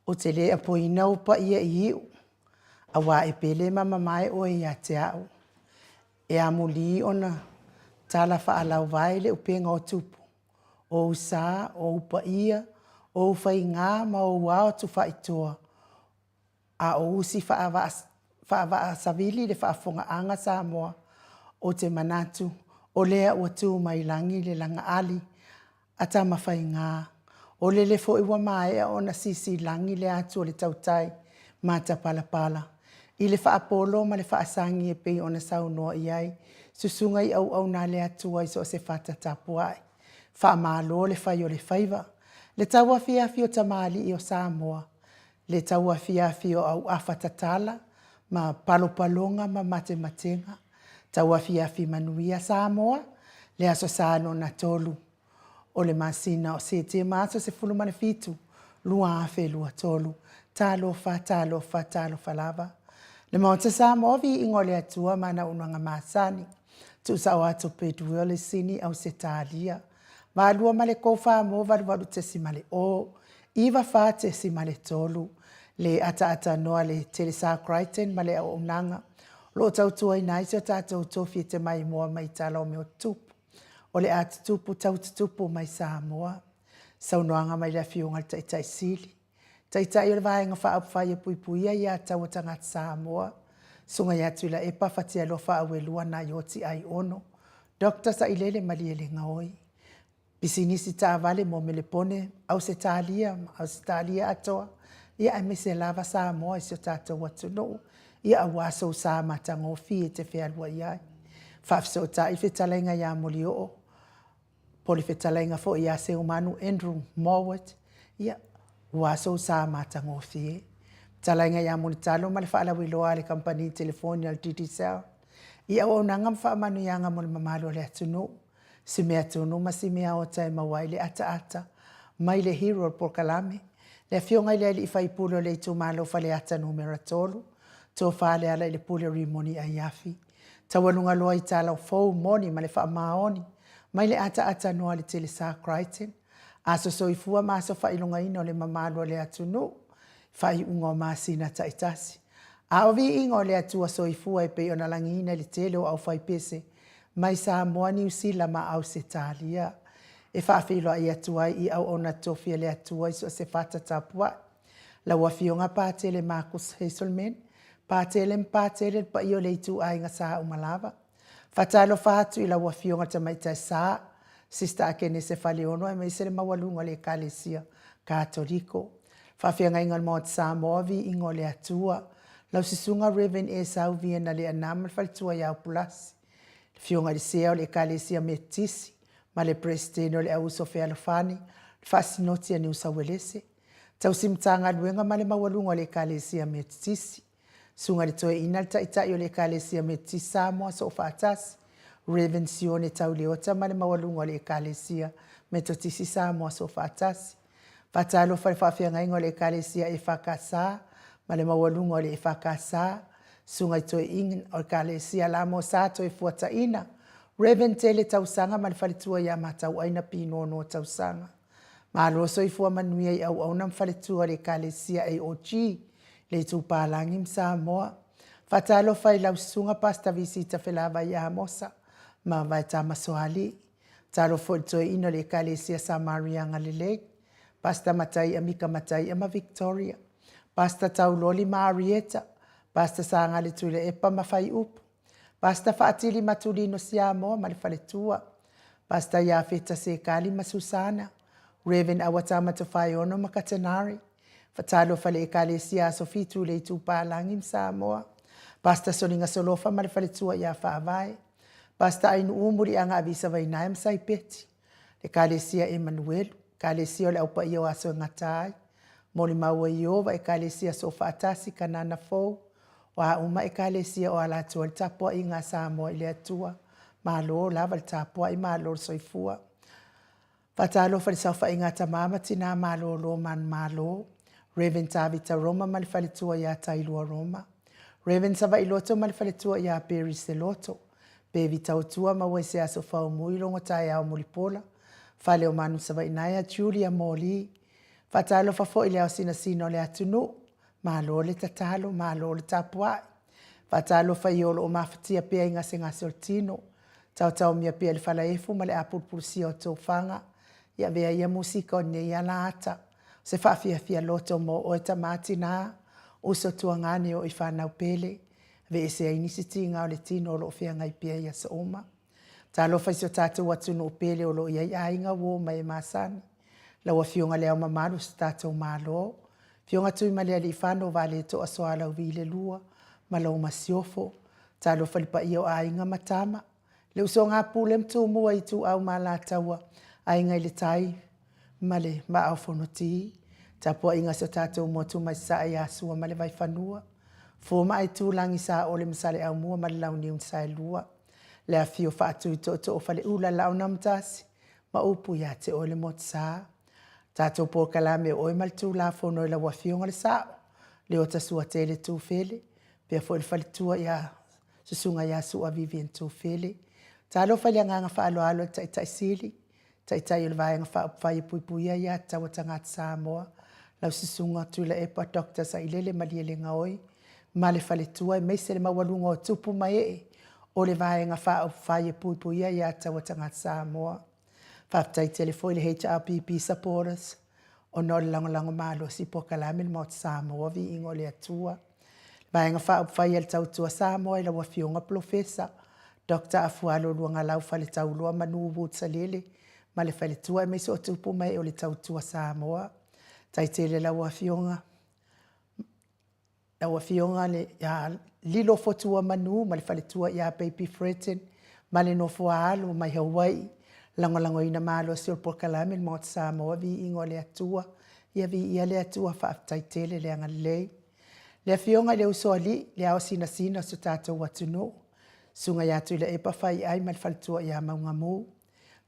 Ou te le apoina ou paia i iu, auā e pele ma mamae oe ia te au. E amulī ona tala faalauvae le upega o tupu, o ou sa, o ou paia, o ou faigā ma ou ao tufaitoa, a o usi faavaasavili le faafofogaaga Samoa, ou te manatu o lea ua tu mai lagi le lagaali a Tamafaiga, o lele foi ua maea ona sisilagi le atu a le tautai matapalapala i le faapolo ma le faasagi e pei ona saunoa i ai susuga i auauna a le Atua i so o se fata tapuai. Faamalo le fai o le faiva, le tauafiafi o tamalii o Samoa, le tauafiafi o auafa tatala ma palopaloga ma matematega, tauafiafi manuia Samoa, le Aso Sa lona 3 o le masina o Setema aso 17, 2023. Talofa, talofa, talofa lava. Le Maota Samoa, viiga o le Atua ma ana auaunaga masani. Tuusao atu Bedwill i Sini, Ausetalia. Valua ma le Kofa mo 88.0, 94.3 le ataatanoa le Telesa Crichton ma le auaunaga o lo o tautuaina ai si o tatou tofi e te maimoa mai tala o mea o tutupu. O le a tutupu tau tutupu mai Samoa. Saunoaga mai le Afioga i le Taitai Sili, Taitai o le Vaega Faaupufai e Puipuia Ia Taua Tagata Samoa, Susuga ia Tuilaepa Fatialofa Auelua Naioti Aiono, Doctor Sailele Malielegaoi. Pisinisi taavale mo Melepone, Ausetalia ma Ausetalia atoa, ia aemaise lava Samoa i si o tatou atunuu, ia aua sou sa matagofie e te fealuai ai. Faafesootai fetalaiga ia Molioo, po o le fetalaiga foi ia Seumanu Andrew Mowat, ia, ua sou sa matagofie. Fetalaiga ia Mulitalo ma le faalauiloa a le kamupani telefoni a le Digicel, i auaunaga ma faamanuiaga mo le mamalu o le atunuu. Si mea tonu ma si mea ota e maua ai le ataata mai le hero o le polokalame, le Afioga i le Alii Faipule o le itumalo Faleata Numera 3, Tofa Lealailepule Rimoni Aiafi. Taualuga loa i tala fou moni ma le faamaoni mai le ataata noa le Telesa Crichton, aso soifua ma aso faailogaina o le mamalu o le atunuu, faaiuga o masina taitasi. A o viiga o le Atua Soifua e pei ona lagiina i le tele o aufaipese mai Samoa, Niu Sila ma Ausetalia, e faafeiloai atu ai i auauna tofi a le Atua i so o se fata tapuai. Lau Afioga Patele Marcus Hazelman, Patele ma Patele le paia o le ituaiga sa uma lava. Faatalofa atu i lau Afioga Tamaitai Sa, Sister Akenese Faleono aemaise le maualuga o le Ekalesia Katoliko. Faafeagaiga o le Maota Samoa, Viiga o le Atua. Lau Susuga Rev. Esau Viena Leaana ma le faletua ia Upulasi. Le Afioga i le Sea o le Ekalesia Metotisi ma le Peresetene o le Au Uso Fealofani, le Faasinoti a Niu Sauelese. Tausi Matagaluega ma le maualuga o le Ekalesia Metotisi. Susuga i le Toeaina le Taitai o le Ekalesia Metotisi Samoa Soofaatasi, Rev. Sione Tauleota ma le maualuga o le Ekalesia Metotisi Samoa Soofaatasi. Faatalofa i le faafeagaiga o le Ekalesia EFKS ma le maualuga o le EFKS, Susuga i Toeaina o Ekalesia Lamo Sa Toefuataina, Rev. Tele Tausaga ma le faletua ia Matauaina Pinono Tausaga. Malo soifua manuia i auauna ma faletua o le Ekalesia AOG, le Itupalagi ma Samoa. Faatalofa i lau Susuga Pastor Visita Felavai Amosa ma Vaetama Soalii. Talofa foi i le toeaina o le Ekalesia Samaria Agalelei, Pastor Mataia Mika Mataia ma Victoria, Pastor Tauloli ma Arieta, Pastor Sagale Tuilaepa ma Faiupu, Pastor Faatili Matulino Siamoa ma le faletua, Pastor Iafeta Sekali ma Susana, Rev. Awatama Tofaeono ma Katenare, Fatalofa le Ekalesia Aso Fitu i le Itupalagi ma Samoa, Pastor Soliga Solofa ma le faletua ia Faavae, Pastor Ainuu Muliaga Avisa Vainae ma Saipeti, le Ekalesia Emanuelu, Ekalesia o le Au Paia o Aso e Gata ai, Molimau a Ieova, Ekalesia Soofaatasi, Kanana Fou, O a uma Ekalesia o ala atu ai le tapuaiga a Samoa i le Atua, malo lava le tapuai, malo le soifua. Faatalofa i le saofaiga a tama ma tina malolo manumalo, Rev. Tavita Roma ma le faletua ia Tailua Roma, Rev. Savailoto ma le faletua ia Perry Seloto, Pevi Tautua ma Uaiseaso Faumui Logotaeao Mulipola, Faleomanu Savainaea Julia Moli. Faatalofa foi i le ao sinasina o le atunuu, malo le tatalo, malo le tapuai. Faatalofa i e o lo o mafatia pea i gasegase o le tino, taotaomia pea i le falaefu ma le apulupulusia o tofaga, ia avea ia musika o lenei alaata, o se faafiafia loto mo oe tama, tina, uso, tuagane o i fanau pele, aveese ai nisi tiga o le tino o lo o feagai pea i aso uma. Talofa i si o tatou atunuu pele o lo o i ai aiga, uo ma e masani. Lau Afioga i Le Ao Mamalu o si o tatou Malo, Afioga Tuimalealiifano Vaaletoa Sualauvi II ma lau Masiofo. Talofa i le paia o Aiga ma Tama, le usoga a Pule ma Tumua, Ituau ma Alataua, Aiga i le Tai ma le Vaa o Fonoti. Tapuaiga a si o tatou motu mai Sasae ia Sua ma le Vaifanua, Fofo ma Aitulagi, Saole ma Saleaaumua ma le Launiu na Saelua. Le afifio o Faatui Tootoo o Faleula, Laau na Amotasi ma upu ia te oe le Motusa. Tatou polokalame o oe ma le Tulafono i lau Afioga le Sao, Leota Suatele Tufele, faapea foi le faletua ia Susuga ia Sua Vivian Tufele. Talofa i le agaga faaaloalo i le Taitai Sili, Taitai o le Vaega Faaupufai e Puipuia Aia Tatau a Tagata Samoa, lau Susuga Tuilaepa Doctor Sailele Malielegaoi ma le faletua, aemaise le maualuga o tupu ma ee o le Vaega Faaupufai e Puipuia Aia Tatau a Tagata Samoa. Faafetai tele foi i le HRPP supporters ona o le lagolago malosi i polokalame i le Maota Samoa, Viiga o le Atua. Vaega Faaupufai a le Tautua Samoa i lau Afioga Polofesa Doctor Afualo Luagalau Faletauloa Manu Wood Salele ma le faletua aemaise o tupu ma ee o le Tautua Samoa. Tai tele lau Afioga lau Afioga le Lilo Fotua Manu ma le faletua ia Baby Fredton ma le nofo a alo mai Hawaii. Lagolagoina malosi o le polokalame le Maota Samoa Viiga o le Atua. Ia viia le Atua, faafetai tele le agalelei. Le Afioga i le Usoalii, le ao sinasina o si o tatou atunuu, Susuga ia Tuilaepa Faiai ma le faletua ia Maugamu,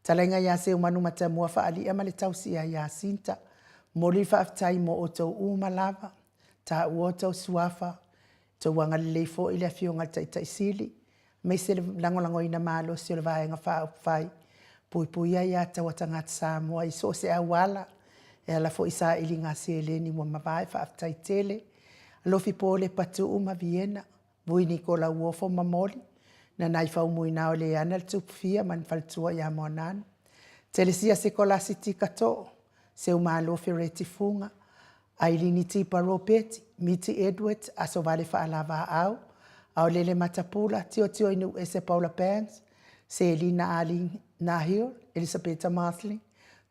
Talaiga ia Seumanu Matamua Faalia ma le tausia ia Sinta, momoli le faafetai mo outou uma lava, taua outou suafa, outou agalelei foi i le Afioga i le Taitai Sili, aemaise le lagolagoina malosi o le Vaega Faaupufai Puipuia Aia Tatau a Tagata Samoa i so o se auala, e ala foi i sailiga seleni ua mavae. Faafetai tele. Alofi Pole Patuu ma Viena, Vui Nikola Uofo ma Moli, Nanai Faumuina o Leana le Tupufia ma le Faletua ia Moananu, Telesia Sekolasi Tikatoo, Seumalo Fereti Fuga, Ailini Tipa Ropeti, Miti Edwards, Asovale Faalavaau, Aolele Matapula, Tiotio Inuuese Paula Banks, Selina Ali Nahil, Elisapeta Marsley,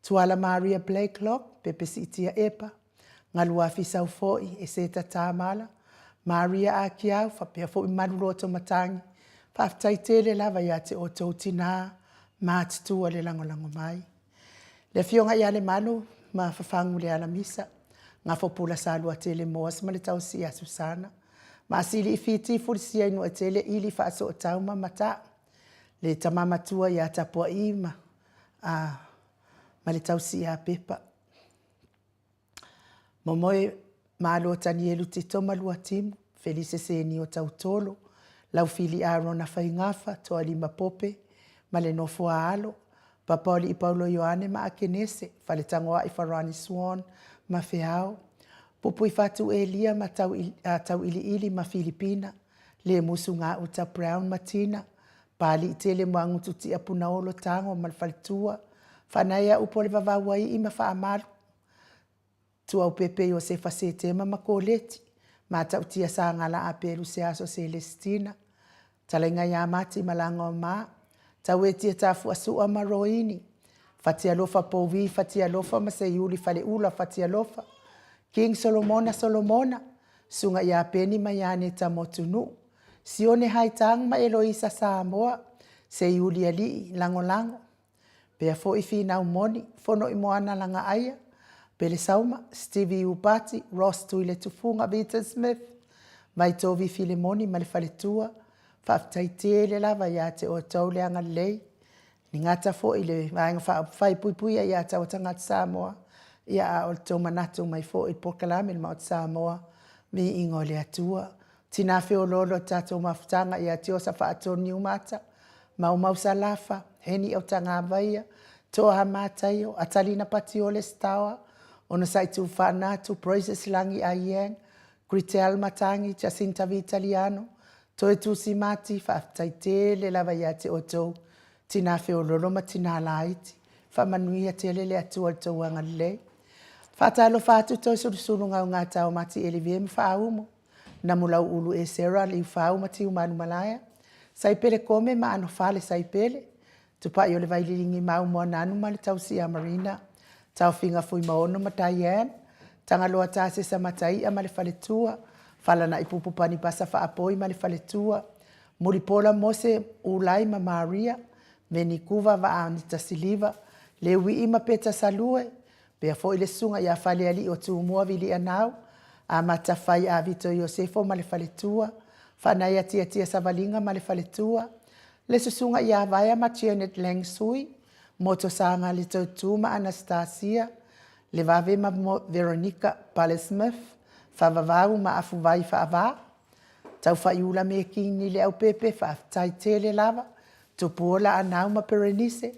Tuala Maria Blakelock, Pepe Siitia Epa, Galuafi Saufoi, Eseta Tamala, Maria Akiau, faapea foi Malu Loto Matangi. Faafetai tele lava ia te outou tinā matutua le lagolago mai. Le Afioga ia Lemalu ma Fafagu Lealamisa, Gafopula Saluatele Moas ma le tausi ia Susana, Maasili i Fiti Fulisia i Nuatele Ili Faasootau ma Mata'u, le tama matua ia Tapua'i ma, a, ma le tausi ia Pepa. Momoe Malo Tanielu Tito ma Luatimu, Felise Senio Tautolo, Laufili Arona Faigafa, Toalima Pope ma le nofo a alo, Papaoli'i Paulo Ioane ma Akenese, Faletagoa'i Farani Swan ma Feao, Pupuifatu Elia ma Tauiliili ma Filipina, Lemusu Gauta Brown ma Tina, Paliitele Moagutu Tia Punaolo Tago ma le faletua, Faanaea Upu o le Vavauai'i ma Faamalu, Tuaupepe Iosefa Setema ma Koleti, Matautia Sagala Apelu Seaso Selesitina, Talaiga ia Mati Malaga o Ma, Tauetia Tafuasua ma Roini, Fatialofa Povi Fatialofa ma Seiuli Faleula Fatialofa, King Solomona Solomona, Susuga ia Peni ma Ianeta Motunuu, Sione Haitang ma Eloisa Samoa, Seiuli Alii, Lagolago, Pea foi Finau Moni, Fonoimoana Lagaaia, Pele Sauma, Stevie Upati, Ross Tuiletufuga, Vita Smith, Vaitovi Filemoni ma le faletua, faafetai tele lava ia te outou le agalelei, le gata foi i le Vaega Faaupufai Puipuia ia Taua Tagata Samoa, ia a o le tou manatu mai foi i le polokalame i le Maota Samoa, viiga o le Atua. Tina feoloolo o le tatou mafutaga ia Tiosa Faatonu Niumata, Maumau Salafa, Heni Autagavaia, Toa Mataio, Atalina Patiole Stawa, Onosai Tuufaanatu, Praises Lagi Aiyang, Gritel Matangi, Jacinta Vitaliano, Toe Tusi Mati, faafetai tele lava ia te outou tina feololo ma tina laiti. Faamanuia tele le Atua i le tou agalelei. Faatalofa atu toe sulusulu gaugata o Mati Elivie ma Faaumo, Namulau Ulu Esera, Liufau ma Tiumanumalaea, Saipele Kome ma Anofale Saipele, Tupai o le Vaililingi Mau Moananu ma le Tausi ia Marina, Taofiga Fuimaono ma Diane, Tagaloa Tasesa Mataia ma le Faletua, Falana'i Pupu Panipasa Faapoi ma le Faletua, Mulipola Mose Ulai ma Maria, Venikuva Vaa Anita Siliva, Leuii ma Peta Salue, pea foi le Susuga ia Falealii o Tumua Vilianau, Amata Fai Avito Iosefo ma le Faletua, Faanai Atiatia Savaliga ma le Faletua, le Susuga ia Vaea ma Janet Lang Sui, Moto Saga Letotu ma Anastasia, Levave ma Veronica Pale Smith, Faavavau ma Afuvai Faava, Taufaiula Mekini Leaupepe, faafetai tele lava, Tupuola Anau ma Perenise,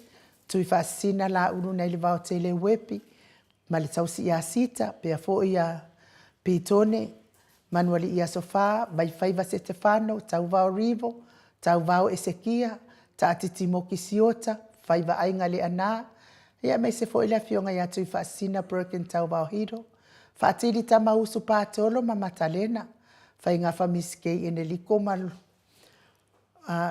Tuifaasisina Laulu nai le Vaotele Uepi, ma le tausi ia Sita, pea foi ia Pitone, Manualii Aso Fa, Vaifaiva Setefano, Tauvao Rivo, Tauvao Esekia, Taatiti Moki Siota, Faiva Aiga Leaana, ia aemaise foi le afioga ia Tuifaasisina Broken Tauvao Hiro, Faatili Tamausu Patolo ma Matalena, Faigafa Miss Kay Eneliko ma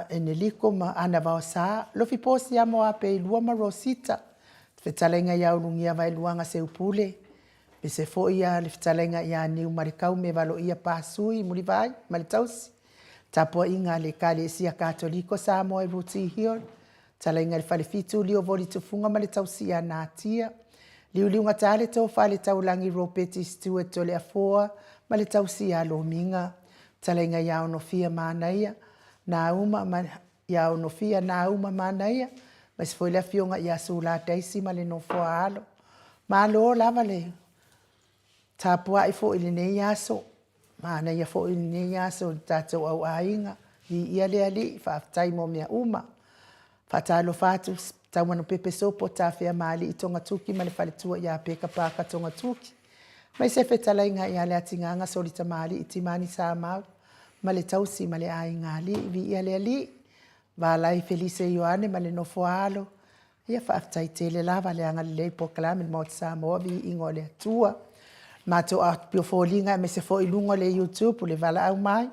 Eneliko ma Ana Vaosa, Lofi Posiamo Apeilua ma Rosita, Fetalaiga ia Ulugia Vaeluaga Seupule, aemaise foi ia le fetalaiga ia Niumalekau Mevaloia Pasui Mulivai ma le tausi, tapuaiga a le Ekalesia Katoliko Samoa i Ruti Hill, Talaiga i le Falefitu Lio Voli Tufuga ma le tausi ia Natia, Liuliugatā le Tofa a le Taulagi Ropeti Stewart Toleafoa ma le tausi ia Lomiga, Talaiga ia Onofia Manaia, Nauma ma ia Onofia Nauma Manaia, aemaise foi le afioga ia Sula Daisy ma le nofo a alo. Malo lava le tapuai foi i lenei aso, manaia foi i lenei aso i le tatou au aiga, viia le Alii, faafetai mo mea uma. Faatalofa atu Taumanupepe Sopo Tafea Maalii Togatuki ma le faletua ia Peka Paka Togatuki, aemaise fetalaiga ia Leatigaga Solitamalii Timani Samau ma le tausi ma le aiga alii, viia le Alii. Valai Felise Ioane ma le nofo a alo, Ia faafetai tele lava le agalelei polokalame le Maota Samoa viiga o le Atua. Matou api o foliga aemaise foi i luga o le YouTube le valaau mai,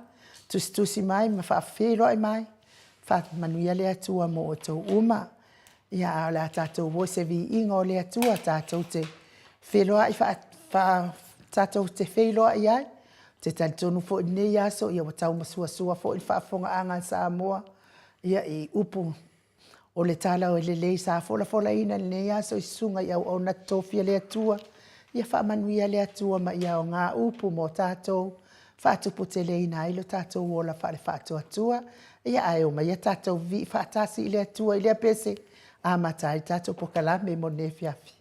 tusitusi mai ma faafeiloai mai. Faamanuia le Atua mo outou uma. Ia a o le a tatou o i se viiga o le Atua tatou te feiloai faa, faa, tatou te feiloai ai. Ou te talitonu foi i lenei aso ia ua tau masuasua foi le faafofogaaga a Samoa ia i upu O le tala o lelei sa folafolaina i lenei aso i susuga i auauna totofi a le Atua, ia faamanuia le Atua ma ia aoga upu mo tatou, faatuputeleina ai lo tatou ola faale-faatuatua, ia ae omaia tatou vivii faatasi i le Atua i lea pese, amata ai le tatou pokalame mo lenei afiafi.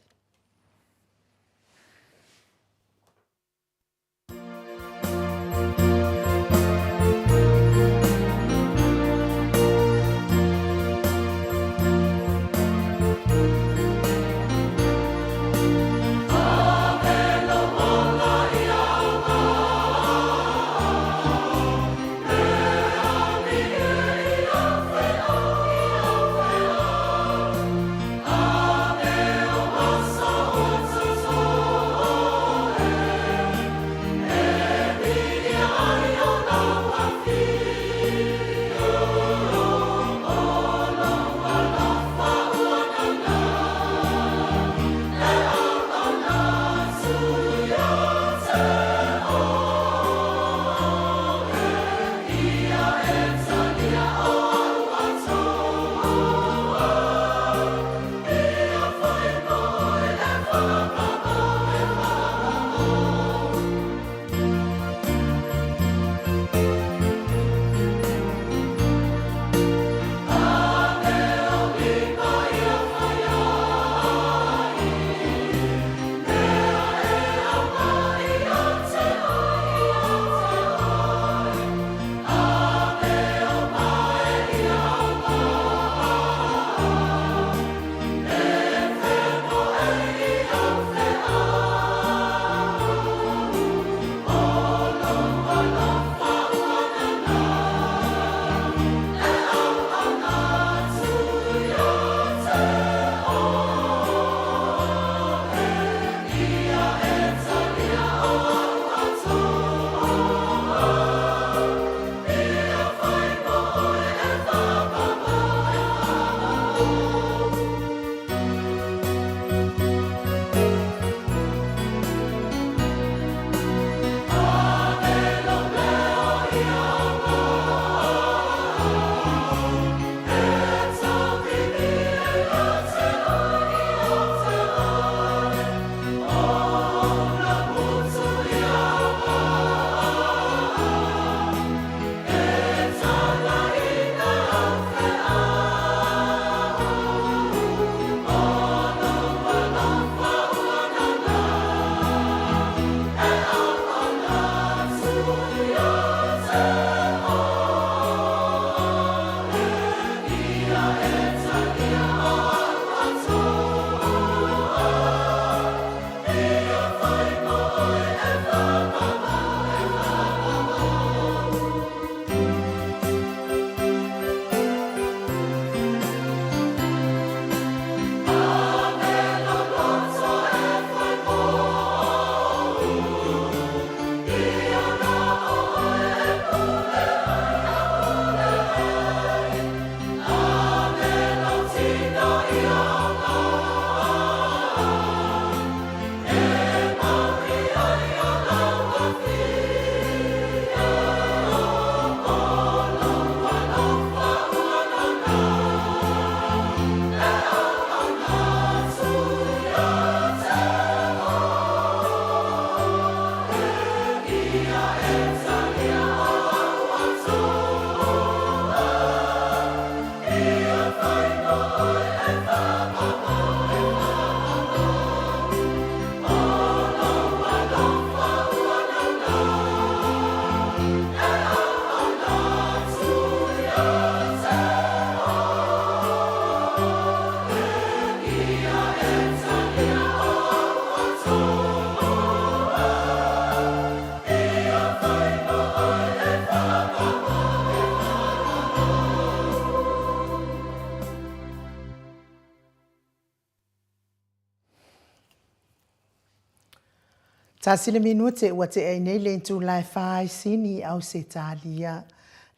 Tasi le minute ua tea ai nei le itula e fa ai Sini i Ausetalia.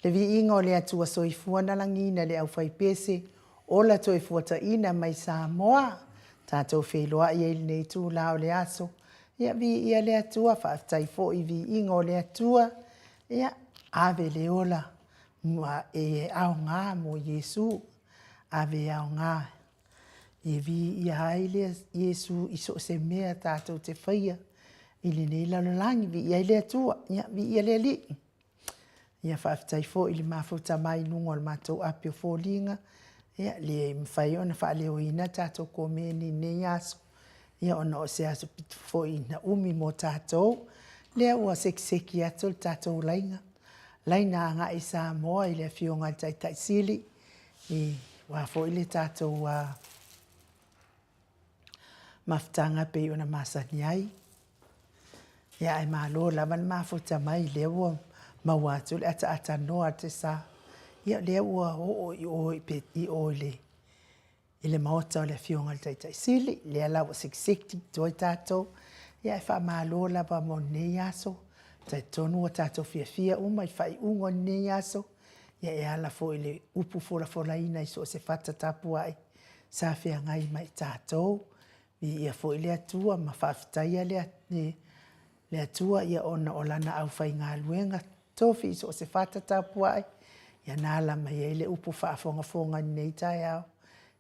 Le viiga o le Atua Soifua na lagiina le aufaipese ola toe fuataina mai Samoa. Tatou feiloai ai i lenei itula o le aso. Ia viia le Atua, faafetai foi i viiga o le Atua. Ia ave le ola ma e aoga mo Iesu. Ave e aoga E viia ai le Iesu i so o se mea tatou te faia i lenei lalolagi. Viia ai le Atua, ia, viia le Alii. Ia faafetai foi i le mafuta mai i luga o le matou api o foliga, ia, le mafai ona faaleoina tatou komeni i lenei aso, ia ona o se aso pito foi na umi mo tatou. Lea ua sekiseki atu le tatou laina, laina agai i Samoa i le Afioga i le Taitai Sili, I aua foi le tatou mafutaga e pei ona masani ai. Ia ae malo lava le mafuta mai, lea ua maua atu le ataatanoa a te sa. Ia lea ua oo i o i o i le maota o le Afioga i le Taitai Sili, lea la ua sekiseki atu ai tatou. Ia ae faamalo lava mo lenei aso. Talitonu ua tatou fiafia uma i faaiuga o lenei aso. Ia e ala foi i le upu folafolaina i so o se fata tapuai sa feagai ma i tatou. Viia foi le Atua ma faafetaia le, le Atua ia ona o Lana aufaigaluega tofi i so o se fata tapuai, ia na ala mai ai le upu faafogafoga i lenei taeao.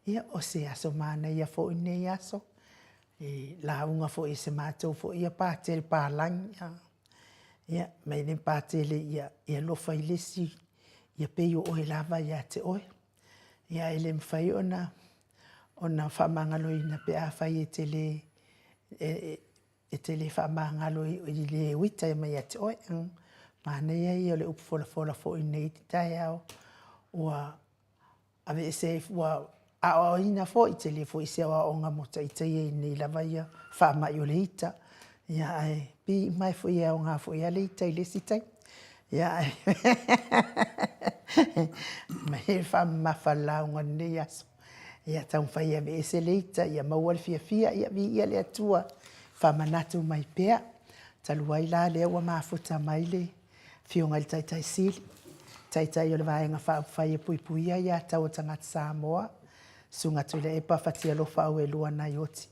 Ia o se aso manaia foi lenei aso, i lauga foi i se matou foi ia Patele palagi. Ia, mai le Patele ia, ia alofa i le isi, ia pei o oe lava ia te oe. Ia, e le mafai ona, ona faamagaloina pe afai e te le, e, e te le faamagalo i le uita mai ia te oe. Manaia ia o le upu folafola foi i lenei taeao, ua aveese ai, ua aoaoina foi, tele foi se aoaoga mo ita ia i lenei lava ia faamai o le ita. Ia ae pei mai foi e aoga foi lava le ita i le isi taimi. Ia ae mai e faamamafa le lauga i lenei aso. Ia taumafai e aveese le ita, ia maua le fiafia, ia viia le Atua, faamanatu mai pea. Talu ai la lea ua mafuta mai le Afioga i le Taitai Sili, Taitai o le Vaega Faaupufai e Puipuia Aia Tatau a Tagata Samoa, Susuga Tuilaepa Fatialofa Auelua Naioti,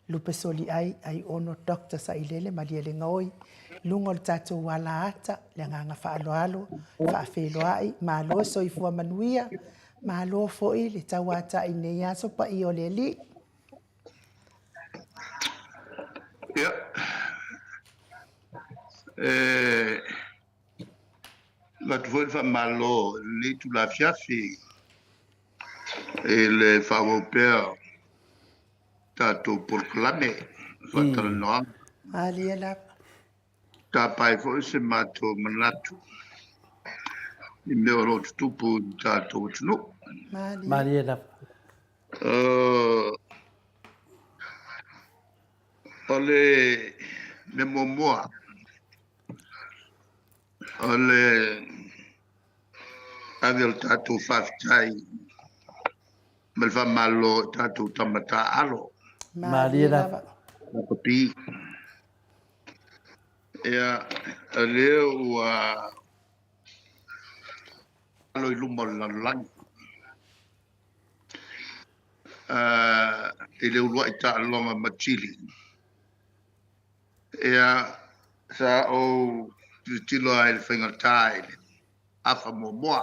Lupe Soliai, Aiono Doctor Sailele Malielegaoi, luga o le tatou alaata, le agaga faaaloalo, faafeiloai, malo soifua manuia, malo foi le tauatai i lenei aso paia o le Alii. Ia, e avatu foi le faamalo i lenei itula afiafi i le faaauau pea o tatou polokalame faatalanoaga. Malie lava. Tapa ai foi se matou manatu i mea o lo o tutupu i le tatou atunuu. Malie lava. O le mea muamua, o le ave o le tatou faafetai ma le faamalo i tatou tama taaalo. Malie lava. Lakapi. Ia, o lea ua alo i luma o le lalolagi i le uluai taaloga ma Chile. Ia, sa ou tilotilo lava i le faigata i le afa muamua.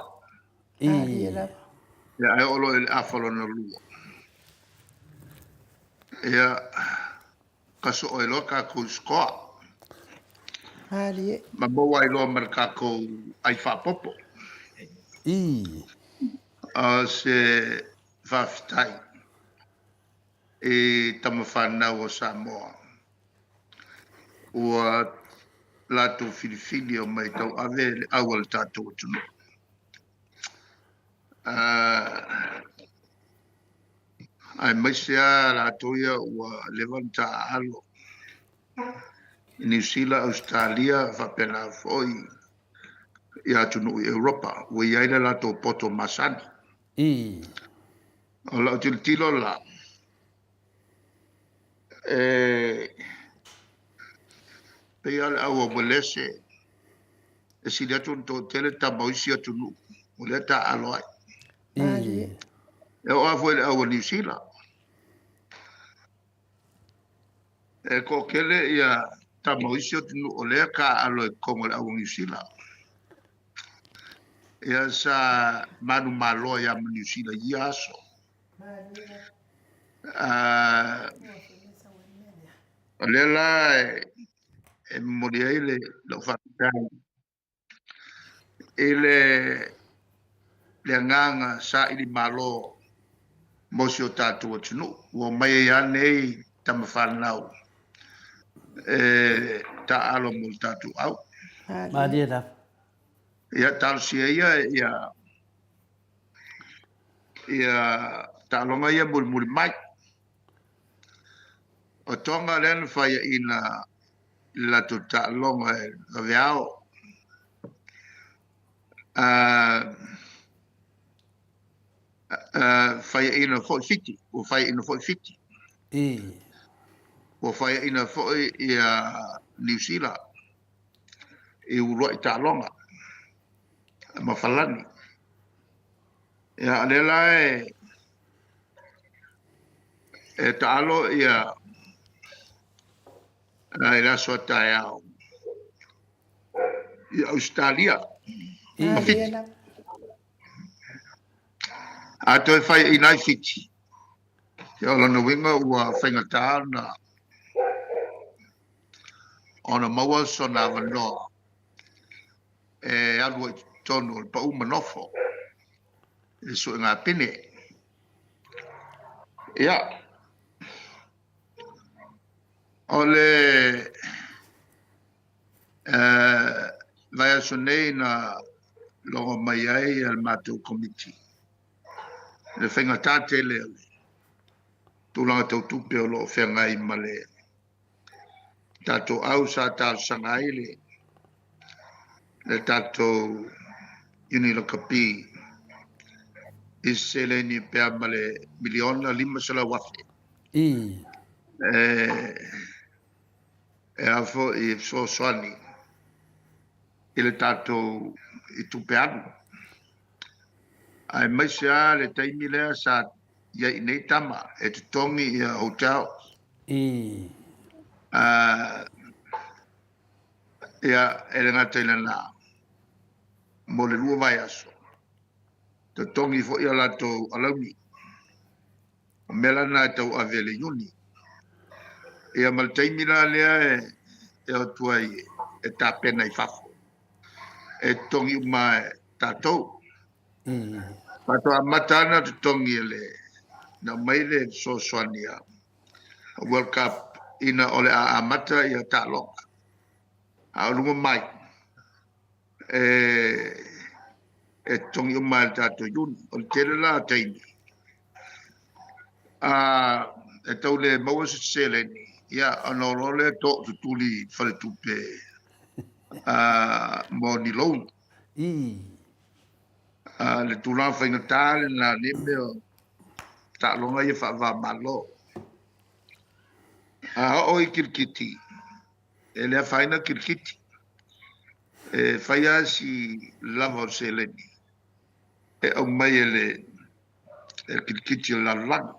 Ia, ae oo loa i le afa lona lua. Ia, ka soo ai loa tatou i scoa. Malie. Ma maua ai loa ma le tatou ai faapopo. I. O se faafetai i tama fanau o Samoa ua latou filifili omai tauave le au a le tatou atunuu. Aemaise lava latou ia ua leva ona taaalo i Niu Sila, Ausetalia faapena foi i atunuu i Europa ua i ai le latou poto masani. O lau tilotilo la, e Pei lava o le au a Uelese, e sili atu ona toatele tama o isi atunuu o lea e taaalo ai. E oo lava foi i le au a Niu Sila, e toatele ia tama o isi atunuu o lea e taaalo i totonu o le au a Niu Sila. Ia sa manumalo ai lava ma Niu Sila i ia aso. O lea la e momoli ai le lau faafetai i le agaga saili malo mo si o tatou atunuu. Ua omai ai lava nei tama fanau e taaalo mo le tatou au. Malie lava. Ia talosia ia ia ia taaloga ia mulimuli mai. O Tonga lea na faiaina i le latou taaloga e vaveao. Faiaina foi Fiti, ua faiaina foi Fiti. Ua faiaina foi ia Niu Sila i uluai taaloga ma Falani. Ia, o lea la e e taalo ia i le aso a taeao i Ausetalia ma Fiti. A toe faiaina ai Fiti, ia o lona uiga ua faigata ona ona maua sona avanoa e alu ai i totonu o le pau ma nofo i le suega pine. Ia, o le vaiaso nei na logo mai ai le matou komiti i le faigata tele o le tulaga tau tupe o lo o feagai ma le tatou au sa talosaga ai le tatou Iuni Lakapi i se seleni pea ma le miliona $500,000. E a foi e fesoasoani i le tatou i tupe alu. Aemaise lava le taimi lea sa i ai i nei tama e totogi ia hotels. Ia, e le gata i lena, mo le 2 vaiaso, totogi foi a latou alauni. O mea la na e tauave e le Iuni. Ia ma le taimi la lea e o atu ai e tapena i fafo, e totogi uma e tatou. Faatoa amata lava ona totogi e le, na aumai le fesoasoani a World Cup ina o le a amata ia taaloga. A o luma mai, e, e totogi uma e le tatou Iuni. O le tele la o taimi, a, e tau le maua se seleni, ia, ona o loa lea too tutuli i faletupe a, mo ni loan. A, le tulaga faigata lena nei mea o taaloga ia faava-o-Malo. A oo i kirikiti, e le afaina kirikiti. E fai lava si lava o le seleni e aumai e le kirikiti o le lalolagi.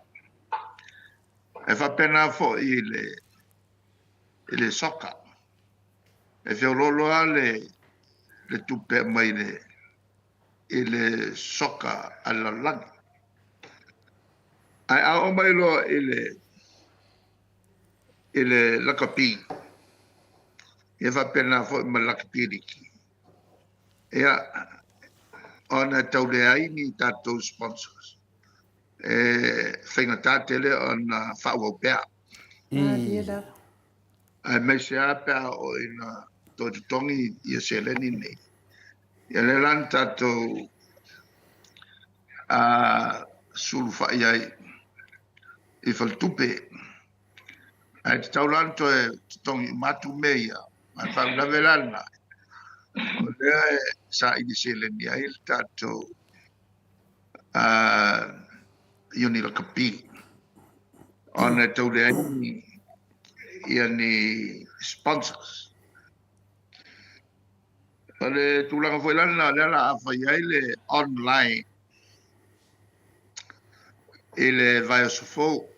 E faapena foi i le, i le soka. E feoloolo lava le, le tupe e aumai i le, i le soka a le lalolagi. Ae a oo mai loa i le, i le lakapi, ia faapena foi ma le lakapi liki. Ia, ona e tau leai ni tatou sponsors, e faigata tele ona faaauau pea. Aemaise lava pe a oo ina toe totogi ia seleni nei. Ia lea la na tatou sulufai ai i faletupe. Ae tatau la ona toe totogi uma atu mea ia. A o le faalavelave la lena, o lea e saili seleni ai le tatou Iuni Lakapi ona e tau leai ia ni sponsors. O le tulaga foi la lena o lea o le a fai ai le online i le vaiaso fou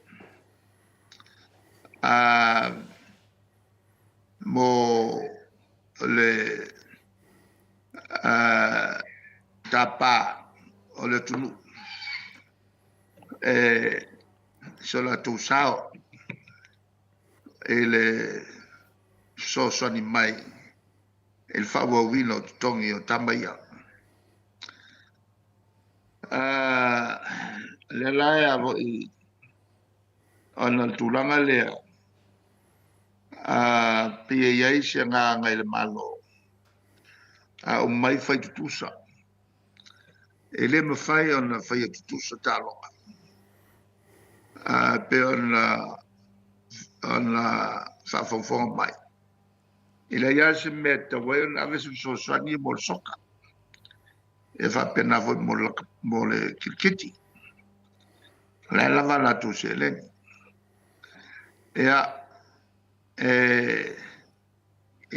mo le tapa o le atunuu e so latou sao i le fesoasoani mai i le faaauauina o totogi o tama ia. Lea la e foi ona o le tulaga lea, pei e i ai se agaga i le Malo, a umai fai tutusa. E le mafai ona faia tutusa taaloga pei ona faafogafoga mai. E leai lava se mea e tatau ai ona ave se fesoasoani mo le soka, e faapena foi mo le kirikiti. O la e lava a latou seleni. Ia, e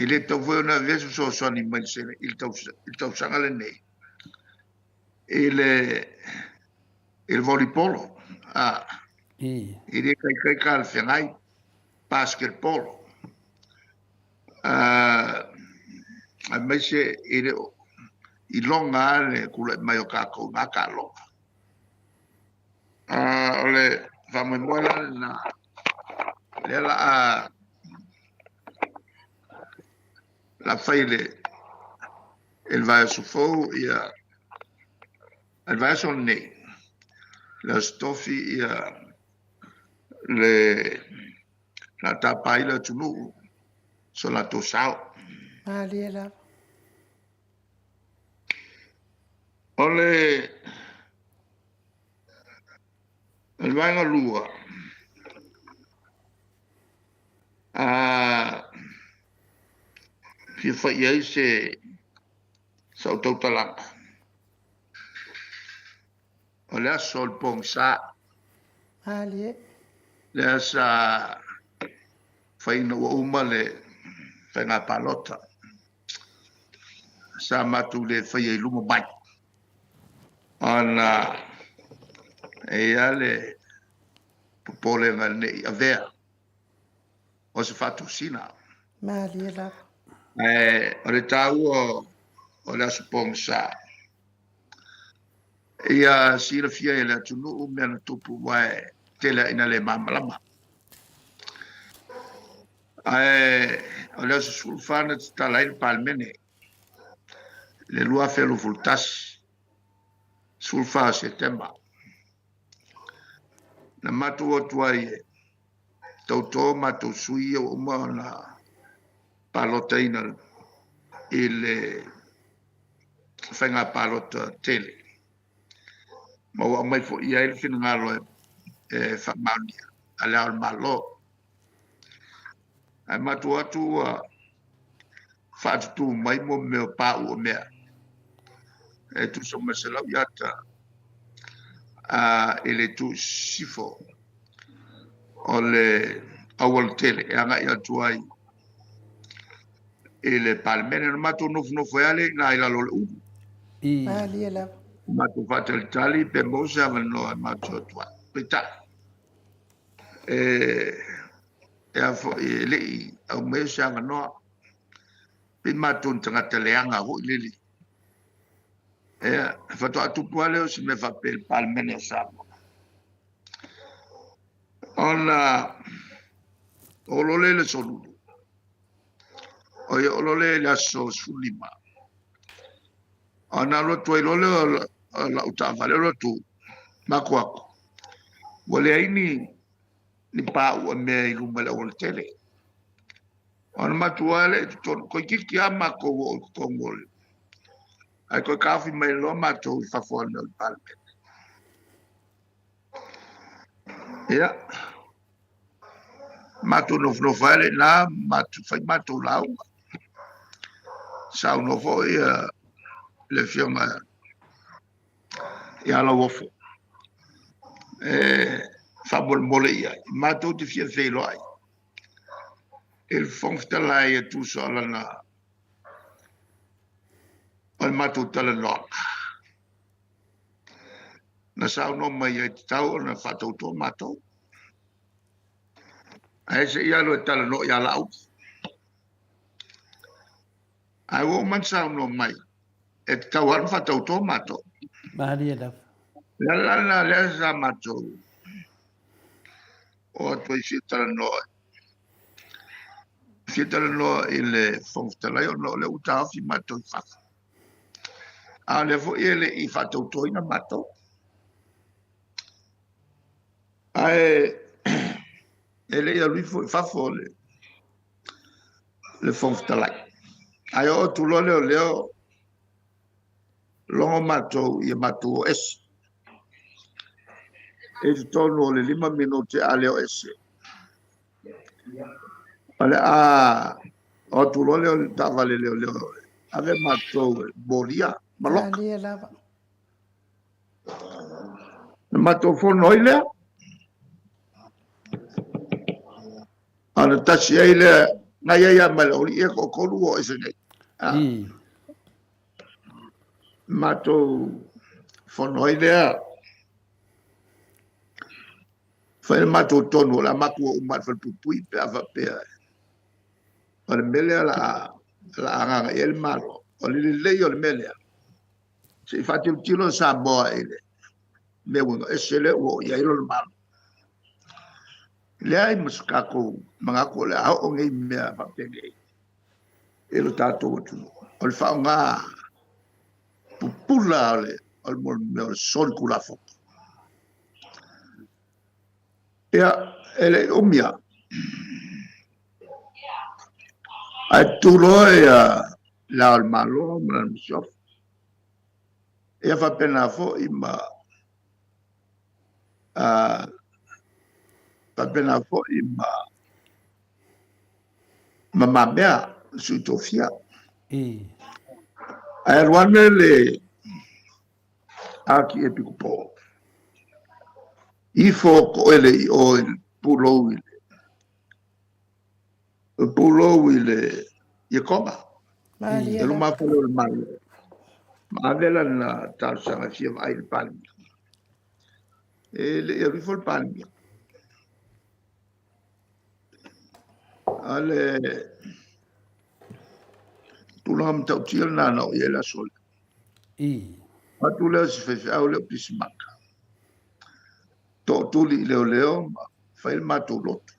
le tatau foi ona avea se fesoasoani mai i le tausaga lenei i le volleyball. E le taitai talafeagai basketball. Aemaise e le o iloga lava le tulai mai o tatou i na taaloga. O le faamoemoe la lena, lea o le a fai i le vaiaso fou, le vaiaso lenei, le Aso Tofi, le a tapa ai le atunuu so latou sao. Malie lava. O le vaega lua, fia fai ai se sau tautalaga. O le aso o le pogisa. Malie. Lea sa faiina ua uma le faiga palota. Sa matou le faia i luma mai. Ona e i ai le popolega ne i avea o se faatosina. Malie lava. O le taua o le aso pogisa. Ia silafia e le atunuu mea na tupu aua e tele ina le malamalama. Ae o le aso 14 na tatala ai le Palemene le 2021, 14 o Setema. Na matou atu ai e tauto matou sui ia ua uma ona palotaina i le faiga palota tele. Ma ua aumai foi ai le finagalo e faamaonia a le Ao o le Malo. Ae matou atu ua faatutu mai mo mea o pau o mea. E tusa ma 100 iata i le itu sisifo o le aualatele e agai atu ai i le Palemene. Na matou nofonofo ai lea i ina i lalo o le ulu. Malie lava. Matou faatalitali pe maua se avanoa e matou atu ai. Peitai, e a foi e le i aumaia se avanoa. Pei matou ni tagata leaga foi lele. Ia, faatoa tupu lava lea o se mea faapea i le Palemene o Samoa. Ona oo loa lea i le aso Lulu. O ia oo loa lea i le aso 15. Ona alu atu ai loa lea o lau taavale alu atu matou atu. Ua leai ni paua mea i luma i le aualatele. Ona matou o lea i totonu, toeitiiti lava matou oo i totonu o le... Ae toe taofi mai loa matou i fafo ane o le Palemene. Ia, matou nofonofo ai lea i ina, matou fai matou lauga. Saunoa foi le afioga ia Lauofo e faamolemole i ai. Matou te fia feiloai i le Fofoga Fetalai e tusa o lana O le matou talanoaga, na saunoa mai ai tatau ona faatauto matou. Ae se i alu e talanoa ia Laauli. Ae ua uma ona saunoa mai, e tatau lava ona faatauto matou. Malie lava. Le ala lena lea sa matou o atu ai fia talanoa fia talanoa i le Fofoga Fetalai ona o lea ua taofi matou i fafo. A o lea foi e le i faatautoina matou. Ae e le i alu ifo i fafo le le Fofoga Fetalai. Ae oo atu loa leoleo logo matou ia matou o ese. I totonu o le 5 minute a le o ese. O le a o atu loa lea o le taavale leoleo ave matou e molia ma loka. Malie lava. Na matou fono ai lea. Ona tasi ai lea, na i ai lava ma le oli, ia toatolu ua o ese nei. Ah. Matou fono ai lea. Fai le matou tonu, o le a matou o uma i le falepuipui pe a faapea. O le mea lea o le a agaga i ai le Malo, o le lelei o le mea lea, se i faatilotilo Samoa i le mea uiga ese lea ua oo i ai lona Malo. Leai ma se tatou manatu o le a oo nei mea faapenei i lo tatou atunuu. O le faaaoga pupula o le mea o le solitulafono. Ia, e le i umi lava, ae tutu loa Le Ao o le Malo ma lana Masiofo. Ia faapena foi ma faapena foi ma Le Mamea, le Sui Tofia. Ae alu ane le Akiepikopo, ifo toele i o i le pulou i le pulou i le Iekoga, i luma fale o le Malo, ma ave lana talosaga e fia vaai i le Palemia. E le i alu ifo le Palemia. A le tulaga matautia lena na oo i ai le aso lea. Atu lea o si faifeau lea o Pisimaka, tootuli i leoleo ma fai le matou lotu.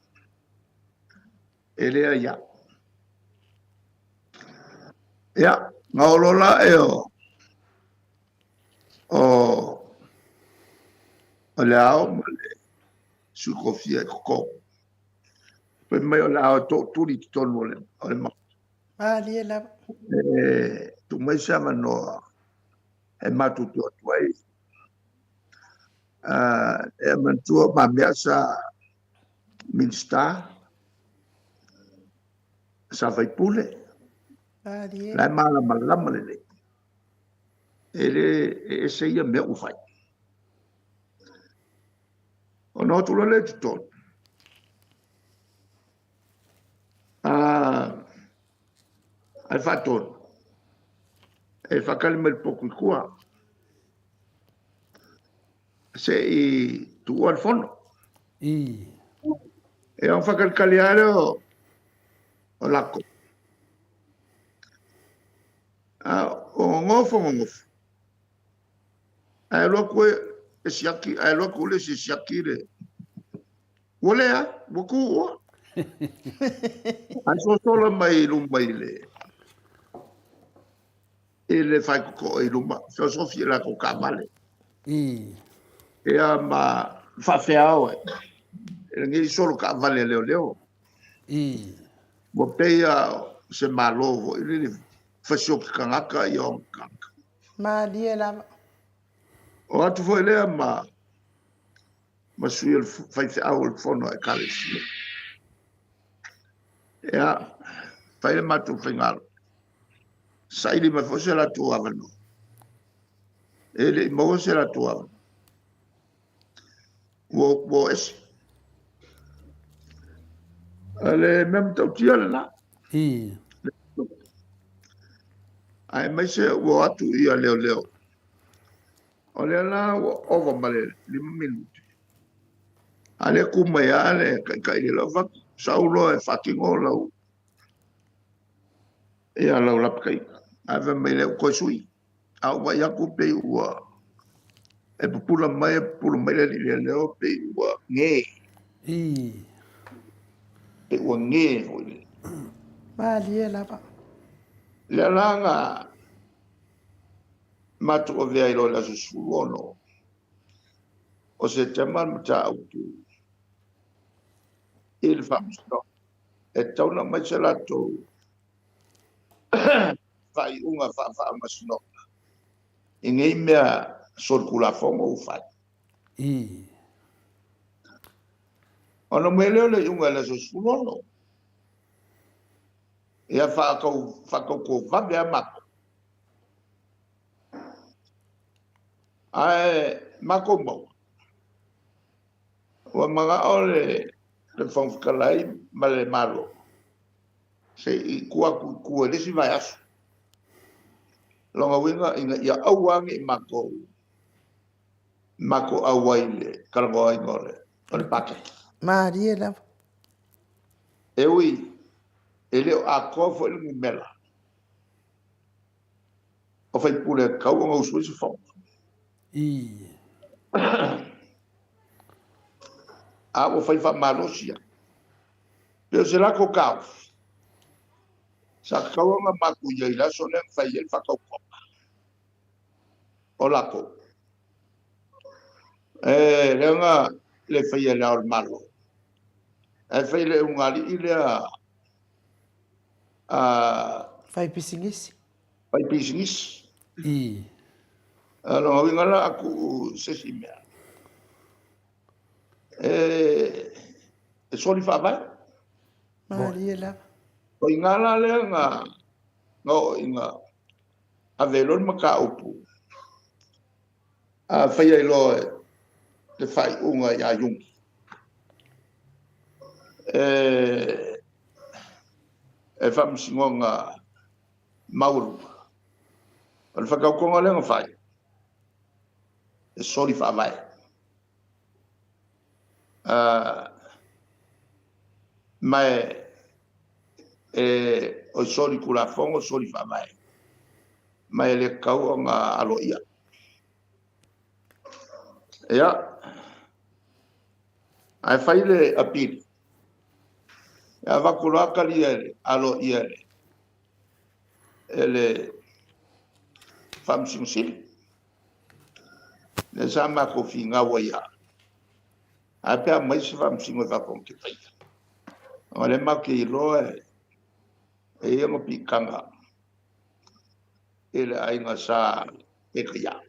E le aia. Ia, na oo loa la e o o le Ao ma le Sui Tofia i totonu. Fai mai o le a o e tootuli i totonu o le Maota. Malie lava. E tuu mai se avanoa e matou te o atu ai. E manatua ma mea sa Minisita, sa faipule, la e malamalama lelei. E le e ese ia mea ua fai. Ona o atu loa lea i totonu. Ae faatonu, e faatali mai le potu i tua, se i tuua le fono. E ona faatalitali lava lea o latou. O nonofo, nonofo, ae alu atu e siaki, ae alu atu le isi e siaki le... Ua leai, ua tuua. Ae sosola mai i luma i le i le faitotoa i luma, feosofi i latou taavale. Ia ma faafeao e lenei solo taavale a leoleo. Ua pei lava se Malo foi lele fasioti tagata ia ona tagata. Malie lava. O atu foi lea ma ma sui o le faifeau o le fono a Ekalesia. Ia, fai le matou faigalo. Saili mai foi se latou avanoa. E le i maua se latou avanoa. Ua, ua o ese. O le mea matautia lena. Aemaise ua o atu ia leoleo. O lea la ua ova ma le 5 minute. A lea ku mai lava le taitai i le fatu. Sau loa e faatino lau ia lau lapataiga. Ae fai mai lea ua toe sui. A ou vaai atu pei ua e pupula mai e pupula mai le alii leoleo pei ua ge. Pei ua ge foi lea. Malie lava. Lea la na matou avea ai loa i le aso 16 o Setema le mataupu i le Faamasinoga e tatau ona aumai se latou faaiuga faa-Faamasinoga i nei mea solitulafono ua fai. Ona aumai lea o le iuga i le aso 16. Ia faatauto vave lava matou. Ae matou maua, ua manao le Fofoga Fetalai ma le Malo se i tuu atu i tua i le isi vaiaso. Lona uiga ina ia aua ne i matou auai i le talanoaina o le paketi. Malie lava. E ui, e le o atoa foi le numera o faipule e tatau ona usu ai se fono. A ua fai faamalosi lava. Pei o se latou taofi, sa tatau ona matou i ai i le aso lea na fai ai le faatautoga o latou. E leaga le faia e Le Ao o le Malo, ae fai e le ulugalii lea fai pisinisi. Fai pisinisi. Lona uiga la a tuu se isi mea, e soli faavae. Malie lava. O i ina la lea na oo ina ave ai loa le mataupu a fai ai loa le faaiuga ia Iuni. E Faamasinoga Maualuga. O le faatautoga lea na fai, e soli faavae. Ma e o soli tulafono, soli faavae. Ma e le tatau ona aloaia. Ia, ae fai le apili. E avatu loa talia e le aloaia e le Faamasino Sili. Lea sa matou finau ai lava. Ae pe aumai se faamasino i fafo na te faia. O lea matou te iloa e ia ona piitaga i le aiga sa Petaia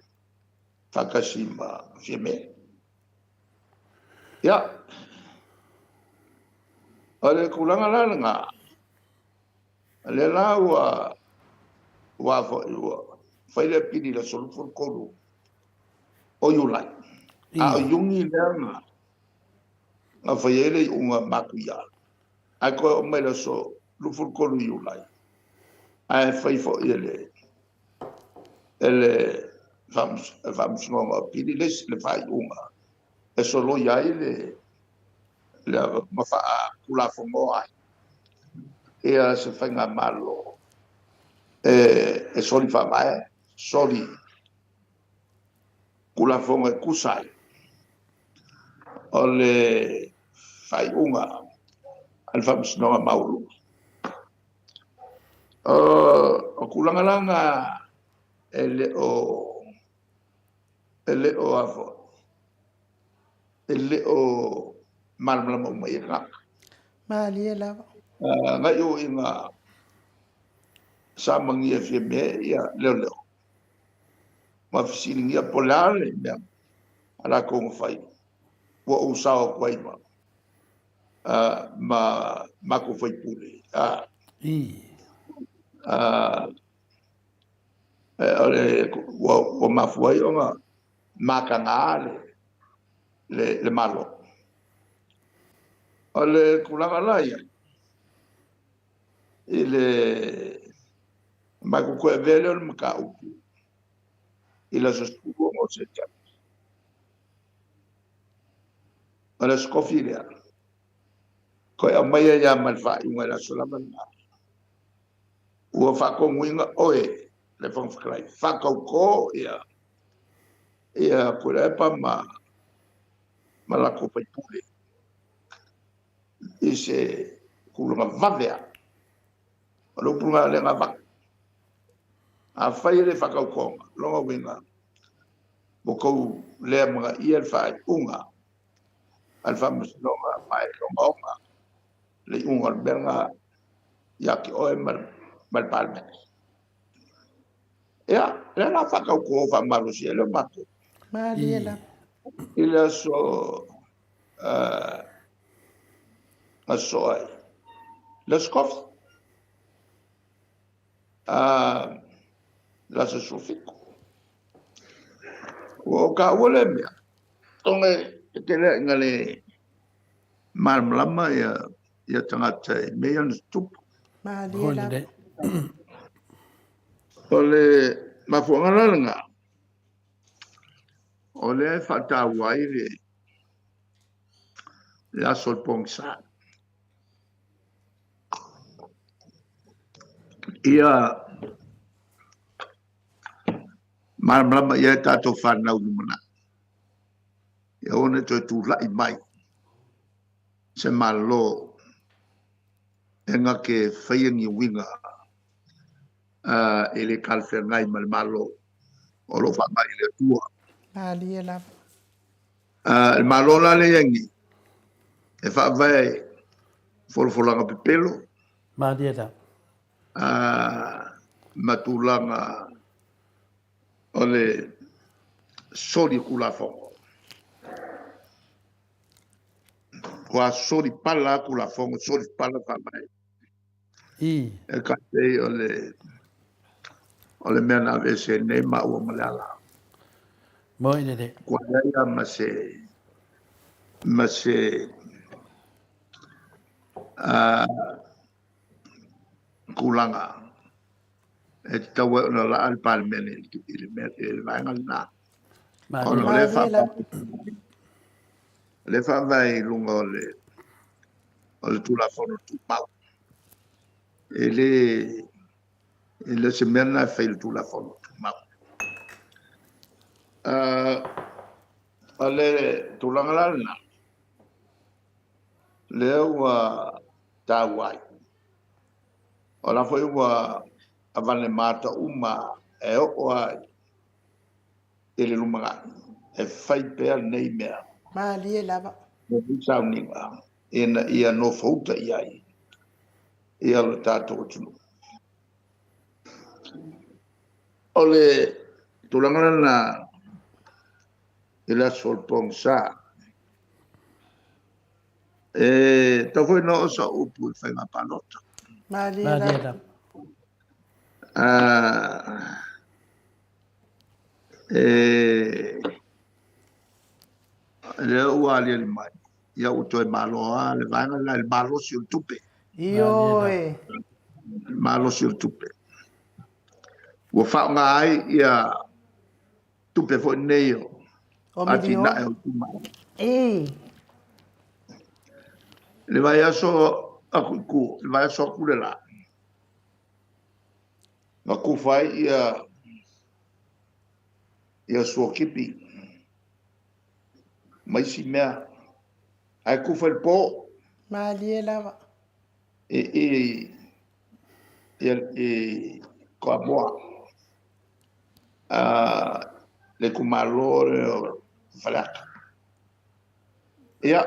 faatasi ma Fiame. Ia, o le tulaga la lena, lea la ua ua fai le apili i le aso 23 o Iulai. A o Iuni lea na fai ai le iuga matuia. Ae toe oo mai le aso 23 Iulai, ae fai foi e le Faamasinoga o Apili le faaiuga e soloia ai le ma faatulafonoa ai ia se faigamalo e soli faavae, soli tulafono e tusa ai o le faaiuga a le Faamasinoga Maualuga. O tulaga la na e le o malamalama uma i tagata. Malie lava. Nai o ina sa magia Fiame ia leoleo. Ma fesiligia po o le a le mea a latou na fai. Ua ou sao atu ai ma matou faipule. Ua mafua ai ona mataga le Malo. O le tulaga la ia, i le Matou toe avea lea o le mataupu i le aso 16 o Setema. O le aso Tofi lea, toe aumai ai lava ma le faaiuga i le aso lava lena. Ua faatonuina oe le Fofoga Fetalai, faatauto ia ia Tuilaepa ma ma latou faipule i se tulaga vave lava. O le upu lena o lea na avatu. Afai e le faatautoina, lona uiga, ua outou le amanaia le faaiuga a le Faamasinoga ma e ogaoga le iuga o le mea lena ia te oe ma le Palemene. Ia, lea la faatauto faamalosi ai lea o matou. Malie lava. I le aso na sosoo ai, le aso Tofi, le aso 17. Ua ou taua lea mea, ona e tele ina le malamalama ia tagata i mea ia na tutupu. Malie lava. O le mafuaaga la lena, o lea e faataua ai le aso o le pogisa. Ia malamalama i ai tatou fanau lumanai. Ia aua ne i toe tulai mai se Malo e na te faia ni uiga e le talafeagai ma le Malo o lo o faavae i le Atua. Malie lava. Le Malo la lea e i ai nei, e faavae i folafolaga pepelo. Malie lava. Ma tulaga o le soli o Tulafono. Ua soli pala Tulafono, soli pala faavae. I. E tai pei o le o le mea na aveese ai nei maua ma Leala. Moi lelei. Ua leai lava ma se ma se tulaga e tatau ai ona laa le Palemene i le mea i le vaega lena. Ona o lea lea faavae i luga o le o le Tulafono Tumau. E le e le o se mea lena e fai i le Tulafono Tumau. O le tulaga la lena, lea ua taua ai. O la foi ua avane ma ata uma e oo lava i le lumanai e fai pea lenei mea. Malie lava. Lenei sauniga ina ia nofouta i ai ia lo tatou atunuu. O le tulaga lena i le aso o le pogisa. E tau foi na oo sau upu i le faiga palota. Malie lava. E lea ua aliali mai, ia ua toe malo lava le vaega lena i le malosi o le tupe. Ioe. Le malosi o le tupe. Ua faaaoga ai ia tupe foi nei o atinae o itumalo. I. Le vaiaso aku i tua, le vaiaso atu le la, na tufa ai ia ia suakipi ma isi mea, ae tufa i le po. Malie lava. I i i Toamua, le itumalo lea o Faleata. Ia,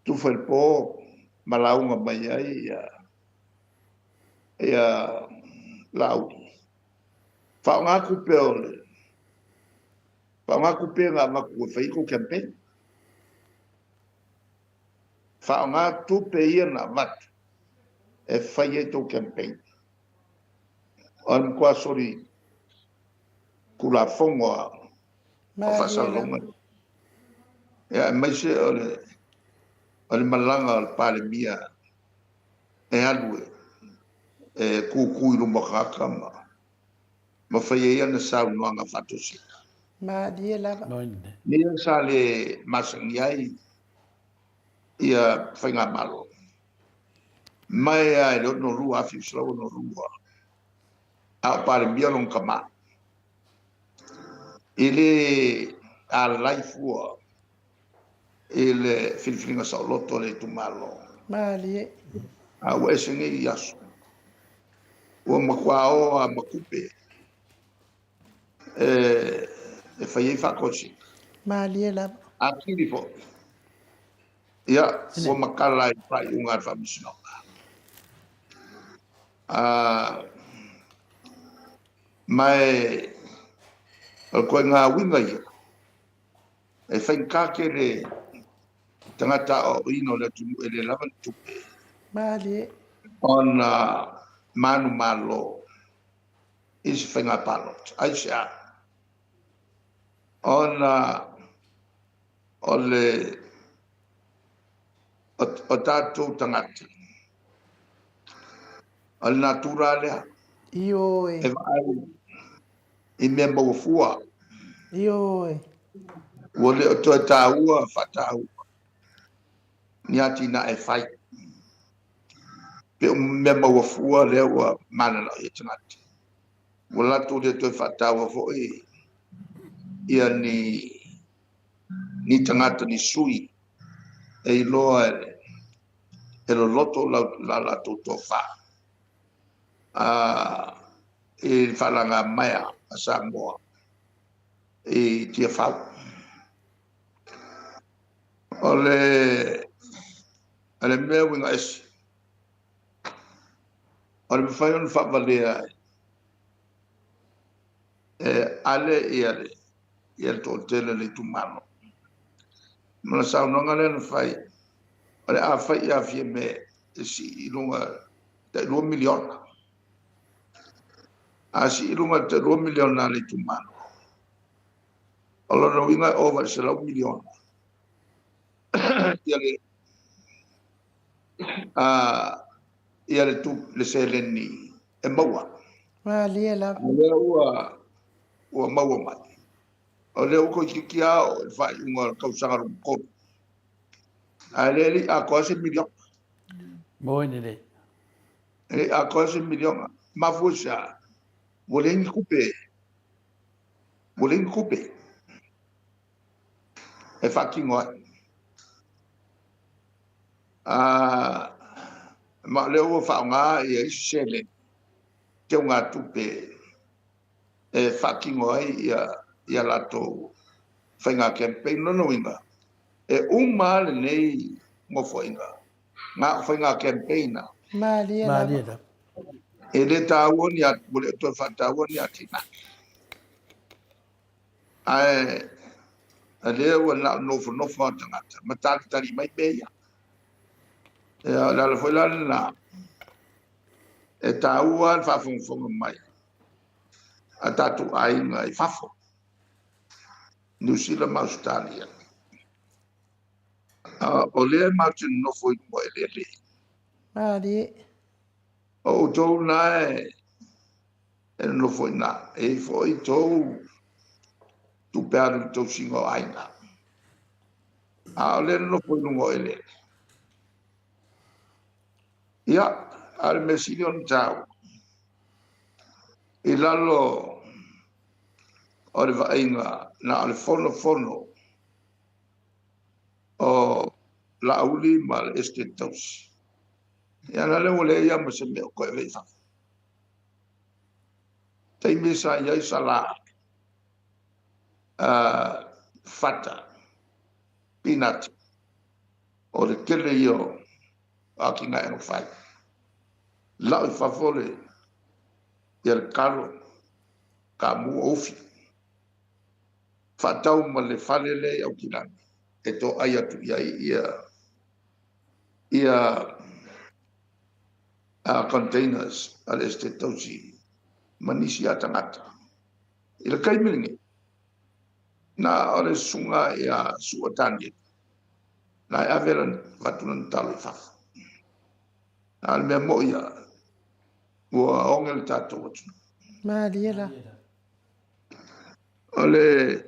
tufa i le po ma lauga mai ai ia ia Laauli. Faaaoga tupe o le faaaoga tupe na avatu e fai ai tou campaign. Faaaoga tupe ia na avatu e fai ai tou campaign. O le matua soli Tulafono a o faasalalauga. Ia aemaise o le o le malaga a le Palemia e alu e e kūkū i luma o tagata ma fai ai ana saunoaga faatosina. Malie lava. Mea sa le masani ai ia faigamalo mai lava i le 62, 1962 a o Palemia lona tama. E le alai fua i le filifiliga saoloto a le itumalo. Malie. A ua ese nei aso. Ua matua o lava ma tupe e fai ai faatosina. Malie lava. Atili foi. Ia, ua matala i le faaiuga a le Faamasinoga. Ma o le ituaiga uiga ia, e faigata tele tagata aoaoina o le atunuu e le lava ni tupe. Malie. Ona manumalo i se faiga palota. Aisea? Ona o le o tatou tagata, o le natura lea. Ioe. E vaai i mea maua fua. Ioe. Ua le o toe taua faataua ni atinae fai. Pe o mea maua fua lea ua mananao i ai tagata. Ua latou le toe faataua foi ia ni tagata ni sui e iloa e loloto la latou tofa i le faalagamaea a Samoa i Tiafau. O le mea uiga ese, o le mafai ona faavalea e ale ia le toatele o le itumalo. Ma le saunoaga lea na fai, o le a fai ia Fiame e sii i luga tai 2 miliona. A sii i luga tai 2 miliona a le itumalo, o lona uiga e ova i le 100 miliona. Ia le seleni e maua. Malie lava. O lea ua maua mai. O lea ua toeitiiti lava oo i le faaiuga o le tausaga lona 3. Ae le i atoa se miliona. Moi lelei. E le i atoa se miliona. Mafua i se a? Ua leai ni tupe. Ua leai ni tupe e faatino ai. Ma o lea ua faaaoga ia isi seleni, teugatupe e faatino ai ia latou faiga campaign. Lona uiga, e uma lava lenei nofoaiga na o faiga campaign na. Malie lava. E le taua ni ua le toe faataua ni atinae. Ae lea ua na o nofonofo a tagata ma talitali mai mea ia. Ia, o le ala foi la lena e taua le faafogafoga mai a tatou aiga i fafo, Niu Sila ma Ausetalia. O lea matou te nonofo i luga o eleele. Malie. O outou na e nonofo i ina, e i ai foi tou tupe alu i le tausiga o aiga. A o lea e nonofo i luga o eleele. Ia, a o le mea sili ona taua, i lalo o le vaaiga na o le fonofono o Laauli ma le Esetete Tausi. Ia la lea ua leai lava ma se mea o toe ave i fafo. Taimi sa i ai sala fata, peanut, o le tele ia o atinae na fai. Lau i fafo le ia le talo, kamu o ufi. Faatau ma le fale lea i Aukilani e toai atu i ai ia containers a le Esetete Tausi ma nisi a tagata. I le taimi lenei, na o le susuga ia Sua Daniel, na e ave lana avatu lana talo i fafo. A o le mea moi ia, Ua oge le tatou atunuu. Malie la. O le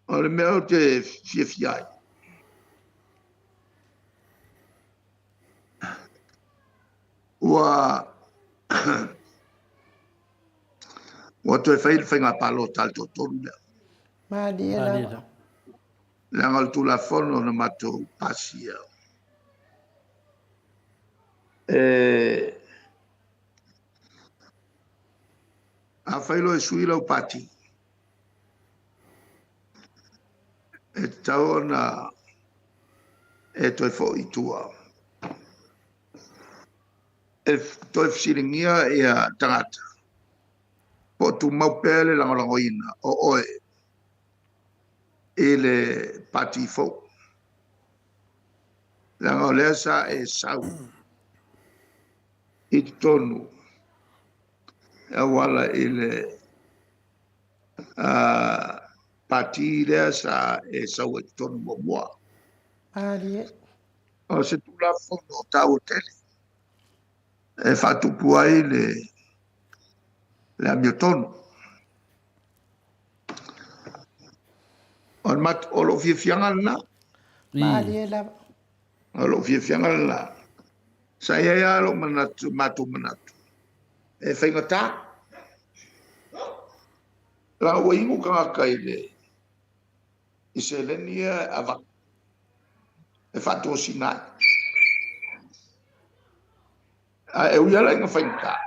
o le mea ou te fiafia ai, ua ua toe fai le faiga palota a le toatolu lea. Malie lava. Leaga o le Tulafono na matou pasia e afai loa e sui lau pati, e tatau ona e toe foi i tua. E toe fesiligia ia tagata po o tumau pea le lagolagoina o oe i le pati fou. Leaga o lea sa e sau i totonu e auala i le pati lea sa e sau ai i totonu muamua. Malie. O se Tulafono taua tele e faatupu ai le le amiotonu. O le mat, o lou fiafiaga lena. Malie lava. O lou fiafiaga lena. Sa i ai lava lou manatu, matou manatu, e faigata. Leaga ua inu tagata i le i seleni ia e avatu e faatosina ai. Ae ui lava la ina faigata,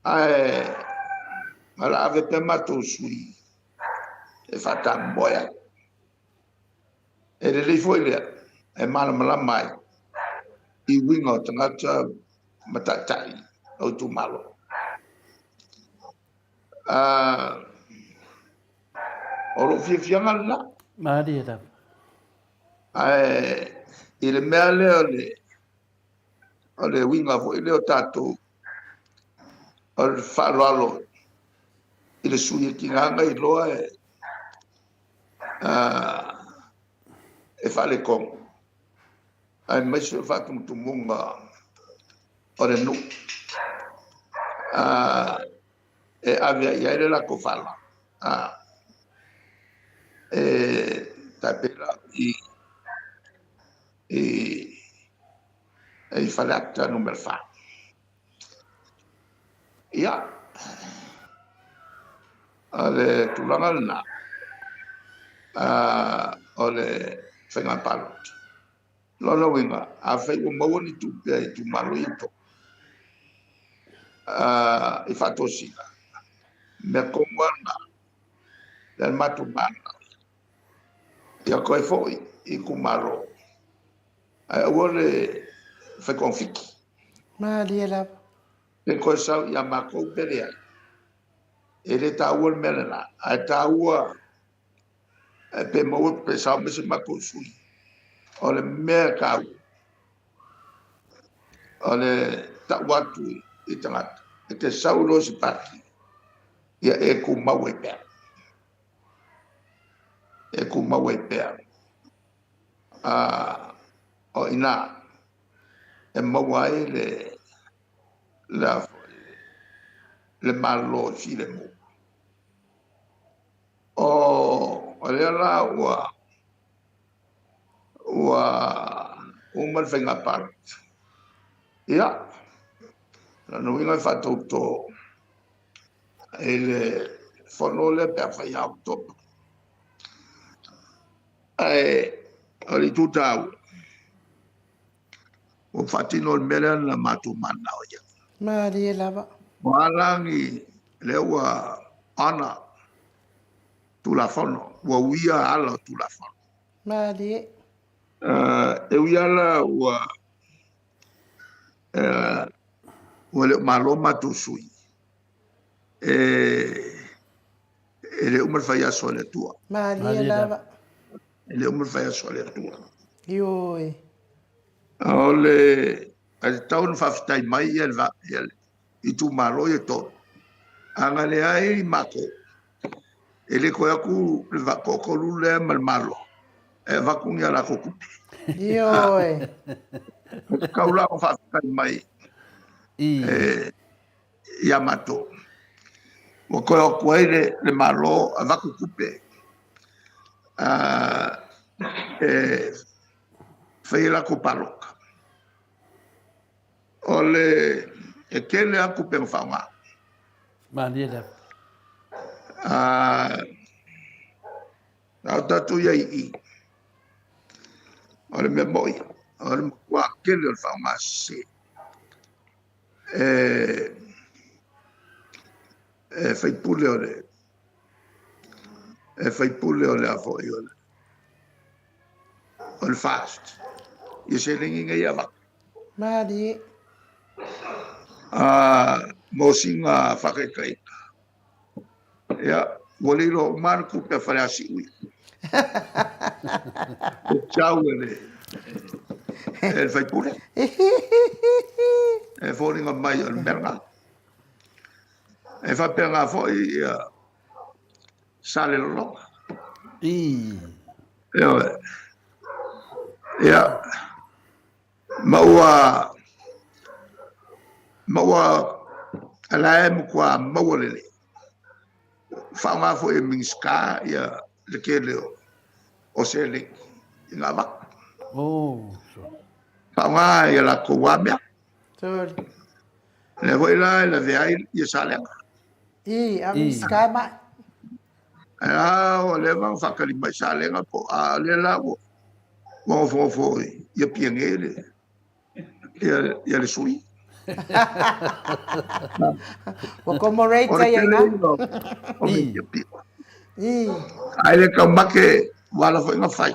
ae o le a ave pea matou sui e faatamomoe ai. E lelei foi lea e malamalama ai i uiga o tagata ma taitai o itumalo. O lou fiafiaga lena. Malie lava. Ae i le mea lea o le o le uiga foi lea o tatou o le faaaloalo i le sui e tiga ona iloa e e faaletonu aemaise o le faatumutumuga o le nuu e ave ai i ai le latou faaaloalo. E tai pei la i i i Faleata Nu.4. Ia, o le tulaga lena o le faiga palota. Lona uiga, afai ua maua ni tupe a itumalo ia e tolu i faatosina, mea tonu lava lena, lea na matou mananao i ai. Ia toe foi i itumalo, ae aua le fai togafiti. Malie lava. Pe toe sau ia matou pe leai. E le taua le mea lena, ae taua pe maua pe sao mai se matou sui. O le mea e taua, o le tau atu i tagata, e te sau loa i se pati, ia e tumau ai pea. E tumau ai pea. O i ina e maua ai le le le Malo e filemu. O lea la ua ua uma le faiga palota. Ia, lona uiga e faatauto i le fono lea pe a fai ia Oketopa. Ae o le itu taua, ua faatino le mea lea na matou mananao i ai. Malie lava. O a la ni lea ua ana Tulafono, ua uia ala o Tulafono. Malie. E ui lava la ua ua le o malo matou sui, e e le uma le fai aso a le Atua. Malie lava. E le uma le fai aso a le Atua. Ioe. O le ae tatau ona faafetai mai ia le itumalo ia e tolu. A na leai matou, e le toe atu le toatolu lea ma le Malo e avatu ni a latou tupe. Ioe. Tatau la ona faafetai mai ia matou. Ua toe o atu ai le Malo avatu tupe e fai ai latou palota. O le e tele lava tupe na faaaoga. Malie lava. A o tatou i ai i i, o le mea moni, o le matua tele o le faaaoga sese e faipule o le e faipule o le a foi o le o le FAST ia seleni nei e avatu. Malie. Mo sina faataitaiga, Ia, ua le iloa uma lava le tupe a Faleasiu ia. E tau e le, e le faipule. E foliga mai o le mea lena. E faapena foi ia Salelologa. Ioe. Ia, Ma ua, ma ua la e matua maua lelei. Faaaoga foi e Minisita ia le tele o seleni i na avatu. Oh. Faaaoga ia latou lava mea. Sorry. Lea foi la e lavea ai ia Salega. I, a Minisita mai. A ua leva ona faatali mai Salega po a lea la ua ua nofonofo i Apia nei le ia ia le sui. Ua komo rate ia ina. O le I. Ai le taumate ua ala foi na fai.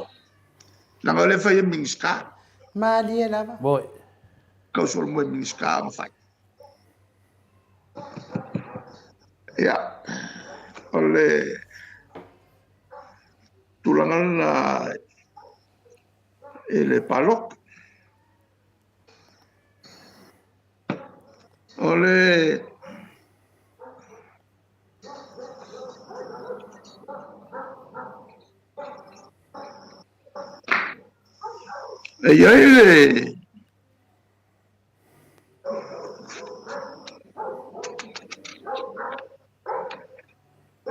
Leaga o lea e fai e Minisita. Malie lava. Moi. Tau solomua e Minisita ona fai. Ia, o le tulaga lena i le palota. O le e i ai le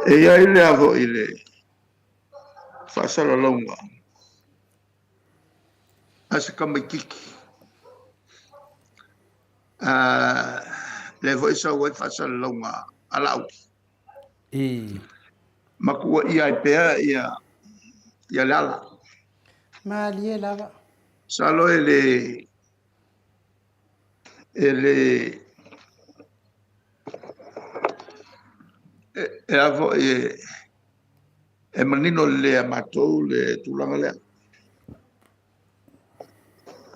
E i ai lea foi le faasalalauga a se tamaitiiti, lea foi e sau ai faasalalauga a Laauli. Ma tuuaia ai pea ia Leala. Malie lava. Masalo e le e le e a foi e e manino lelei ia matou le tulaga lea.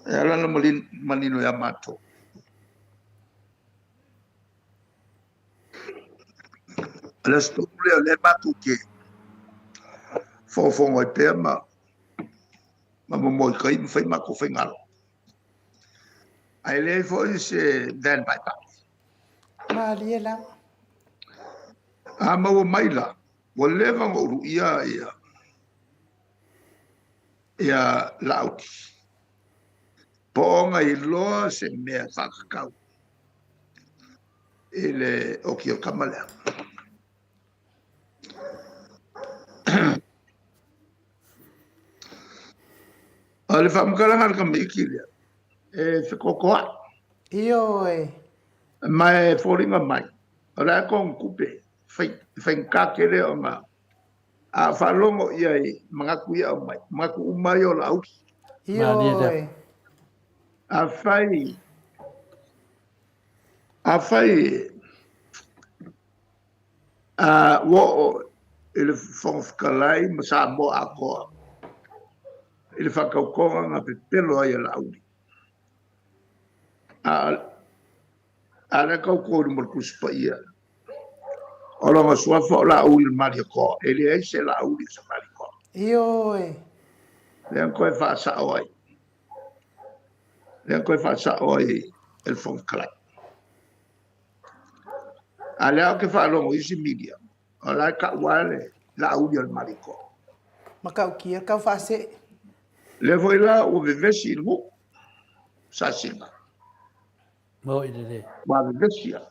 E ala ona manino ia matou. O le aso tonu lea o lea matou te fogafoga ai pea ma ma momoe tai ma fai matou faigalo. Ae leai foi se van paepae. Malie lava. A maua mai la, ua leva ona ou luia ia, ia Laauli. Po o ona iloa se mea faatatau i le oki o le tama lea. O le faamatalaga a le tamaiti lea, e fekokoai. Ioe. Ma e foliga mai, o le a togitupe, e faigata tele ona a faalogo i ai manatu ia aumai, manatu uma ia o Laauli. Ioe. Afai, afai A ua oo i le Fofoga Fetalai ma Samoa atoa i le faatautoga na pepelo ai e Laauli. A a lea tauto i luma o le Tusi Paia, o lona suafa o Laauli o le Malietoa. E leai se Laauli o se Malietoa. Ioe. Lea na toe faasao ai. Lea na toe faasao ai e le Fofoga Fetalai. A lea ou te faalogo i isi media, o la e tau lava le Laauli o le Malietoa. Matautia, tau faasee. Lea foi la ua vevesi i le nuu. sasiga. Mo i lelei. Ua vevesi a.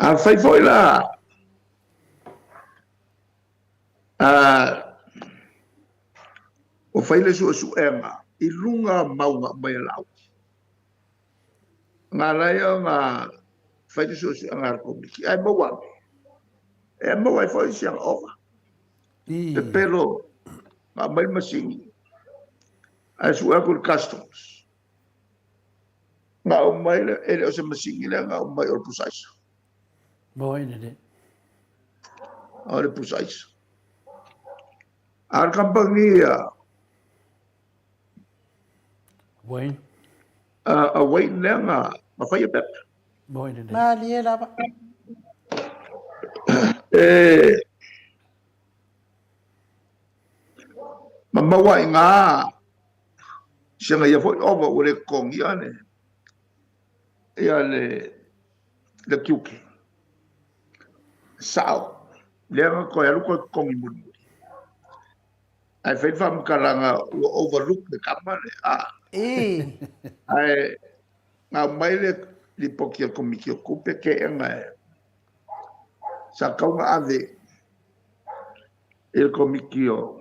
Afai foi la ua fai le suesuega i luga o mauga mai a Laauli, na ala ai ona fai le suesuega a le Komiti, ae maua ane, e maua ai foi si ana ova. Pepelo, na aumai le masini, ae sue atu i le Customs. Na aumai, e le o se masini lea na aumai o le pusa aisa. Moi lelei. O le pusa aisa. A o le kamupani a Wayne. A Wayne lea na faia pepa. Moi lelei. Malie lava. E ma maua i ngā sianga ia foi ova ua le totogia le ia le le tiute. Sao, lea na toe alu toe totogi mulimuli. Ae fai le faamatalaga ua overlook le tama le a. Ii. Ae na aumai le lipoti a le Komiti o Tupe keena e sa tau na ave i le Komiti o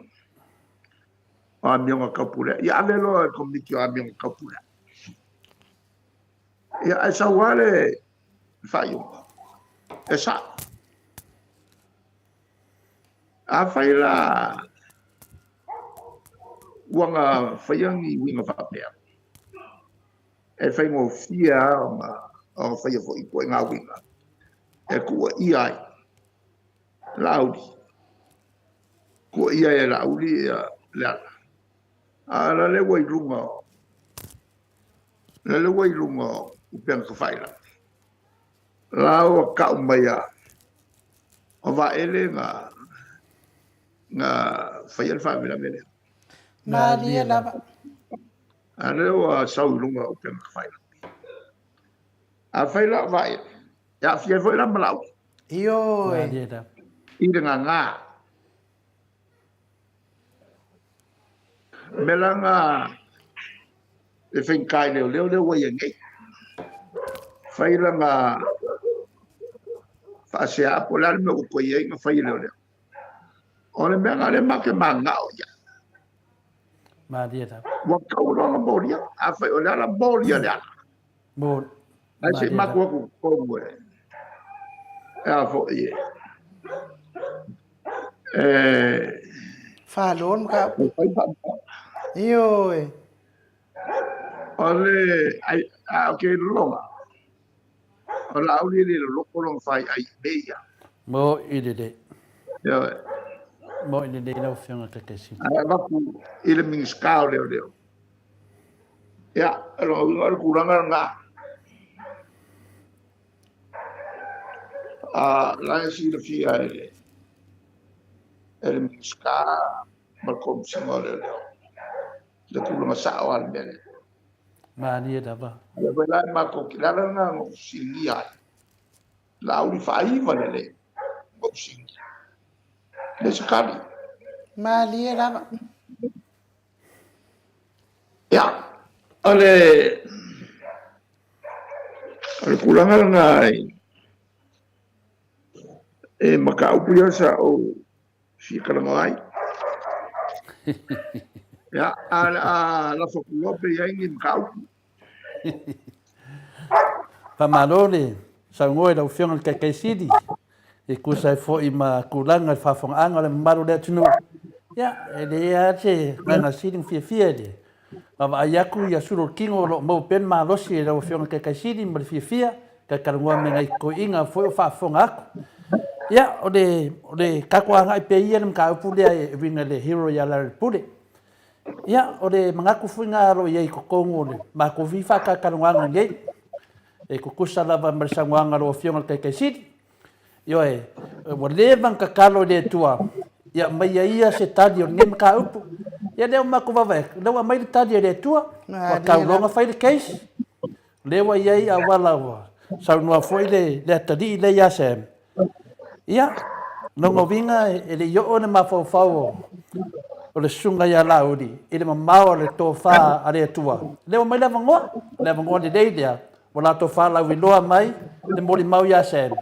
Amioga Taupulega. Ia ave loa i le Komiti o Amioga Taupulega. Ia ae sau lava le faaiuga e sa'o. Afai la ua na faia ni uiga faapea, e faigofie lava ona faia foi ituaiga uiga e tuuaia ai Laauli, tuuaia ai e Laauli Leala. A o la ua i luga o la ua i luga o upega tafailagi. La ua tau mai a o Vaele na na faia le faalavelave lea. Malie lava. A lea ua sau i luga o upega tafailagi. Afai la o Vaele, e aafia ai foi la ma Laauli. Ioe. Malie lava. I le gagā. Mea la na e faigata i leoleo lea ua i ai nei. Fai lana faasea po o le a le mea ua toe i ai na fai e leoleo. O le mea na lea matou te mananao i ai. Malie lava. Ua tau loa ona molia. Afai o le ala, molia le ala. Mo, Ae se i matou atu i totonu e, e a foi e, e, Falo le mataupu. e fai faamatalaga. Ioe. O le, ai, a o ke lologa, o Laauli e le loloto lona faiai i mea ia. Mo i lelei. Ioe. Mo i lelei lau Afioga Taitaisefe. Ae avatu i le Minisita o Leoleo. Ia, o lona uiga o le tulaga lena. A, la e silafia e le, e le Minisita ma le Komesina o Leoleo le tulaga sao lava o le mea lea. Malie lava. Lea foi la e matou te, le ala lena na ou fesiligia ai, Laauli faaiva lelei na ou fesiligia. Le se tali. Malie lava. Ia, o le, o le tulaga lena i, e mataupu ia sa ou fia talanoa ai. Ia, a o le a lafo atu loa pe i ai ni mataupu. Faamalo le saunoa i lau Afioga i le Taitai Sili e tusa ai foi ma tulaga i le faafofogaaga o le mamalu o le atunuu. Ia, e leai lava se agaga sili ma fiafia i le vaavaai atu ia sulu o le tino o lo o maua pea le malosi e lau Afioga i le Taitai Sili ma le fiafia talatalanoa me nai toeaiina foi o faafofoga atu. Ia, o le, o le tatou agai pea ia i le mataupu lea e uiga i le hero ia Larry Pule. Ia, o le manatu foi lena o lo o i ai i totonu o le matou foi faatalatalanoaga nei, e tutusa lava ma le saunoaga a lau Afioga i le Taitai Sili. Ioe, ua leva ona tatalo i le Atua, ia aumaia ia se tali o lenei mataupu. Ia lea ua matou vaavaai atu, lea ua aumai le tali a le Atua, ua tau loa ona fai le case. O lea ua i ai auala ua saunoa foi le, le atalii lea ia Sam. Ia, lona uiga e le i oo le mafaufau o, o le Susuga ia Laauli i le mamao o le tofa a le Atua. Lea ua mai le avanoa, le avanoa lelei lea, ua latou faalauiloa mai le molimau ia Sam.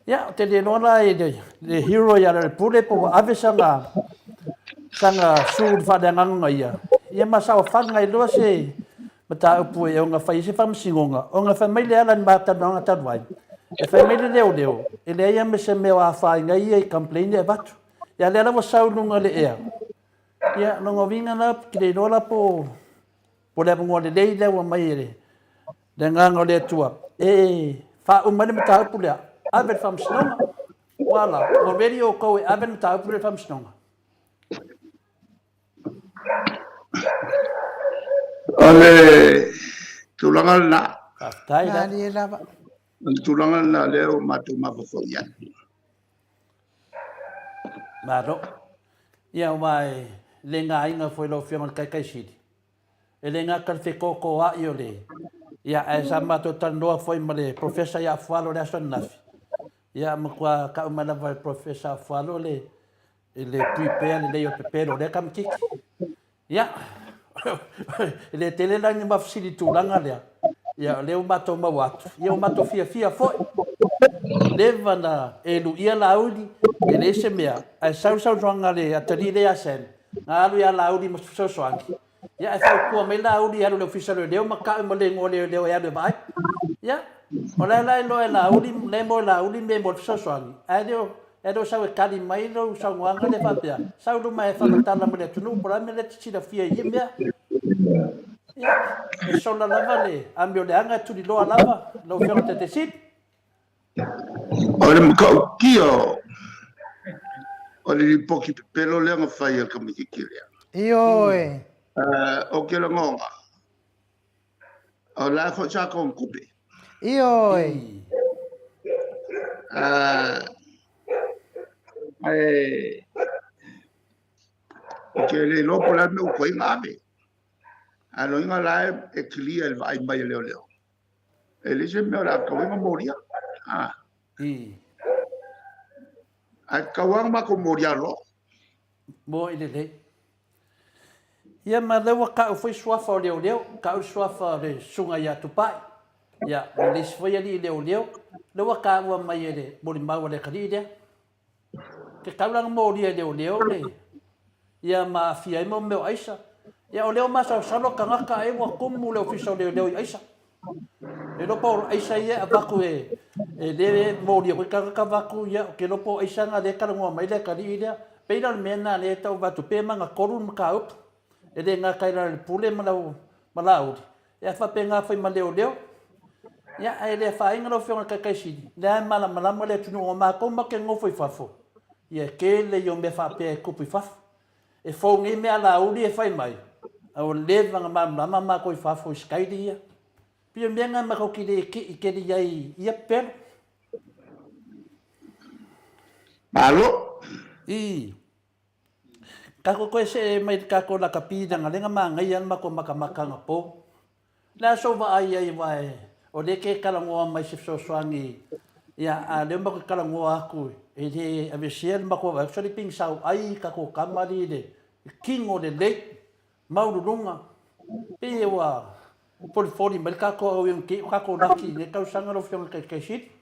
Ia, ou te le iloa la i le hero ia Lealepule po ua ave sana sana su i le faaleagaga ia, ia ma saofaga ai loa se mataupu e ona fai ai se faamasinoga, ona fai mai le ala i le ma talanoaga talu ai, e fai mai le leoleo, e leai lava ma se mea o afaina ai ia i complaint ia e avatu. Ia lea la ua sau i luga o le ea, ia lona uiga la, ou te le iloa la po o le avanoa lelei lea ua aumai e le Agaga o le Atua e faauma ai le mataupu lea, ave i le faamasinoga. Ua la, ua ready outou e ave le mataupu lea i le faamasinoga? O le tulaga lena. Faafetai la. Malie lava. O le tulaga lena lea ua matou mafaufau i ai. Malo. Ia, aua e le gaina foi lau Afioga i le Taitaisili, e le gata i le fetotoai o le... Ia, ae sa matou talanoa foi ma le Professor ia Afualo i le aso ananafi, ia, matua tau mai lava e le Professor Afualo le, le prepare lelei o le pepelo o lea tamaitiiti. Ia, e le tele la ni ma fesili i le tulaga lea. Ia, o lea ua matou maua atu. Ia, ua matou fiafia foi. Leva na e luia Laauli, e leai se mea, ae sau le saunoaga a le atalii lea ia Sam, na alu ia Laauli ma fesoasoani. Ia, ae fautua mai Laauli e alu i le Ofisa o Leoleo ma tau ma le igoa o leoleo e alu e vaai. Ia, o la e la e iloa e Laauli, la e moe Laauli mea mo le fesoasoani, ae le o E le o sau e tali mai lou saunoaga lea faapea, sau i luma e faamatala ma le atunuu po o le a le mea lea e te silafia i ia mea. Ia, e sola lava le amio leaga e tuliloa lava lau Afioga i le Taitaifono. O le matautia o le lipoti pepelo lea na fai e le tamaitiiti lea. Ioe. Ou te lagona, o la foi sa togatupe. Ioe. Ae ou te le iloa po o le a le mea ua tuai ona ave. Ae lona uiga la e clear i le vaai mai a leoleo. E leai se mea o le a tatau ai ona molia. Ae tatau lava ona matou molia loa. Moi lelei. Ia ma lea ua tau foi suafa o leoleo, tau le suafa o le susuga ia Tupai, ia ma le isi foi alii leoleo, lea ua taua mai e le molimau a le atalii lea. Ke tau la na molia e leoleo le, ia ma aafia ai mo mea o aisa. Ia o lea ua masalosalo tagata ai ua tumu le ofisa o leoleo i aisa. E iloa po o aisa ia e avatu e, e le molia foi tagata avatu, ia, ou te iloa po o aisa na lea e talanoa mai le atalii lea. Pei la o le mea lena lea e tau avatu pea magatolu le mataupu, e le gata i Lalolepule ma lau ma Laauli, ae faapena foi ma leoleo. Ia, ae le afaina lau Afioga i le Taitaisili, o lea e malamalama le atunuu, o matou matou te nofo i fafo, ia e tele ia o mea faapea e tupu i fafo. E fou nei mea a Laauli e fai mai, a ua leva ona malamalama matou i fafo i sikaili ia. Pei o le mea lena matou te le kei tele i ai i ia pepelo. Malo! I. Tatou toe see mai i le tatou lakapi leaga lea na manaia le matou matamata anapo. O le a sou vaai ai aua o lea e te talanoa mai i se fesoasoani ia a o lea matou te talanoa atu e le aveesea le matou vaai atu sole pei ni sao ai tatou tama alii i le tino lelei maualuluga pei ua folifoli mai le tatou auiongekei o tatou laki i lenei tausaga lau Afioga i le Taitaisili.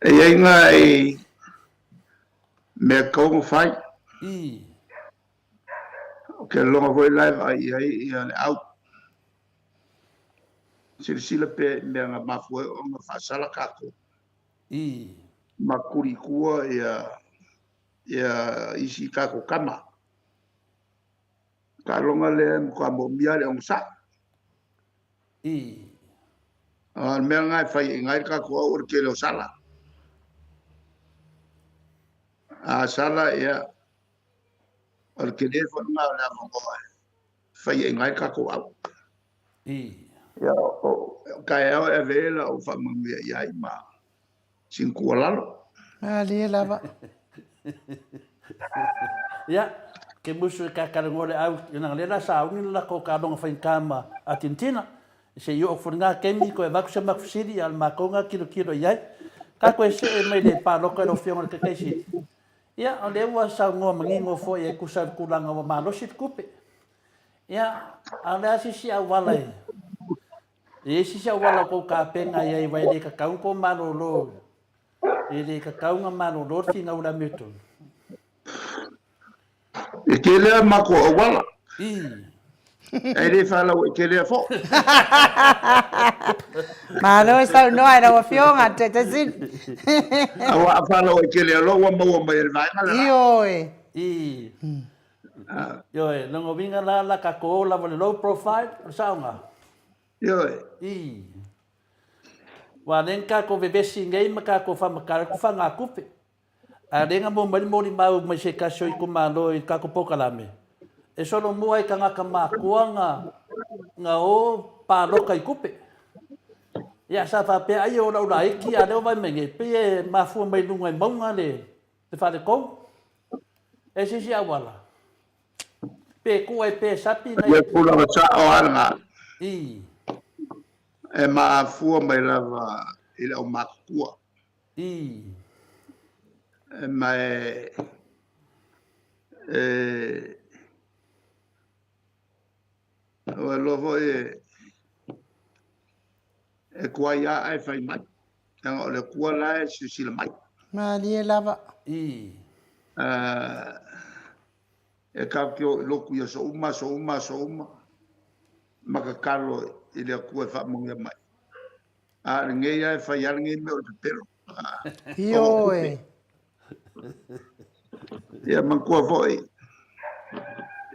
E i ai nai mea tatau ona fai. Ou te lagona foi la e vaai i ai ia le au. Silasila pea i mea na mafua ai ona faasala tatou. Ma tuli i tua ia, ia isi tatou tama. Taaloga lea e matua moomia le onosai. O le mea lena e fai ai le tatou au o le tele o sala. A sala, ia, o le tele foi lena o le avanoa e fai ai le tatou au. Ia, o taeao e ave ai lau faamanuia i ai ma sina tuualalo. Malie lava. Ia, ke musu e kakalanoa le au, leaga lea la sauni le latou taaloga faigata ma Atenetina. Se i oo foi lena taimi toe avatu se matou fesili, a o le matou lena tilotilo i ai. Tatou e see mai le palota i lau Afioga i le Taitaisili. Ia, o lea ua saunoa manino foi e tusa ai o le tulaga ua malosi le tupe. Ia, a o le a se isi auala e e i ai se isi auala o tou tapena i ai aua e le tatau ona tou malolo, e le tatau ona malolo le finau i le amiotonu. E tele a matou auala. I. Ae le faalauaitelia foi. Malo saunoa i lau Afioga Taitai Sili. Aua a faalauaitelia loa ua maua mai e le vaega le la. Ioe. I. Ioe, lona uiga la, la tatou o lava i le low profile, o le saoga? Ioe. I. Aua o lea na tatou vevesi nei ma tatou faamatala atu fagatupe. A o lea na maua mai le molimau mai se tasi o itumalo i le tatou polokalame, e solomua i tagata matutua na, na o palota i tupe. Ia, sa faapea ai o lau laiti, a o lea ua vaai mai nei, pei e mafua mai luga i mauga le, le faaletonu. E se isi auala, pe tuu ai pea e sapi nai... Ia tulaga sao lava lena. I. E mafua mai lava i le aumatutua. I. Ma e, e, ua iloa foi e, e tuai lava ae fai mai. Leaga o le Atua la e silasila mai. Malie lava. I. E tatou te o i lotu i aso uma, aso uma, aso uma, ma tatalo i le Atua e faamanuia mai. A o lenei lava e fai lava lenei mea o le pepelo. Ioe. Ia manatua foi,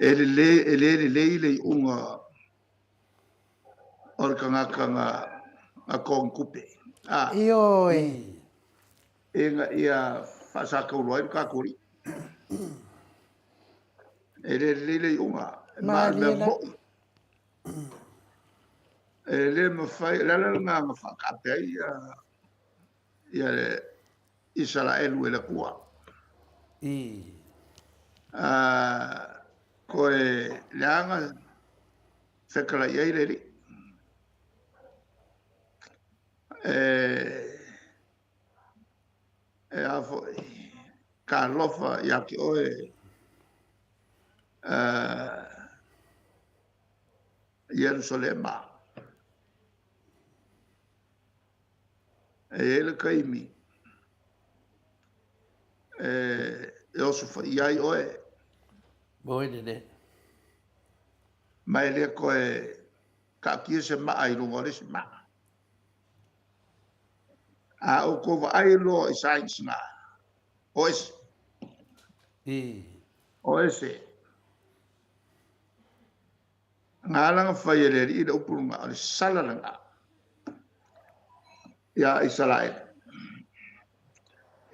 e lelei, e le lelei le iuga o le tagata na, na togitupe. A. Ioe. Ina ia faasataulo ai lo tatou alii. E le lelei le iuga. Ma o le mea moni. E le mafai, o le ala lena na faataape ai ia, ia le Isaraelu e le Atua. I. Koe leaga fetalai ai le Alii. E, e a foi, talofa ia te oe, Ierusalema. E i ai le taimi e osofai ai oe. Moi lelei. Ma e le toe taatia se maa i luga o le isi maa. A outou vaai loa i signs na, o ese. I. O ese. Na ala na fai e le Alii le upu lena, o le sala lena iā Isaraelu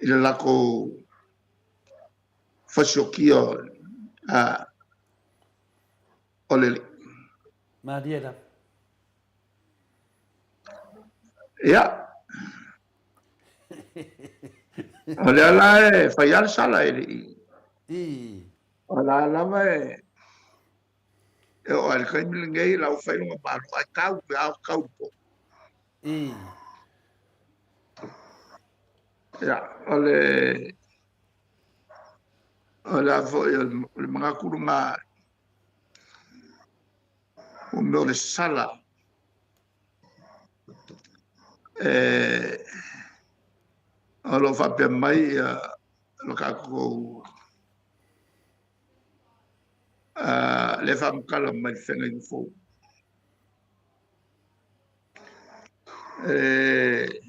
i le latou fasiokia o le Alii. Malie lava. Ia. O lea la e fai lava le sala e le i. I. O la lava e e oo ai le taimi lenei la ua fai lona malo ae tau pe a tau po. I. Ia, o le o le a foi o le manatu lena o mea o le sala e o lo o faapea mai ia lo tatou lea faamatala mai le feagaiga fou. E,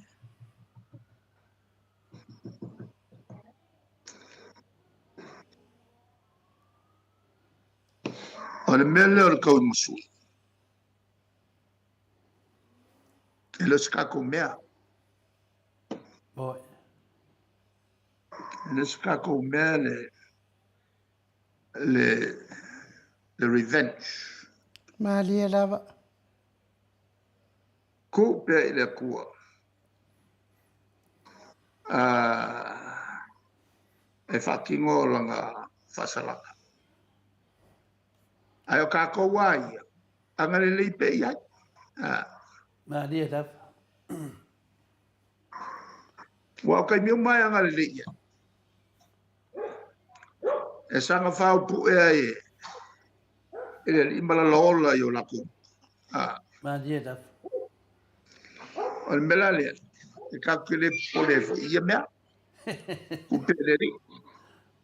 o le mea lea o le tauimasui, e le o se tatou mea. Oi. E le o se tatou mea le, le, le revenge. Malie lava. Tuu pea i le Atua. E faatino lana faasalaga. Ae o tatou lava ia, agalelei pea i ai. Malie lava. Aua o taimi uma e agalelei i ai. E saga faaopu'e ai e le alii malalaola i o lakou. A. Malie lava. O le mea la lea, e tatou te le popole ai foi i ia mea. Tupe a le Alii.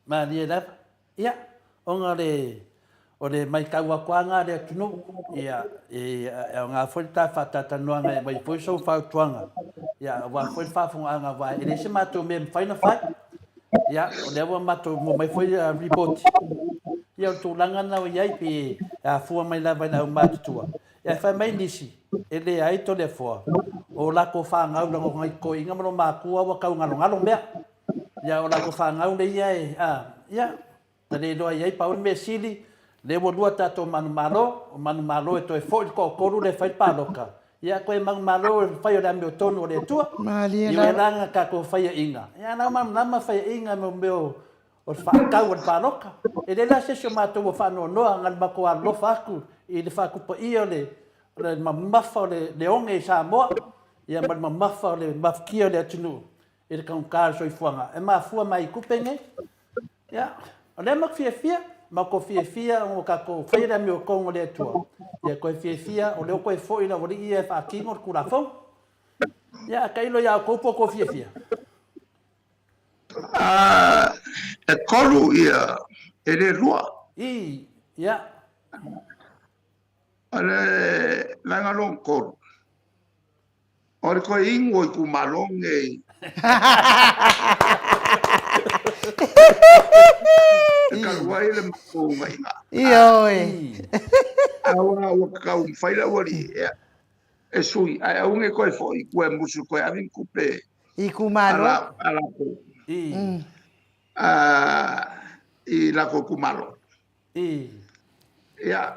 Malie lava. Ia, ona o le, o le maitau atu lava lena a le atunuu, ia, e aoga foi le ta faatalatanoaga e aumai foi sou fautuaga, ia, aua foi le faafofogaaga aua e leai se matou mea e mafai ona fai. Ia, o lea ua matou maua mai foi lipoti, ia o le tulaga lena ua i ai, pe e afua mai lava i le aumatutua. Ia, ae fai mai nisi, e leai Toleafoa, o latou fanau leaga o nai toeaiina ma loomatua ua tau galogalo mea. Ia, o latou fanau lea ia e, a, ia, na le iloa i ai, pau le mea sili, lea ua lua tatou manumalo, o manumalo e toe foi le toatolu lea e fai le palota, ia toe manumalo e fai o le amiotonu o le Atua. Malie I lava. la na tatou faiaina, ia na malamalama faiaina mo mea o le faatau o le palota. E leai la se isi o matou ua faanoanoa na o le matou alolofa atu i le faatupaia o le le mamafa o le oge i Samoa, ia ma le mamafa o le mafutia o le atunuu i le taugata o le soifuaga e mafua mai i tupe nei. Ia, o lea matou fiafia, matou fiafia ona ua tatou faia le amiotonu a le Atua. Ia toe fiafia o lea ua toe foi le aualii ia e faatino le Tulafono. Ia, a tailo ia outou po o tou fiafia. A, e kolu ia, e le lua. I, ia. O le vaega lona tolu, O le toe inu o itumalo nei. E talu ai le matou ugaiga. Ioe. Aua ua tatau mafai le aualii e sui, ae aua ne i toe foi i tua e musu toe ave ni tupe I itumalo. a latou. I latou itumalo. Ia,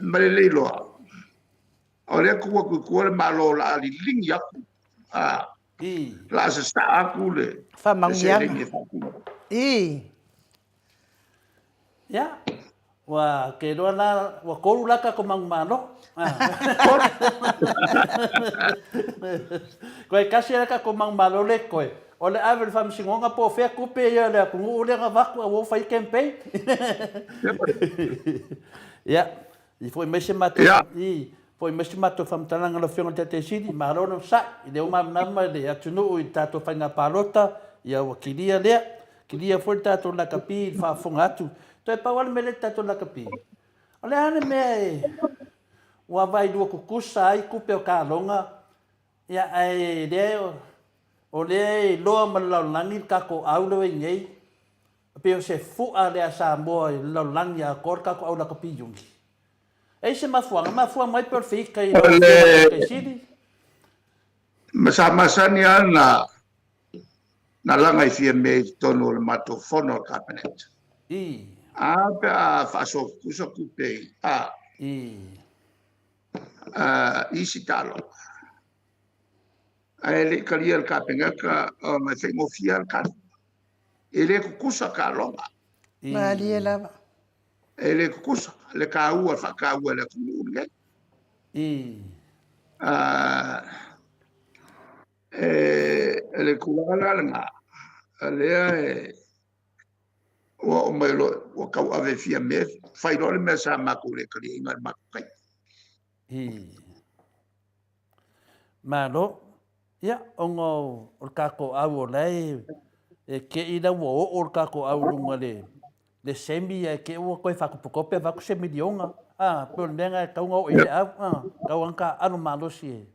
ma le le iloa. O lea tuu atu i tua le Malo o le a liligi atu, a, o le a sasaa atu le Faamanuiaga. seleni e faatino. I. Ia, ua ke iloa la, ua kolu la tatou manumalo. Koe tasi la tatou manumalo le koe, o le ave i le faamasinoga po o fea tupe ia o le atunuu lea na avatu a ua fai campaign. Ia, I foi mai se matou, i foi mai se matou faamatalaga lau Afioga i le Taitai Sili, malo le onosai, i lea ua malamalama le atunuu i le tatou faiga palota, ia ua kilia lea, kilia foi le tatou lakapi i le faafofoga atu. Toe pau lava le mea lea i le tatou lakapi, o le a le mea e ua vailua tutusa ai tupe o taaloga, ia ae lea o lea e iloa ma le lalolagi le tatou au lea ua i ai nei, E pei o se fu'a lea a Samoa i le lalolagi atoa le tatou au lakapi iuni. E i ai se mafuaaga? Mafua mai pei o le feita i lau Afioga i le Taitai Sili. Sa masani lava na na laga i Fiamē i totonu o le matou fono a le Kapeneta. I. A pe a faasoa tutusa tupe i a. I. A isi taaloga. Ae le i talia e le Kapeneta ona e faigofie lava le tali. E le tutusa taaloga. Malie lava. E le tutusa le taua, le faataua e le atunuu lenei. E le tulaga la lena, lea e ua oo mai loa, ua tauave e Fiamē, fai loa le mea sa matou le taliaina i le matou taimi. Malo. Ia, ona o le tatou au o la e te i la ua oo le tatou au i luga le le semi ae te i ua toe faatopetope avatu se miliona. A, pei o le mea lena e tatau ona oo i ai le au, a, tatau lava ona taaalo malosi e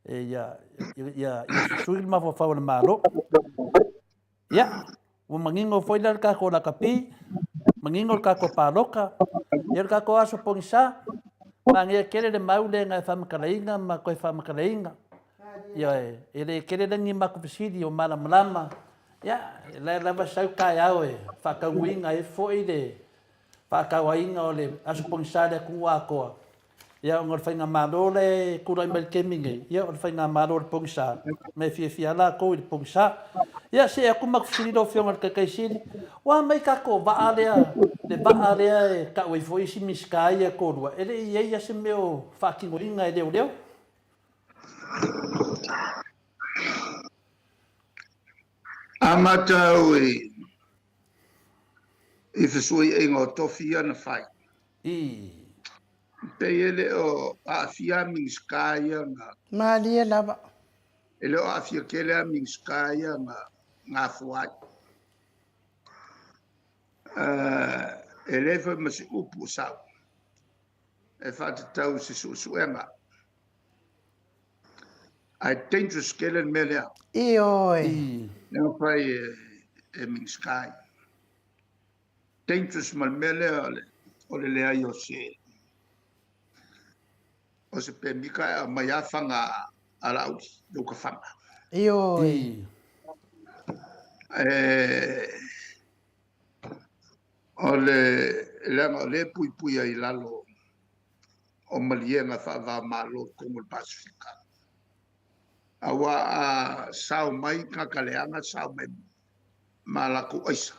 e ia ia ia susui le mafaufau o le Malo. Ia, ua manino foi la le tatou lakapi, manino le tatou paloka, ia le tatou aso pogisa, manaia tele le mau lea na e faamatalaina ma toe faamatalaina. Ia, e le tele la ni matou fesili o malamalama, ia, la e lava sau taeao e faataunuuina ai foi le faatauaina o le aso pogisa i le atunuu atoa. Ia, ona o le faigamalo lea e tulai mai i le taimi nei, ia o le faigamalo o le pogisa, ma e fiafia lava latou i le pogisa. Ia, see atu ma fesili lau Afioga i le Taitai Sili, ua a mai tatou vaa lea, le vaa lea e tau ai foi isi Minisita ia e toalua, e le i i ai lava se mea o faatinoina e leoleo? A matau i. I fesuiaiga o tofi ia na fai. I. Pei e le o aafia a Minisita ia na. Malie lava. E le o aafia tele a Minisita ia na gafua ai. E leai foi ma se upu o sau e faatatau i se suesuega. Ae dangerous tele le mea lea. Ioe. Lea na fai e Minisita ia. Dangerous ma le mea lea o le leai o se o se pemita e aumai lava faga a Laauli i uta faga. Ioe. O le leaga o lea e puipui ai i lalo o maliega faava-o-Malo i totonu o le Pasefika. Aua a sao mai tagata leaga sao mai ma latou aisa,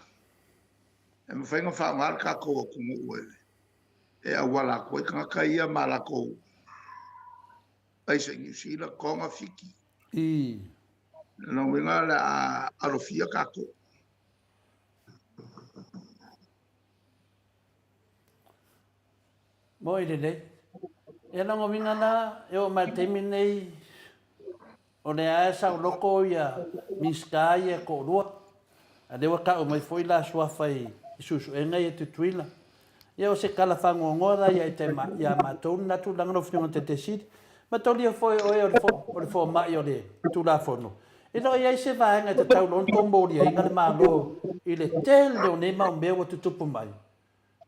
e mafai ona faaaoga le tatou atunuu e auala atu ai tagata ia ma latou aisa i Niu Sila, Toga, Fiti. O lona uiga o le a alofia tatou. Moi lelei. Ia lona uiga la, e oo mai i le taimi lenei, o lea e saoloko ia Minisita ia e toalua, a o lea ua tau mai foi la suafa i suesuega ia Tutuila. Ia o se tala faanoanoa la ia te ia matou lena tulaga lau Afioga i le Taitaifono. Mataulia foi o oe o le fomai o le Tulafono, e le o i ai se vaega e tatau loa ona tou moliaina le Malo i le tele o nei mau mea ua tutupu mai.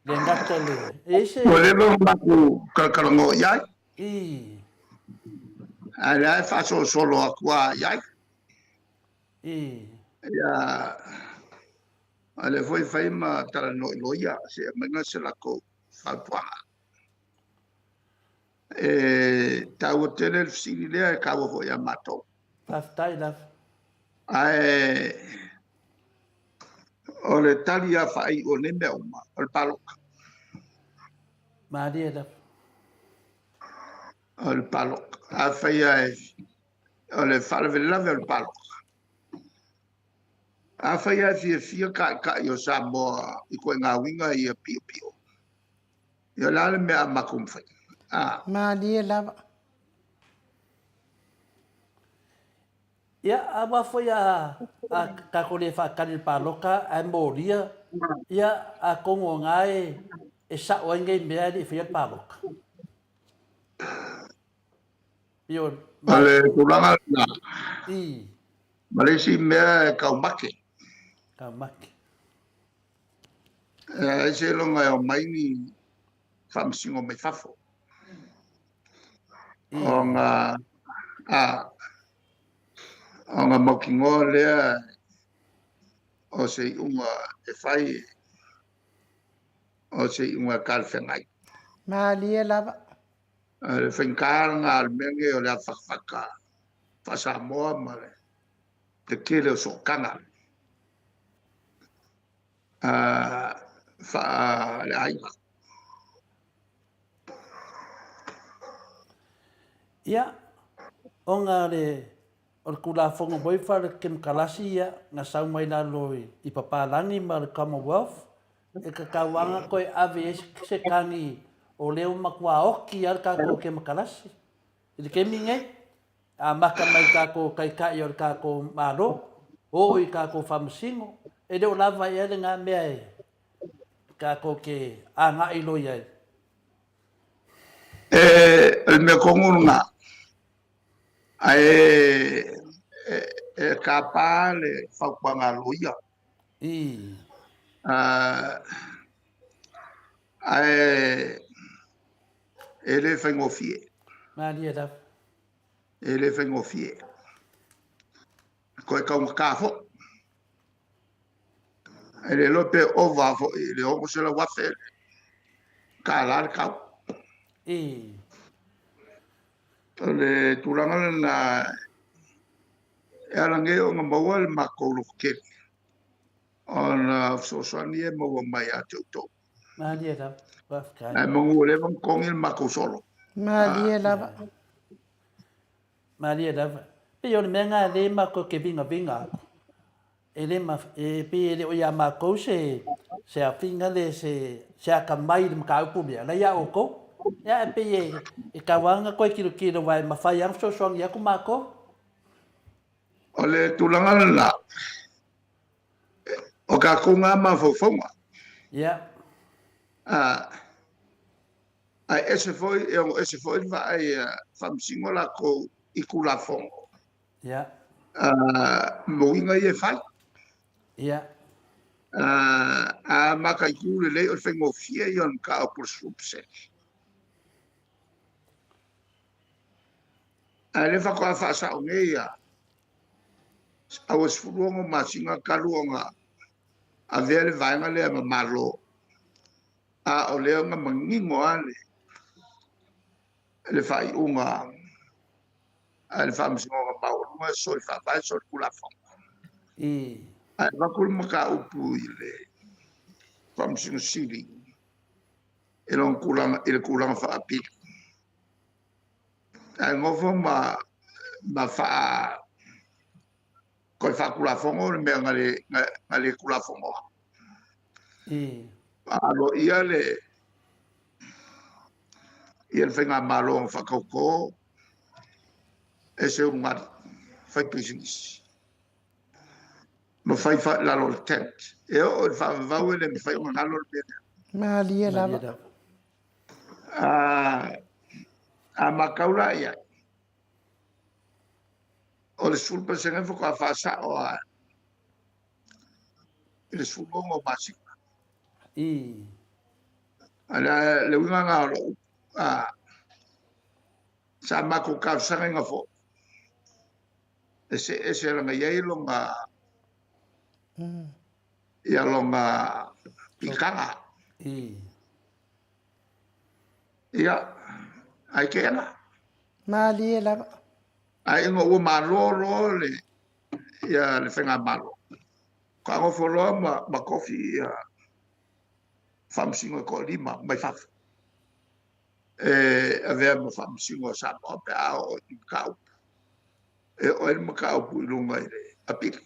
Le gata le, e i ai se. Ua leva ona matou talatalanoa i ai. I. Ae o lea e faasolosolo atu lava i ai. I. Ia, a o lea foi e fai ma talanoa i loia se i aumaiga se latou fautuaga. E taua tele le fesili lea, e taua foi ia matou. Faafetai lava. Ae o le tali lava faaiu o nei mea uma, o le palota. Malie lava. O le palota. Afai lava o le faalavelave o le palota. Afai lava e fiafia taitai o Samoa i ituaiga uiga ia piopio, ia o le a le mea a matou mafaia? A. Malie lava. Ia, aua foi a a tatou le faatali i le palota ae molia, ia atonu o na e e sao ai nei mea e le i faia le palota. Pei o O le tulaga lena. I. Ma le isi mea e taumate. Taumate. E ai seiloga e omai ni faamasino mai fafo. Ona a ona mautinoa lea o se iuga e fai o se iuga e talafeagai. Malie lava. O le faigata lena o le mea lenei o le avafatafata faa-Samoa ma le tele o sootaga faale-aiga. Ia, ona o le, o le Tulafono foi faale-kemokarasi ia na sau mai lalo i papalagi ma le Commonwealth, e tatau lava ona toe ave i ai se tagi o lea ua matua oti lava le tatou kemokarasi i le taimi lenei. Amata mai i le tatou Taitai o le tatou Malo, oo i tatou Faamasino, e le o lava ea lena mea e tatou te agai loa i ai? E, o le mea tonu lena, ae e tapa le fautuaga a loia. I. Ae e le faigofie. Malie lava. E le faigofie. Toe taugata foi. E le iloa pe ova foi i le $600,000 tala le tau. I. O le tulaga lena e ala nei ona maua le matou lototele ona o fesoasoani ia e maua mai ia te outou. Malie lava. Faafetai. Ae manu ua leva ona togi le matou solo. Malie lava. Malie lava. Pei o le mea lena lea matou te vigaviga atu. E le ma, e pei e le o ia makou se, se afiga le, se, se akamai i le mataupu lea, la ia outou. Ia, e pei e, e tau lava ona toe tilotilo aua e mafai lava ona fesoasoani atu matou. O le tulaga lena, o tatou na mafaufauga. Ia. Ae ese foi, e ono ese foi le vaai a Faamasino latou i Tulafono. Ia. Ma uiga ia e fai. Ia. A mataitu lelei, o le faigofie ia o le mataupu o le 10%. Ae lea faatoa faasao nei ia aua 16 masina talu ona avea le vaega lea ma Malo, a o lea na manino lava le faaiuga a le Faamasinoga Maualuga, soli faavae, soli Tulafono. Ae avatu le mataupu i le Faamasino Sili i lona tulaga, i le tulaga faa-apili. Ae nofo ma faa toe faatulafono le mea na le, na le tulafonoa. Aloaia le ia le faigamalo na faatauto e se ulugalii fai pisinisi ma fai lalo o le tent. E oo i le faavavau e le mafai ona galo le mea lea. Malie lava. A matau la i ai, o le 10% faatoa faasao lava i le 16 masina. A le uiga lena o lou sa matou talosagaina foi e see ese leaga e i ai lona ia lona pitaga. Ia, ae teena. Malie lava. Ae ina ua malo loa le ia le faigamalo, faatoa nofo loa ma tofi ia Faamasino e toalima mai fafo e avea ma Faamasino a Samoa pe a oo i mataupu e oo ai le mataupu i luga i le apili.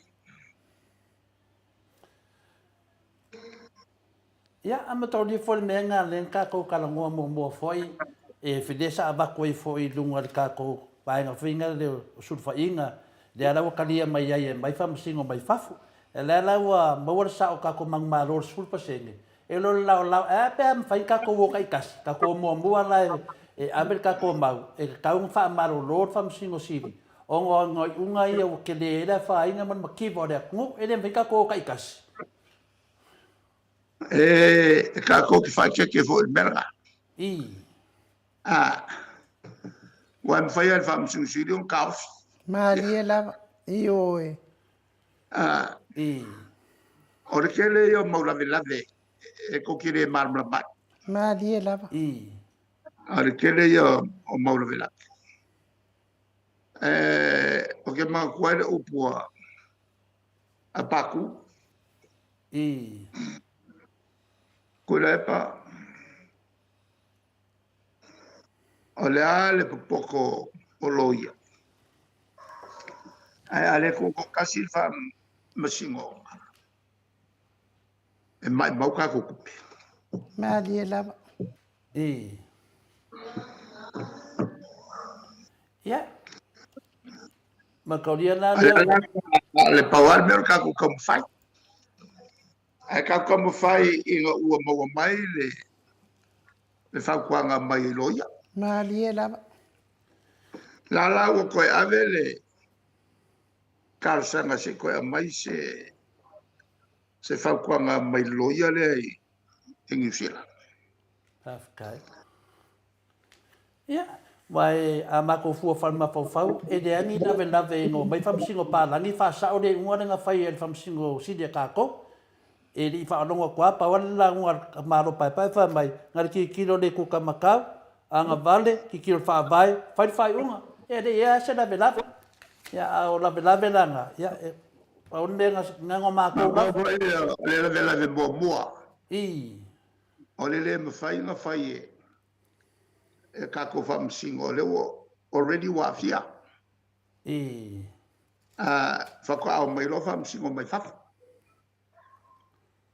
Ia, a mataulia foi le mea lena lea na tatou talanoa muamua foi, e lea sa avatu ai foi i luga o le tatou vaega foi lea o sulufaiga, lea la ua talia mai ai e aumai faamasino mai fafo. O lea la ua maua le sao o tatou manumalo i le 10%, e le o le laolao, ae a pe a mafai ona tatou o taitasi, tatou o muamua la e ave le tatou mau, e tatau ona faamalolo le Faamasino Sili, ona o iuga ia ua tele ai le afaina ma le mativa o le atunuu, e le mafai ona tatou o taitasi. E tatou te faaeteete foi i le mea lena. Ua e mafai lava e le Faamasino Sili ona taofi. Malie lava. Ioe. O le tele ia o mau lavelave e tou te le malamalama ai. Malie lava. O le tele ia o mau lavelave. Ou te manatua ai le upu a Paku. Tuilaepa, o le a le popoto o loia? Ae a le tutoatasi le faamasinoga, e maimau tatou tupe. Malie lava. Ia. Mataulia la lea. Le pau lava le mea o le tatou taumafai. Ae tatou taumafai ina ua maua mai le fautuaga mai i loia. Malie lava. La la ua toe ave le talosaga se i toe aumai se fautuaga mai loia lea i Niu Sila. Faafetai. Ia, aua e, a matou fua faale-mafaufau, e leai ni lavelave ina omai Faamasino Palagi faasao le iuga lea na fai e le Faamasino Sili a tatou. E le i faalogo atu lava, pau lava le lauga a Malo Paepae fai mai, na le tilotilo le Kutamatau, agavale, tilotilo i le Faavae, fai le faaiuga. E le i i ai lava se lavelave. Ia, a o lavelave la na, ia, e, pau le mea na na matou lava. Pau foi le lavelave muamua. I. O le le mafai ona fai e e tatou faamasino, o lea ua already ua aafia. Faatoa omai loa faamasino mai fafo.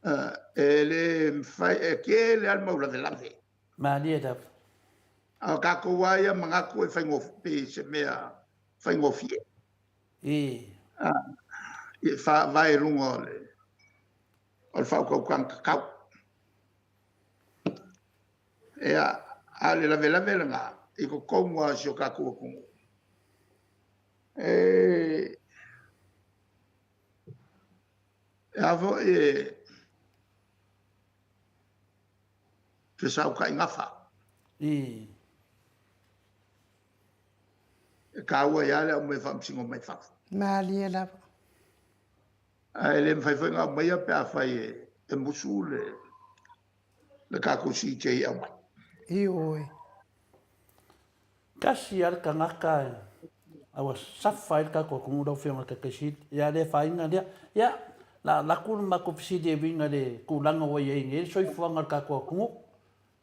E le mafai, e tele lava le mau lavelave. Malie lava. A o tatou lava ia manatu e faigofie, pei se mea faigofie. I. E faavae i luga o le o le faautautaga tatau. Ia, a o le lavelave lena i totonu lava o si o tatou atunuu, e a foi e fesautai gafa. I. E taua ai lava le aumai o faamasino mai fafo. Malie lava. Ae le mafai foi ona aumaia pe afai e musu le le tatou CJ e aumai. Ioe. Tasi lava le tagata a ua safa ai le tatou atunuu lau Afioga i le Taitai Sili. Ia le afaina lea. Ia, o le a alu atu le matou fesili e uiga i le tulaga ua i ai nei le soifuaga o le tatou atunuu.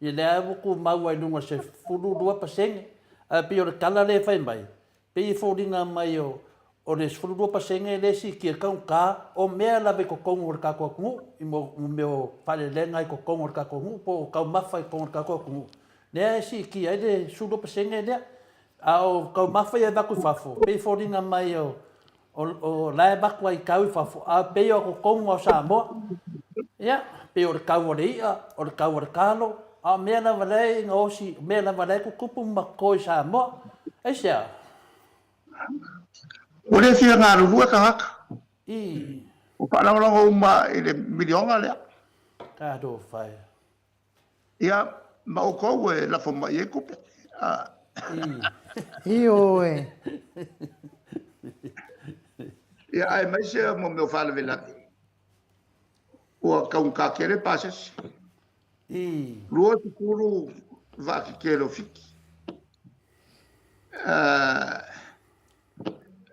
Ia lea ua tumau lava i luga o le 12%, ae pei o le tala lea e fai mai, pei e foliga mai o le 12% lea e siitia i le taugata o mea lava i totonu o le tatou atunuu, i mea o faalelelega i totonu o le tatou atunuu po o taumafa i totonu o le tatou atunuu, lea e siitia ai le 12% lea. A o taumafa ia e avatu i fafo, pei e foliga mai o o la e avatu ai tau i fafo, a pei o totonu lava o Samoa, ia, pei o le tau o le i'a, o le tau o le talo, a o mea lava la e gaosi, o mea lava la e tutupu ma toto i Samoa. Aisea? Ua le fia galulue tagata. I. Ua faalagolago uma i le miliona lea. Talofa e. Ia, ma outou e lafo mai i ai tupe. Ioe. Ia, aemaise mo mea o faalavelave, ua taugata tele pasese. 20 vaa tetele o Fiti.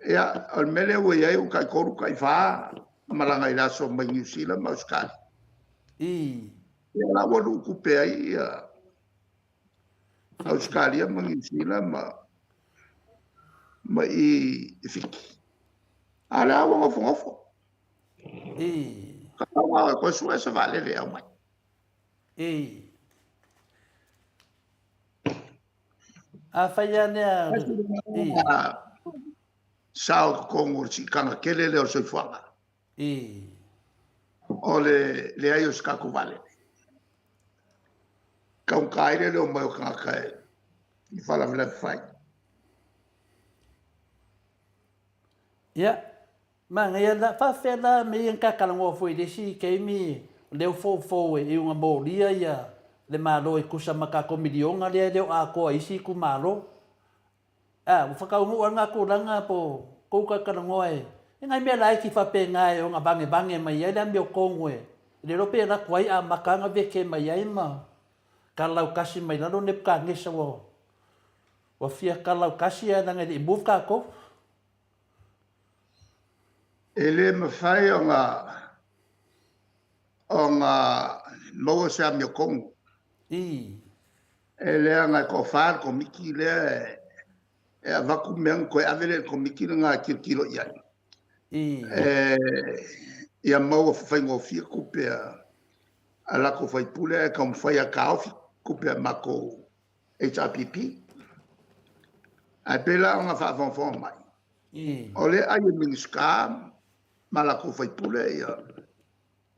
Ia, o le mea lea ua i ai ua tai 3, tai 4 malaga i le aso mai Niu Sila ma Ausetalia. Ia la ua luu tupe ai ia Ausetalia ma Niu Sila ma ma i Fiti. A o lea ua nofonofo. Ka tau e koe sue se vaalele e aumai. Afai lava lea i. Sao i totonu o le siitaga tele lea o le soifuaga. I. O le leai o se tatou vaalele. Taugata ai le omai o tagata i faalavelave fai. Ia, manaia la, faafefea la mea ia na ta talanoa foi i le isi taimi, lea ua foufou e iuga molia ia le Malo e tusa ma tatou miliona lea e le o atoa i isi itumalo. A, ua whakaunuu lava lena tulaga po o kou talatalanoa e, e nai mea laiti faapena e ona vagevage mai ai le amiotonu e le iloa pe alu atu ai amata ona veke mai ai ma kalalautasi mai lalo Nebukanesa ua, ua fia kalalautasi ae leaga e le i move tatou. E le mafai ona ona maua se amiotonu. I. E leaga e toafa le Komiti lea e avatu mea ona toe ave lea i le Komiti lena e tilotilo i ai. I. E, ia maua faigofie tupe a latou faipule ae taumafai e taofi tupe a matou HRPP. Ae pei la ona faafogafoga mai, I. o lea e ai e Minisita ma latou faipule ia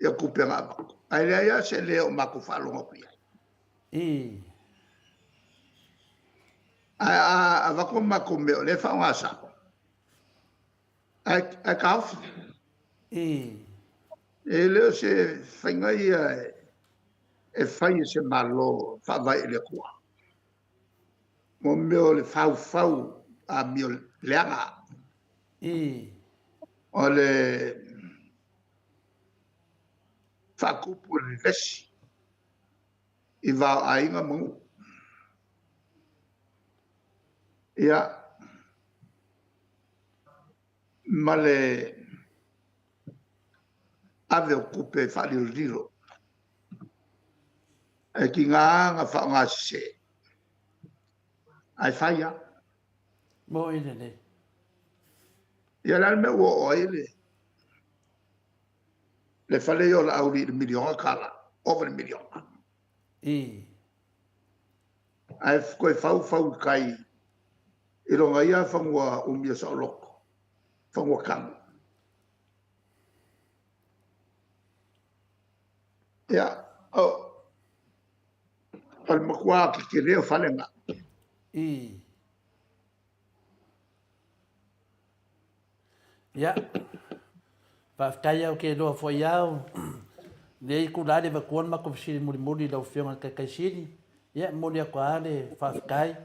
ia tupe na avatu. Ae leai lava se leo o matou faalogo atu i ai. I. Ae a avatu a matou mea o lea e faaaoga sao, ae, ae taofi. I. E le o se faiga ia e fai e se Malo faavae i le Atua. Mo mea o le faufau amio leaga. I. O le faatupu o le vevesi i va o aiga ma nuu. Ia, ma le ave o tupe faalilolilo. E tiga ona faaaoga sese, ae fai lava. Moni lelei. Ia o le a le mea ua oo ai le... Le fale ia o Laauli i le miliona tala, ova i le miliona. Ae toe fau fau i tai i lona ia fanua umia saoloto, fanua tanu. Ia, o le matua tetele o fale na. Ia, faafetai au ke loa foi au. Nei kula le vakuan ma ko fesili mulimuli lau Afioga i le Taitai Sili. Ia, momoli atu lava le faafetai.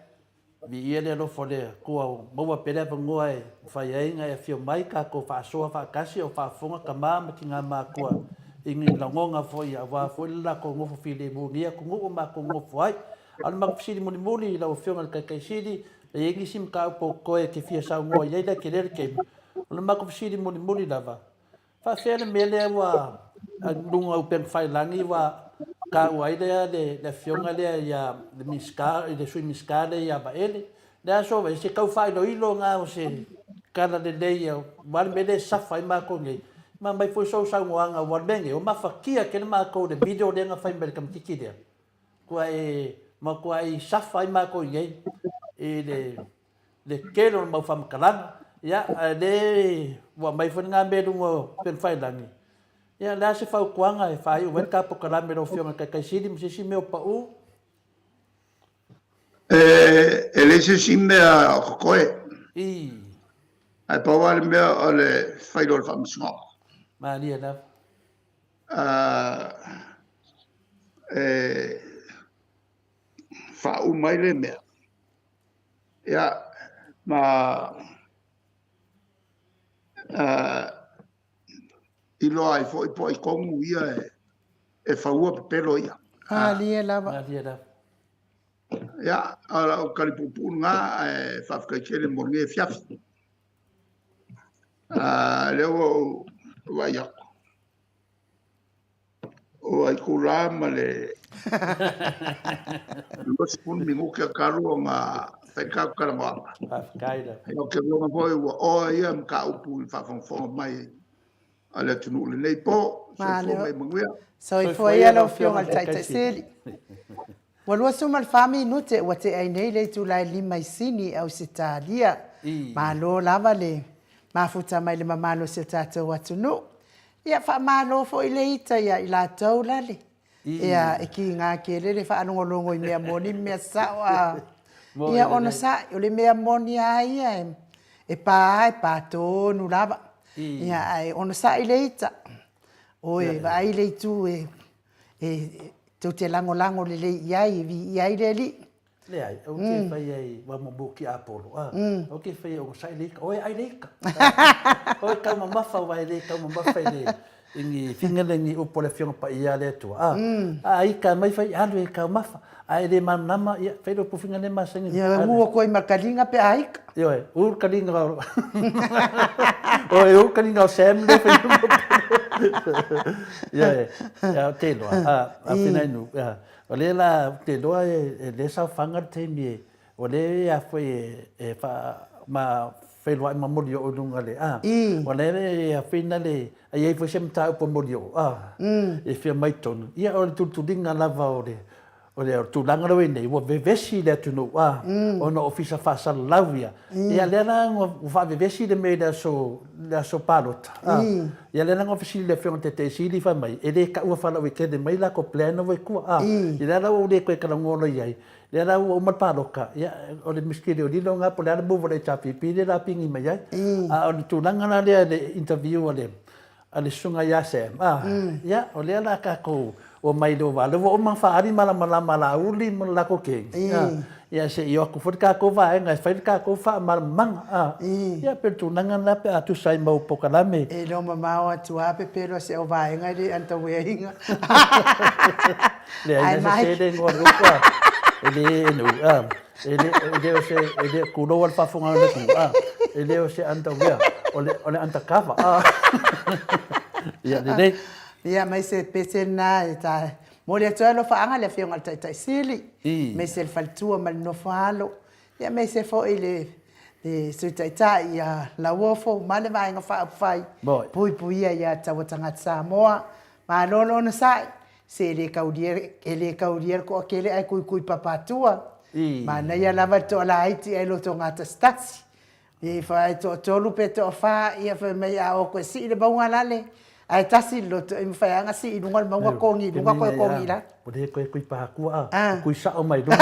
Viia le alofa o le Atua ua maua pea le avanoa e mafai ai ona e afio mai tatou faasoa faatasi o faafofoga tama ma tina matua i ni lagona foi aua foi le latou nofo filemu i lenei atunuu ua matou nonofo ai. A o le matou fesili mulimuli i lau Afioga i le Taitai Sili, e i ai nisi mataupu o totoe e te fia saunoa i ai le tele le taimi. O le matou fesili mulimuli lava, faapefea le mea lea ua luga o upega tafailagi ua taua ai lea le afioga lea ia le Minisita, le Sui Minisita lea ia Vaele. Le aso se tau faailoilo lena o se tala lelei aua le mea lea e safa ai matou nei. Ma aumai foi sou saunoaga aua o le mea lenei ua mafatia tele matou i le video lea na fai mai e le tamaitiiti lea. Matuai matuai safa ai matou i nei i le le tele o le mau faamatalaga. Ia, ae le ua aumai foi lena mea i luga o upegatafailagi. Ia, o le a se fautuaga e faaiu ai le ta polokalame lau Afioga i le Taitai Sili ma se isi mea o pau? E leai se isi mea o totoe. Ae pau lava le mea o le fai loa o le faamasinoga. Malie lava. E faauma ai lea mea. Ia, ma iloa ai foi po o ai tonu ia e faua pepelo ia. Malie lava. Malie lava. Ia, o lau tali puupuu lena, ae faafetai tele mo lenei afiafi. Lea ua ou vaai atu, ua itula ma le 20 minute talu ona fai le tatou talanoaga. Faafetai lava. Ou te lagona foi ua oa ia mataupu i le faafogafoga mai a le atunuu i lenei po. Soifua ma ia manuia. Soifua ia lau Afioga i le Taitai Sili. Ua 24 minute ua tea ai nei le itula e 5 i Sini i Ausetalia. Malo lava le mafuta mai le mamalu o si o tatou atunuu. Ia faamalo foi le ita ia i latou lale. Ia e kiga tele le faalogologo i mea moni ma mea sao a. Ia onosai, o le mea moni lava ia e pa e pa tonu lava. Ia ae onosai le ita. Oi, vaai le itu e e tou te lagolago lelei i ai, e viia ai le Alii. Leai, ou te fai ai, ua mumu ki Apolo, a, ou te fai ai onosai le ika, oe ai le ika. Oe taumamafa aua e le taumamafa i le, i ni finga le ni upu a le Afioga Paia a le Atua, a, a ika mai fai, alu e taumafa, a e le malamalama, ia, fai le upu finga le masani. Ia, ua koe ma kaliga pe a ika. Ioe, ulu kaliga o, oi, ulu kaliga o Sam le fai Ioe, ia, o te iloa, a, a whina inu, ia, o lea la, o te iloa e le saofaga le taimi e, o lea e a foi e, e wha, ma whailoa ma moli o lunga le, a, o lea e a whina le, a iai foi se mataupu moli o, a, e whia mai tonu, ia o le tulitulinga lava o le, O le tulaga lea ua i ai nei, ua vevesi le atunuu, a, ona o ofisa faasalalau ia. Ia lea la ua faavevesi le mea i le aso, le aso palota, a. Ia lea la na fesili le Afioga i le Taitai Sili fai mai, e le taua faalauaitele mai latou plan ua i tua, a. Ia lea la ua ou le toe talanoa loa i ai, lea la ua uma le palota, ia o le misikili o lilo lena po o le a le move a le HRPP lea o le a pigi mai ai. A o le tulaga la lea i le interview a le a le susuga ia Sam, a, ia, o lea la tatou omai i le ova, lea ua uma ona faaali malamalama a Laauli ma le latou kegi, a, ia se i o atu foi le tatou vaega e fai le tatou faamalamalamaga, a, ia pei o le tulaga lena pe a tusa ai ma ou polokalame. E le o mamao atu lava pepelo a si au vaega e le underwear-ina. Leai, na sese le igoa o le upu, a, e le, a. E le, e le o se, e le, tulou a le faafofoga a le atunuu, a, e le o se underwear, o le, o le undercover, a. Ia, lelei. Ia, mai se pese lena e ta momoli atu ai alofaaga i le Afioga i le Taitai Sili, aemaise le faletua ma le nofo alo, ia aemaise foi le Le Sui Taitai ia Lauofo ma le Vaega Faaupufai Puipuia ia Taua Tagata Samoa. Malo le onosai, se e le kaulia, e le kaulia le toatele ae kuikui papatua. Manaia lava le toalaiti ae loto gatasitasi. E toatolu pe toafa, ia fai mai a o atu e sii le mauga lale, ae tasi le loto, e mafai lava ona sii i luga le mauga, togi i luga toe togi i lalo. Ua le toe kui patua, a kui sao mai luga.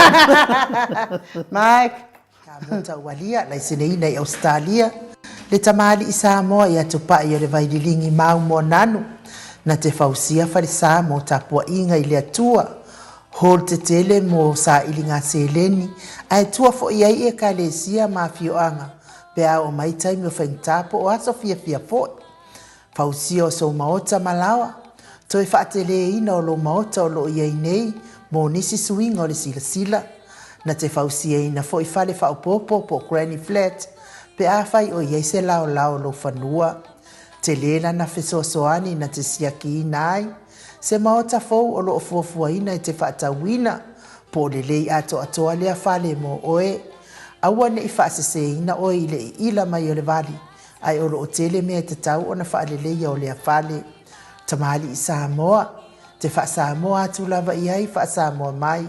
Mike. Kamuta Ualia, laiseneina i Ausetalia, le tamalii Samoa ia Tupai o le Vaililigi mau Moananu, na te fausia falesa mo tapuaiga i le Atua, hall tetele mo sailiga seleni, ae tua foi ai Ekalesia ma afioaga pe a oo mai taimi o faigata po o aso fiafia foi. Fausia o sou maota ma laoa, toe faateleina o lou maota o lo o i ai nei mo nisi suiga o le silasila, na te fausiaina foi fale faaopoopo po o granny flat pe afai o i ai se laolao o lou fanua. Tele lana fesoasoani na te siakiina ai se maota fou o lo o fuafuaina e te faatauina, po o lelei atoatoa lea fale mo oe. Aua ne i faaseseina oe i le iila mai o le vali, ae o lo o tele mea e tatau ona faaleleia o lea fale. Tamalii Samoa, te faa-Samoa atu lava i ai faa-Samoa mai.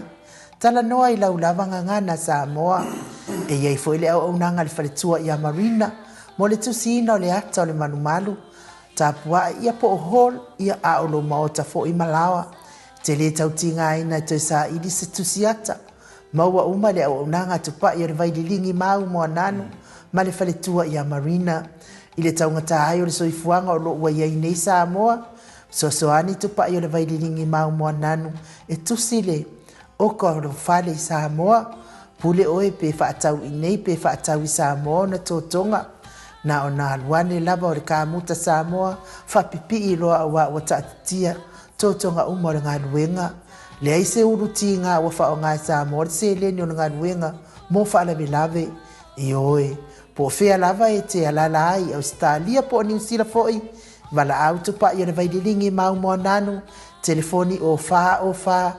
Talanoa i lau lava gagana Samoa. E i ai foi le auaunaga a le faletua ia Marina mo le tusiina o le ata o le malumalu, tapua'i ia po o hall ia a o lou maota foi ma laoa. E te le tau tigaina e toe saili se tusi ata. Maua uma le auaunaga a Tupai o le Vaililigi Mau Moananu ma le faletua ia Marina. I le taugata ai o le soifuaga o lo o ua i ai nei Samoa, fesoasoani Tupai o le Vaililigi Mau Moananu e tusi le oka o lou fale i Samoa. Pule oe pe faatau i nei pe faatau i Samoa ona totoga. Na ona alu ane lava o le kamuta Samoa faapipii loa aua ua taatitia totoga uma o le galuega. Leai se ulu tiga ua faaaoga e Samoa le seleni o le galuega mo faalavelave. Ioe, po o fea lava e te alaala ai i Ausetalia po o Niu Sila foi, valaau tupai o le Vaililigi Mau Moananu, telefoni o 4 o 4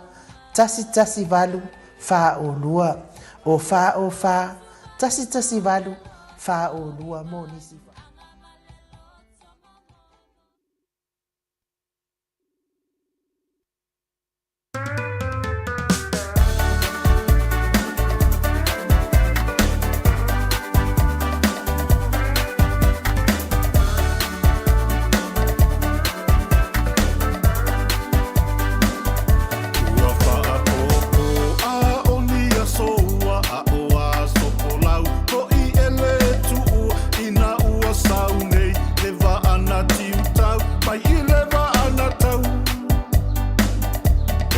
1 1 8 4 o 2, o 4 o 4 1 1 8 4 o 2 mo nisi. Ua faapopo a o ni aso ua aʻo aso folau hoʻi e le tuua ina ua sau nei le waa na tiutau mai i le waa na tau.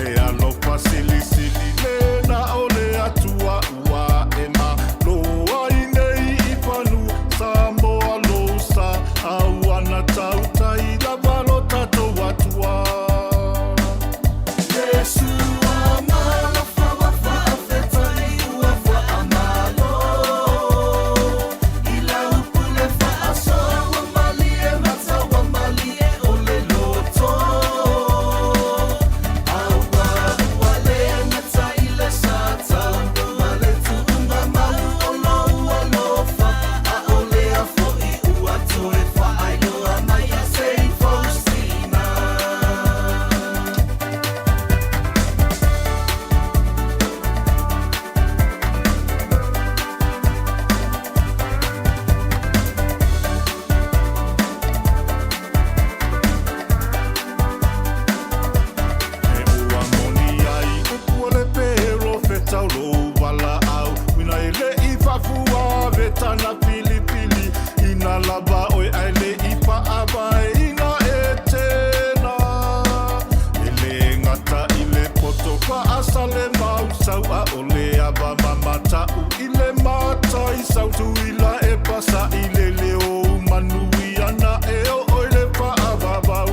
E alofa silisili le na o le Atua ua e malo ai nei i fanua Samoa lou sa a ua na tautai lava lo tatou Atua. E ua moni ai upu o le perofeta o lou valaau uina e le i faafua vetana filifili ina lava oe ae le i faavaeina e tena e le gata i le poto faasale mausau a o le ava mamatau i le matai sau tuila e pasaʻi le leo manuia na e oo i le faavavau.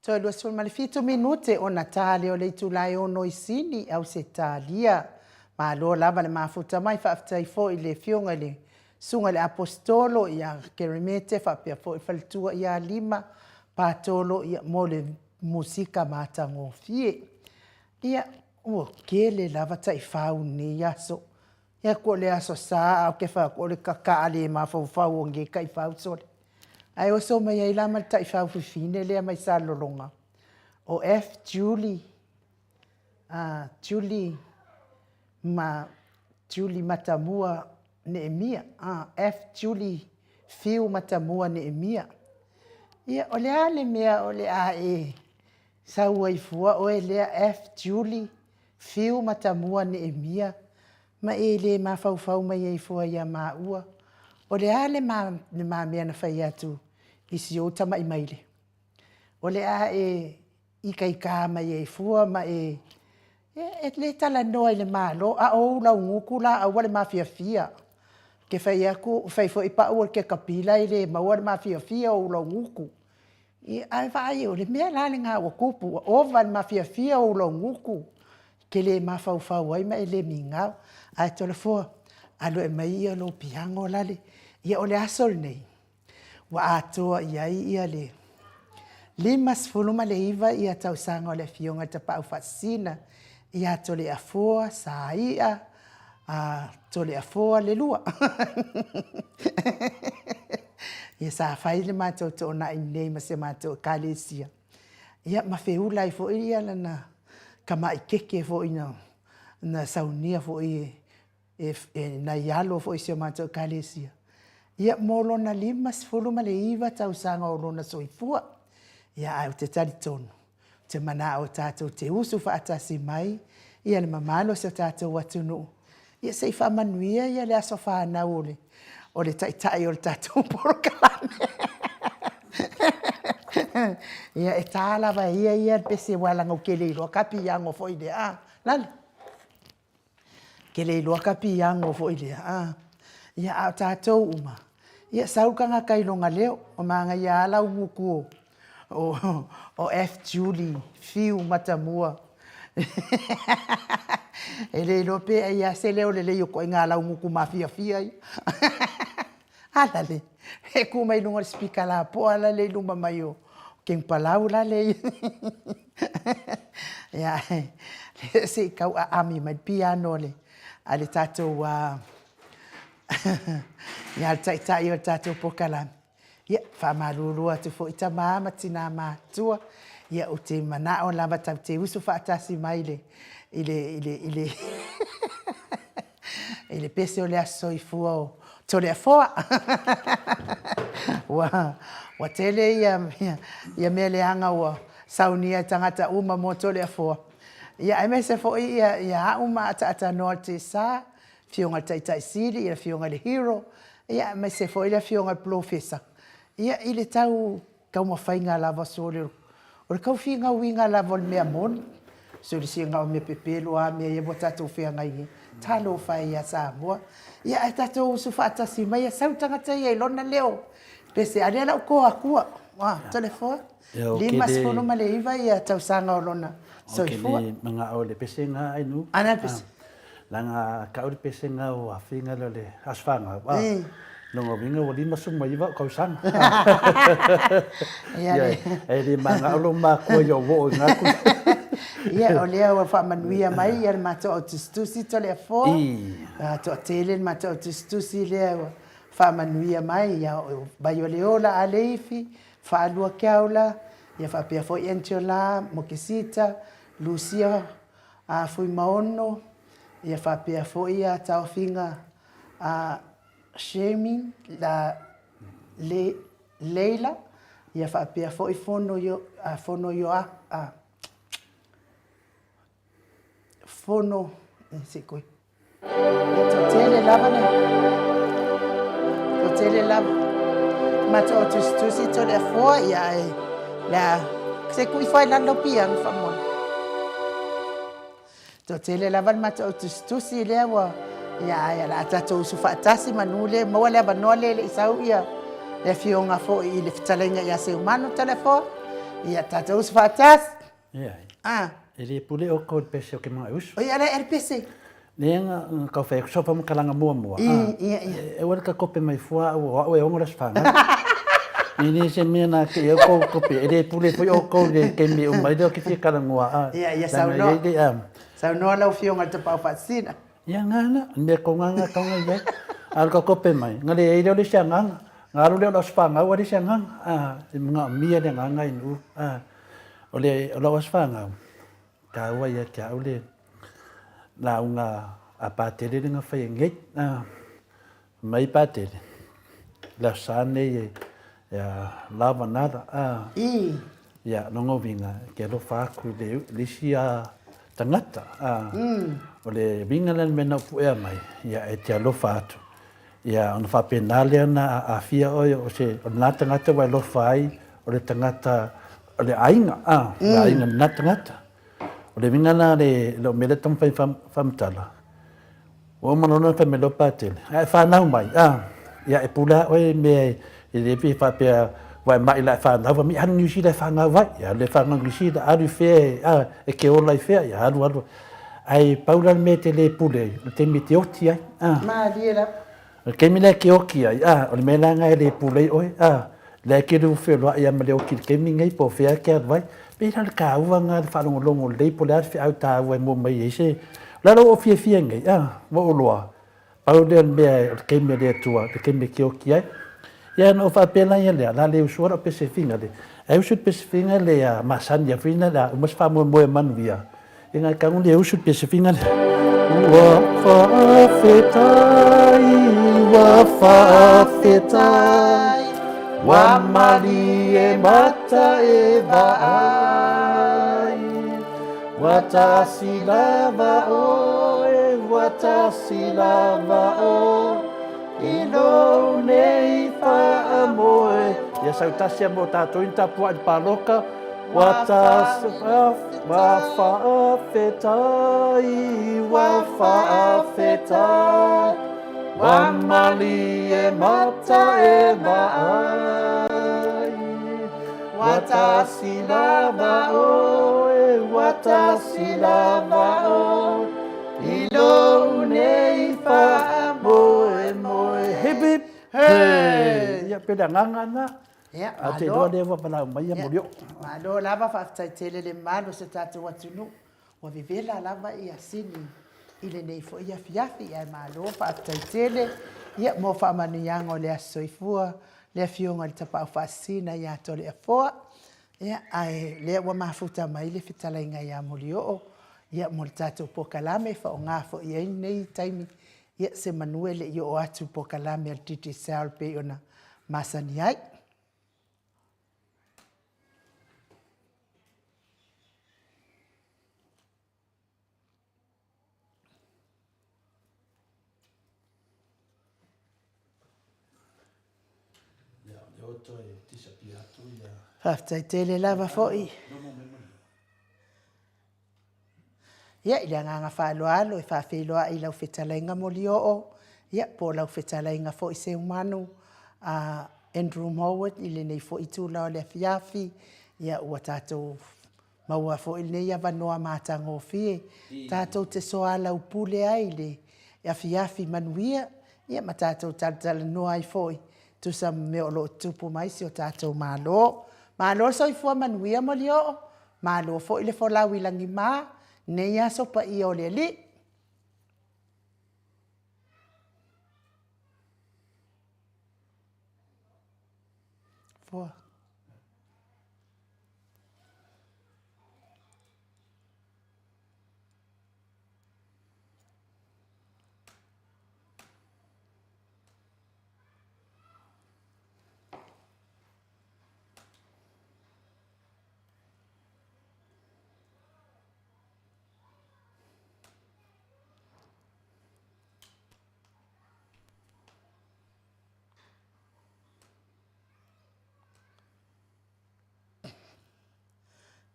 Toe 27 minute ona ta lea o le itula e ono i Sini, Ausetalia. Malo lava le mafuta mai, faafetai foi i le Afioga i le Susuga i le Aposetolo ia Keremete faapea foi le faletua ia Lima Patolo ia mo le musika matagofie. Ia, ua tele lava taifau i lenei aso. Ia ko le Aso Sa ae ou te fai atu o le kakaa le mafaufau o nei taifau sole. Ae oso mai ai la ma le taifau fifine lea mai Salelologa, o F Julie, a Julie ma Julie Matamua Neemia, a F Julie Fiu Matamua Neemia. Ia, o le a le mea o le a e sau ai fua oe lea F Julie Fiu Matamua Neemia ma e le mafaufau mai ai fua ia maua, o le a le ma, le ma mea na fai atu i si ou tama'i maile? O le a e ikaika mai ai fua ma e, e le talanoa i le Malo, a o ou laugutu la aua le mafiafia. Ke fai atu, fai foi pau o le kekapila e le maua le mafiafia o ou laugutu. Ia, ae vaai, o le mea la lena ua tupu, ua ova le mafiafia o ou laugutu, e te le mafaufau ai ma e le migao. Ae Toleafoa, alu e aumai ia lou piano lale. Ia o le aso lenei, ua atoa i ai ia le 59 ia tausaga o le Afioga i le Tapaau Faasisina ia Toleafoa Saia a Toleafoa le lua. Ia sa fai le matou toonai nei ma si a matou Ekalesia, ia ma feula ai foi ia lana tamai keke foi na saunia foi e nai alo foi o si a matou Ekalesia, ia mo lona 59 tausaga o lona soifua. Ia ae ou te talitonu, ou te manao tatou te usu faatasi mai ia le mamalu o si o tatou atunuu, ia se i faamanuia ia le aso fanau o le o le taitai o le tatou polokalame. Ia e ta lava e ia ia le pese aua leaga ou te le iloa ka piano foi lea. A, Lale. Ke le iloa ka piano foi lea, a. Ia, a o tatou uma, ia sau le tagata i lona leo, ua manaia lava lau gutu o, o F. Julie Fiu Matamua. E le iloa pe ai lava se leo lelei o ituaiga laugutu mafiafia ia. A lale, e tu mai luga o le sipika lapoa lale i luma mai o Kenupalau lale ia. Ia, se i tau aami mai le piano a le tatou, ia le taitai o le tatou polokalame. Ia, faamalulu atu foi tama ma tina matutua, ia ou te manao lava tatou te usu faatasi mai i le, i le, i le, i le, i le pese o le aso soifua o Toleafoa. Ua, ua tele ia, ia, ia mea leaga ua saunia e tagata uma mo Toleafoa. Ia, aemaise foi ia, ia au ma ataatanoa le Tesa, Afioga i le Taitai Sili, ia le Afioga i le Hero, ia aemaise foi le Afioga i le Polofesa, ia i le tau taumafaiga lava sole o le tau finauina lava o le mea moni. Sole sina o mea pepelo lava mea ia ua tatou feagai nei. Talofa e ia Samoa. Ia ae tatou usu faatasi mai, ia sau tagata ia i lona leo pese, a lea la ua to atua. Toleafoa. 59 ia tausaga o lona soifua. Ou te le manao i le pesega Ainu. A le pese? Leaga kau le pesega o afiga lea o le aso fanau, a, lona uiga ua 59 ou tausaga. Ia, e le manao lou makua ia ou oo i na tulaga. Ia, o lea ua faamanuia mai ia le matou au tusitusi Toleafoa. Toatele le matou au tusitusi lea ua faamanuia mai, ia o Vaioleola Aleifi, Faalua Keaula, ia faapea foi Angela, Mokesita, Lucia Fuimaono, ia faapea foi ia Taofiga Shemin Le, Leila, ia faapea foi Fono Fono Ioa, Fono, se i koe. E toatele lava le toatele lava matou o tusitusi Toleafoa ia e le a se kui fai lalo lau piano faamolemole. Toatele lava le matou au tusitusi lea ua ia ae o le a tatou usu faatasi manu lea maua le avanoa lea e le i sau ia le afioga foi i le fetalaiga ia Seumanu Toleafoa. Ia, tatou uso faatasi. Ia. Ah. E le pule oukou i le pese o ke mga uso. O ia le e pese. Lea nga kau whai aku sofa makalanga mua mua. I, ia, ia. E wale ka kope mai fua au o au e ongo la sfanga. I ni se mea na ke au kou kope. E le pule foi o kou le ke me o mai leo ke fia kala ngua. A. Ia, ia, saunoa. Saunoa lau fionga te pau whaasina. Ia ngana, mea ko nganga kau ngai ai. A ka kope mai. Ngale e leo le sia nganga. Ngalu leo la sfanga au le sia nganga. A, e mga mia le nganga inu. A, o le o lau sfanga. Tāua ia ki a au le lauga a Patele le ngawhai e ngei. Mai Patele, le aso sa nei e lava nada. I. Ia, longa uiga, ke alofa aku i le isi a tangata. O le uiga lea le mea na ou puea mai, ia e te alofa atu. Ia, ona faapena lea ona aafia oe o se, o lena tagata ua e alofa ai, o le tagata, o le aiga, a, o le aiga lena tagata. O le uiga la le, lou mea lea e taumafai e faamatala, ua uma loa ona fai mai loa Patele, a e fanau mai, a, ia e pule lava oe i mea e le pei faapea ua e mai la e fanau, fai mai alu i Niu Sila e fanau ai, ia alu e fanau i Niu Sila, alu i fea, a, e ke ola i fea, ia alu alu. Ae pau la le mea e te le pule ai, o le taimi e te oti ai, a. Malie lava. O le taimi lea e te oti ai, a, o le mea la lena e le pule ai oe, a. Lea e te leu feoloai lava ma le oti i le taimi lenei po o fea e te alu ai. Pei la o le taua lena o le faalogologo lelei po o le a le feau taua e maua mai ai se. O le a lou ou fiafia nei, a, ua ou iloa, Pau lea o le mea o le taimi a le Atua, le taimi e kioki ai. Ia ona ou faapea laia lea, la le usua lau pesefina le. Ae usu le pesefina le a masani a fina le a uma se faamoemoe manuia. Ia ngai kagu le usu le pesefina le. Ua faafetai, ua faafetai, ua malie mata e vaai. Ua tasi lava oe, ua tasi lava oe, i lou nei faamoe. Ia sau tasi a mo tātou i tapuaʻi le pāloka. Ua tasi, ua faafetai, ua faafetai, ua malie mata e vaai. Ua tasi lava oe, ua tasi lava oe, i lou nei faamoemoe. Hip hip, hey! Ia, pei o le agaga lena. Ia, Ae ou te iloa lea ua valaau mai ia Molioo. Malo lava, faafetai tele le mamalu o si o tatou atunuu. Ua vevela lava ia Sini i lenei foi afiafi, ae malo faafetai tele ia mo faamanuiaga o le Aso Soifua, le Afioga i le Tapaau Faasisina ia Toleafoa. Ia, ae lea ua mafuta mai le fetalaiga ia Molioo, ia mo le tatou polokalame e faaaoga foi i ai lenei taimi, ia se manu e le i oo atu i polokalame a le Digicel pei ona masani ai. Faafetai tele lava foi. Ia, i le agaga faaaloalo e faafeiloai i lau fetalaiga Molioo, ia, po o lau fetalaiga foi Seumanu, a Andrew Mowat i lenei foi itula o le afiafi, ia, ua tatou maua foi lenei avanoa matagofie tatou te soalaupule ai i le afiafi manuia, ia, ma tatou talatalanoa ai foi tusa ma mea o lo o tutupu mai si o tatou Malo. Malo le soifua manuia Molioo, Malo foi le folau i lagima nei aso paia o le Alii. Foa.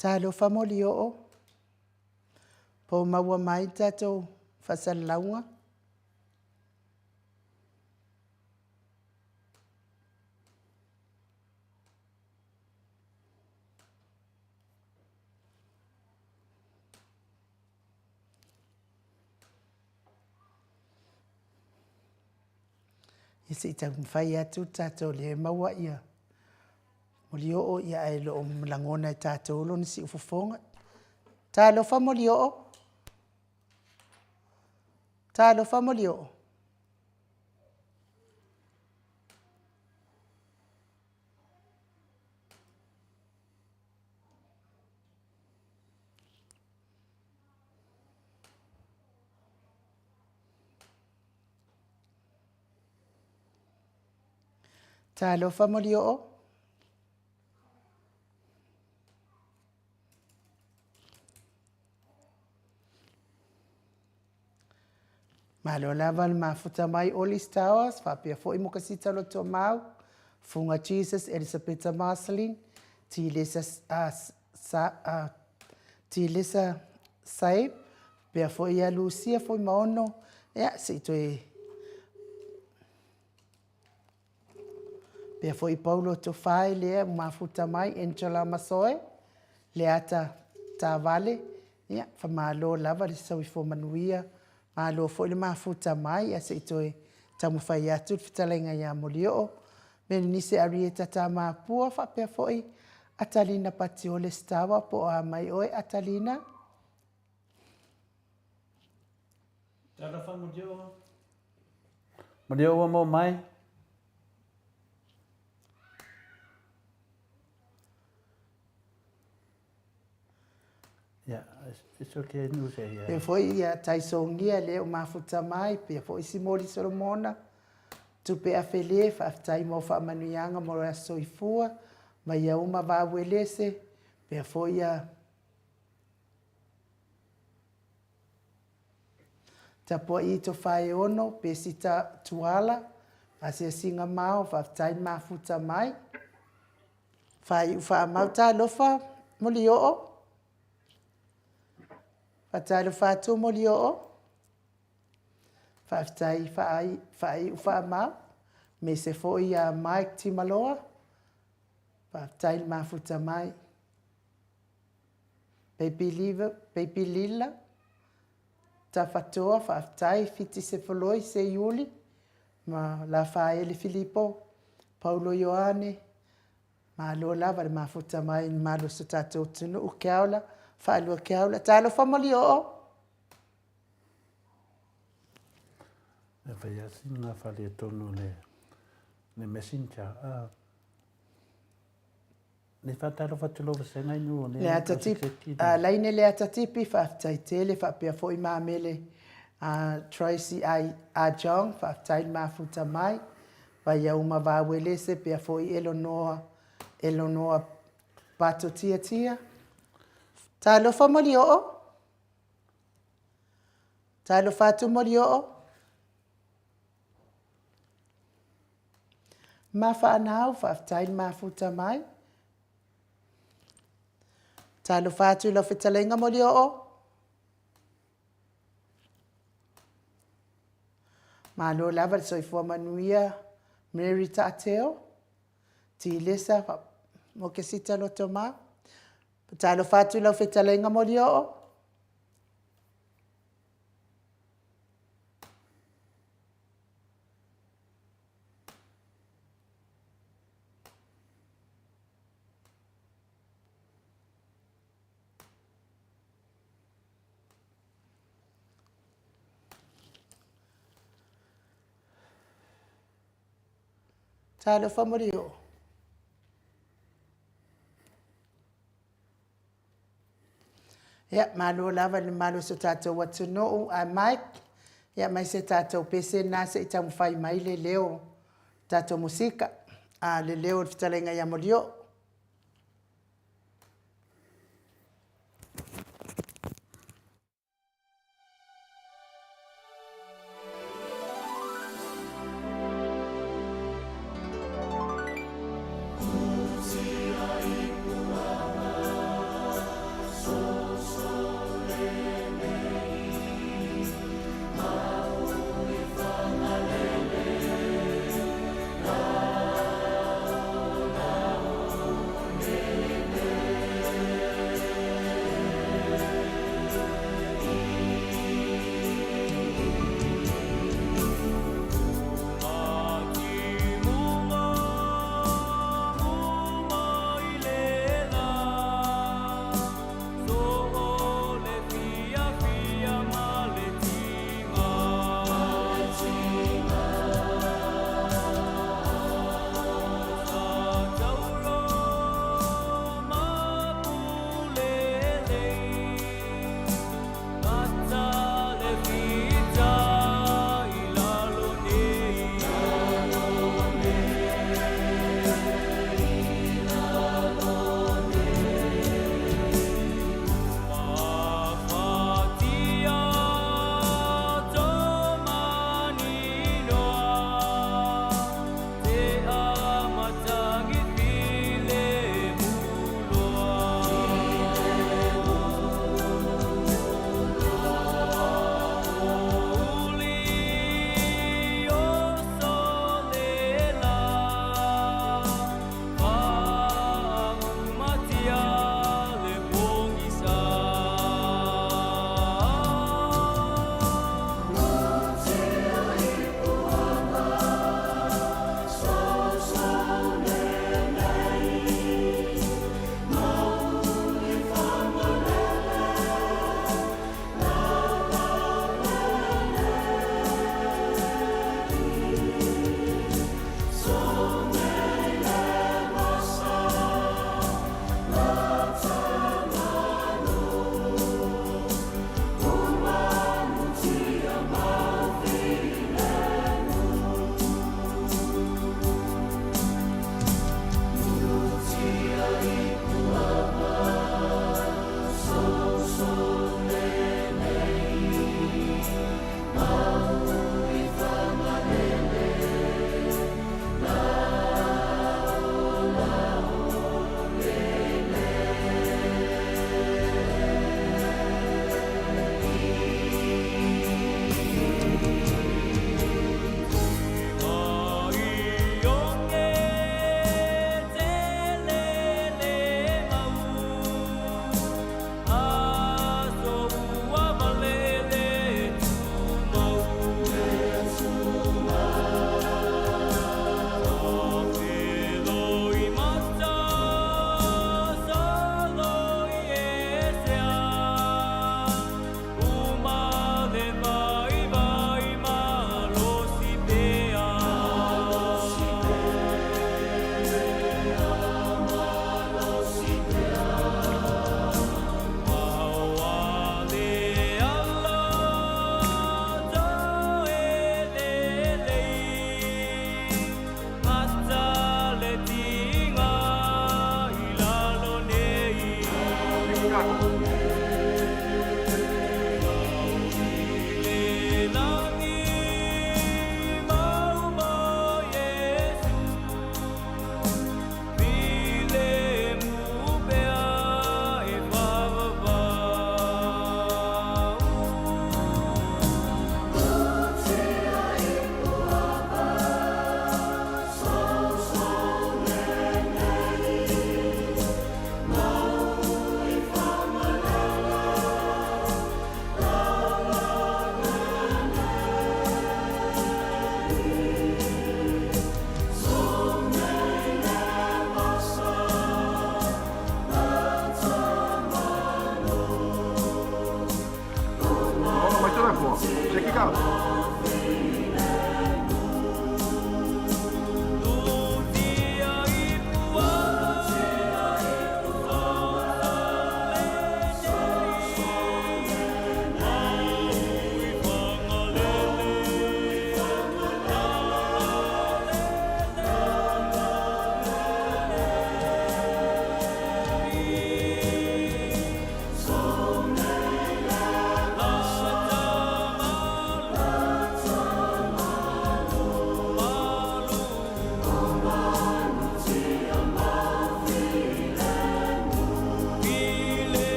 Talofa Molioo, po o maua mai tatou faasalalauga. Ia se i taumafai atu le tatou lea e maua ia Molioo ia ae le o lagona e tatou lona siufofoga. Talofa Molioo. Talofa Molioo. Talofa Molioo. Malo lava le mafuta mai Oli's Towers, faapea foi Mokasita Lotomau, Funga Jesus, Elisapeta Marceline, Tilesa, sa, Tilesa Saib, faapea foi ia Lucia Fuimaono, ia se i toe Pea foi Paulo Tofae lea ua mafuta mai, Angela Masoe, Leata Tavale, ia, famalo lava le soifua manuia, malo foi le mafuta mai, ae se i toe taumafai atu le fetalaiga ia Molioo, Melenise Arieta Tamapua faapea foi Atalina Patiole Sitawa po o a mai oe Atalina? Talofa Molioo. Molioo ua maua mai. Yeah, it's okay, nu se ia. Pea foi ia Taisogia lea ua mafuta mai, pea foi Simoli Solomona, Tupe Afele, faafetai mo faamanuiaga mo le aso soifua, Vaiauma Vauelese, pea foi ia Tapua'i Tofaeono, Pesita Tuala, Asiasiga Mao, faafetai le mafuta mai. Faaiu faamau talofa Molioo. Faatalofa atu Molioo. Faafetai faaiu faamau. Mese foi ia Mike Timaloa. Faafetai le mafuta mai. Baby Liva, Baby Lila, Tafatoa, faafetai, Fiti Sefoloi, Seiuli, ma Lafaele Filipo, Paulo Ioane, malo lava le mafuta mai i le malu o so tatou atunuu, Keaola, Faalua Keaola, talofa Molioo! E fai lava sina faaletonu o le messenger. Ne faatalofa atu lau vasega i nuu o lea Leata Tipi, a Laine Leata Tipi, faafetai tele, faapea foi Mamele a Tracy A A Jong, faafetai le mafuta mai, Vaiauma Vauelese, pea foi Elonoa Elonoa Pato Tiatia. Talofa Molioo. Talofa atu Molioo. Ma whaanau, faafetai le mafuta mai. Talofa atu i lau fetalaiga Molioo. Malo lava le soifua manuia Mary Taateo, Tilesa Mokesita Lotoma. Talofa atu i lau fetalaiga Molioo. Talofa Molioo. Ia, malo lava i le mamalu o si o tatou atunuu. Ae Mike, ia mai se tatou pese lena se i taumafai mai le leo tatou musika, a le leo o le fetalaiga ia Molioo.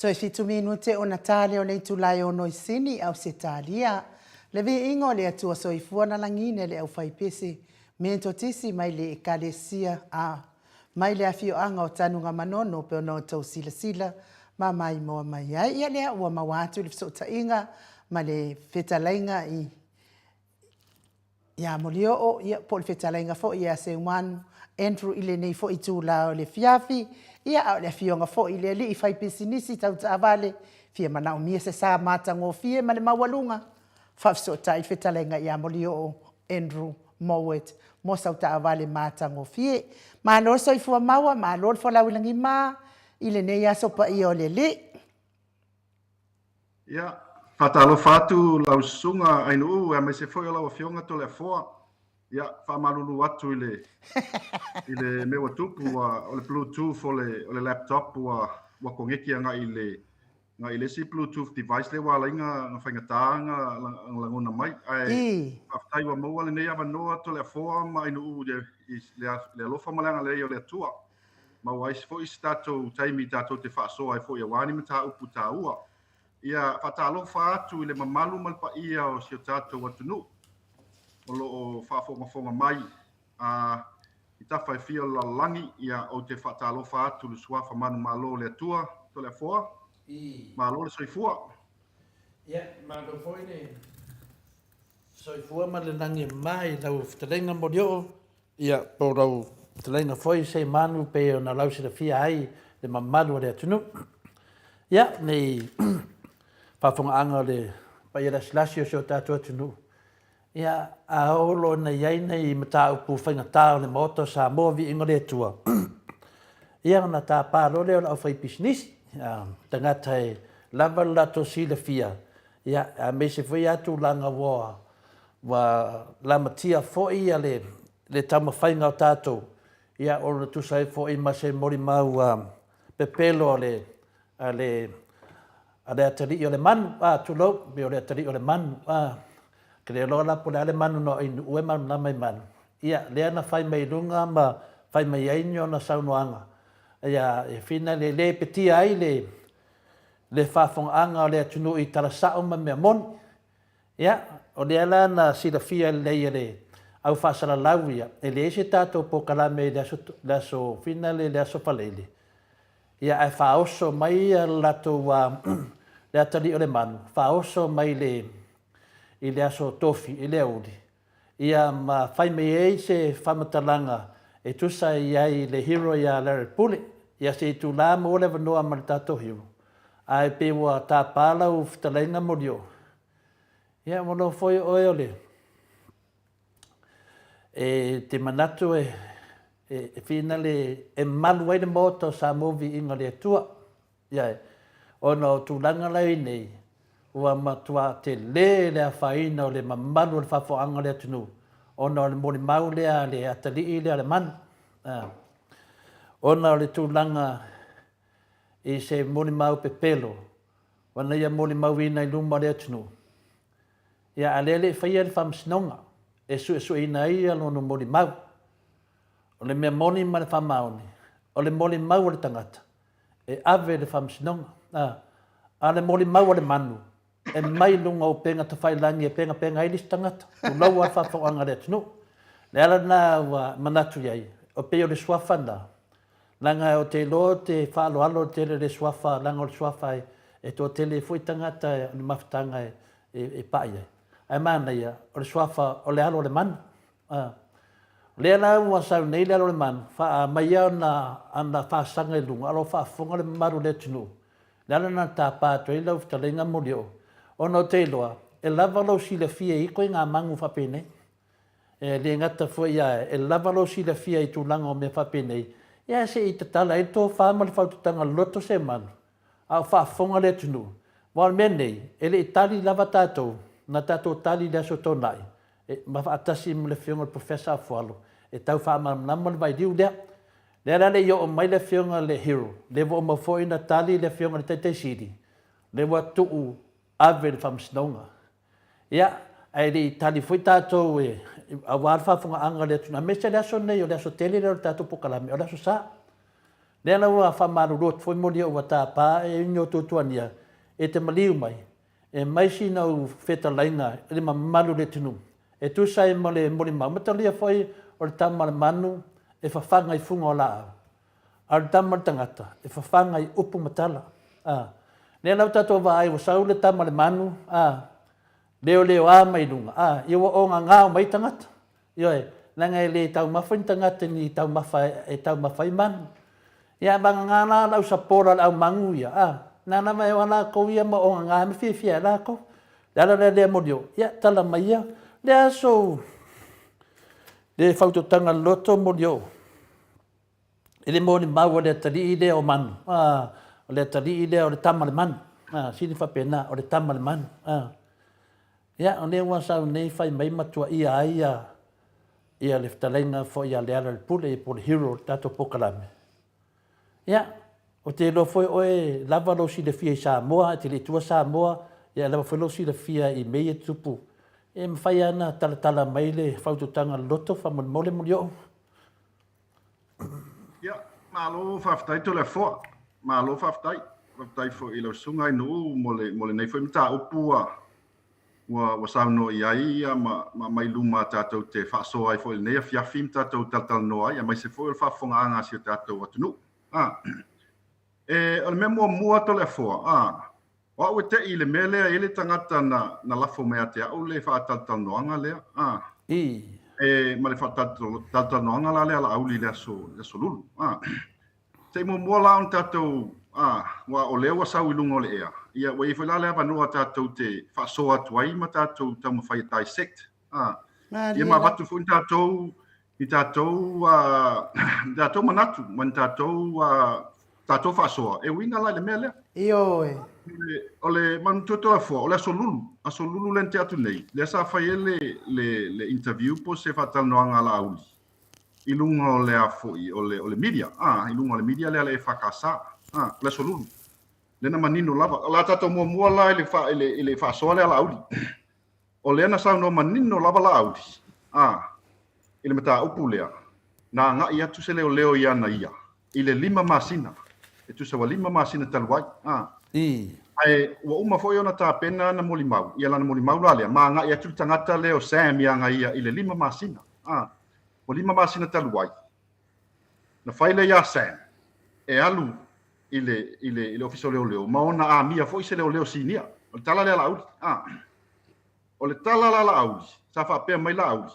Toe fitu minute ona tā lea o le itula e ono i Sini, Ausetalia. Le viiga o le Atua Soifua na lagina e le aufaipese Metotisi mai le Ekalesia a mai le afioaga o Tanugamanono pe ona outou silasila ma maimoa mai ai. Ia lea ua maua atu le fesootaiga ma le fetalaiga i ia Molioo, ia, po o le fetalaiga foi ia Seumanu Andrew i lenei foi itula o le afiafi, ia, a o le afioga foi i le alii faipisinisi tau taavale, fia manaomia se sa matagofie ma le maualuga, faafesootai le fetalaiga ia Molioo Andrew Mowat mo sau taavale matagofie. Malo le soifua maua, malo le folau i lagima i lenei aso paia o le Alii. Ia, faatalofa atu lau susuga Ainuu aemaise foi o lau Afioga Toleafoa. Ia, faamalulu atu i le i le mea ua tupu, ua o le bluetooth o le o le laptop ua ua koneti agai i le agai i le isi bluetooth device lea ua ala ai ona faigata ona lagona mai. Ae faafetai ua maua lenei avanoa Toleafoa ma Ainuu i le le alofa ma le agalelei o le Atua. Maua ai foi se tatou taimi tatou te faasoa ai foi aua ni mataupu taua. Ia faatalofa atu i le mamalu ma le paia o si o tatou atunuu o lo o faafogafoga mai a i tafa e fia o le lalolagi. Ia ou te faatalofa atu i le suafa manumalo o le Atua, Toleafoa. Malo le soifua. Ia, malo foi le soifua ma le lagi e mama i lau fetalaiga Molioo. Ia, po o lau fetalaiga foi Seimanu pei ona lausilafia ai le mamalu o le atunuu. Ia, nei faafofogaaga o le paia lasilasi o si o tatou atunuu, ia, a oo loa ina i ai nai mataupu faigata o le Maota o Samoa, viiga o le Atua, ia ona tapa loa lea o le aufaipisinisi, tagata e lava le latou silafia, ia, aemaise foi lava tulaga ua Ua lamatia foi le taumafaiga o tatou, ia o le tusa ai foi ma se molimau pepelo a le, a le, a le atalii o le manu, a, tulou, pei o le atalii o le manu, a. Ou te le iloa la po o le a le manu na o Ainuu e malamalama i manu, ia, lea na fai mai i luga ma fai mai ai ni ona saunoaga, ia, e fina le le petia ai le, le faafofogaaga o le atunuu i tala sao ma mea moni. Ia, o lea la na silafia lelei e le au faasalalau ia, e leai se tatou polokalame i le aso, le aso finale, le aso Faraile, ia ae faaoso mai le latou le atalii o le manu, faaoso mai le, i le aso Tofi, i le aoauli, ia ma fai mai ai se faamatalaga e tusa i ai le hero ia Larry Pule, ia se itula maua le avanoa ma le tatou hero. Ae pei ua tapa lau fetalaiga Molioo. Ia ua loa foi oe o le e te manatu e e finale e malu ai le Maota o Samoa viiga o le Atua. Ia e, ona o tulaga la i nei, ua matua tele le afaina o le mamalu o le faafofogaaga o le atunuu, ona o le molimau lea a le atalii lea o le manu. Ona o le tulaga i se molimau pepelo ua ia molimauina i luma o le atunuu, ia a lea e le i faia le faamasinoga e suesueina ai ia lona molimau. O le mea moni ma le faamaoni, o le molimau a le tagata e ave i le faamasinoga, a, a o le molimau a le manu, e mai luga o upega tafailagi e pegapega ai le isi tagata, tulou lava le faafofogaaga a le atunuu. Le ala lena ua manatu i ai, e pei o le suafa lena, leaga ou te iloa ou te faaaloalo tele i le suafa, leaga o le suafa e toatele ai foi tagata o le mafutaga e pai ai. Ae manaia, o le suafa o le alo o le manu. O lea la ua sau nei le alo o le manu, aumai ana faasaga i luga, a o lo o faafofoga le mamalu o le atunuu. Le ala lena na tapa atu ai lau fetalaiga Molioo, ona ou te iloa, e lava lou silafia i ituaiga magu faapenei. E le gata foi ae e lava lou silafia i tulaga o mea faapenei, ia se i tatala ai le tofa ma le faautautaga loto se manu, a o faafofoga le atunuu. Aua o le mea lenei, e le i tali lava tatou, na tatou tali i le Aso Toonai, ma faatasi ma le Afioga i le Professor Afualo, e tau faamalamalama le vailiu lea. Lea la le i oo mai le Afioga i le Hero, lea ua uma foi ona tali le Afioga i le Taitai Sili, lea ua tuu ave i le Faamasinoga. Ia, ae le i tali foi tatou e, aua le faafofogaaga a le atunuu, aemaise le aso lenei, o le aso tele lea o le tatou polokalame, o le Aso Sa. Lea la ua faamalulu atu foi moli ua tapa e ni o tuatuania e te maliu mai e mai sina u fetalaiga i le mamalu o le atunuu e tusa ai ma le molimau matalia foi o le tama a le manu e fafaga i fuga o laau, a o le tama a le tagata e fafaga i upu ma tala. A, lea la ua tatou vaai ua sau le tama a le manu, a, leoleoa mai luga, a, ia ua ogagao mai tagata. Ioe, leaga e le taumafa ni tagata i ni taumafa e taumafa ai manu. Ia a vagana la le au sapola o le au magu ia, a, na lava e o a lakou ia ma ogagā ma fiafia ai lakou. Le ala lea lea moli o, ia tala mai ia, le aso le fautotaga loto moli o, i le molimau a le atalii lea o manu, a, o le atalii lea o le tama a le manu, a, sili faapena, o le tama a le manu, a. Ia, o lea ua sau nei fai mai ma tuaia ai ia, ia le fetalaiga foi a Lealailepule ia po o le hero o le tatou polokalame. Ia, ou te iloa foi oe lava lou silafia i Samoa, e te le i tuua Samoa, ia e lava foi lou silafia i mea ia e tutupu. E mafai lava ona talatala mai le fautuaga loloto faamolemole Molioo. Ia, malo faafetai Toleafoa. Malo faafetai. Faafetai foi i lau susuga Ainuu mo le mo lenei foi mataupu ua ua ua saunoa i ai ia ma ma aumai i luma tatou te faasoa ai foi i lenei afiafi ma tatou talatalanoa ai aemaise foi o le faafofogaaga a si o tatou atunuu. Ah. E, o le mea muamua Toleafoa, ah, O au e teʻi i le mea lea, e i ai le tagata na, na lafo mai ia te au le faatalatalanoaga lea, a. I. E, ma le faatalatalanoaga la lea a Laauli i le aso, le aso Lulu, a. Se i muamua la ona tatou, a, aua o lea ua sau i luga o le ea, ia ua i ai foi la le avanoa tatou te faasoa atu ai ma tatou taumafai e dissect, a. Ia ma avatu foi ni tatou ni tatou ni tatou manatu ma ni tatou tatou faasoa e uiga la i le mea lea. Ioe. O le manatua Toleafoa, o le aso Lulu, aso Lulu lea na tea atu nei, lea sa fai ai le, le, le interview po o se faatalanoaga a Laauli i luga o le a foi, o le, o le media, ah, i luga o le media lea a le EFKS, ah, o le aso Lulu. Lea na manino lava. O la tatou muamua la i le, fa, i le, i le faasoa lea a Laauli. O lea na saunoa manino lava Laauli, a, i le mataupu lea, na agai atu se leoleo i ana ia i le lima masina, e tusa ua lima masina talu ai, a. Ae ua uma foi ona tapena ana molimau, ia lana molimau la lea, ma agai atu le tagata lea o Sam ia ana ia i le lima masina, a. Ua lima masina talu ai, na fai lea iā Sam e alu i le, i le, i le Ofisa o Leoleo, ma ona amia foi se leoleo sinia. O le tala lea a Laauli. A. O le tala la a Laauli, sa faapea mai Laauli,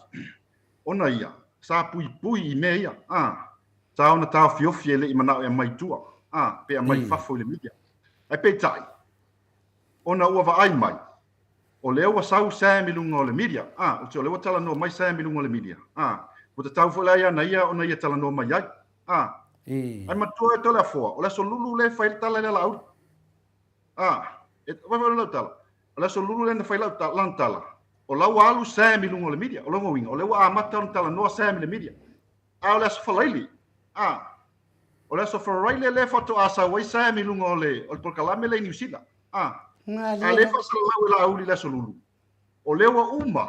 ona ia, sa puipui i mea ia. A. Sa ona taofiofi e le i manao e aumai i tua, a, pe aumai i fafo i le media. Ae peitai, ona ua vaai mai, o lea ua sau Sam i luga o le media, a, o lea ua talanoa mai Sam i luga o le media, a, ua tatau foi la ia na ia ona ia talanoa mai ai. A. Ae matua e Toleafoa, o le aso Lulu lea e fai ai le tala lea a Laauli. A. E, vai foi lau tala. O le aso Lulu lea na fai lau tala, lana tala. O la ua alu Sam i luga o le media. O lona uiga, o lea ua amata ona talanoa Sam i le media. A o le aso Faraile, a, o le aso Faraile lea faatoa sau ai Sam i luga o le, o le polokalame lea i Niu Sila. A. A lea faasalalau e Laauli i le aso Lulu. O lea ua uma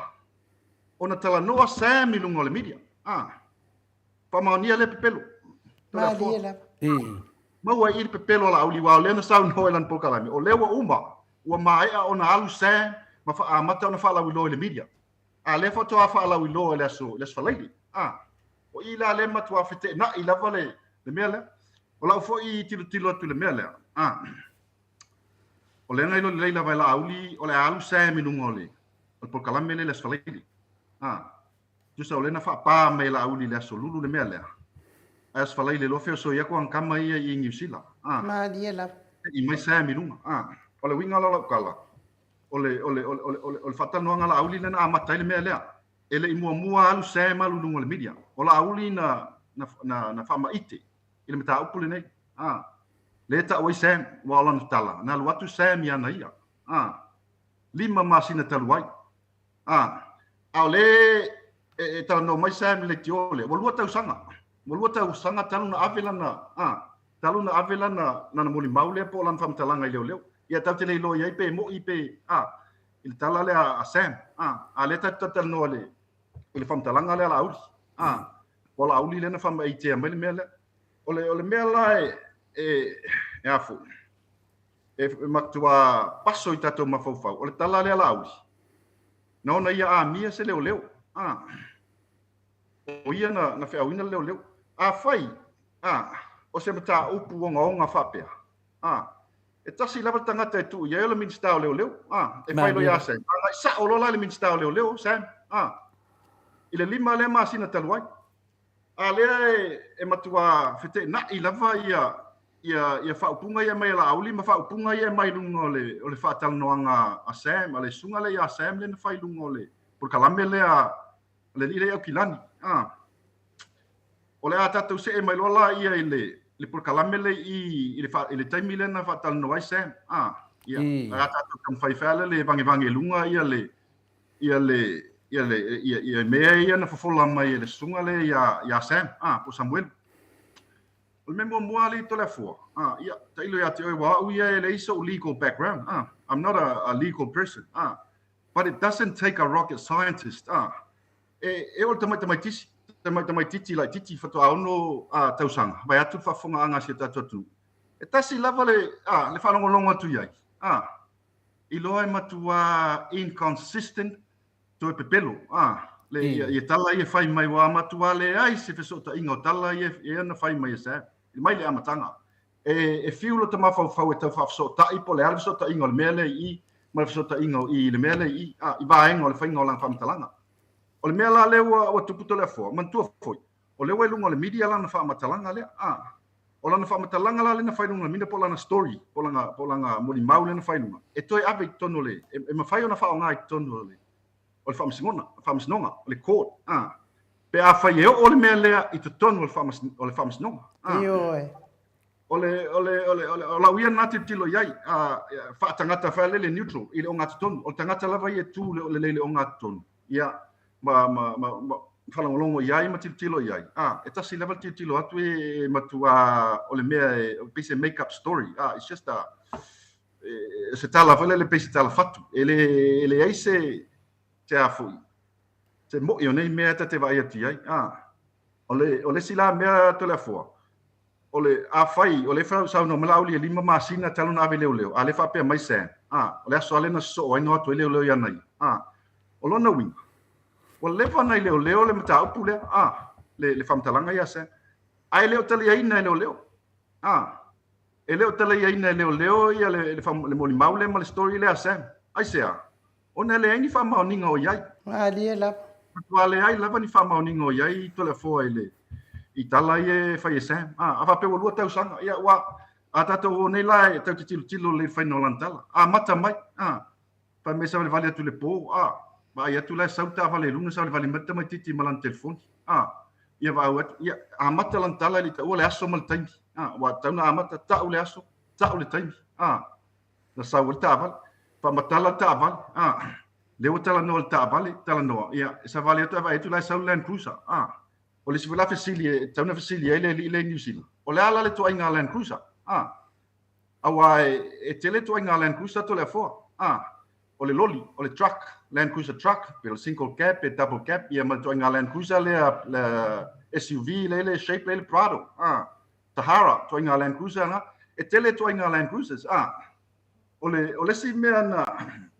ona talanoa Sam i luga o le media. A. Faamaonia lea pepelo. Malie lava. Maua i i le pepelo a Laauli, aua o lea na saunoa i lana polokalame, o lea ua uma, ua maea ona alu Sam ma amata ona faalauiloa i le media. A lea faatoa faalauiloa i le aso, i le aso Faraile. A, o i la lea matua feteenai lava le, le mea lea. O lau foi tilotilo atu i le mea lea, a, o lea na iloa lelei lava e Laauli, o le a alu Sam i luga o le, o le polokalame lea i le aso Faraile. A, Tusa o lea na faapā mai e Laauli i le aso Lulu le mea lea. Ae aso Faraile loa feosoi atu ana tama ia i Niu Sila. A. Malie lava. I mai Sam i luga. A. O le uiga la o lau tala, o le, o le, o le, o le, o le, o le faatalanoaga a Laauli lea na amata ai le mea lea. E le i muamua alu Sam alu i luga o le media. O Laauli na, na, na, na faamaite i le mataupu lenei. A. Lea e tau ai Sam, aua o lana tala, na alu atu Sam i ana ia. A. Lima masina talu ai. A, a o lea e, e talanoa mai Sam i le leitio lea, ua lua tausaga, ua lua tausaga talu na ave lana, a, talu na ave lana, lana molimau lea po o lana faamatalaga i leoleo. Ia tatou te le iloa i ai pe mo'i pe, a, i le tala lea a Sam, a, a lea tatou te talanoa i le, i le faamatalaga lea a Laauli, a, o Laauli lea na faamaitea mai le mea lea. O le, o le mea la e, e, e a foi, e, e matuā paso i tatou mafaufau, o le tala lea Laauli, na ona ia amia se leoleo, a, o ia na, na feauina le leoleo. Afai, a, o se mataupu ogaoga faapea, a, e tasi lava le tagata e tuu i ai o le Minisita o Leoleo, a, e fai loa ia Sam, agai sao loa la i le Minisita o Leoleo, Sam, a, i le 5 lea masina talu ai. A lea e, e matuā feteenai lava ia, ia, ia faaupuga ia mai a Laauli ma faaupuga ia mai luga o le, o le faatalanoaga a Sam, a le susuga lea ia Sam lea na fai i luga o le polokalame lea a le alii lea i Aukilani. A, o le a tatou see mai loa la ia i le, le polokalame lea i, i le, fa, i le taimi lea na faatalanoa ai Sam. A, ia, o le a tatou taumafai fai lea le vagevage i luga ia le, ia le, ia le, ia, ia mea ia na fofola mai e le susuga lea ia, ia Sam, a, po o Samuelu. O le mea muamua alii Toleafoa, a, ia, tailo ia te oe, ua au ia e leai so'u legal background, a, I'm not a, a legal person, a, but it doesn't take a rocket scientist, a, e, e o le tamaitamaitisi, tamaitamaititi laititi faatoa 6 a, tausaga, vaeatu le faafofogaaga a si o tatou atunuu. E tasi lava le, a, le faalogologo atu i ai, a, iloa e matuā inconsistent toe pepelo, a, le, ia, ia tala ia fai mai, ua matuā leai se fesootaiga o tala ia, ia na fai mai e Sam, mai le amataga. E, e fiu lota mafaufau e tau faafesootai po o le a le fesootaiga o le mea lea i i, ma le fesootaiga o i i le mea lea i i, a, i vaega o le faiga o lana faamatalaga. O le mea la lea ua, ua tupu Toleafoa, manatua foi, o lea ua i luga o le media lana faamatalaga lea, a. O lana faamatalaga la lea na fai i luga o le media po o lana story, po o lana, po o lana molimau lea na fai i luga, e toe ave i totonu o le, e, e mafai ona faaaoga i totonu o le, o le faamasinoga, faamasinoga, o le court, a. Pe afai e oo le mea lea i totonu o le faamas, o le faamasinoga, a. Ioe. O le, o le, o le, o le, o lau ia lena tilotilo i ai, a, faatagata foi lele neutral i le ogatotonu. O le tagata lava ia e tu lelei i le ogatotonu, ia, ma, ma, ma, ma faalogologo i ai ma tilotilo i ai. A, e tasi lava le tilotilo atu e, e matuā o le mea e, pei se make up story. A, it's just a, e, se tala foi lele pei se tala fatu. E le, e leai se, se a foi, se mo'i o nei mea ta te vaai atu i ai. A, o le, o le isi la mea Toleafoa, o le, afai, o lea e saunoa mai Laauli e 5 masina talu ona ave leoleo, a lea e faapea mai Sam, a, o le aso lava lea na sosoo ai na o atu ai leoleo ia ia, a, o lona uiga, ua leva nai leoleo le mataupu lea, a, le, le faamatalaga ia Sam, ae le o taliaina e leoleo, a, e le o taliaina e leoleo ia le, le, le molimau lea ma le story lea a Sam. Aisea? Ona e leai ni faamaoniga o i ai. Malie lava. Matua leai lava ni faamaoniga o i ai Toleafoa i le i tala ia e fai e Sam. A, a faapea ua 2 tausaga, ia ua a tatou o nei la e tau te tilotilo lelei i le faiga o lana tala. Amata mai, a, fai mai e savalivali atu i le po, a, vaai atu la e sau le taavale i luga savalivali mai le tamaitiiti ma lana telefoni. A, ia vaau atu, ia, amata lana tala e le i taua le aso ma le taimi. A, ua tatau ona amata, tau le aso, tau le taimi. A, na sau ai le taavale. Faamatala le taavale, a, lea ua talanoa i le taavale, talanoa, ia, e savali atu ae vaai atu la e sau le Land Cruiser, a. O le isi foi la fesili e tatau ona fesili ai le alii lea i Niu Sila, o le a la le ituaiga Land Cruiser, a? Aua e, e tele ituaiga Land Cruiser Toleafoa, a. O le loli, o le truck, Land Cruiser truck, pe o le single cab pe double cab, ia ma le ituaiga Land Cruiser lea, le SUV lea le shape lea le Prado, a. Sahara, ituaiga Land Cruiser na, e tele ituaiga Land Cruisers, a. O le, o le isi mea na,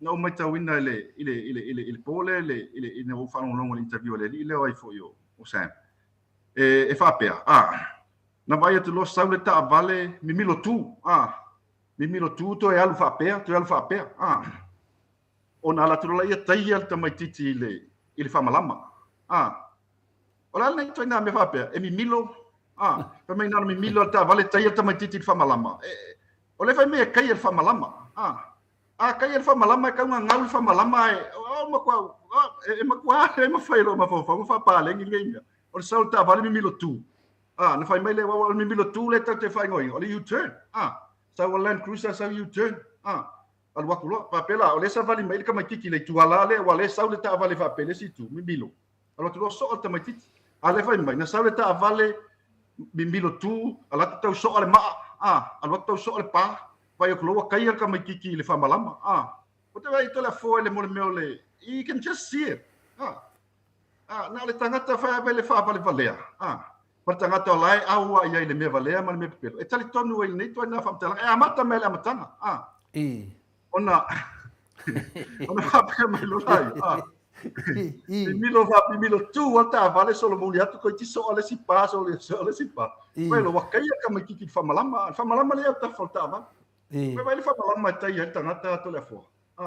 na ou matauina i le, i le, i le, i le, i le po lea, i le, i le, ina ua ou faalogologo i le interview a le alii lea o ai foi o, o Sam, e, e faapea, a, na vaai atu loa sau le taavale mimilo tu, a, mimilo tu toe alu faapea, toe alu faapea, a. Ona alu atu loa lea taia le tamaitiiti i le, i le faamalama, a. O le a lenei ituaiga mea faapea, e mimilo, a, fai mai na ona mimilo le taavale taia le tamaitiiti i le faamalama. E, o lea fai mai e taia le faamalama, a. A taia le faamalama e tau gagau le faamalama e, o matua, e matua le mafai e lou mafaufau ma faapaleni lenei mea. O le sau o le taavale mimilo tu. A, na fai mai lea, o le mimilo tu lea tatou te faaigoaina, o le U-turn, a. Sau o le Land Cruiser sau U-turn, a. Alu atu loa, faapea la, o lea e savali mai le tamaitiiti i le itu ala lea, aua o lea e sau le taavale faapea i le isi itu, mimilo. Alu atu loa soa le tamaitiiti. A lea fai mai, na sau le taavale mimilo tu, alu atu tau soa le maa, a, alu atu tau soa le pa, vaai atu loa ua taia le tamaitiiti i le faamalama, a. Ou te vaai i Toleafoa i le mo le mea o le, you can just see it, a. A, na o le tagata fai ave le faavalevalea, a. Ma le tagata o la e aua i ai i le mea valea ma le mea pepelo, e talitonu ai i lenei ituaiga faamatalaga, e amata mai i le amataga, a. Ona, ona faapea mai loa laia, a. Pimilo faapimilo tu a le taavale solomuli atu koiti soa le isi pa sole soa le isi pa. Fai loa ua kaia tamaititi i le faamalama, le faamalama lea e autafa o le taavale. Fai mai le faamalama e taia ai le tagata Toleafoa. A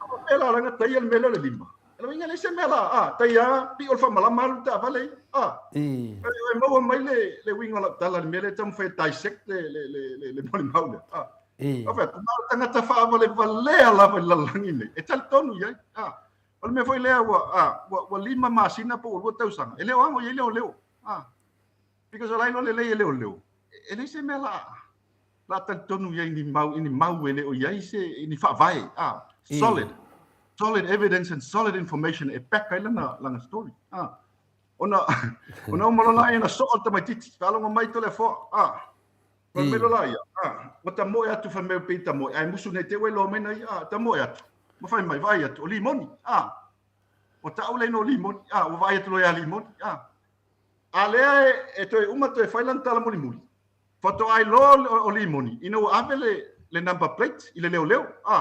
faapea la leaga taia le mea lea o le lima. O le uiga e leai se mea la, a, taia lava pio le faamalama alu le taavale ia. A, e maua mai le, le uiga o lau tala i le mea lea e taumafai e dissect le, le, le, le, le molimau lea. A, fai atu, na o le tagata faavalevalea lava i le lalolagi lenei, e talitonu i ai. A, o le mea foi lea ua, a, ua, ua 5 masina po ua 2 tausaga, e le o ago i ai leoleo. A, because o la e iloa lelei e leoleo, e leai se mea la, la talitonu i ai ni mau, i ni mau e le o i ai se, ni faavae, a, solid, solid evidence and solid information e back ai lana, lana story. A, ona, ona uma loa laia na soa le tamaitiiti, faalogo mai Toleafoa, a, fai mai loa laia, a, ua tamoe atu fai mai pei tamoe, ae musu nei te ua iloa mai na ia, a, tamoe atu, ma fai mai, vaai atu, o Limoni, a, ua tau le igoa o Limoni, a, ua vaai atu loa ia Limoni, a, a lea e, e toe uma toe fai lana tala mulimuli, Faatoa iloa o Limoni ina ua ave le, le number plate i le leoleo. A.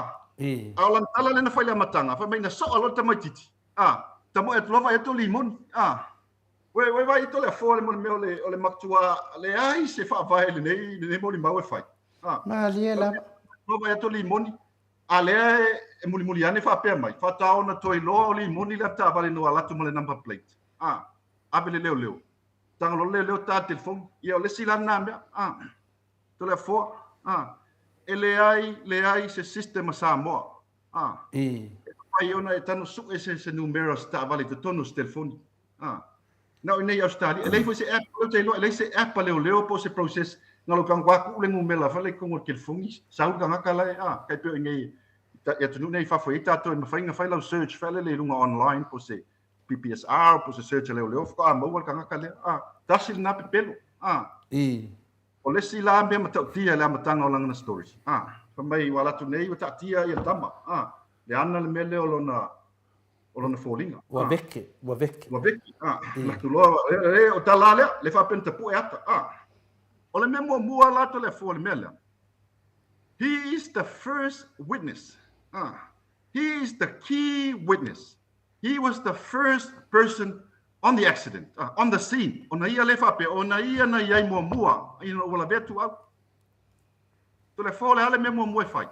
A o lana tala lea na fai i le amataga, fai mai na soa loa le tamaitiiti. A. Tamoe atu loa vaai atu o Limoni. A. Ue, ue vaai ito le afoa le mea o le, o le matua leai se faavae i lenei, lenei molimau e fai. A. Malie lava. Loa vaai atu o Limoni. A lea e mulimuli ane faapea mai, faatoa ona toe iloa o Limoni le avetaavale na ua alu atu ma le number plate. A. Ave i le leoleo. Taga loa le leo ta telefoni. Ia o le isi la lena mea. Ah. Toleafoa. Ah. E leai, leai se system a Samoa. Ah. E mafai ona e tano sue se, se numera o se taavale i totonu o se telefoni. Ah. Na o i nei i Australia, e leai foi se app, ou te iloa, e leai se app a leoleo po o se process na lou tago a tuu le numera fale i totonu o le telefoni, sau le tagata la e, ah, tai pei o i nei i atunuu nei i fafo e i ai tatou e mafai ona fai lau search fale i luga online po o se PPSR po o se search a leoleo faatoa maua le tagata lea. A, tasi lena pepelo. A. O le isi la mea matautia i le amataga o lana story. A, fai mai ua alu atu nei ua taatia ia le tama. A, le ana le mea lea o lona o lona foliga. Ua veke, ua veke. Ua veke. A, alu atu loa, e, o tala lea, le faapea na tapue ata. A, o le mea muamua la Toleafoa i le mea lea. He is the first witness. A, he is the key witness. He was the first person on the accident, on the scene. Ona ia lea faapea, ona ia na i ai muamua ina ua lavea tuau. Toleafoa o le a le mea muamua e fai?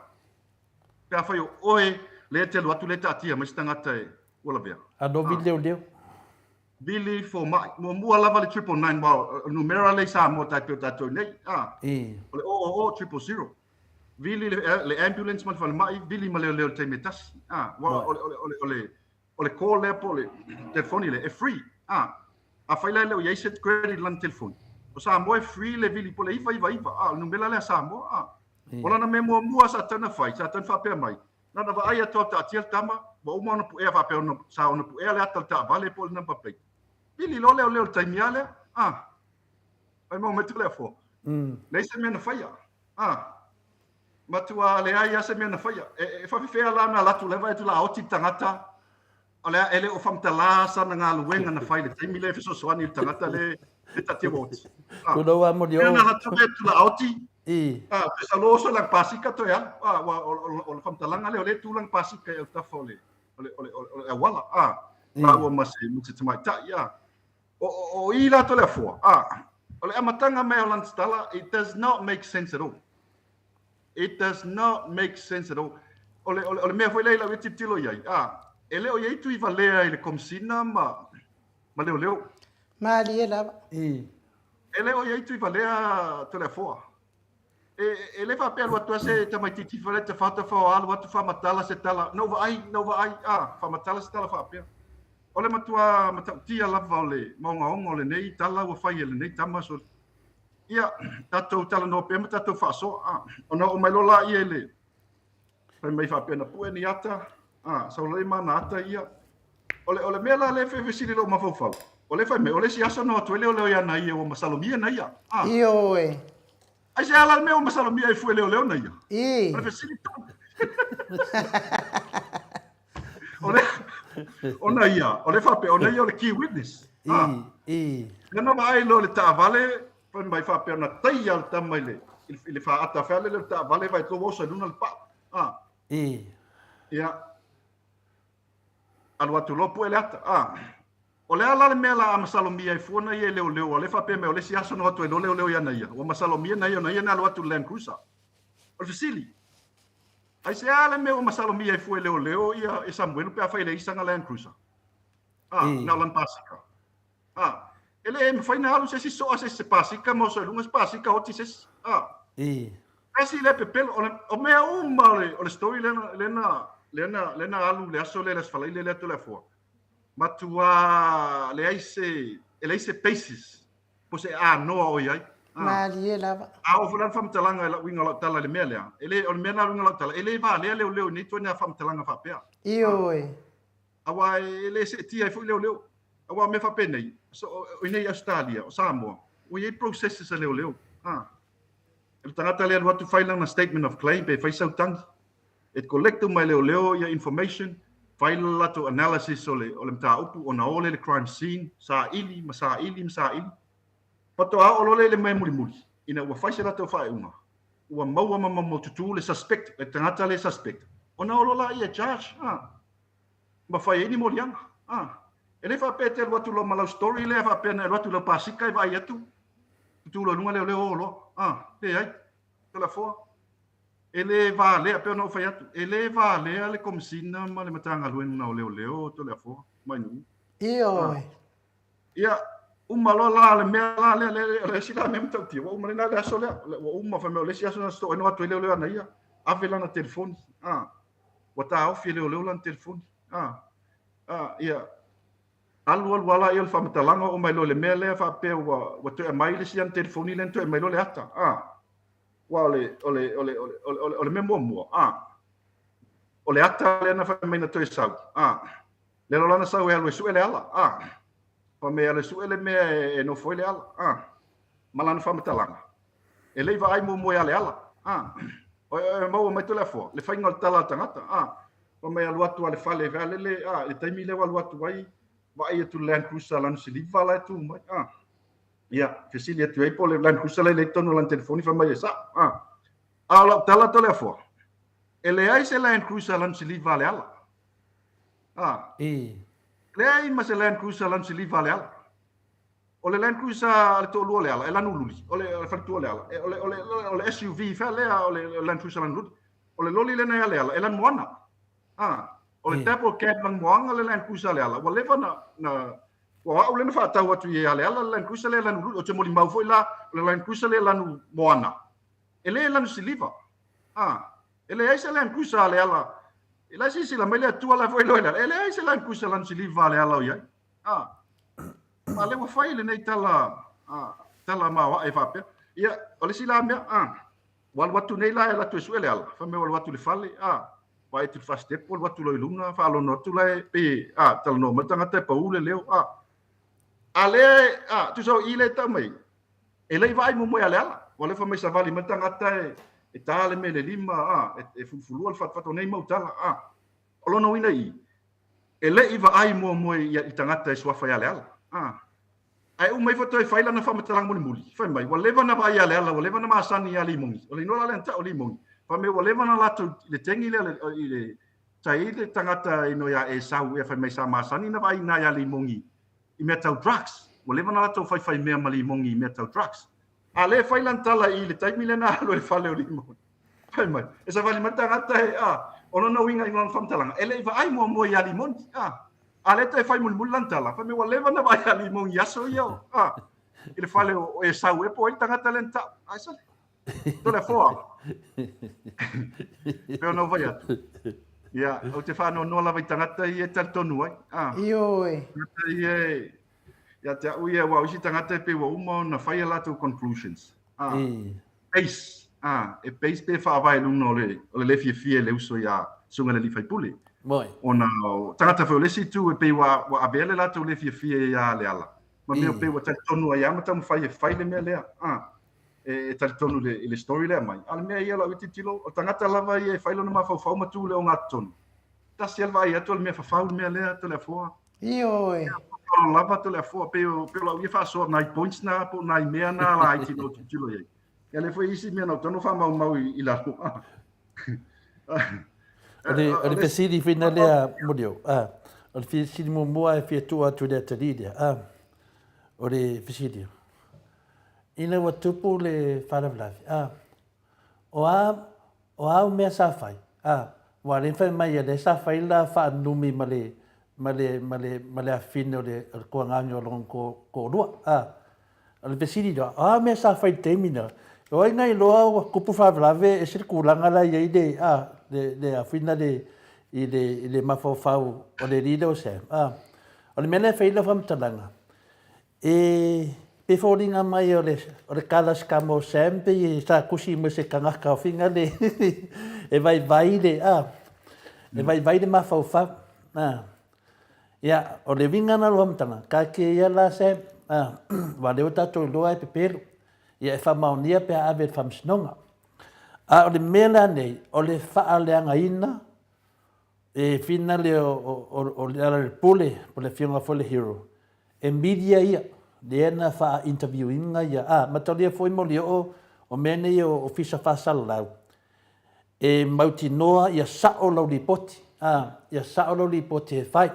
Pe afai o oe lea e te alu atu lea e taatia mai se tagata e ua lavea. Ano vili leoleo. Vili fomai. Muamua lava le 999, aua o le numera lea i Samoa tai pei o tatou nei. O le 000 000. Vili le ambulance ma le falemai, vili ma leoleo i le taimi e tasi. Ah, aua o le, o le, o le, o le, o le call lea po o le telefoni lea, e free. Ah, afai la e le o i ai se credit i lana telefoni, o Samoa e free le vili po o le 999, ah, o le numera lea a Samoa. Ah, o lana mea muamua sa tatau ona fai, sa tatau ona faapea mai, na ona vaai atu lava taatia le tama, ua uma ona puea faapea ona, sa ona puea le ata o le taavale po o le number plate. Vili loa leoleo i le taimi lava lea. Ah, fai mai Toleafoa. Leai se mea na faia. Ah, matua leai lava se mea na faia. E, e faafefea la ona alu atu, la e vaai atu la oti le tagata, o le a, e le o faamatala sana galuega na fai i le taimi lea e fesoasoani i le tagata le le taatia ua oti. Ah, Tulou a moli o. Na alu atu atu la oti. Ah, pe sa loso lana pasika toe alu. Ah, ua o, o, o le faamatalaga lea o lea e tu lana pasika i autafa o le o le o le o le auala. Ah, lāua ma se ma se tamaitai. Ah, O, o, o i la Toleafoa, a, o le amataga mai o lana tala, it does not make sense at all. It does not make sense at all. O le, o le, o le mea foi lea i lau ia tilotilo i ai, a, e le o i ai Tuivalea i le Komesina ma, ma Leoleo. Malie lava. E le o i ai Tuivalea Toleafoa. E, e le faapea alu atu se tamaitiiti fale tafatafa o alu atu faamatala se tala. Na ou vaai, na ou vaai, a, faamatala se tala faapea. O le matua matautia lava o le maogaoga o lenei tala ua fai e lenei tama so ia tatou talanoa pea ma tatou faasoa. A, ona oo mai loa laia i le fai mai faapea na pue ni ata, a, sau loa ma ana ata ia. O le, o le mea la lea e fesili lou mafaufau, o lea fai mai, o le isi aso na o atu ai leoleo ia na ia ua masalomia na ia. A. Ioe. Aisea la le mea ua masalomia ai fua e leoleo na ia? I. O le fesili tonu. O le, Ona ia, o le faapea, ona ia o le key witness. I, i. Lea na vaai loa le taavale, fai mai faapea na taia le tama i le, i le faata feale lea o le taavale, vaai atu ua oso i luga le paa. Ah. I. Ia. Alu atu loa pue le ata. Ah. O le a la le mea la a masalomia ai fua na ia e leoleo, a o lea faapea mai o le isi aso na o atu ai loa leoleo ia na ia. Ua masalomia na ia ona ia na alu atu i le Land Cruiser. O le fesili, aisea le mea ua masalomia ai fua e leoleo ia e Samuelu pe afai e leai sana Land Cruiser? Ah, na o lana pasika. Ah, e le mafai na alu se isi soa se isi se pasika ma oso i luga se pasika oti se isi. Ah. Kasi le pepelo, o, le, o mea uma o le, o le story lena, lena, lena, lena alu le aso le le asfalai le le atu le afua. Matua leai se, e leai se basis po se anoa o i ai. Ah. Malie lava. A oo foi la le faamatalaga i lau uiga o lau tala i le mea lea, e le, o le mea lena o le uiga o lau tala, e le valea leoleo i nei ituaiga faamatalaga faapea. Ioe. Aua e le seetia ai foi leoleo. Aua o mea faapenei, so, o i nei Ausetalia, o Samoa, ua i ai processes a leoleo. Ah. O le tagata lea alu atu fai lana statement of claim pe fai sau tagi. E collect uma e leoleo ia information, fai le latou analysis o le, o le mataupu, ona o lea i le crime scene, saili ma saili ma saili. Faatoa oo loa lea i le mea mulimuli, ina ua fai se latou faaiuga, ua maua ma maumaututu le suspect, le tagata lea suspect, ona o loa laia e charge. Ah. Ma fai ai ni moliaga. Ah. E le faapea e te alu atu loa ma lau story lea faapea na e alu atu i lau pasika e vaai atu, tutu loa i luga leoleo o loa. Ah, leai. Toleafoa. E le valea, pei ona ou fai atu, e le valea le Komesina ma le Matagaluega o Leoleo, Toleafoa, mai Nu'u. Ioe. Ia, uma loa la le mea la lea, lea, lea, o le isi la mea matautia, ua uma lena le aso lea, ua uma, fai mai o le isi aso na sosoo ai no atu ai leoleo ana ia, ave lana telefoni, ah, ua taofi e leoleo lana telefoni, ah, ah, ia, alu alu lava laia o le faamatalaga oo mai loa i le mea lea faapea ua, ua toe aumai le isi ana telefoni lea na toe aumai loa le ata, ah. Aua o le, o le, o le, o le, o le, o le mea muamua, a, o le ata lea na fai mai na toe sau, a, lea loa la na sau e alu e sue le ala, a, fai mai e alu e sue le mea e, e nofo ai le ala, a, ma lana faamatalaga, e le i vaai muamua ia le ala, a, o, e maua mai Toleafoa, le faiga o le tala a le tagata, a, fai mai alu atu a le fale, fai lele, a, i le taimi lea ua alu atu ai, vaai atu i le Land Cruiser lanu siliva la e tu mai, a, Ia, fesili atu ai po o le Land Cruiser la e i totonu o lana telefoni, fai mai e sa'o. A, a o lau tala Toleafoa, e leai se Land Cruiser lanu siliva a Leala. A, leai ma se Land Cruiser lanu siliva a Leala. O le Land Cruiser a le toalua o Leala, e lanu luli, o le, o le faletua o Leala, e, o le, o le, o le SUV fea lea o le Land Cruiser lanu luli. O le loli lena ia Leala, e lanu moana. A, o le double cab lanu moana le Land Cruiser a Leala. Ua leva na, na, Ua au lea na faatau atu i Aleala le Land Cruiser lea lanu luli, ou te molimau foi la, o le Land Cruiser lea lanu moana, e le lanu siliva. Ah, e leai se Land Cruiser a Aleala, i la e silasila mai le Atua la foi loa i le ala, e leai se Land Cruiser lanu siliva a Aleala o i ai. Ah, a lea ua fai lenei tala, ah, tala maoae faapea. Ia, o le isi la mea, ah, Ua alu atu nei la e alu atu e sue le ala, fai mai ua alu atu i le fale, a, vaai atu i le fasitepu, alu atu loa i luga, faalono atu la e, pei, a, talanoa mai le tagata e pau le leo, a. A lea e, a, tusa o i lea e tau mai, e le i vaai muamua ia Leala, ua lea fai mai savali mai le tagata e, e ta le mea i le lima, a, e, e fulufulua le fatufatu o nei mau tala, a. O lona uiga i, e le i vaai muamua i, i tagata e suafa ia Leala, a. Ae uma ifo toe fai lana faamatalaga mulimuli, fai mai, ua leva ona vaai ia Leala, ua leva ona masani ia Limogi. O le igoa la lea na tau o Limogi. Fai mai ua leva ona latou i le tegi lea i le, sa i ai le tagata ino ia Esau ea fai mai sa masani na vaai ina ia Limogi i mea tau drugs. Ua leva ona latou faifai mea ma Limogi i mea tau drugs. A lea e fai lana tala i le taimi lea na alu ai i le fale o Limogi. Fai mai, e savali mai le tagata e, a, o lona uiga i lana faamatalaga, e le i vaai muamua ia Limoni, a. A lea toe fai mulimuli lana tala, fai mai ua leva ona vaai ia Limoni i aso ia, a, i le fale o Esau e po ai le tagata lea na tau. Ai sole. Toleafoa. Pei ona ou fai atu. Ia, ou te faanoanoa lava i tagata ia e talitonu ai. A. Ioe. Tagata ia e, ia te au ia, aua o isi tagata e pei ua uma ona fai a latou conclusions. A. Base, a, e base pe faavae i luga o le, o le le fiafia i le uso ia Susuga i le Alii Faipule. Moi. Ona o tagata foi o le isi itu e pei ua, ua avea le latou le fiafia ia Leala. Ma mea pei ua talitonu ai lava ma taumafai e fai le mea lea. A, e, e talitonu i le, i le story lea mai. A o le mea ia lau tilotilo, o le tagata lava ia e fai lona mafaufau ma tu i le ogatotonu. Tasi lava le vaai atu o le mea fafau le mea lea Toleafoa. Ioe. Alo lava Toleafoa pei o pei o lau ia faasoa nai points na po o nai mea na laiti na ou tilotilo i ai. Ia lea foi isi mea na ou tago faamaumau i lalo. O le, o le fesili whina lea Muriel, ah, o le fesili muamua e fia tuu atu i le atalii lea, ah, o le fesili, ina ua tupu le faalavelave, ah, o a, o a au mea sa fai, ah, aua lea na fai mai ia lea sa fai la faanumi ma le, ma le, ma le, ma le afafine o le, o le tuagage o lona toalua, ah, O le fesili lea, o a mea sa fai i le taimi lena? O ai na iloa ua tupu faalavelave e ese le tulaga la e i ai le, a, le, le afina le, i le, i le mafaufau o le alii lea o Sam, a. O le mea lea e fai ai lau faamatalaga, e pei e foliga mai o le, o le tala a si tama o Sam pei sa tusi mai se tagata o fina le, e vaivai le, a, e vaivai le mafaufau, a. Ia, o le uiga lena o le faamatalaga, taatia ia la Sam, aua o lea ua tatou iloa e pepelo, ia e faamaonia pe a ave i le Faamasinoga. A o le mea la nei, o le faaleagaina e finale o Lealailepule, po o le Afioga foi i le Hero, e media ia, lea na faa-interview ina ia, a, mataulia foi Molioo, o mea nei o Ofisa Faasalalau, E mautinoa ia sao lau lipoti, a, ia sao lau lipoti e fai.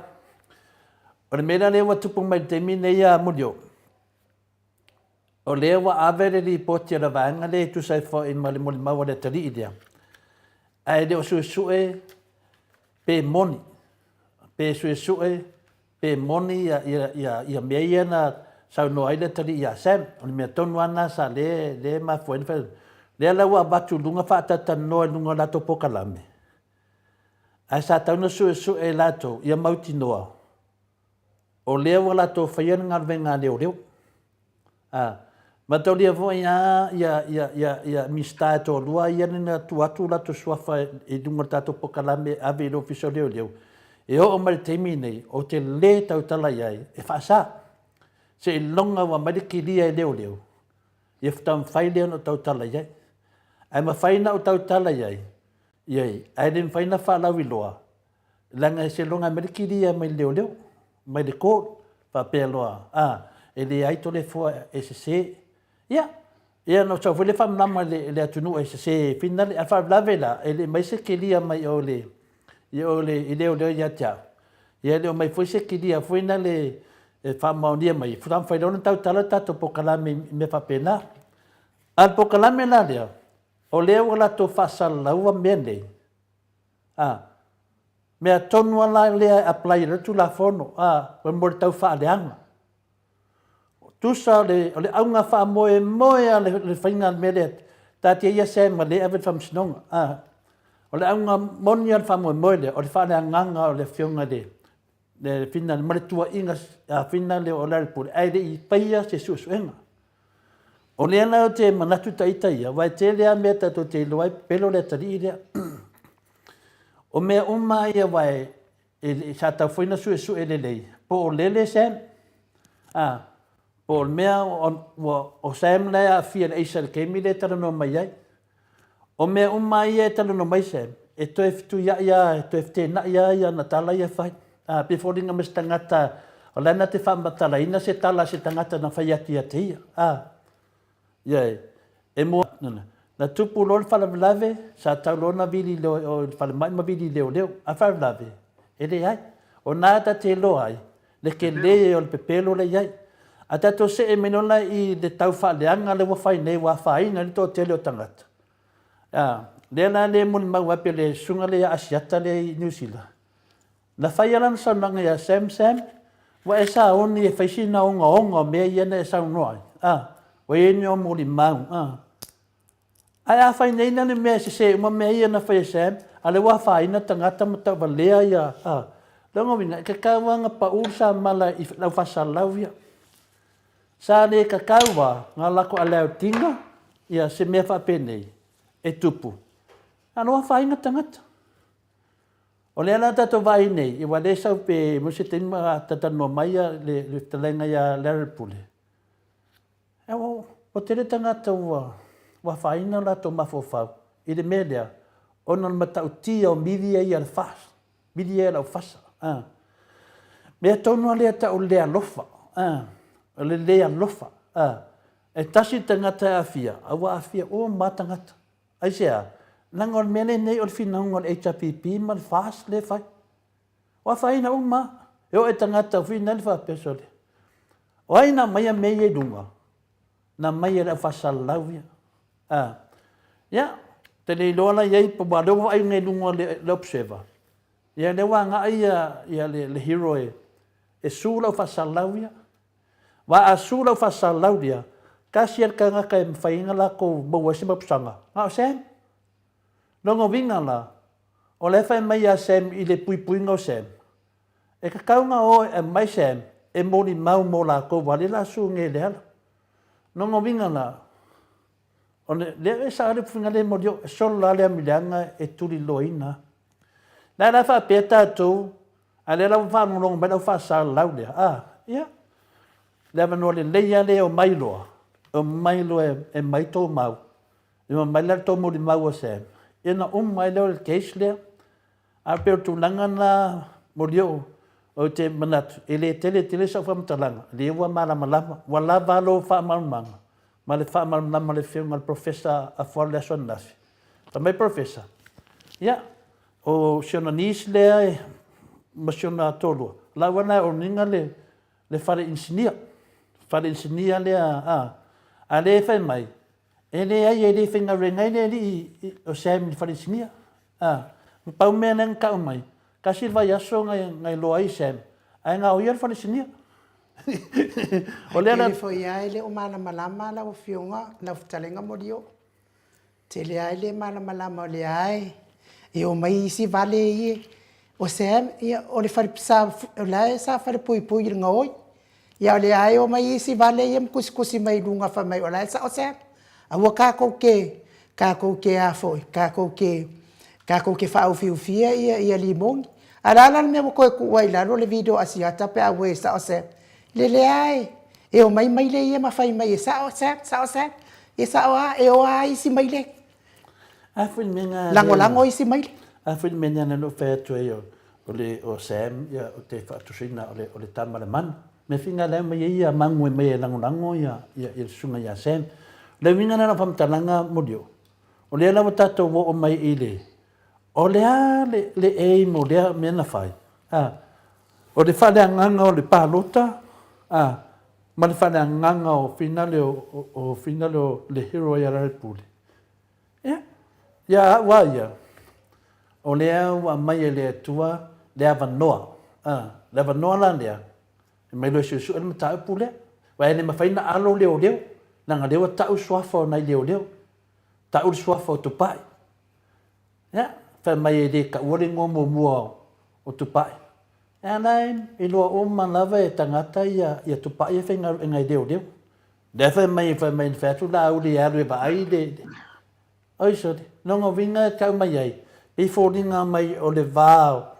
O le mea la lea ua tupu mai i le taimi nei ia Muriel, o lea ua ave le lipoti a le vaega lea e tusa ai foi ma le molimau a le atalii lea, ae le o suesue pe moni, pe suesue Pe moni ia mea ia na saunoa ai le atalii ia Sam. O le mea tonu lava lena sa lea e mafua ai ona fai atu. Lea la ua avatu i luga faatalatalanoa i luga o latou polokalame, ae sa tatau ona suesue e latou ia mautinoa o lea ua latou faia le galuega a leoleo. A mataulia foi a ia ia ia ia Minisita e toalua ia na tuu atu o latou suafa i luga o le tatou polokalame e ave i le Ofisa o Leoleo, e oo mai le taimi lenei ou te le tautala i ai e faasa. Seiloga ua aumai le kilia e leoleo, ia faatoa mafai lea ona ou tautala i ai. Ae mafai ona ou tautala i ai, i ai, ae le mafai ona faalauiloa Leaga e seiloga e aumai le kilia mai le leoleo, mai le court, faapea loa, a, e leai Toleafoa e sese. Ia, ia na sau foi le faamalama i le atunuu e sese finale, a faalavelave la, e le i aumai se kilia mai o le, i o le, i leoleo ia te au. Ia e le o aumai foi se kilia foi na le e faamaonia mai, faatoa mafai loa ona tautala le tatou polokalame i mea faapena. A o le polokalame la lea, o lea ua latou faasalalaua mea nei, A. Mea tonu a la lea e apply ai le Tulafono, a, mo le tau faaleaga. Tusa o le, o le auga faamoemoe a le, le faiga o le mea lea, taatia ia Sam ma le ave i le Faamasinoga, a. O le auga moni a le faamoemoe lea, o le faaleagaga o le Afioga i le, le Fina ma le tuuaiga a Fina lea o Lealailepule, ae le i faia se suesuega. O lea la ou te manatu ita ia, aua e tele lava mea tatou te iloa ai, pepelo le atalii lea. O mea uma ia aua e, e, sa tatau foi ona suesue lelei, po o lele Sam, a, po o le mea ua, o Sam la e aafia i le aisa i le taimi lea e talanoa mai ai. O mea uma ia e talanoa mai Sam, e toe fetuiai lava, e toe feteenai lava ana tala ia e fai. A, pei e foliga mai se tagata, o la e na te faamatalaina se tala a se tagata na fai atu ia te ia. A, ia e, e mua, na tupu loa le faalavelave, sa tau loa ona vili i le falemai ma vili i leoleo. A o le faalavelave, e leai. O na ta te iloa ai, le tele o le pepelo lea e i ai. A tatou see mai loa la i le tau faaleaga lea ua fai nei ua afaina ai le toatele o tagata, a, lea la le molimau ai pei o le susuga lea ia Asiata lea i Niu Sila, na fai lava lana saunoaga ia Sam, Sam, ua e sauni e fai sina ogaoga o mea ia na e saunoa ai, a, ua i ai ni ou molimau, a. Ae afai nei na le mea e sese uma mea ia na fai e Sam, a lea ua afaina tagata ma tauvalea ia, a. Lona uiga, e tatau lava ona pau le samala i lau faasalalau ia. Sa le tatau lava ona latou allow-ina ia se mea faapenei e tupu, a o lea ua afaina tagata. O lea la tatou vaai nei, aua o lea e sau pe maua se taimi ma talatalanoa mai le fetalaiga ia Lealailepule, Ua tele tagata ua afaina o latou mafaufau i le mea lea ona o le matautia o mili ia a le FAST. Vili ia e lau fasa. A. Mea tonu a lea tau le alofa. A. O le le alofa. A. E tasi le tagata e aafia, a ua aafia uma lava tagata. Aisea? Leaga o le mea lenei o le finauga o le HRPP ma le FAST lea e fai. Ua afaina uma lava. E oo i tagata ua finau le faapea, sole, o ai na aumaia mea ia i luga? Na aumai e le aufasalalau ia. A. Ia, ou te le iloa la i ai, aua o lea ua vaai nei i luga o le Observer, ia lea ua agai ia, ia le, le hero e, e sue le aufasalalau ia. Aua a sue le aufasalalau ia, tasi lava le tagata e mafai ai ona latou maua ai se mapusaga, na o Sam. Lona uiga la, o la e fai mai ia Sam i le puipuiga o Sam, e tatau ona o e aumai Sam e molimau mo latou aua o lea o le a sue nei e Leala. Lona uiga la, o le, lea e sao le upu lea moli o, e solo la le amiliaga e tuliloaina. La la faapea tatou, a lea la ua faalogologo mai lau faasalalau lea, a, ia, le avanoa lelei lava lea e omai loa, e omai loa e, e mai tou mau, e omai la le tou molimau a Sam, ia ona uma ai lea o le case lea. Ae pei o le tulaga lena Molioo, ou te manatu, e le tele tele sau faamatalaga, o lea ua malamalama, ua lava lou faamalamalamaga ma le faamalamalama a le Afioga i le Professor Afualo i le aso ananafi. Fai mai Professor, ia, o si ona niece lea ma si ona toalua, o la ua na e owning le, le fale inisinia, fale inisinia lea, a, a lea e fai mai, E leai, e le faigaluega ai le alii o Sam i le fale inisinia. A, na pau mea lea na tau mai, tasi le vaiaso na iloa ai Sam, ae na o ia le fale inisinia. O lea la. Tele foi lava e le o malamalama lau Afioga, lau fetalaiga Molioo. Tele lava e le malamalama o lea lava e omai isi vale ia. O Sam, ia o le fale sa, o la e sa falepuipui i le gaoi. Ia o lea lava e omai isi vale ia ma tusitusi mai i luga fai mai o la e sao Sam. Aua tatou te, tatou te a foi, tatou te, tatou te faaufiufia ia, ia limoni. A o le a la le mea ua toe tuu ai i lalo le video Asiata pe a ua e sao Sam? Le leai, e omai maile ia ma fai mai e sao Sam, sao Sam. E sao lava, e o lava isi maile. A foi le mea na Lagolago isi maile. A foi le mea na na fai atu ai o le o Sam ia o te faatusaina o le o le tama le manu. Me finga le mai ia mangu e mai e lagolago ia ia ia le susuga ia Sam. Le uiga na na faamatalaga Molioo. O lea lava tatou oo mai i le o le a le le aim o lea mea na fai. A o le faaleagaga o le palota a ma le faaleagaga o finale o o finale o le hero ia Ralapule. Ia, ia au a ia, o lea ua aumai e le Atua le avanoa, a, le avanoa la lea, e mai loa e suesue le mataupu lea. Aua e le mafai ona alo leoleo, leaga o lea ua tau suafa o nai leoleo, tau le suafa o Tupai. Ia, fai mai e le taua le igoa muamua o Tupai. Ia la e iloa uma lava e tagata ia, ia Tupai e faigaluega i leoleo. Lea fai mai, fai mai na fai atu Laauli e alu e vaai le, oi sole, lona uiga e tau mai ai, pei foliga mai o le va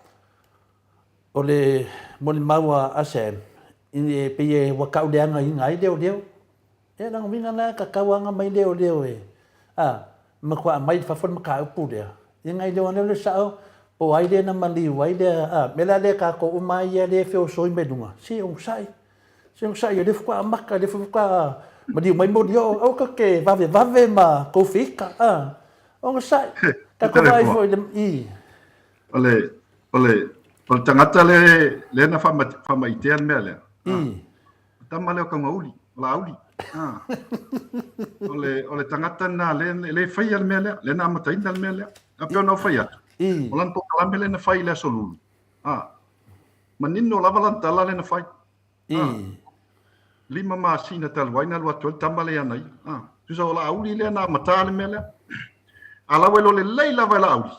o le molimau a Sam, e pei e ua tauleagaina ai leoleo. Ia lona uiga la e tatau lava ona aumai leoleo e, a, matua aumai i fafo le mataupu lea, ia ona iloa lea o le sao, po o ai lea na maliu ai lea, a, mea la lea tatou uma lava ia lea e feosoi mai luga, se onosai, Se onosai o lea faatoa amata, o lea faatoa maliu mai molioo, aua tatou te vavevave ma tou feita, a, onosai, tatou vaai foi i le, i. O le, o le, o le tagata le, lea na faamaitea le mea lea. I. O tama lea o Kaugauli, o Laauli. Ah. O le, o le tagata na le, le faia le mea lea, le na amataina le mea lea. A pei ona ou fai atu. I. O lana polokalame lea na fai i le Aso Lulu. Ah. Manino lava lana tala lea na fai. I. Ah. 5 masina talu ai na alu atu ai le tama lea ia ia. Ah. Tusa o Laauli lea na amata le mea lea. A la ua iloa lelei lava e Laauli,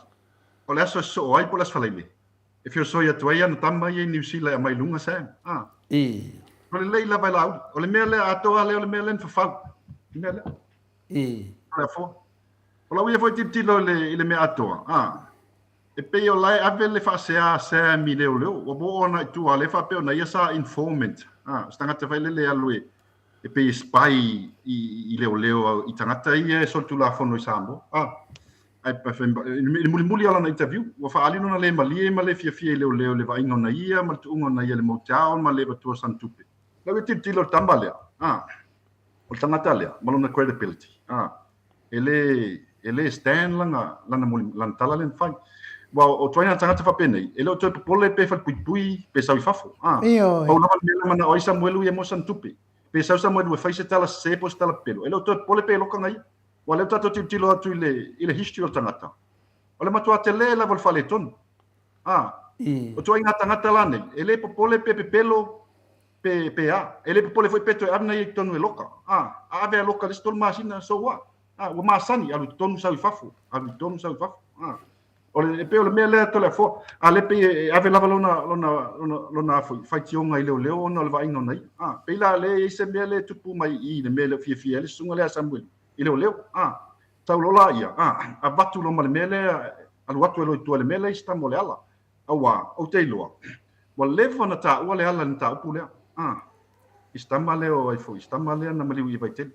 o le aso e sosoo ai po o le aso Faraile, e feosoi atu ai ana tama ia i Niu Sila e aumai i luga Sam. Ah. I. O lelei lava e Laauli. O le mea lea atoa lea o le mea lea na fafau. Le mea lea. I. O le afoa. O lau ia foi tilotilo i le, i le mea atoa. Ah. E pei o la e ave le faasea a Sam i leoleo, ua oo ana i tua, lea faapea ona ia sa informant, a, se tagata foi lele e alu e, e pei e spy i, i leoleo i tagata ia e solitulafono i Samoa. A. Ae i le mulimuli o lana interview, ua faaali lona le malie ma le fiafia i leoleo i le vaaiga ona ia ma le tuuga ona ia i le motel ma le avatua o sana tupe. Lau e tilotilo i le tama lea, a, o le tagata lea ma lona credibility, a, e le, e le stand lana, lana, muli, lana tala lea na fai. Aua o ituaiga tagata faapenei, e le o toe popole pe falepuipui pe sau i fafo, a. Ioe. Pau lava le mea na manao ai Samuelu ia mo sana tupe. Pe sau Samuelu e fai se tala sese po o se tala pepelo, e le o toe popole pe loka ia. Aua o lea ua tatou tilotilo atu i le, i le history o le tagata, o le matua tele lava o le faaletonu. A, o ituaiga tagata la nei, e le popole pe pepelo pe, pe a. E le popole foi pe toe ave na ia i totonu e loka. A, a ave a loka i le isi tolu masina, so what? A, ua masani, alu i totonu sau i fafo, alu i totonu sau i fafo. A, o le, e pei o le mea lea Toleafoa, a lea pei e ave lava lona, lona, lona, lona foi, faitioga i leoleo ona o le vaaiga ona ia. A, pei la lea e i ai se mea lea e tupu mai i i le mea e le o fiafia ai le susuga lea a Samuelu i leoleo. A, sau loa la ia, a, avatu loa ma le mea lea, alu atu ai loa i tua i le mea lea i se tama o Leala. Auā, ou te iloa, ua leva ona taua Leala i le mataupu lea, a, i se tama lea o ai foi, i se tama lea na maliu i Vaitele.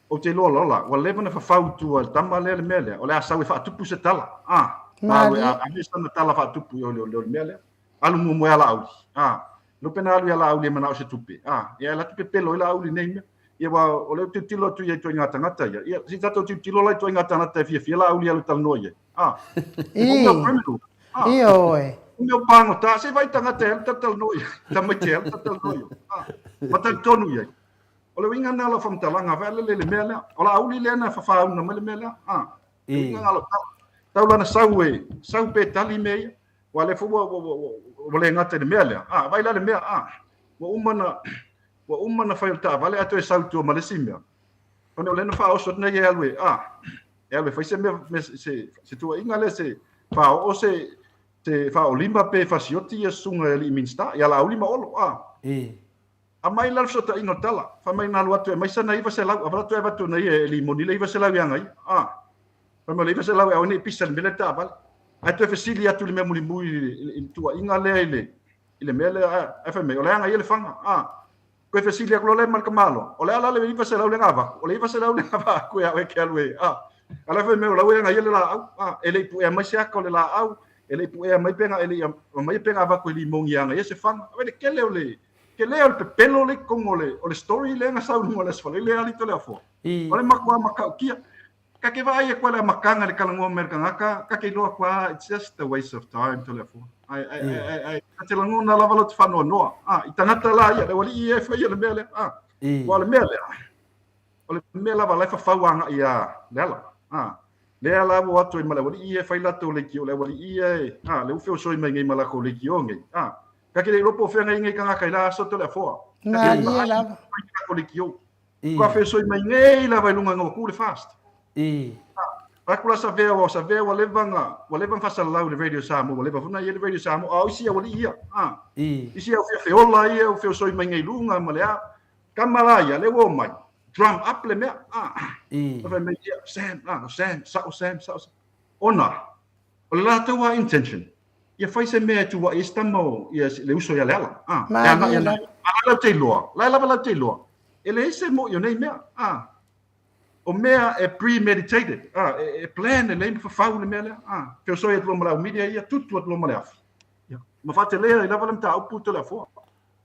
Ou te iloa loa la, ua leva ona fafau i tua e le tama lea le mea lea, o le a sau e faatupu se tala, a, na alu e ave sana tala faatupu i o le mea lea. Alu muamua ia Laauli, a, lea pe na alu ia Laauli e manao se tupe, a, ia alu atu pepelo ai Laauli i nei mea. Ia aua o lea ou te tilotilo atu i ituaiga tagata ia, ia se i tatou tilotilo la i ituaiga tagata e fiafia Laauli e alu e talanoa i ai, a, o mea criminal, a, Ioe. o mea pagota, se i vaai tagata e alu talatalanoa i ai, tamaiti e alu talatalanoa i ai, a, ma talitonu i ai. O le uiga lena o lau faamatalaga, vaai lelei i le mea lea. O Laauli lea na fafauna mai le mea lea. A, le uiga lena o lau tala. Tau la na sau e, sau pe tali mea ia. Aua o lea foi ua, ua, ua, ua le gata i le mea lea. A, vaai la le mea, a, ua uma na, ua uma na fai o le taavale ae toe sau i tua ma le isi mea. Ona o lea na faaoso atu nei e alu e, a, e alu e fai se mea, me, se, se tuuaiga lea, se faaoo se, se faaolima pe fasioti ia susuga i alii Minisita, ia Laauli ma Olo, a. Aumai la le fesootaiga o le tala. Fai mai na alu atu e aumai sana 900, alu atu e avatu na ia e limoni le 900 ia ia. A. Fai mai o le 900 e aua ne i pisa i le mea lea le taavale. Ae toe fesili atu i le mea mulimuli i le tuuaiga lea i le i le mea lea ae fai mai o le a agaia le fana. A. Toe fesili atu loa lea ma le tamaloa, o le a la le 900 lea na avatu? O le 900 lea na avatu ia oe e te alu e a. A la fai mai o la ua e agaia le laau. A. E le i puea mai se ata o le laau, e le i puea mai pe na e le i aumaia pe na avatu e limoni e agaia se fana. Vaai le tele o le Tele o le pepelo le totonu o le, o le story lea na sau i luga o le Aso Faraile alii Toleafoa. O le matua matautia. Ka te vaai atu ai le amataga i le talanoa mai a le tagata, ka te iloa atu, ah, it's just a waste of time Toleafoa. Ai, ai, ai, ai, ai, ka te lagona lava lo te faanoanoa. Ah, i tagata la ia, le aualii ia e faia le mea lea. Ah, aua o le mea lea, o le mea lava la e fafau agai ia Leala. Ah, lea la ua o atu ai ma le aualii ia e fai latou leitio, le aualii ia e, ah, lea ua feosoi mai nei ma latou leitio nei. Ah, Ka ke le iloa po o fea ngai nei tagata i la aso Toleafoa. Ka ke le Malie vaai lava. mai ki lako leitio. Ka feosoi mai nei lava i luga ina ua ku le fast. Vae atu la Savea aua o Savea ua leva na ua leva na faasalalau i le Radio Samoa ua leva foi na i ai le Radio Samoa a o isi aualii ia. Isi au feofeola ia ua feosoi mai nei i luga ma le a. Tama la ia lea ua omai drum up le mea. Fai mai ia Sam, Sam, sa'o Sam, sa'o Sam. Ona o le latou lava intention ia fai se mea e tuua'i ai se tama o ia le uso ia Leala. A, e agai ana ia. A la e latou te iloa, la e lava latou te iloa, e leai se mo'i o nei mea. A, o mea e premeditated, a, e, e plan lelei ma fafau le mea lea. A, feosoi atu loa ma le au media ia, tutu atu loa ma le afi. Ia, ma faatelea ai lava le mataupu i Toleafoa.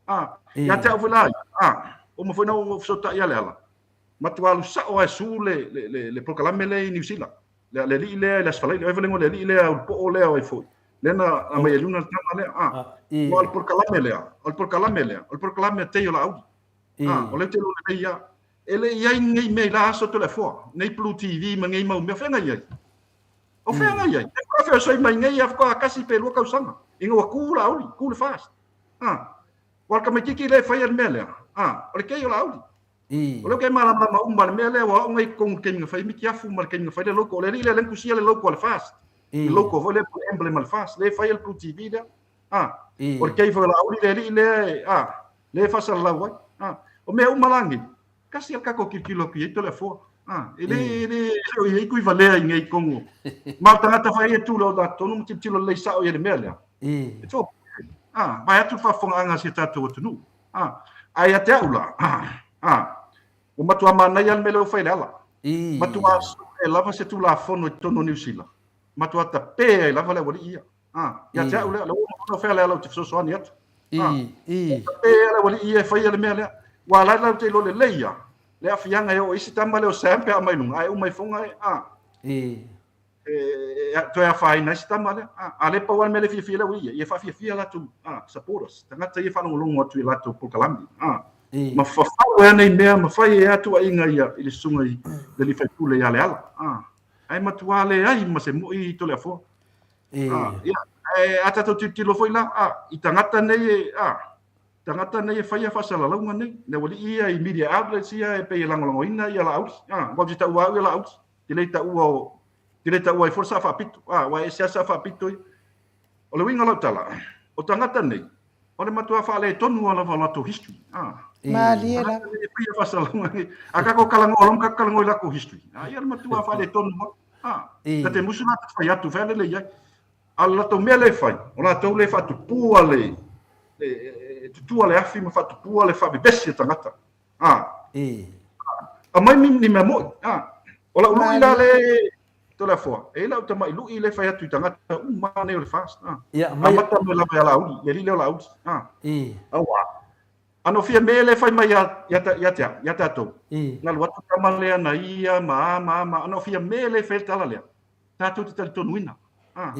A, ia te au foi la ia, a, uma foi na ou fesootai ia Leala, matua alu sa'o lava e su le, le, le, le polokalame lea i Niu Sila. Le, le alii lea i le Aso Faraile, o ai vale igoa o le alii lea, o le poo lea o ai foi. Lea na aumai ai luna le tama lea. Ah. Aua o le polokalame lea, o le polokalame lea, o le polokalame a Tei o Laauli. Ah, o lea ou te iloa lelei lava. E le i i ai nei mea i la aso Toleafoa, nei Blue TV ma nei mau mea, o fea na i ai? O fea na i ai? E faatoa feosoi mai nei lava faatoa tasi pe lua tausaga, ina ua tu Laauli, tu le FAST. Ah, aua o le tamaitiiti lea e faia le mea lea, ah, o le Tei o Laauli. O lea ou te malamalama uma i le mea lea, ua oo nei i totonu i le taimi na fai ai mitiafu ma le taimi na fai ai le logo. O le alii lea lea na tusia le logo a le FAST. Le logo foi lea po o le emblem a le FAST, lea e fai ai le Blue TV lea. A, o le kei foi o Laauli le alii lea e, a, lea e faasalalau ai. A, o mea uma la nei, tasi lava le tatou tilotilo atu i ai Toleafoa. A, e le, e le, e le o i ai Tuivalea i nei i totonu. Ma o le tagata foi e tu i le ogatotonu ma tilotilo lelei sao i ai i le mea lea. It's all, a, vaeatu le faafofogaaga a si o tatou atunuu. A, ae ia te au la, a, ua matua manaia le mea lea ua fai e Leala. Matua sue lava se Tulafono i totonu o Niu Sila. Matua tape ai lava le aualii ia. A, ia te au lea, le ua fea lea lau te fesoasoani atu. A, tape ai le aualii ia e faia le mea lea. Ua la lau te iloa lelei ia, le aafiaga e oo i isi tama lea o Sam pe a aumai i luga, ae uma ifoga e, a, e toe afaina ai si tama lea. A, a le pau lava le mea lea e fiafia ai le aualii ia, ia faafiafia latou a, supporters, tagata ia e faalogologo atu i latou polokalame. A, ma fafau ai nei mea, ma fai ai lava tuuaiga ia i le susuga i le alii faipule ia Leala. A, ae matua leai ma se moi i Toleafoa. A, ia, ae a tatou tilotilo foi la, a, i tagata nei e, a, tagata nei e faia faasalalauga nei, le aualii ia i media outlets ia e pei e lagolagoina ia Laauli. A, aua ou te taua au ia Laauli, te le taua o, te le taua ai fua le Sao Faapito. A, aua e ese lava le Sao Faapito ia. O le uiga o lau tala, o tagata nei, o le matua faaletonu lava o latou history. A, Malie lava. Tagata nei e faia faasalalauga nei, a tatou talanoa loa ma tatou talanoa i latou history. A, ia le matua faaletonu lava. A, ta te musu la ta fai atu, fai lele i ai. A o le latou mea lea e fai, o latou lea e faatupua le, le, e tutua le afi ma faatupua le faavevesi a tagata. A, aumai ni mea moi. A, o lau lui la le Toleafoa, e i ai lau tamai lui lea e fai atu i tagata uma nei o le FAST. A, amata mai lava ia Laauli, le alii lea o Laauli. A, auā, Ano fia me le fai mai ia, ia, ia te au, ia tatou. Na alu atu tama lea na ia ma a ma a ma ano fia me le fai le tala lea. Tatou te talitonuina. Ah.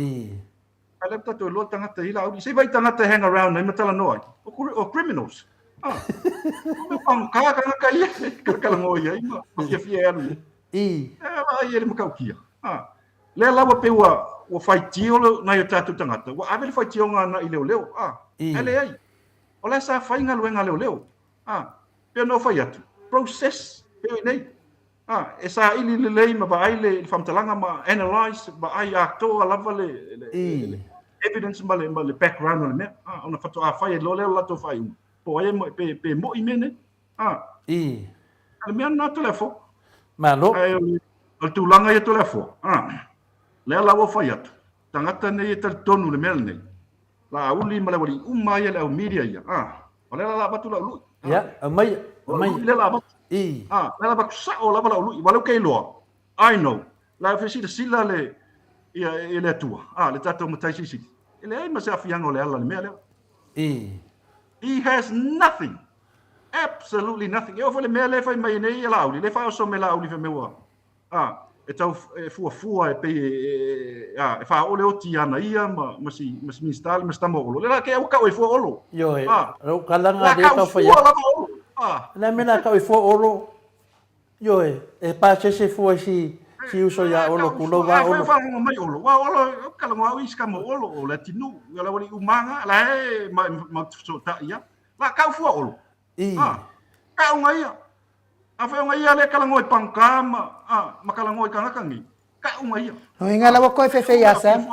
A lea tatou iloa tagata i la auli. Se i vai tagata e hang around ai ma talanoa ai. O, o criminals. Ah. O mea pangokā tagata ia. Kalakalagoa ia ai ma, ma fiafia e alu i. E vaai e le matautia. Ah. Lea la ua pei ua, ua faitio le, nai o tatou tagata. Ua ave le faitioga agai i leoleo. Ah. Ae leai. O la e sa fai galuega a leoleo. A, pei ona ou fai atu, process, pei o i nei. A, e saili lelei ma vaai le, le faamatalaga ma analyse, vaai atoa lava le, le, le, le evidence ma le, ma le background o le mea. A, ona faatoa fai ai loa lea o le latou faaiuga. Po o ai e, pe, pe moi mea nei. A, o le mea lena Toleafoa. Malo. Ae o le, o le tulaga ia Toleafoa, a, lea la ua fai atu, tagata nei e talitonu i le mea lenei, Laauli ma le aualii uma ia le au media ia. Ah, o lea la la avatu lau lui. Ah. Ia, aumai, aumai. Lea la avatu. I. Ah, lea la avatu sao lava lau lui. Aua lea ou te iloa. I know. La fesilasila le ia e le Atua. Ah, le tatou Matai Silisili. E leai ma se aafiaga o Leala i le mea lea. I. He has nothing. Absolutely nothing. E oo foi le mea lea e fai mai nei e Laauli, lea e faaoso mai Laauli fai mai ua A, e tau e fuafua e pei e, a, e faaoo le oti i ana ia ma, ma si, ma si Minista le ma si tama o Olo. Le la ke au kau e fua Olo. Ioe, A, lou kalaga la lea kau tau fai fua atu. lava Olo. A. Le mea la kau e fua Olo, ioe, e pasese fua i si, si uso La ia Olo, kau kulou fua, va a fai Olo. wharongo mai Olo. Wa Olo, o kalagoa au i si kama o Olo, o le atinuu, ia la wali umanga, la e ma, ma fesotai ia. La kau fua Olo. I. A, kau ngai ia. Afai o nga ia le kalagoa i pangka ma, a, ma kalagoa i kangaka ngi, ka'u nga ia. No inga lawa koe fefe ia Sam.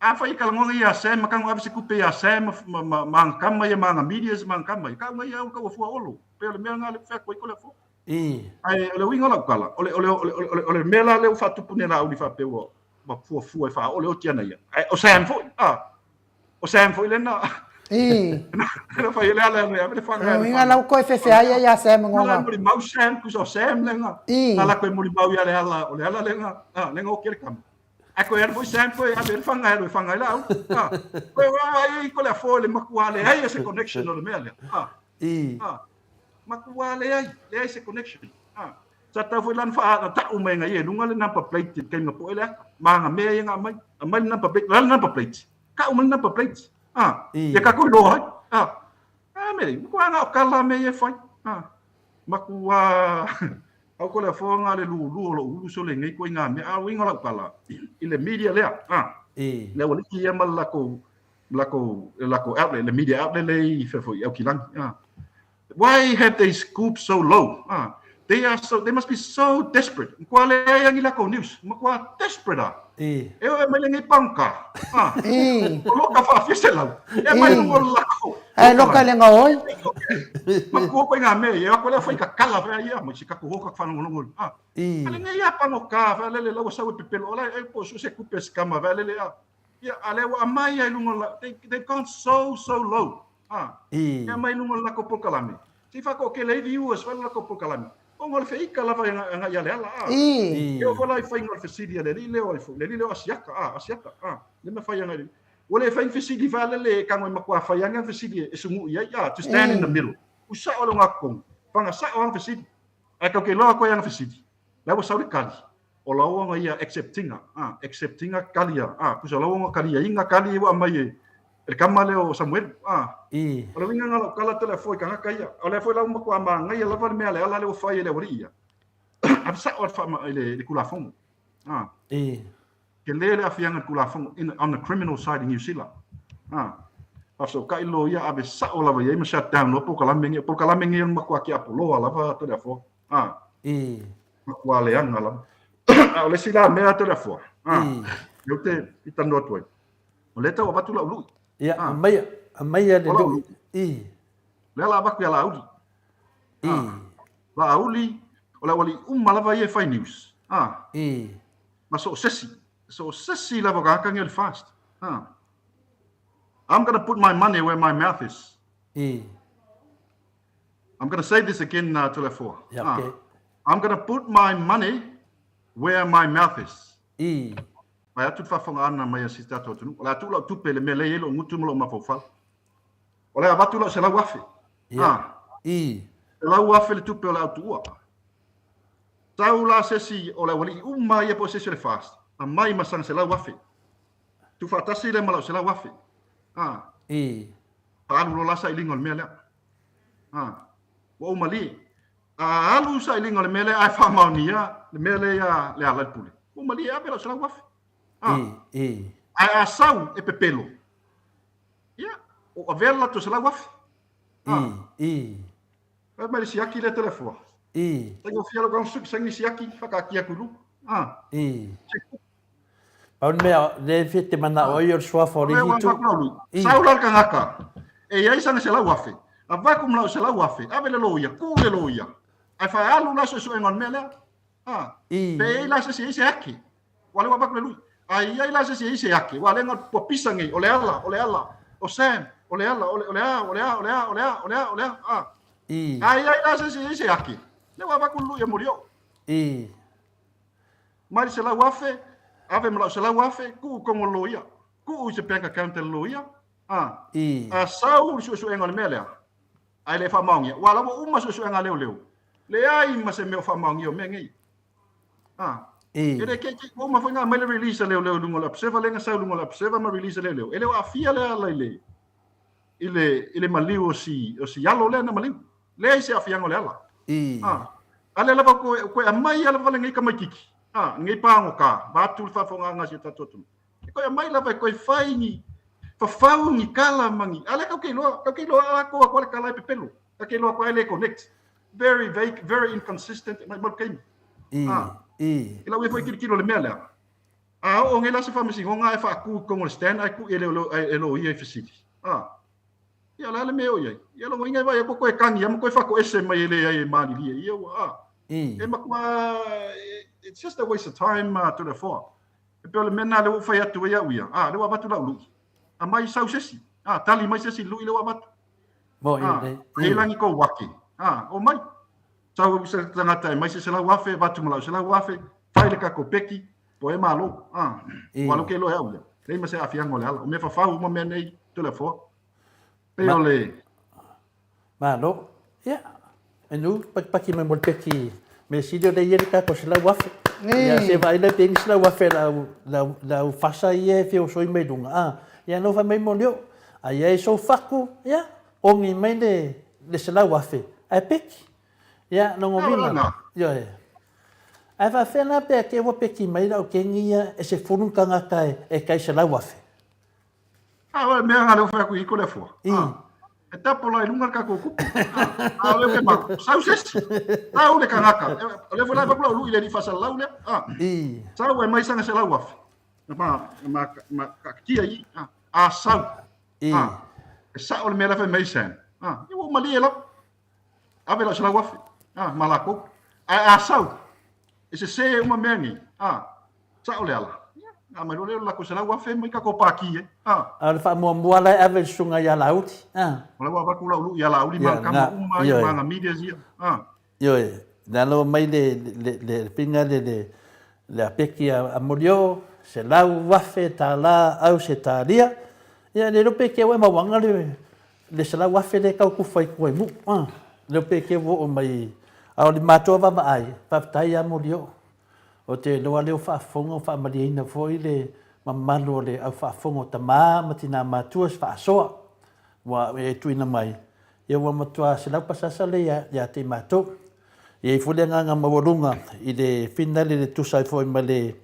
Afai i kalagoa nga ia Sam, ma kango ave se kupe ia Sam, ma, ma, ma angakama ia, ma anga medias, ma angakama ia, ka'u nga ia au kau afua olo. Pe o le mea nga le fea koe ko le afua. Ae o le uiga o lau tala, o le, o le, o le, o le, o le mea la lea ua faatupu nei Laauli faapea ua, ua fuafua e faaoo le oti ana ia. Ae o Sam foi, a, O Sam foi lena. I. Na fai le ala le ave le whanga. No inga lau koe fefe ai ia Sam ngonga. Na muri mau Sam ku so Sam lenga. I. Na la koe muri mau ia le ala o le ala lenga. Ah lenga o kere kama. A koe ana foi Sam koe ave le whanga le whanga la au. Ah. Koe wa ai ko le afo le makua le ai se connection o le mea le. Ah. I. Ah. Makua le ai, le ai se connection. Ah. Sa tau foi lan wha na tau mai ngai e lunga le number plate te kai mapo ele aka. Ma nga mea ia nga mai. A mai le number plate, la le number plate. Ka'u mai le number plate. Ah, ia ka koe loa ai. Ah, ah me makua nga o kala me ia fai. Ah, makua au ko le afoa nga le lulu o lo ulu so le ngai koe nga mea. Ah, uiga o lau kala i le media lea. Ah, le ua liki ia ma le lakou lakou lakou outlet, le media outlet le i fefo i Aokilangi. Ah. Why have they scooped so low? Ah, they are so, they must be so desperate. Makua leai angi lako news. Makua desperate ah. I. E o e mai lenei pangka. Ah. I. O loka whaafia se lau. E mai lunga o lako. Ai loka le ngaoi. Makua koe ngā mea. E ako lea whai ka kala whea ia. Mai si kako hoka whanongolongo. Ah. I. Ale ngai a pangoka whea lele laua sau e pepelo. Ola e po su se kupe skama whea lele a. Ia, ale ua amai ai lunga la. They, they've gone so, so low. A, I. Ia mai lunga o le lakou polokalame. Se i whakaokele ai viewers whai le lakou polokalame. Ona o le feika lava e agai ia Leala, a. E oo foi la i faiga o le fesili a le alii lea o ai foi, le alii lea o Asiata, a, Asiata, a, lea mea fai agai i le. Ua le fai ni fesili vae lele e tago e matua fai ane ana fesili e sugui ai, a, to stand in the middle. Ua sao le ogatotonu, faga sao ana fesili. Ae tatou te iloa atu ai ana fesili, la ua sau le tali, o lau ona ia accept ina, a, accept ina tali a, a, tusa o lau ona taliaina tali ua aumai e le tama lea o Samuelu, a. O le uiga lena o lau tala Toleafoa i tagata ia. O lea foi la ua matua manaia lava le mea a Leala lea ua fai e le aualii ia. Ave sao le faama i le Tulafono. A. Tele le aafiaga i le Tulafono in, on the criminal side i Niu Sila. A. Faafesootai loia ave sao lava i ai ma shut down loa polokalame nei. O polokalame nei o le matua tiapoloa lava Toleafoa. A. Matua leaga lava. A o le isi la mea Toleafoa. A. Lea ou te talanoa atu ai. O lea e tau avatu lau lui. Ia, aumaia, aumaia le lui. I. Lea la avatu ia Laauli. I. Laauli, o le aualii uma lava ia e fai news. A. I. Ma so o sesi. So o sesi lava o tagata nei o le FAST. A. I'm gonna put my money where my mouth is. I. I'm gonna say this again, Toleafoa. Yeah, okay. I'm gonna put my money where my mouth is. I. Vae atu le faafofogaaga mai a si tatou atunuu. O le a tuu lau tupe i le mea lea e i ai lou gutu ma lou mafaufau. O le a avatu lau 100,000. Ia. Ah. I. 100,000 le tupe o le a ou tuua. Tau la se isi o le aualii uma ia po o se isi o le FAST, aumai ma sana 100,000. Tuufaatasi lea ma lau 100,000. Ah. I. Faaalu loa la sailiga o le mea lea. Ah. Ua ou malie. A alu sailiga o le mea lea ae faamaonia le mea lea ia Lealailepule, ua malie e ave lau 100,000. A. I, i. Ae a sau e pepelo, ia, o avea le latou 100,000. I, i. Fai mai le siaki lea Toleafoa. I. Taigofie lau kaga saini siaki, whakaakia atu i luga. A. I. Pau le mea, lea e fia te manao ai o le suafa o le isi itu. I. Sau la le tagata, e i ai sana 100,000, avatu ma lau 100,000, ave le loia, tu le loia, ae faaalu la suesuega o le mea lea. A. I. Pe i ai la se isi e i ai se ake. Ua lea ua avatu le lui. A i ai la se isi e i ai se ake, ua lea ua pisa nei, o Leala, o Leala, o Sam, o Leala, o le a, o le a, o le a, o le a, o le a, o le a. A. I. A i ai la se isi e i ai se ake, lea ua avatu le lui e Molioo. I. Mai le 100,000, ave ma lau 100,000, tuu i totonu o le loia. Tuu i se bank account a le loia. A. I. A sau le suesuega o le mea lea, ae le faamaonia, aua o la ua uma suesuega a leoleo, leai ma se mea o faamaonia o mea nei. A. I. E le keikei, ua uma foi ona aumai le release a leoleo i luga o le Observer, lea na sau i luga o le Observer ma release a leoleo. E le o aafia Leala i le, i le, i le maliu o si, o si alo lea na maliu. Leai se aafiaga o Leala. I. A. A lea lava koe, koe aumai lava lenei tamaititi, a, lenei pagota, vaeatu le faafofogaaga a si o tatou atunuu. E koe aumai lava e koe fai ni fafau ni kala ma ni, a lea tatou te iloa, tatou te iloa a atoa atu le kala e pepelo. Tatou te iloa atu e le connect. Very vague, very inconsistent, mai mau taimi. I. A. I. E lau ia foi tilotilo i le mea lea. A oo nei la se faamasinoga ae faatu i totonu o le stand ae tuu e loia i fesili. A. Ia o le a le mea e oo i ai? Ia lona uiga e vaai atu toe kagi lava ma toe faatoese mai e leai e malilie ia ua a. E matua it's just a waste of time Toleafoa. E pei o le mea lena lea ua ou fai atu ai au ia, a lea ua avatu lau lui. Aumai sau se isi. A tali mai se isi i le lui lea ua avatu. Mo A, e lagi kou ake. A, omai. Sau se tagata e mai se 100,000, avatu ma lau 100,000, fai le tatou peki, po e malo. A, ua alu ke loa e au ia. Leai ma se aafiaga o Leala. O mea fafau uma mea nei, Toleafoa. Pei o le... Malo. Ia, e nu, pakipaki mai mo le peki mea sili o lea i ai le tatou 100,000. Ia, se vaai lea pe i ai ni 100,000 lau, lau, lau fasa ia e fia osoi mai luga. A, ia no fai mai mo leo. A ia e sou fatu, ia, ogi mai le, le 100,000, ae peki. Ia, logo vina. Ioe. Ae faafefea la pea te ua peki mai lau keni ia e 10 tagata e tai 100,000. A o le mea lena lea ua fai atu i ko le afua. E tapo la i luga le tatou tupe. A o lea ke ma sau se isi. Sau le tagata. O lea foi la e fai atu lau lui i le alii faasalalau lea. Sau e mai sana 100,000. Ma ma ma taatia i i. A sau. E sao le mea la e fai mai Sam. Ia ua malie lava. Ave lau 100,000. Ma latou. Ae a sau, e sese uma mea nei. Sao Leala. Ia, aumai loa lea o le latou 100,000 mai tatou pati ai. A o le faamuamua la e ave i le susuga ia Laauli. O la ua avatu lau lui ia Laauli ma ana tama uma ia ma ana medias ia. Ioe. Le alo mai le le le pinga le le le apeki a, a Molioo, $100,000 Ausetalia. Ia le iloa pe keu e mauaga le le 100,000 lea e tau tufa i tua i Nuu. A, le iloa pe keu ua oo mai, a o le matou vaavaai, faafetai lava Molioo. Ou te iloa lea ua faafofoga ua faamalieina foi le mamalu o le au faafofoga o tama ma tina matua i se faasoa ua e tuuina mai, ia ua matua 100% lea ia te i matou. E i ai foi le agaga maualuga i le finale le tusa ai foi ma le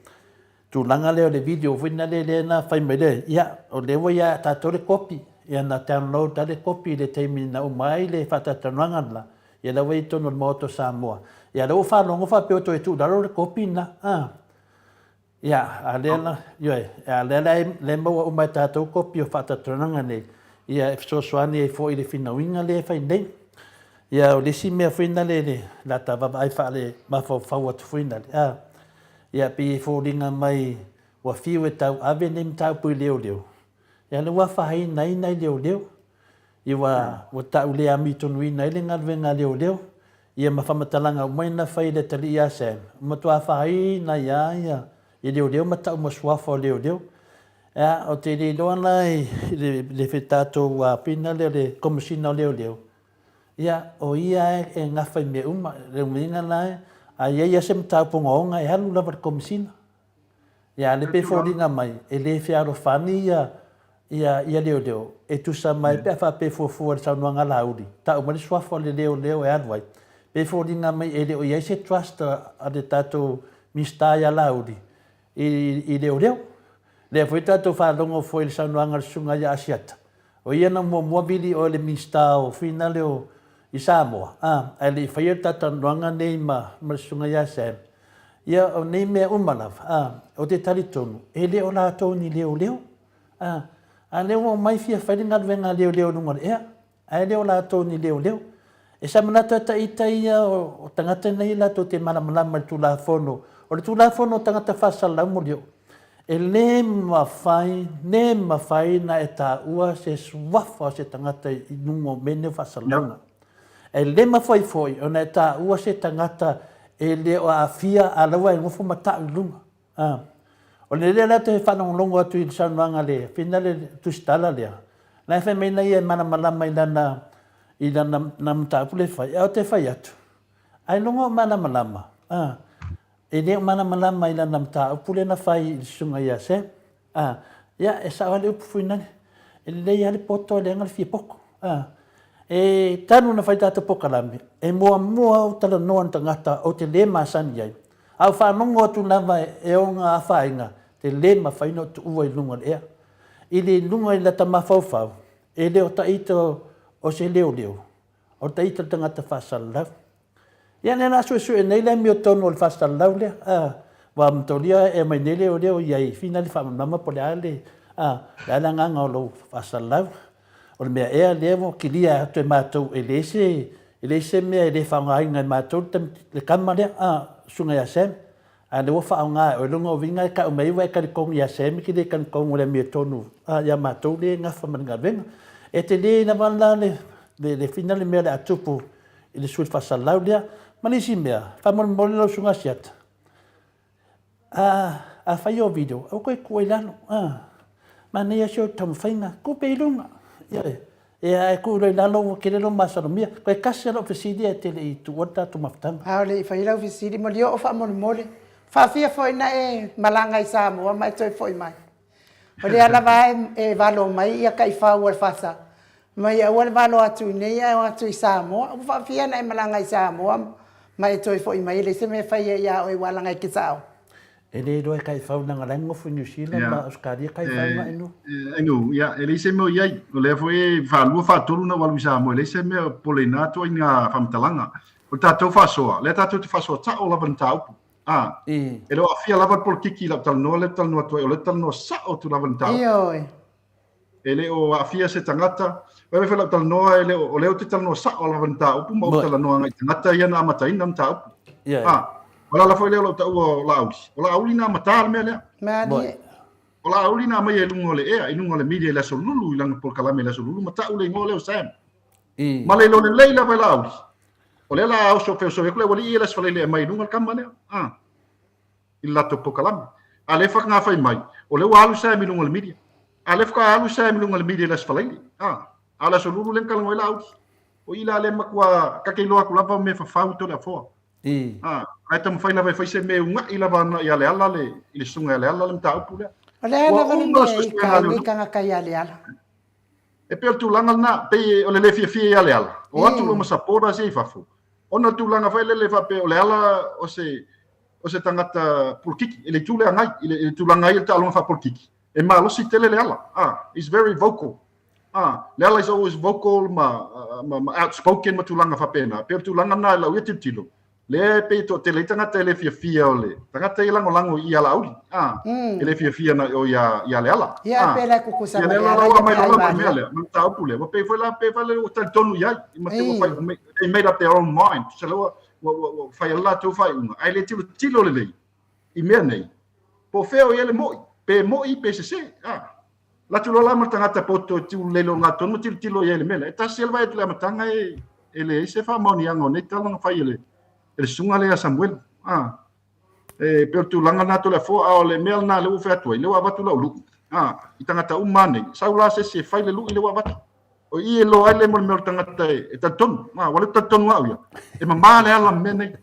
tulaga lea o le video foi lea lea na fai mai lea, ia o lea ua ia tatou le kopi, ia na download lava le kopi i le taimi na uma ai le faatalatalanoaga le la, ia la ua i totonu o le Maota o Samoa. Ia lea ua faalogo faapea ua toe tuu i lalo le kopi lena. A. Ia, a lea la, ioe, a lea la e maua uma e tatou kopi o faatalatalanoaga nei, ia e fesoasoani ai foi i le finauina lea e fai nei. Ia, o le isi mea foi nale le la ta vaavaai faale mafaufau atu foi nale, a, ia pei e foliga mai ua fiu e tauave nei mataupu i leoleo, ia lea ua afaina ai nai leoleo, ia ua, ua tau le amitonuina ai le galuega a leoleo, ia ma faamatalaga uma ia na fai e le atalii ia Sam, ua matua afaina ai lava ia, ia leoleo ma tau ma suafa o leoleo. Ia, ou te le iloa la i le, le tatou pina lea o le Komesina o Leoleo, Ia, o ia e gafa i mea uma. Le uiga la, a i ai lava se mataupu ogaoga, e alu lava i le Komesina. Ia, a o lea pei e foliga mai, e le fealofani ia, ia, ia leoleo, e tusa mai pe a faapea e fuafua i le saunoaga a Laauli, tau mai le suafa o le leoleo e alu ai, pei e foliga mai e le o i ai se trust a le tatou Minisita ia Laauli i, i leoleo. Lea foi tatou faalogo foi i le saunoaga a le Susuga ia Asiata, O ia na muamua vili oe le Minisita o Finale o i Samoa, a, ae le i faia le talatalanoaga nei ma, ma le Susuga ia Sam. Ia, o nei mea uma lava, a, ou te talitonu, e le o latou ni leoleo. A, a lea ua omai fia fai le galuega a leoleo i luga o le ea, ae le o latou ni leoleo. E sa manatu lava ita ia o tagata nei latou te malamalama i le Tulafono. O le Tulafono o tagata faasalalau molioo, e le mafai, le mafai ona e taua se suafa o se tagata i luga o mea nei o faasalalauga. E le mafai foi ona e taua se tagata e le o aafia a o la ua e nofo ma tau i luga. A. O le lea la te faalogologo atu i le saunoaga a le Fina le tusitala lea, la e fai mai na ia e malamalama i lana i lana na mataupu lea e fai, ae ou te fai atu, ailoga o malamalama, a, e le o malamalama i lana mataupu lea na fai i le susuga ia Sam. A, ia, e sao lava le upu Fuinale, e lelei lava le poto ae leaga le fia poto. A, e talu ona fai tatou polokalame, e muamua ou talanoa i le tagata ou te le masani ai, A ou faalogo atu lava e ona afaina, te le mafai ona ou tuua i luga o le ea. I le luga i lata mafaufau, e le o taita o se leoleo, o taita o le tagata faasalalau. Ia lea la suesue nei le amiotonu o le faasalalau lea, a, ua amatolia e aumai nei leoleo i ai fina le faamalamalama po o le a le, a, le a le agaga o lou faasalalau. O le mea ea lea ua kilia atu e matou e leai se, e leai se mea e le faaaogaina e matou le tama lea, a, Susuga ia Sam. A o lea ua faaaoga e oe lona uiga e tau mai ai ua e talitonu ia Sam e te le talitonu i le amiotonu ia matou lea e nafa ma le galuega. E tele lava la le, le, le fina le mea o le a tupu i le sui faasalalau lea. Ma le isi mea, faamolemole lau Susuga Asiata, A, afai o video, aua koe tuu ai lalo. A, manaia si ou taumafaiga, tuu pea i luga. Ioe. Ia, ae tuu loa i lalo ua tele lou masalomia. Toe tasi lava lau fesili ae te le i tuua le tatou mafutaga. A o le i fai lau fesili, malioo faamolemole. Faafia foi na e malaga i Samoa ma e toe foi mai. O lea lava e valo mai ia taifau o le FASA, mai aua le valo atu i inei ae o atu i Samoa. Ua faafia ona e malaga i Samoa ma e toe foi mai e leai se mea e faia ia oe aua leaga e te sao. E le iloa e taifau leaga o la e nonofo i Niu Sila ma Ausetalia taifau na inu. Inu, ia, e leai se mea o i ai. O lea foi e faalua faatolu na ou alu i Samoa, e leai se mea o popoleina atu ai ngā faamatalaga. O le tatou faasoa, lea tatou te faasoa tao lava i le mataupu. A, e le o aafia lava le polokiki i lau talanoa lea ou te talanoa atu ai, o lea ou te talanoa sao atu lava i le mataupu. Ioe. E le o aafia se tagata. Vaai foi lau talanoa, e le o, o lea ou te talanoa sao lava i le mataupu ma ou talanoa agai i tagata ia na amataina le mataupu. A, o le ala foi lea o lau taua o Laauli. O Laauli na amata le mea lea. Malie. O Laauli na aumaia i luga o le ea, i luga o le media i le Aso Lulu, i lana polokalame i le Aso Lulu, ma tau le igoa lea o Sam. Ma le iloa lelei lava e Laauli. O lea la a oso feosoi atu le aualii ia i le Aso Faraile e aumai i luga le tama lea, a, i le latou polokalame. A lea faatoa fai mai, o lea ua alu Sam i luga o le media. A lea faatoa alu Sam i luga o le media i le Aso Faraile, a, a o le Aso Lulu lea na talanoa ai Laauli. O i la lea e matua ta te iloa atu lava o mea fafau Toleafoa. A, ae taumafai lava e fai se mea e uga'i lava ana ia Leala le, i le susuga ia Leala le mataupu lea. O le a Ua lava le uma mea e ika suesuega a ai nei leoleo. tagata ia Leala? E pei o le tulaga lena, pei o le le fiafia ia Leala, o atu loa ma supporters ia i fafo, ona o le tulaga foi lele faapea o Leala o se, o se tagata polokiki, i le itu lea agai, i le, i le tulaga ai o le taaloga faapolokiki, e malosi tele Leala, ah, he's very vocal. Ah, Leala is always vocal ma, ma, ma outspoken ma tulaga faapena. E pei o le tulaga lena i lau ia tilotilo, lea e pei e toatele ai tagata e le fiafia o le tagata ia e lagolago i ia Laauli, ah, e le fiafia na o ia, ia Leala. Ia, Ah, pe la e kukusa ia ma lea la Leala, ua ia aumai pe loa ai la ma le mea malia. lea, ma le mataupu lea, ua pei foi la, pei foi lea ua talitonu i ai, ma te ua fai, they made up their own mind, tusa lea ua, ua, ua, ua fai e latou faaiuga, ae le tilotilo lelei i mea nei, po o fea o i ai le mo'i, pe mo'i pe sese, ah. Alu atu loa la ma le tagata poto e tu lelei i lona gatonu ma tilotilo i ai i le mea lea. E tasi lava le vaai atu i le amataga e, e leai se faamaoniaga o nei tala na fai e le, e le susuga lea a Samuelu. A, e pei o le tulaga lena Toleafoa, a o le mea lena lea ua ou fai atu ai, lea ua avatu lau lui, a, i tagata uma lava nei, sau la se isi e fai le lui lea ua avatu. O i e iloa ai le mo le mea o le tagata e, e talitonu. A, ua le talitonu au ia. E mamā le ala ma mea nei.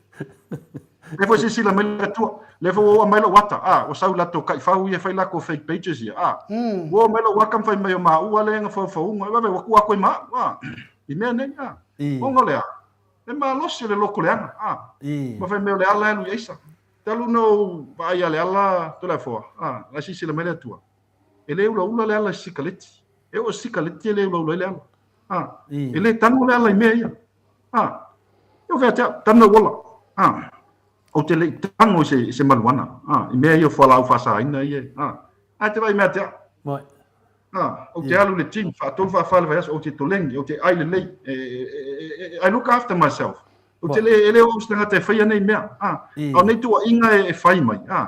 Lea foi silasila mai le Atua. Lea foi ua oo mai lou ata. A, ua sau latou taifau ia e fai latou fake pages ia. A, ua oo mai lou ata ma fai mai o maua lea na faufauga. Vave, ua tuu atu ai ma au. A, i mea nei. A, ona o le a? E malosi o le loto leaga. A, ma fai mai o Leala e alu i aisa. Talu ona ou vaai ia Leala Toleafoa, a, la e silasila mai le Atua. E le ulaula Leala i se sikaleti. E oo i se sikaleti e le ulaula ai Leala. A, e le tago Leala i mea ia. A, e o fea te au, talu ona ou ola. A, ou te le i tago i se, i se maluana, a, i mea ia o fualaau faasaina ia, a, ae te vaai mea te au. Moi. A, ou te alu i le gym, faatolu faafa i le vaiaso, ou te toleni, ou te ai lelei, e, e, e, e, I look after myself. Ou te le, e le o au se tagata e faia nei mea, a, a o nei tuuaiga e, e fai mai, a,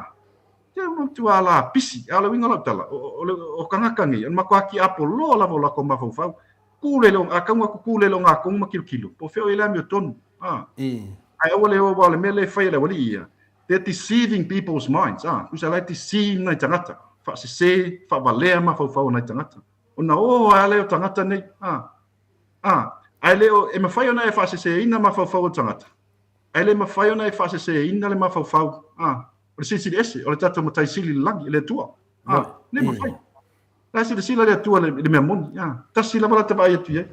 te matua la pisi, a o le uiga o lau tala, o, o, o, o tagata nei, o le matua tiapoloa lava o latou mafaufau, Kū le a kau aku kū le ngā kongu ma kilokilo. Po o fea o i le amiotonu. Ah. Ae aua le o aua o le mea lea e fai e le aualii ia. They're deceiving people's minds. Ah, tusa la e deceive nai tagata. Faasese, faavalea mafaufau o nai tagata. Ona o a lea o tagata nei. Ah. Ah, ae le o, e mafai ona e faaseseina mafaufau o tagata. Ae le mafai ona e faaseseina le mafaufau. Ah, o le Silisili Ese, o le tatou Matai Sili i le lagi, le Atua. Ah, le mafai. La e silasila le Atua i le mea moni. Ah, tasi lava lata vaai atu i ai.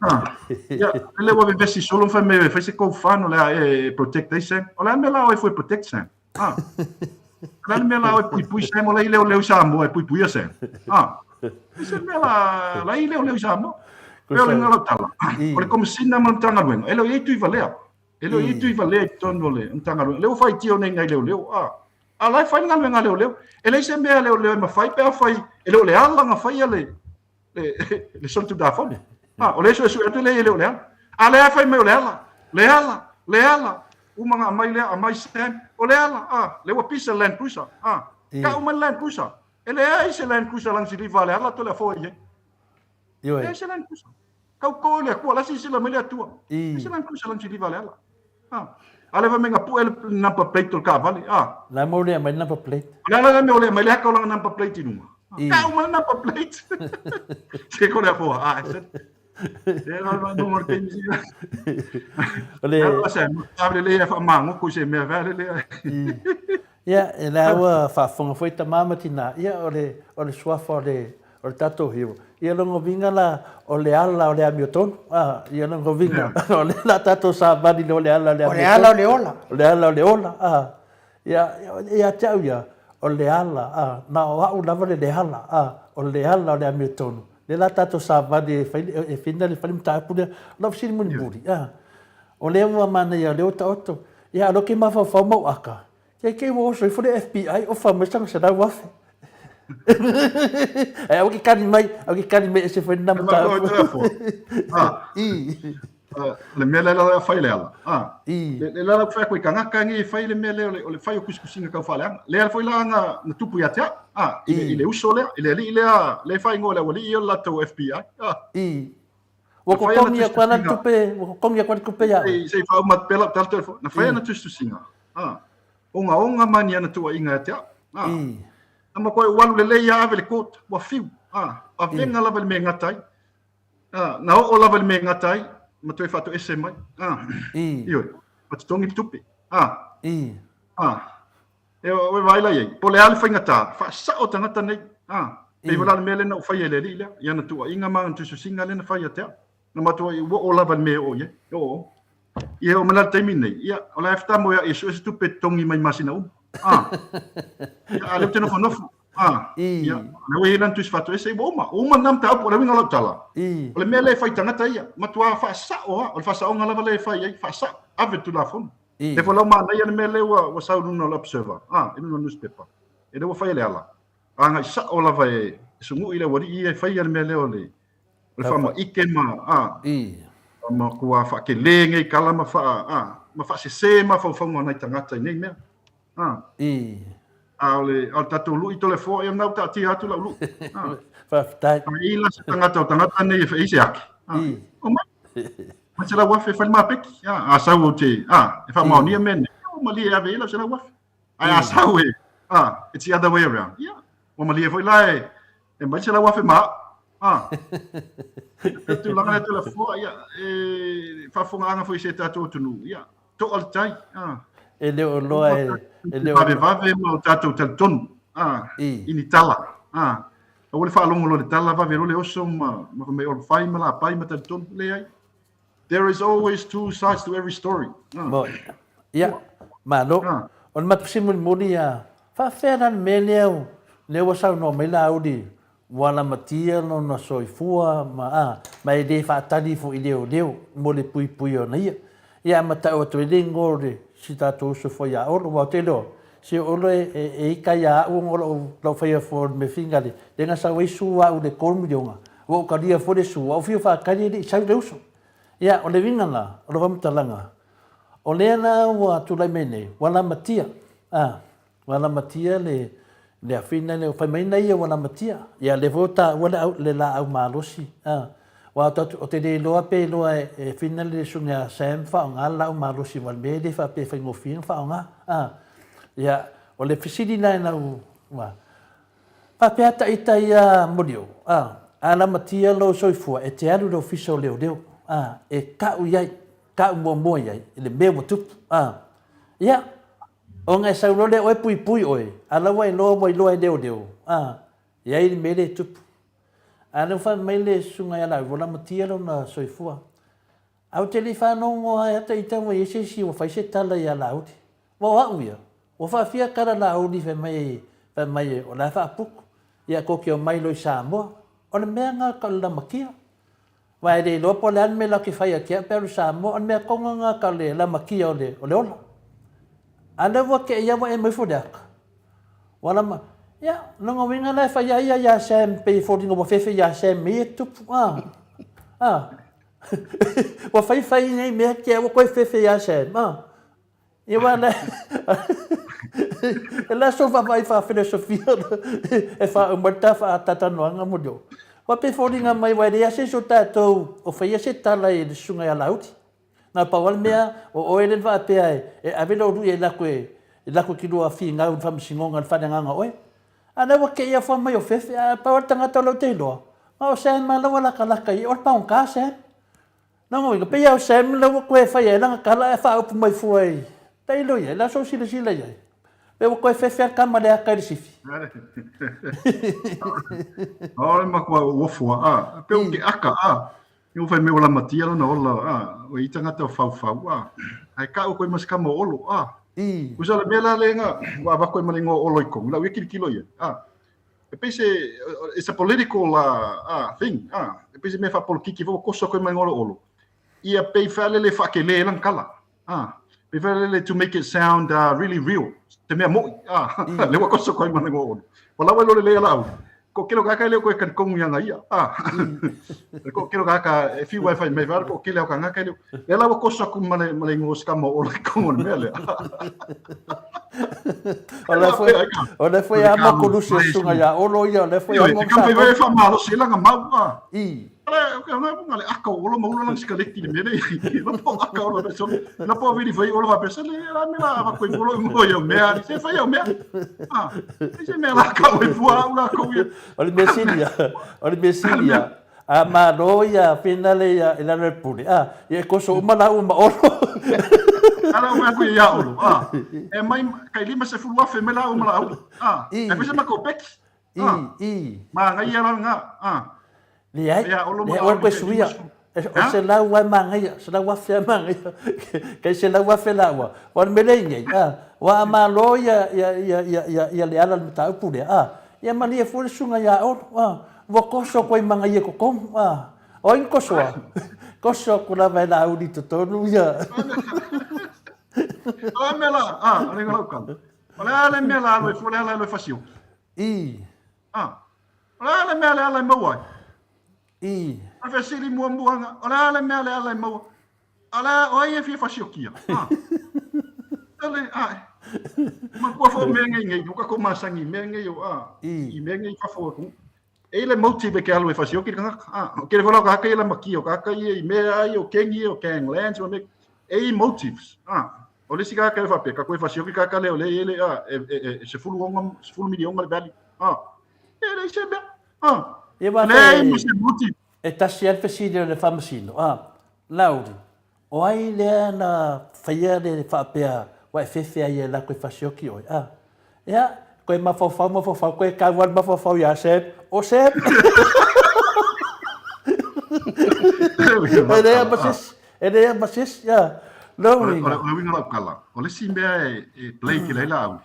Ah, ia, le ua vevesi solo ma fai mai e fai se GoFund o le a e protect ai Sam. O le a le mea la oe fua e protect Sam? Ah. O le a le mea la oe puipui Sam o la i leoleo i Samoa e puipuia Sam. Ah. I se mea la, la i leoleo i Samoa. Pei o le uiga o lau tala. O le Komesina ma le Matagaluega, e le o i ai Tuivalea. E le o i ai Tuivalea i totonu o le Matagaluega. Lea ua faitio nei nai leoleo. Ah. A la e fai le galuega a leoleo. E leai se mea a leoleo e mafai pe afai e le o Leala na faia le, le, le solitulafono. A, o lea e suesue atu e leai e le o Leala. A lea e fai mai o Leala, Leala, Leala. Uma na aumai lea, aumai Sam, o Leala, a, lea ua pisa le Land Cruiser. A, tau mai le Land Cruiser. E leai se Land Cruiser lagisiliva a Leala Toleafoa i ai. Ioe. Leai se Land Cruiser. Kau ko le Atua, la silasila mai le Atua. Leai se Land Cruiser lagisiliva a Leala. Ah. A le fai mai na pue le number plate o le taavale. Ah. La mo lea mai le number plate. La la la mea o lea mai le haka o lana number plate i luga. Tau mai le number plate. Se ko le afoa. Ah, se. Se la la no le taimi si. O le La se ma le le fa mango ko se mea va le le. Ia, e la ua faafofoga foi tama ma tina, ia o le o le suafa o le o le tatou hero. Ia lona uiga la o le ala o le amiotonu, a, ia lona uiga o lea la tatou savali loa o le ala o le O le ala o le ola. O le ala o le ola, a. Ia, ia te au ia, o le ala, a, na o au lava le leala, a, o le ala o le amiotonu. Lea la tatou savali e fai e fina le fai le mataupu lea. O lau fesili mulimuli, a, o lea ua manaia o lea ua taoto, ia a o lea ou te mafaufau ma ou aka, Kei kei ua oso ifo le FBI ofa mai sana 100,000. Ae aua ke kani mai, aua ke kani mai ese foi nā mataupu. Ah. I. Le mea lea la fai le ala. Ah. I. Le la la fai koe kangaka ngi e fai le mea lea o le fai o kusikusinga kau faaleaga. Lea foi la na na tupu ia te au. Ah, i le, i le uso lea, i le alii lea, le fai ingoa le aualii o le latou FBI. Ah. I. Ua Na fai ana totogi atu ai la le tusitusiga. tupe, ua totogi atu ai le tupe ia oe. Se i faauma atu pea lau tala Toleafoa. Na fai ana tusitusiga, a, ogaoga ma ni ana tuuaiga ia te au. A, na matuai ou alu lelei lava ave i le court, ua fiu, a, avega lava i le mea e gata ai. A, na oo lava i le mea e gata ai, ma toe faatoese mai. A, ioe, ma totogi le tupe. A, a, E ua vaai la i ai, po o le a le faigata, faasao tagata nei. A, pei foi la le mea lea na ou faia i le alii lea, i ana tuuaiga ma ana tusitusiga lea na fai ia te au. Na matuai ua oo lava i le mea e oo i ai. E oo. Ia e oo mai la i le taimi lenei, ia, o la e fetamoea'i e sue se tupe e totogi mai masina uma. A, ia, a o lea ou te nofonofo. A, ia, o lea ua i ai lana tusi faatoese, ua uma. Ua uma lena mataupu, o le uiga o lau tala, o le mea lea e fai i tagata ia, matua faasao lava, o le faasaoga lava lea e fai ai, faasao, ave i le Tulafono. E foi lau manaia le mea lea ua, ua sau i luna o le Observer, a, i luna o le newspaper. E le ua fai e Leala. Agai sao lava e sugui le aualii ia e faia le mea lea o le, o le faamaite ma, a, ma matua faatele nei tala ma faa, a, ma faasese mafaufauga o nai tagata i nei mea. A. A o le, a o le tatou lui Toleafoa, ia lena ua taatia atu lau lui. A. Faafetai. A i la se tagata o tagata nei e fai se ake. A. Omai. Mai $100,000 e fai le mapeki. A, a sau ou te, a, e faamaonia mea nei, ua malie e ave i ai lau $100,000. Ae a sau e, a, it's the other way around. Ia, ua malie foi la e, e mai $100,000 ma au. A, e tulaga lea Toleafoa, ia, e faafofogaaga foi i si o tatou atunuu, ia, toa le tai. A. E le o iloa e, e le o. Vavevave ma o tatou talitonu, a, i ni tala, a. Aua le faalogo loa i le tala, vave loa le oso ma, ma fai mai o le fai ma lapai ma talitonu. Leai. There is always two sides to every story. Ah. Moi. Ia, malo. Ah. O le matou fesili mulimuli ia, faafefea la le mea lea, lea ua saunoa mai Laauli, ua lamatia lona soifua ma, a, ma e le faatali foi i leoleo mo le puipui ona ia. Ia, ma tau atu ai le igoa o le si tatou uso foi ia Olo, aua ou te iloa, se o Olo e, e, e ika ia au ona o lou, lou faia fua o le mea finale, lea na sau ai sua au i le $3 miliona, ua ou talia foi le sua, ou fiu faatali e le i sau le uso. Ia, o le uiga la, o lau faamatalaga, o lea la ua tulai mai nei, ua lamatia, a, Ua lamatia le le afina lea, fai mai na ia ua lamatia. Ia lea foi ua taua le au, le laau malosi. A, aua ou te, ou te le iloa pe iloa e, e fina le susuga ia Sam faaaoga le laau malosi aua o le mea e le faapea e faigofie ona faaaoga. A, ia, o le fesili la i lau, ua, faapea ta ita ia Molioo, a, a lamatia lou soifua e te alu i le ofisa o leoleo, a, e tau i ai, tau muamua i ai i le mea ua tupu. A, ia, Ona e sau loa lea oe puipui oe, a la ua iloa ua iloa e leoleo, a, e ai le mea lea e tupu. A lea ua fai mai le susuga ia Laauli, ua lamatia lona soifua. Ae ou te le i faanoanoa ai ata ita ua i ai se isi ua fai se tala ia Laauli. Aua o au ia, ua faafia tala Laauli fai mai, fai mai o la e faaputu, ia tou te omai loa i Samoa. O le mea lena o le lamatia. Aua e le iloa po o le a le mea latou te fai atu ai pe alu i Samoa, o le mea tonu lena tau le lamatia o le o le ola. A lea ua tei lava ua e mai ifo i le ata, ua lama, ia, lona uiga la e fai lava ia ia Sam pei e foliga ua fefe ia Sam mea ia e tutupu, a, a. Ua fai fai nei mea te ua toe fefe ia Sam, a. Ia aua le e le aso vaavaai faa-filosofia e faauma ai le ta faatatalanoaga Molioo. Aua pei e foliga mai aua e leai lava se isi o tatou o faia se tala i le susuga ia Laauli. Na o le pau lava le mea, o oe lea na faapea e ave lou lui e alu e alu atu i lua finau i le faamasinoga i le faaleagaga o oe. A o lea ua te i afua mai o Fefe, ae pau lava le tagata o lea ou te iloa, na o Sam lava la ua latalata i ai, o le pagota Sam. Lona uiga, pei lava o Sam lea ua toe fai ai lana tala ae faaupu mai fua i tailo i ai, le a sou silasila i ai? Pei ua toe fefe lava le tama lea ata i le sifi. Aole matua uofu a, pe u ke aka a. I fai me ola matia lona ola a, o i tangata o faufau a. Ai ka o koe mas kama olo a. Usa le mea la le nga, wa avako e malingo olo i kongu, la ui kilikilo ia. A. E pei se, it's a political thing, e pei se mea faapolokiki foi ua koso atu ai ma igoa o Olo, ia pei faalele faakele ai lana tala, pei faalele to make it sound really real, se mea moʻi, lea ua koso atu ai ma le igoa o Olo. Ua laua loa lelei a Laauli, toatele o tagata e le o toe talitonu ia ia, le toatele o tagata e fiu lava e fai mai, le toatele o tagata e le o, lea la ua koso atu ma le igoa o se tama o Olo i totonu o le mea lea. O lea foi, o lea foi a mo kolusi o susuga ia Olo ia, o lea foi a mo Sa Tonu. E faamalosi ai lana mau. A. I. O le le aka o Olo ma ula lana sikaleti i le mea lea. La po aka Olo faapea sole. La po vili fai Olo faapea sole la me la avatu ai fua lou igoa i au mea. Se fai au mea. A. Se mea la kau ai fua au lakou ia. O le mea sili ia, o le mea sili ia, A malo ia finale ia i lalo le pule, a, ia e koso uma la uma Olo. Ala uma aku ia Olo, a. E mai kai 50,000 mai la uma la ulu, a. E fai se makou peki. I, i. Magaia la nga, a. Leai, leai, oe koe suia. O 100 ai magaia, 100,000 ai magaia. Kai 100,000 la ua. O le mele nei, a. Ua a malo ia, ia, ia, ia, ia, ia le ala le mataupu lea, a. Ia malie fua le susuga ia Olo, a. Ua koso koe i Mangaia totonu, a. O ai na kosoa? Koso aku lava e Laauli i totonu ia. O le mea la, a, o le lau kala. O le a le mea la alu e fua le ala e alu e fasioki. I. A. O le a le mea le ala e maua ai. I. O le fesili muamua nga, o le a le mea le ala e maua. A le o ai e fia fasiokia. A. Ale, a. Manatua foi mea nei nei, o tatou masani i mea nei o a. I mea nei i fafo atu. E i le motive ke alu e fasioki le tagata. A, o kele foi la o tagata ia lamatia, o tagata ia i mea ai, o kengi ia, o ganglands, ma mea. E i motives. A. O le isi tagata e faapea, ka koe fasioki tagata lea o lea e i le, a, e, e, e, 16, 10 miliona le value. A. E leai se mea. A. Ia wa Leai ma se motive. E tasi lava le fesili o le Faamasino, a, Laauli, o ai lea na faia le faapea ua e fefe ai e lako e fasioki oe, a? Ia, koe mafaufau, mafaufau, koe kau lava le mafaufau ia Sam, o Sam! E leai ma se isi, e leai ma se isi, a. Lona uiga. O le uiga o lau tala, o le isi mea e play tele ai Laauli,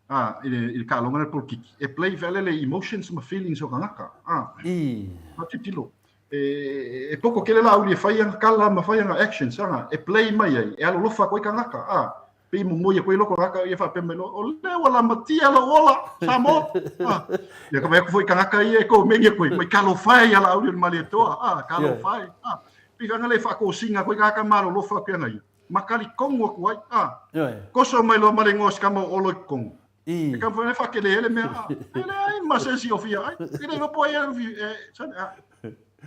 a, i le, i le taaloga lea polokiki, e play foi lele i emotions ma feelings o tagata. A, I. A tilotilo, e, e poko tele Laauli e fai ana tala ma fai ana actions, ana, e play mai ai, e alolofa atu ai tagata. A, pei momoi atu ai loko tagata ia faapea mai loa, o lea ua lamatia lou ola, Samoa. A, ia ka vaai atu foi i tagata ia e komeni atu ai, mai talofa e ia Laauli o le Malietoa. A, talofa e. A, pei foi ana le faatosina atu ai tagata ma alolofa atu ia ia. Ma talitonu atu ai, a. Ioe. Koso mai loa ma le igoa o si tama o Olo i totonu. I. E ka mawhai e whakele ele mea, a. E leai ma se isi o fia ai. E le iloa po ai e, e, a.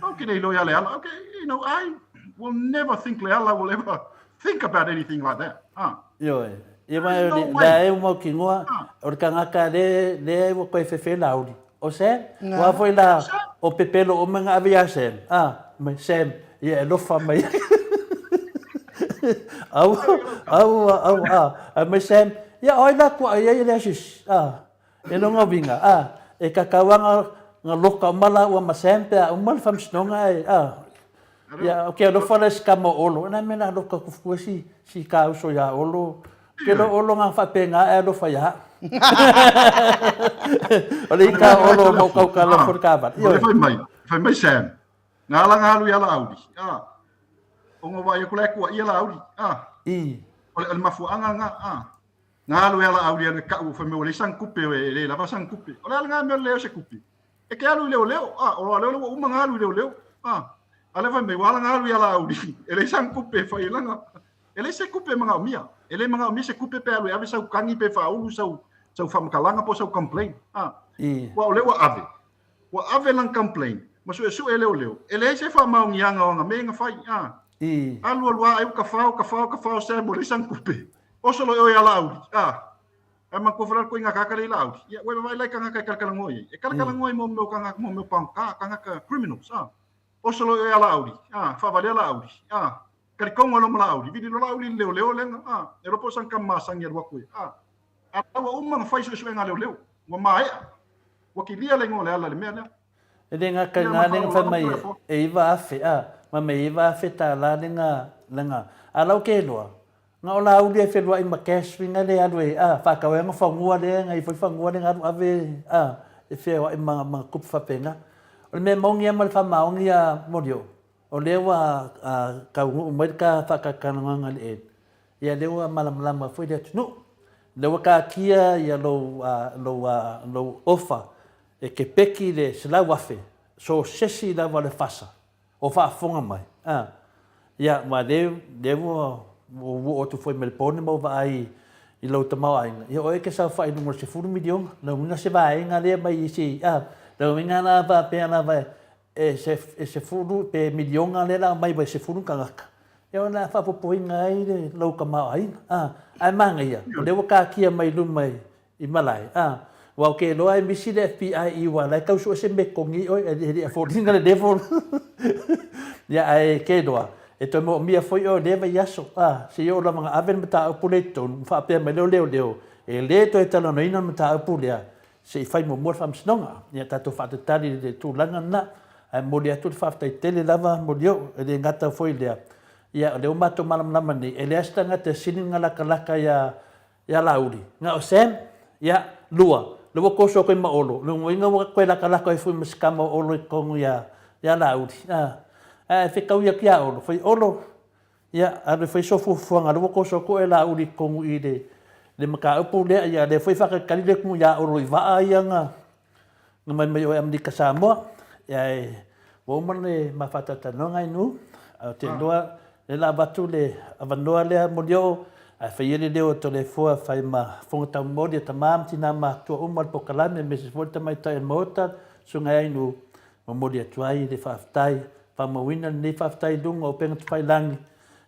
Au ke le iloa ia Leala. Okay, you know, I will never think Leala will ever think about anything like that. A. Ioe. Ia mai o le lea e mau ki ngoa, o le kangaka le, le ua koe fefe Laauli. O Sam? Ua foi la, o pepelo uma nga ave ia Sam. A, mai Sam, ia e lofa mai. Au, au, au, a, a mai Sam, ia oi la kua ia i le asis. A, e longa winga, a, e kakauanga nga loka uma la ua ma Sam pe a uma le whamsnonga e, a, Ia, ke alofa le si kama o Olo, na me na loka kufukua si, si ka uso ia Olo. Ke lo Olo nga whaapenga e alofa ia. O le ika Olo mo kau ka alofa le kawan. O le fai mai, fai mai Sam. Nga ala nga alu ia Laauli. Ah. O nga wai aku le kua ia Laauli. Ah. I. O le, o le mafuaanga nga. Ah. Nga alu ia Laauli alu e kau fai mai ua leai sana tupe e le lava sana tupe. O le a lena mea o le leai o se tupe. E ke alu i leoleo, a, o lea ua uma ona alu i leoleo, a, a lea fai mai, ua ala ona alu ia Laauli, e leai sana tupe e fai ai lana, e leai se tupe e manaomia, e le manaomia se tupe pe alu e ave sau kagi pe faaulu sau, sau faamatalaga po o sau complaint, a, aua o lea ua ave, ua ave lana complaint, ma suesue e leoleo, e leai se faamaoniaga o ana mea ia na fai, a, alu alu lava ai ua tafao, tafao, tafao Sam ua leai sana tupe, oso loa i o ia Laauli, a. Ae manatua foi la le koiga tagata lea i Laauli. Ia, ua e vaavaai la i tagata e talatalanoa i ai. E talatalanoa i mo mea o tagata, mo mea o pagota, tagata criminals, a. Oso loa i o ia Laauli, a, faavalea Laauli, a. Talitonu lava loa ma Laauli, vili loa Laauli i le leoleo lea, a. E iloa po o sana tama masani e alu atu ai, a. A la ua uma ona fai suesuega a leoleo, ua maea. Ua kilia le igoa o Leala i le mea lea. E le gata i ngā lenga whai mai e 9,000, a, ma me 9,000 tālā lenga, lenga. A lau ke loa, Nga o Laauli e wheluai ma cash winga le alu e a whakawe anga whangua le nga i foi whangua le nga alu ave a e wheoai ma ma kupu whapenga. O le mea maongi a ma le whamaongi a Morio, o lea ua a kaunuu mai le ka whakakananganga le e. Ia lea ua malamalama foi le atunuu. Lea ua katia ia lou a lou a lou ofa e ke peki le 100,000 so sesi lava le fasa. O faafofoga mai, a. Ia, ma lea, lea ua, ua oo atu foi ma le po ni mau vaai i lou tamaoaiga, ia oe e te saofai i luga o le $10 miliona, lona uiga se vaega lea mai isi, a, lona uiga la faapea lava e e sefulu pe miliona lea la aumai mai 10 tagata, ia o le a faaopoopoina ai le lou tamaoaiga, a, ae manaia, o lea ua taatia mai luma i I malae, a. Aua ou te iloa e misi le FBI i aua o la e tau sue se mea e totogi ai oe, e le afford ina le level. Ia ae te iloa, e toe moomia foi oe i lea vaiaso, a, seia oo lava ina ave le mataupu lea i totonu, ma faapea mai lea o leoleo, e le toe talanoaina le mataupu lea, se i fai muamua le faamasinoga. Ia tatou faatatali i le tulaga lena. Ae momoli atu le faafetai tele lava Molioo, e le gata foi i lea, ia o lea ua matou malamalama nei, e leai se tagata e sili ona latalata ia Ia Laauli, na o Sam, ia, lua, lea ua toso atu ai ma Olo, lona uiga ua toe latalata ai foi ma si tama o Olo i totonu ia, ia Laauli, a. Ae fetaui atu ia Olo, fai, Olo, ia, alu e fai sou fuafuaga, lea ua toso atu oe Laauli i totonu i le, le mataupu lea, ia lea foi e faatalitali le atunuu ia Olo i vaa ia na, Na mai mai oe Amerika Samoa, ae ua uma le ma faatalatalanoaga i nu, ae ou te iloa lea la avatu le avanoa lea Molioo, ae fai ai le leo o Toleafoa e fai ma fofoga taumoli a tama ma tina matutua uma o le polokalame aemaise foi le tamaitai o le Maota, Susuga i Ainuu, momoli atu ai le faafetai, faamauina lenei faafetai i luga o upega tafailagi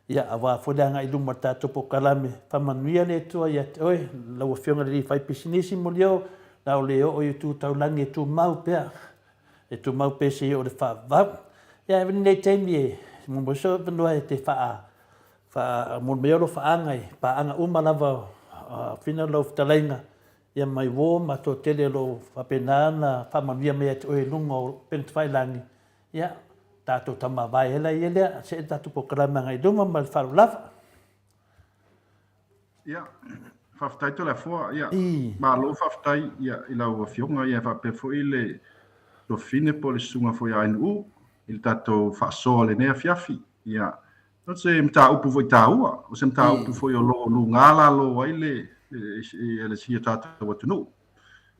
Ia, aua foi le agai i luma o le tatou polokalame. Faamanuia le Atua ia te oe, lau Afioga i le alii faipisinisi, Molioo, la o le oo i tu taulagi e tumau pea, e tumau pea seia oo i le faavavau. Ia, e lenei taimi e momoli sou avanoa e te faa, faa, momoli mai ai alofaaga i paaga uma lava o Fina lau fetalaiga, ia mai uo ma toatele o lo o faapena ona faamanuia mai ia te oe i luga o upega tafailagi. Ia, tatou tamavae ela ia lea, see le tatou polokalame agai i luma ma le faaaloalo lava. Ia, faafetai Toleafoa, ia, malo faafetai ia, i lau Afioga ia faapea foi le Tuafafine po o le Susuga foi ia Ainuu i le tatou faasoa i lenei afiafi. Ia, o se mataupu foi taua, o se mataupu foi o lo o luga lalo ai le, le, le si o tatou atunuu.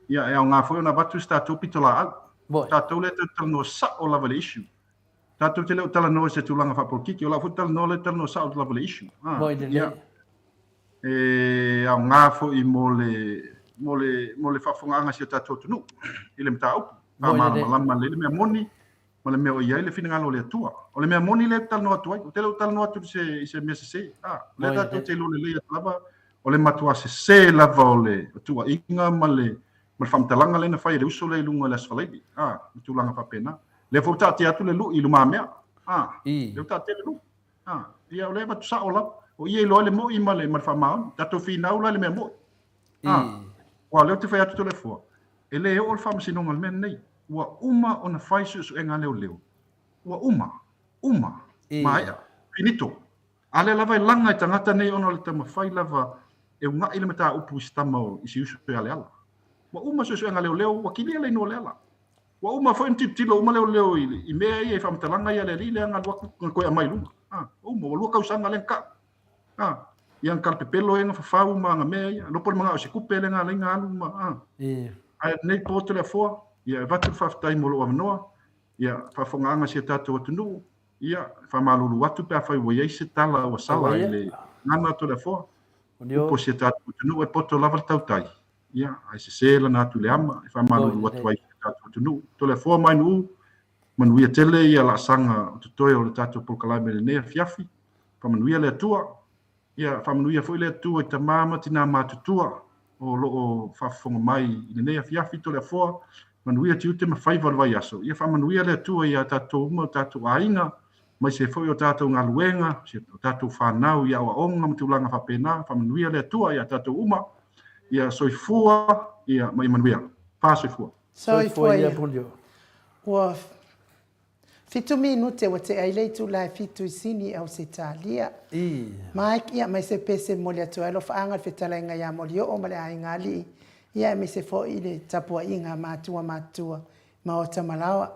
Ia, e aoga foi ona avatu se tatou pitolaau. O tatou lea tatou talanoa sao lava i le issue. Tatou te le o talanoa i se tulaga faapolokiki. O lau foi talanoa lea talanoa sao lava i le issue. Ah, ia, e aoga foi mo le, mo le, mo le faafofogaaga a si o tatou atunuu i le mataupu. Faamalamalama lelei le mea moni ma le mea o i ai le finagalo o le Atua. O le mea moni lea ou te talanoa atu ai, ou te le o talanoa atu i se, i se mea sese. Ah, o lea tatou te iloa lelei atu lava, o le matua sese lava o le tuuaiga ma le, ma le faamatalaga lea na fai e le uso lea i luga i le Aso Faraile. Ah, ma tulaga faapena. Lea foi ua taatia atu le lui i lumamea. Ah, lea ua taatia le lui. Ah, ia o lea e avatu sao lava. O ia e iloa ai le moi ma le, ma le faamaoni. Tatou finau la i le mea moi. Ah, aua o lea ou te fai atu Toleafoa, e le oo le faamasinoga i le mea lenei. Ua uma ona fai suesuega a leoleo. Ua uma. Uma. Maea. Finito. A lea lava e laga e tagata nei ona o le taumafai lava e una'i le mataupu i si tama o, i si uso ia Leala. Ua uma suesuega a leoleo, ua kilia le inoa o Leala. Ua uma foi ona tilotilo uma leoleo i, i mea ia, i faamatalaga ia a le alii lea na alu atu na toe aumai i luga. A, ua uma, ua lua tausaga lea na tau. A, ia na talapepelo ai na fafau ma ana mea ia. Iloa po o le manao i se tupe lea na ala ai ona alu ma, a. Ae lenei po Toleafoa, ia e avatu le faafetai mo lou avanoa, ia faafofogaaga si o tatou atunuu, ia faamalulu atu pe afai ua i ai se tala ua sala i le gagana a Toleafoa. Upu a si o tatou atunuu e poto lava le tautai, ia ae sese lana atu i le ama, e faamalulu atu ai i si o tatou atunuu. Toleafoa ma Ainuu, manuia tele ia laasaga o totoe o le tatou polokalame i lenei afiafi. Faamanuia le Atua. Ia faamanuia foi le Atua i tama ma tina matutua o lo o faafofoga mai i lenei afiafi Toleafoa, manuia tiute ma faiva o le vaiaso. Ia faamanuia le Atua ia tatou uma, o tatou aiga, aemaise foi o tatou galuega, o tatou fanau i aoaoga ma tulaga faapena. Faamanuia le Atua ia tatou uma. Ia soifua ia ma ia manuia. Fa soifua. Soifua ia. Ua Fitu minute ua tea ai le itula e fitu i Sini, Ausetalia. Mike, ia, mai se pese momoli atu ai alofaaga i le fetalaiga ia Molioo ma le aiga alii, ia aemaise foi i le tapuaiga a matua matutua, Maota Malaoa.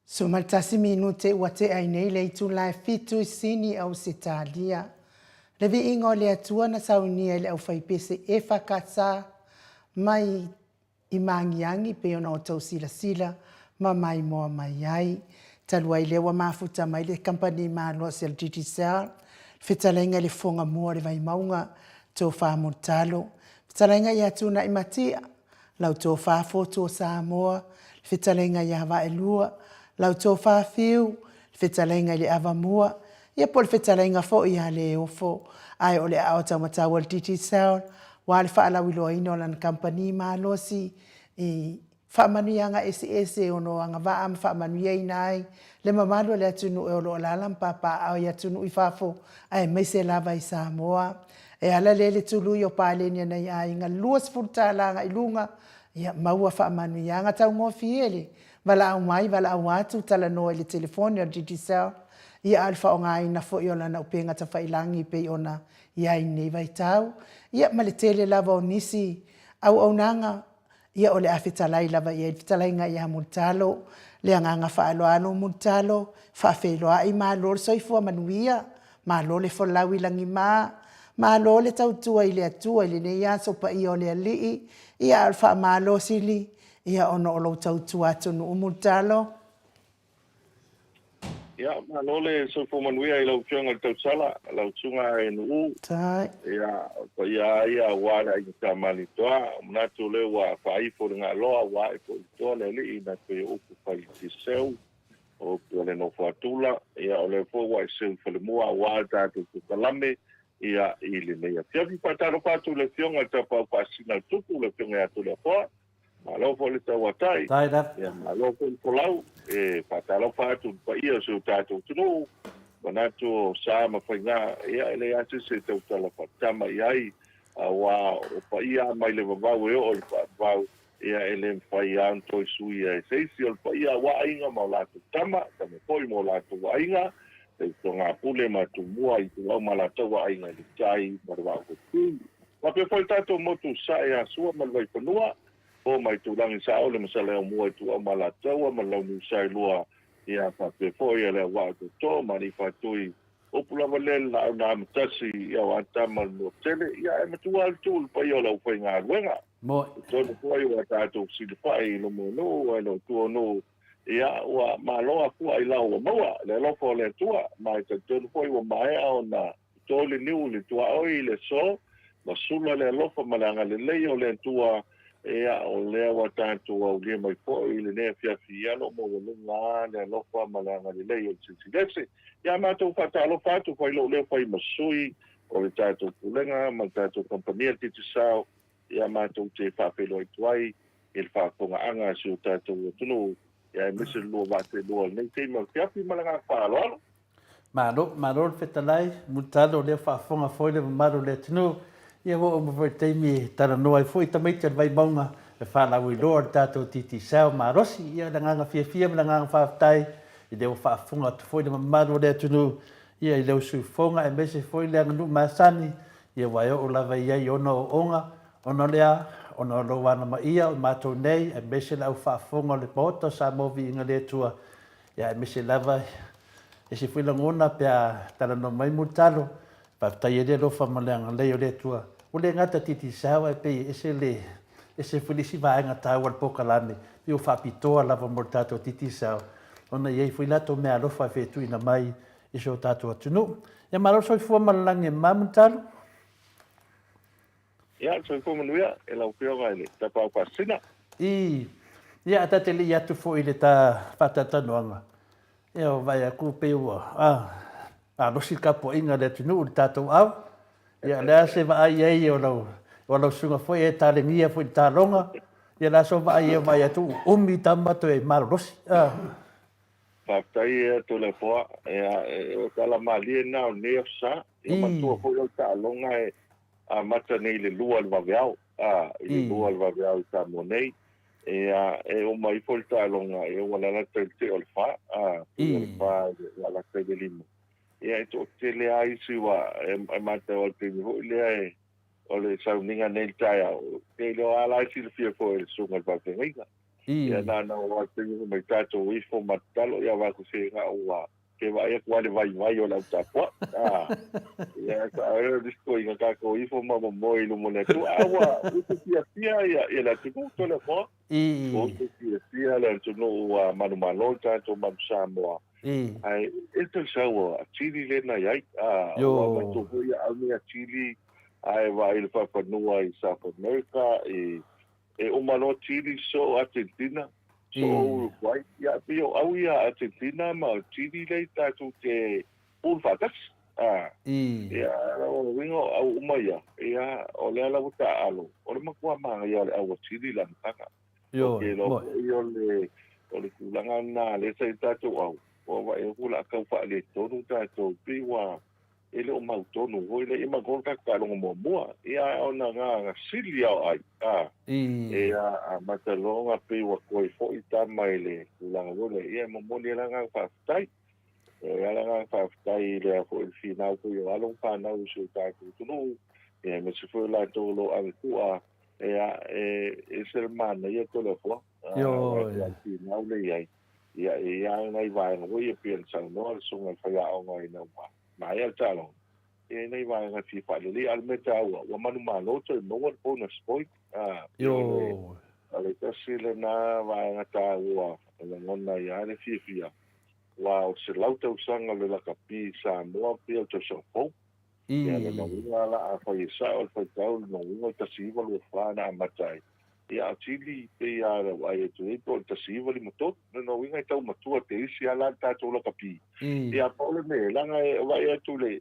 11 minute ua tea ai nei le itula e fitu i Sini, Ausetalia. Le viiga o le Atua na saunia e le aufaipese EFKS mai i Magiagi pei ona outou silasila ma maimoa mai ai. Talu ai lea ua mafuta mai le kamupani malosi a le Digicel, le fetalaiga i le Fofoga Mua o le Vaimauga, Tofa Mulitalo, fetalaiga ia Tuunai Matia, lau tofa Fotu o Samoa, le fetalaiga ia Vaelua, lau tofa Fiu, le fetalaiga i le Avamua, ia po o le fetalaiga foi ia Leofo. Ae o le aao taumatau a le Digicel, aua le faalauiloaina o lana kamupani malosi i faamanuiaga eseese e ono agavaa ma faamanuiaina ai le mamalu o le atunuu e o lo o alaala ma papaaao i atunuu i fafo aemaise lava i Samoa. E ala lea i le tului o paleni a nai aiga $20 agai luga, ia maua faamanuiaga taugofie le valaau mai, valaau atu, talanoa i le telefoni a le Digicel, ia a o le faaaogaina foi o lana upega tafailagi pei ona i ai i lenei vaitau, ia ma le tele lava o nisi auaunaga, ia o le a fetalai lava i ai le fetalaiga ia Mulitalo, le agaga faaaloalo Mulitalo, faafeiloai, malo le soifua manuia, malo le folau i lagima, malo le tautua i le Atua i lenei aso paia o le Alii, ia a o le faamalo sili, ia ona o lou tautua atunuu Mulitalo. Ia, malo le soifua manuia i lau Afioga i le Tausala, lau Susuga Aenu'u. Ia, o paia lava ia aua le Aiga Sa Malietoa. O manatu o lea ua faaifo le galoa ua ae foi i le toa le alii na toe upu fai i seu, o upu a le nofo a tula. Ia, o lea foi ua e seu i falemua aua le tatou polokalame, ia, i lenei afiafi. Faatalofa atu i le Afioga i le Tapaau Faasisina o le Tupu, le Afioga ia Toleafoa. Malo foi le tauatai, ia malo foi le folau, e faatalofa atu i le paia o si o tatou atunuu, manatu o sa ma faiga, ia e leai lava se isi e tautala faatama i ai, aua o paia lava mai le vavau e oo i le faavavau, ia e le mafai lava ona toe suia e se isi. O le paia aua aiga ma o latou tama, tama foi ma o latou aiga, le usoga a Pule ma Tumua, Itulau ma latou aiga i le tai ma le Vaa o Fonoti. Faapea foi le tatou motu sae ia Sua ma le Vaifanua, Po ma Itulagi Saole ma Saleaaumua Ituau ma Alataua ma le Launiu Saelua, ia faapea foi ia Leauvaa o Tootoo ma Alii Faatui, upu lava lea i le laau na amatasi ia o Atama le Nuatele, ia ae matua lava le tuu i le paia o le aufaigaluega. I totonu foi ua tatou fesilafai i luma o nuu ae le o tua o nuu, ia ua malo afua ailao ua maua le alofa o le Atua, ma e talitonu foi ua maea ona To le niu i le tuaoi i le aso, ma sula le alofa ma le agalelei o le Atua, ia, o lea ua tatou aulia mai foi i lenei afiafi, ia lo maualuga lava le alofa ma le agalelei o le Silisili Ese. Ia matou faatalofa atu, fai lou leo fai ma sui o le tatou Pulega ma le tatou Kamupani a le Digicel, ia matou te faafeiloai atu ai i le faafofogaaga a si o tatou atunuu, ia aemaise le lua vaatelua o lenei taimi o le afiafi ma le agaga faaaloalo. Malo, malo le fetalai, Mulitalo o lea faafofoga foi le mamalu o le atunuu. Ia ua oo mai foi le taimi e talanoa ai foi tamaiti o le Vaimauga e faalauiloa le tatou Digicel malosi. Ia o le agaga fiafia ma le agaga faafetai i lea ua faafofoga atu foi le mamalu o le atunuu ia i lau siufofoga aemaise foi le aganuu masani ia aua e oo lava i ai i ona ooooga ona o le a? Ona o lou anamaia o matou nei aemaise le au faafofoga o le Maota o Samoa Viiga le Atua Ia aemaise lava ese foi lagona pe a talanoa mai Mulitalo, faafetai ai le alofa ma le agalelei o le Atua. Ua le gata Digicel ae pei e ese le ese foi le isi vaega taua o le polokalame, pei ua faapitoa lava mo le tatou Digicel ona e i ai foi latou meaalofa e fetuuina mai i si o tatou atunuu. Ia malo le soifua ma le lagi e mama Mulitalo. Ia, soifua manuia e lau Afioga i le Tapaau Faasisina. Ii, Ia, ae ta te le i atu foi i le ta faatalatalanoaga, ia, ua vaai atu pei ua, a, malosi le tapuaiga a le atunuu i le tatou au. Ia, o le a se vaai i ai o lau, o lau susuga foi e talegia foi i le taloga, ia, o le a sou vaai i ai ua vaai atu ua umi tama toe malolosi. A. Faafetai e Toleafoa, ia, o tala malie na o lenei aso sa. Ia, manatua foi o le taaloga e amata nei i le 2 i le vaveao, a, i le 2 i le vaveao i Samoa nei. Ia, e uma ifo le taaloga, ia ua lalata i le tea o le 4, a, pei o le 4 i le lalata i le 5. Ia, e toatele lava isi ua, e matau atu i le taimi foi lea e, o le sauniga nei i le taeao, ou te iloa lava la e silafia foi e le susuga i le faafeagaiga. Ia na na o atu i mai tatou ifo ma tatalo ia va ku se nga ua ke vaai atu a le vaivai o le au tapuaʻi. A, ia sa o le disco i nga tatou ifo ma momoe i luma o le Atua. A ua utu fiafia ia ia le atunuu Toleafoa. Ua utu fiafia le atunuu ua manumalo i tatou manu Samoa. Ae ese le sau a Chile lea na i ai. A, ua matou foi ia au nei a Chile ae vaai i le faafanua i South America i E uma loa Chile so Argentina, so Uruguay. Ia, e pei o au ia Argentina ma Chile lea i tatou te pool faatasi. A, ia, o le uiga o au uma ia, ia, o lea la ua taaalo, o le matua manaia o le au a Chile i le amataga. Ou te iloa foi o le, o le tulaga lena lea sa i tatou au, ua vaai atu o le a tau faaletonu tatou, pei ua, e le o mautonu foi lea, ia matou le tatou taaloga muamua, ia ae ona na na sili lava o ai, a, e a amata loa ona pei ua toe foi tama i le tulaga foi lea, ia e momoli ai le agaga faafetai. E i ai le agaga faafetai i le foi le finau foi o alo ma fanau i si o tatou atunuu, ia aemaise foi o latou o lo o ave tua, ia e ese le manaia Toleafoa, a, aua e finau lea i ai. Ia, e i ai nai vaega foi ia pei ona saunoa le susuga i le faiaoga ina ua maea le taaloga, e i ai nai vaega e fia faalelei, a o le mea taua, ua manumalo toe maua le bonus point. A, pei o le, o le tasi lena vaega taua e lagona ai lava le fiafia, aua o le 100 tausaga o le lakapi i Samoa pei o le tausaga fou. Ia, lona uiga la, afai e sao le faitau, lona uiga o le 1924 na amata ai. Ia, a o Chile, pei lava o le vaai atu nei po o le 1953. Lona uiga e tau matua te isi lava la le tatou lakapi. Ia, pau le mea, leaga e vaai atu le,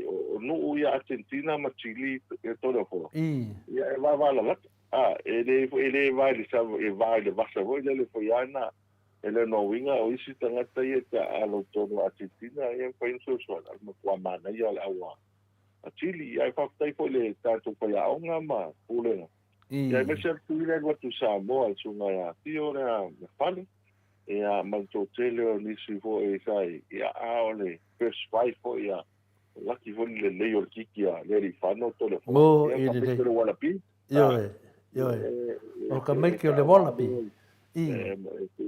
o nuu ia Argentina ma Chile e Toleafoa, ia e vavalalata. A, e le, e le va i le, e va i le vasa foi lele foi lava na. E le o uiga o isi tagata ia e taaalo i totonu o Atetina, ia e mafai ona fesoasoani, a o le matua manaia o le au a Chile. Ae faafetai foi i le tatou faiaoga ma Pulega, ia aemaise lava le tui lea e alu atu i Samoa, le susuga ia Pio lea Fale, ia ma le toatele o nisi foi sa i, ia a o le first five foi ia, laki foi le lelei o le kiki a Lealiifano Toleafoa, ia ka maiki o le Wallaby. Ioe, ioe. O ka maiki o le Wallaby. I.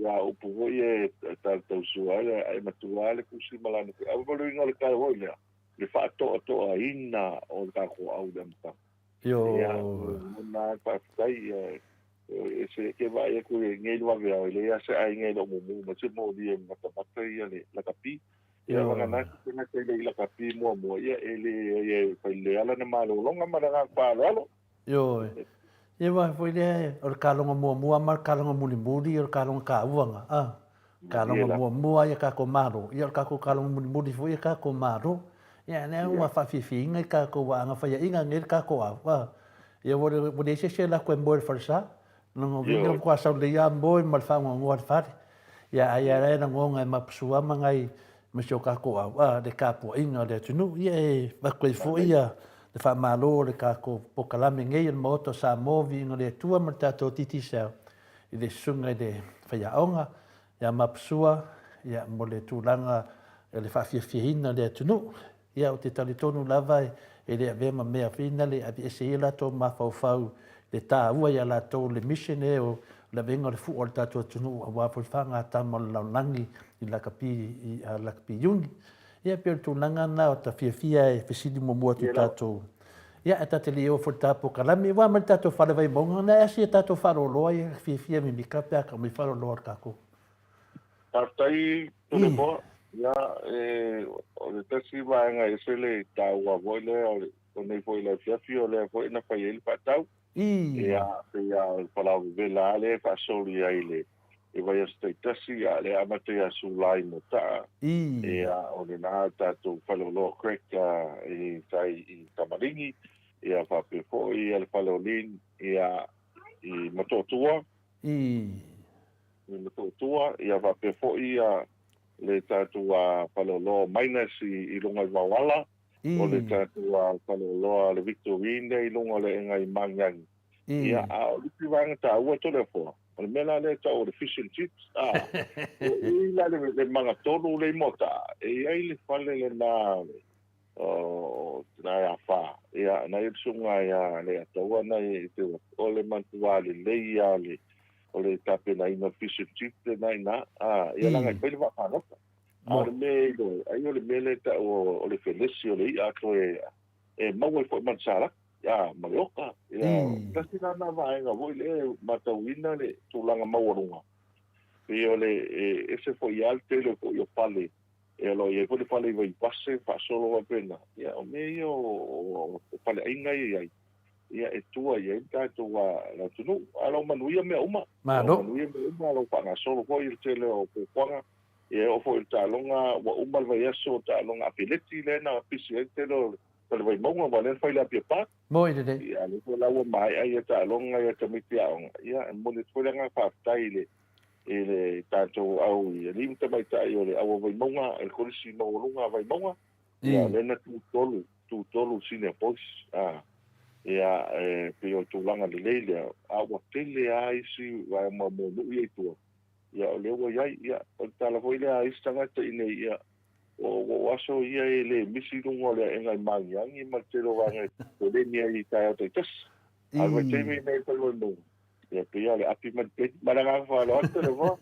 Ia upu foi e tautausua ai, ae matua lava le kusi ma lana feau. Ma le uiga o le tala foi lea, le faatoatoaina o le tatou au i le amataga. Ioe. Ia, lagona lava le faafetai, e se ke vaai atu i nei le vaveao, e leai lava se aiga e le o mumu mai se moli e matamata ia le lakapi. Ia vagana atu se tagata e le i lakapi muamua, ia e leai e fai lelei lava lana malologa ma le agaga faaaloalo. Ioe. Ia aua foi lea o le kaloga muamua ma le kaloga mulimuli o le kaloga kaua na, a. Kaloga muamua ia kakou malo, ia o le kakou kaloga mulimuli foi ia kakou malo. Ia lea ua faafiafiaina i kakou ua aga faiaina nei le kakou au, a. Ia ua leai se isi e alu atu e moe i le falesa, Lona uiga ua sau lelei lava moe ma le faanoanoa i le fale. Ia ai lava e lagona e mapusua ma nai ma si o tatou au, a, le tapuaiga o le atunuu. Ia e avatu ai foi ia le faamalo o le tatou polokalame nei o le Maota o Samoa, Viiga o le Atua ma le tatou Digicel i le susuga i le faiaoga ia Mapusua ia mo le tulaga o le faafiafiaina o le atunuu. Ia, ou te talitonu lava e le avea ma mea finale e aveese ai o latou mafaufau i le taua ia latou le mission e o le avega o le fua o le tatou atunuu aua foi le faagatama o le lalolagi i lakapi i lakapi Iuni. Ia pei o le tulaga lena o ta fiafia e fesili muamua atu i tatou. Ia ae ta te le i oo foi i le ta polokalame aua ma le tatou fale Vaimauga na e asi e tatou faaloloa ia fiafia mimita pe a tau mai faaloloa o le tatou. Faafetai Toleafoa. Ia, e, o le tasi vaega e ese le taua foi lea o le, o nei foi i le afiafi o lea foi na fai ai le faatau. Ia, pei lava o le falaovevela lava lea e faasoli ai i le i vaiaso taitasi, a o lea e amata ia Sulai Motaa. Ia, o lena tatou faleoloa Crack i tai i Tamaligi, ia faapea foi le fale o Lin ia i Motootua. I Motootua, ia faapea foi le tatou faleoloa o Miners i luga i Vaoala, o le tatou faleoloa le Victorine i luga o le aega i Magiagi. Ia, a o le isi vaega taua Toleafoa, o le mea la lea e tau o le fish and chips, a, o i la le magatolu lea i Moataa, e i ai le fale lena o tina ia Fa, ia, na i ai le susuga ia Leiataua na i ai, o le matua lelei lava o le. o le tapenaina o le fish and chips lena i ina, a, ia leaga e fai le vaafagota. A o le mea e iloa ai, ai o le mea lea e tau o le felesi o le i'a toe e maua ai foi ma le salaka, a, ma le oka. Ia, tasi la lena vaega foi lea e matauina le tulaga maualuga, pei o le e ese foi lava le tele foi o fale, e o lo o i ai foi le fale i Vaivase faasolo faapena. Ia, o mea ia o faleaiga ia e i ai, ia e tua i ai le tatou atunuu. Ae o lo o manuia mea uma. Malo. O lo o manuia mea uma, o lo o faagasolo foi le tele o fuafuaga. Ia e oo foi i le taaloga, ua uma le vaiaso o taaloga afeleti lea na pisi ai le tele o le Vaimauga, aua o lea na fai i le Apia Park. Moi lelei. Ia, lea foi la ua maea ia taaloga ia tamaiti aoga. Ia, e momoli atu foi le agaga faafetai i le i le tatou au i alii ma tamaitai o le au a Vaimauga, le Kolisi Maualuga a Vaimauga. Ia, lea na tutolu, tutolu senior boys. A, ia, e pei o le tulaga lelei lea, a ua tele lava isi vaega mo nuu ia i tua. Ia, o lea ua i ai, ia, o le tala foi lea a isi tagata i inei, ia, o, o aso ia e le misi i luga o le aega i Magiagi ma le tele o vaega e koleni ai i taeao taitasi. A o le vaitaimi lenei i Vaimauga, Ia pei o le api ma le peni. Ma le agaga faaaloalo tele voa.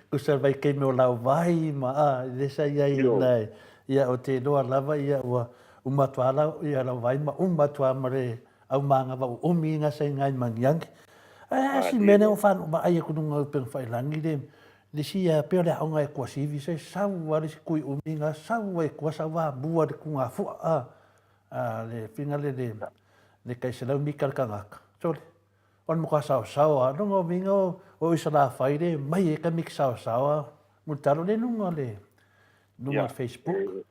Kusa vai kei me o lau vai ma a le sa ia i nai ia o te loa lava ia ua uma atu ala ia lau vai ma uma atu a ma le au manga va umi nga sa ngai mangiangi. A si mene o fa ma ai ku nunga peng fa langi le le si ia pe le aonga e kua sivi se sau a le si kui umi nga sau e kua sau va bua le ku nga fu a a le finga le le le kai 100 mita le kangaka. Sole, o le matua saosao a lunga o minga o o i Salafai le mai e ka miki saosao a mulitalo le lunga le lunga le Facebook.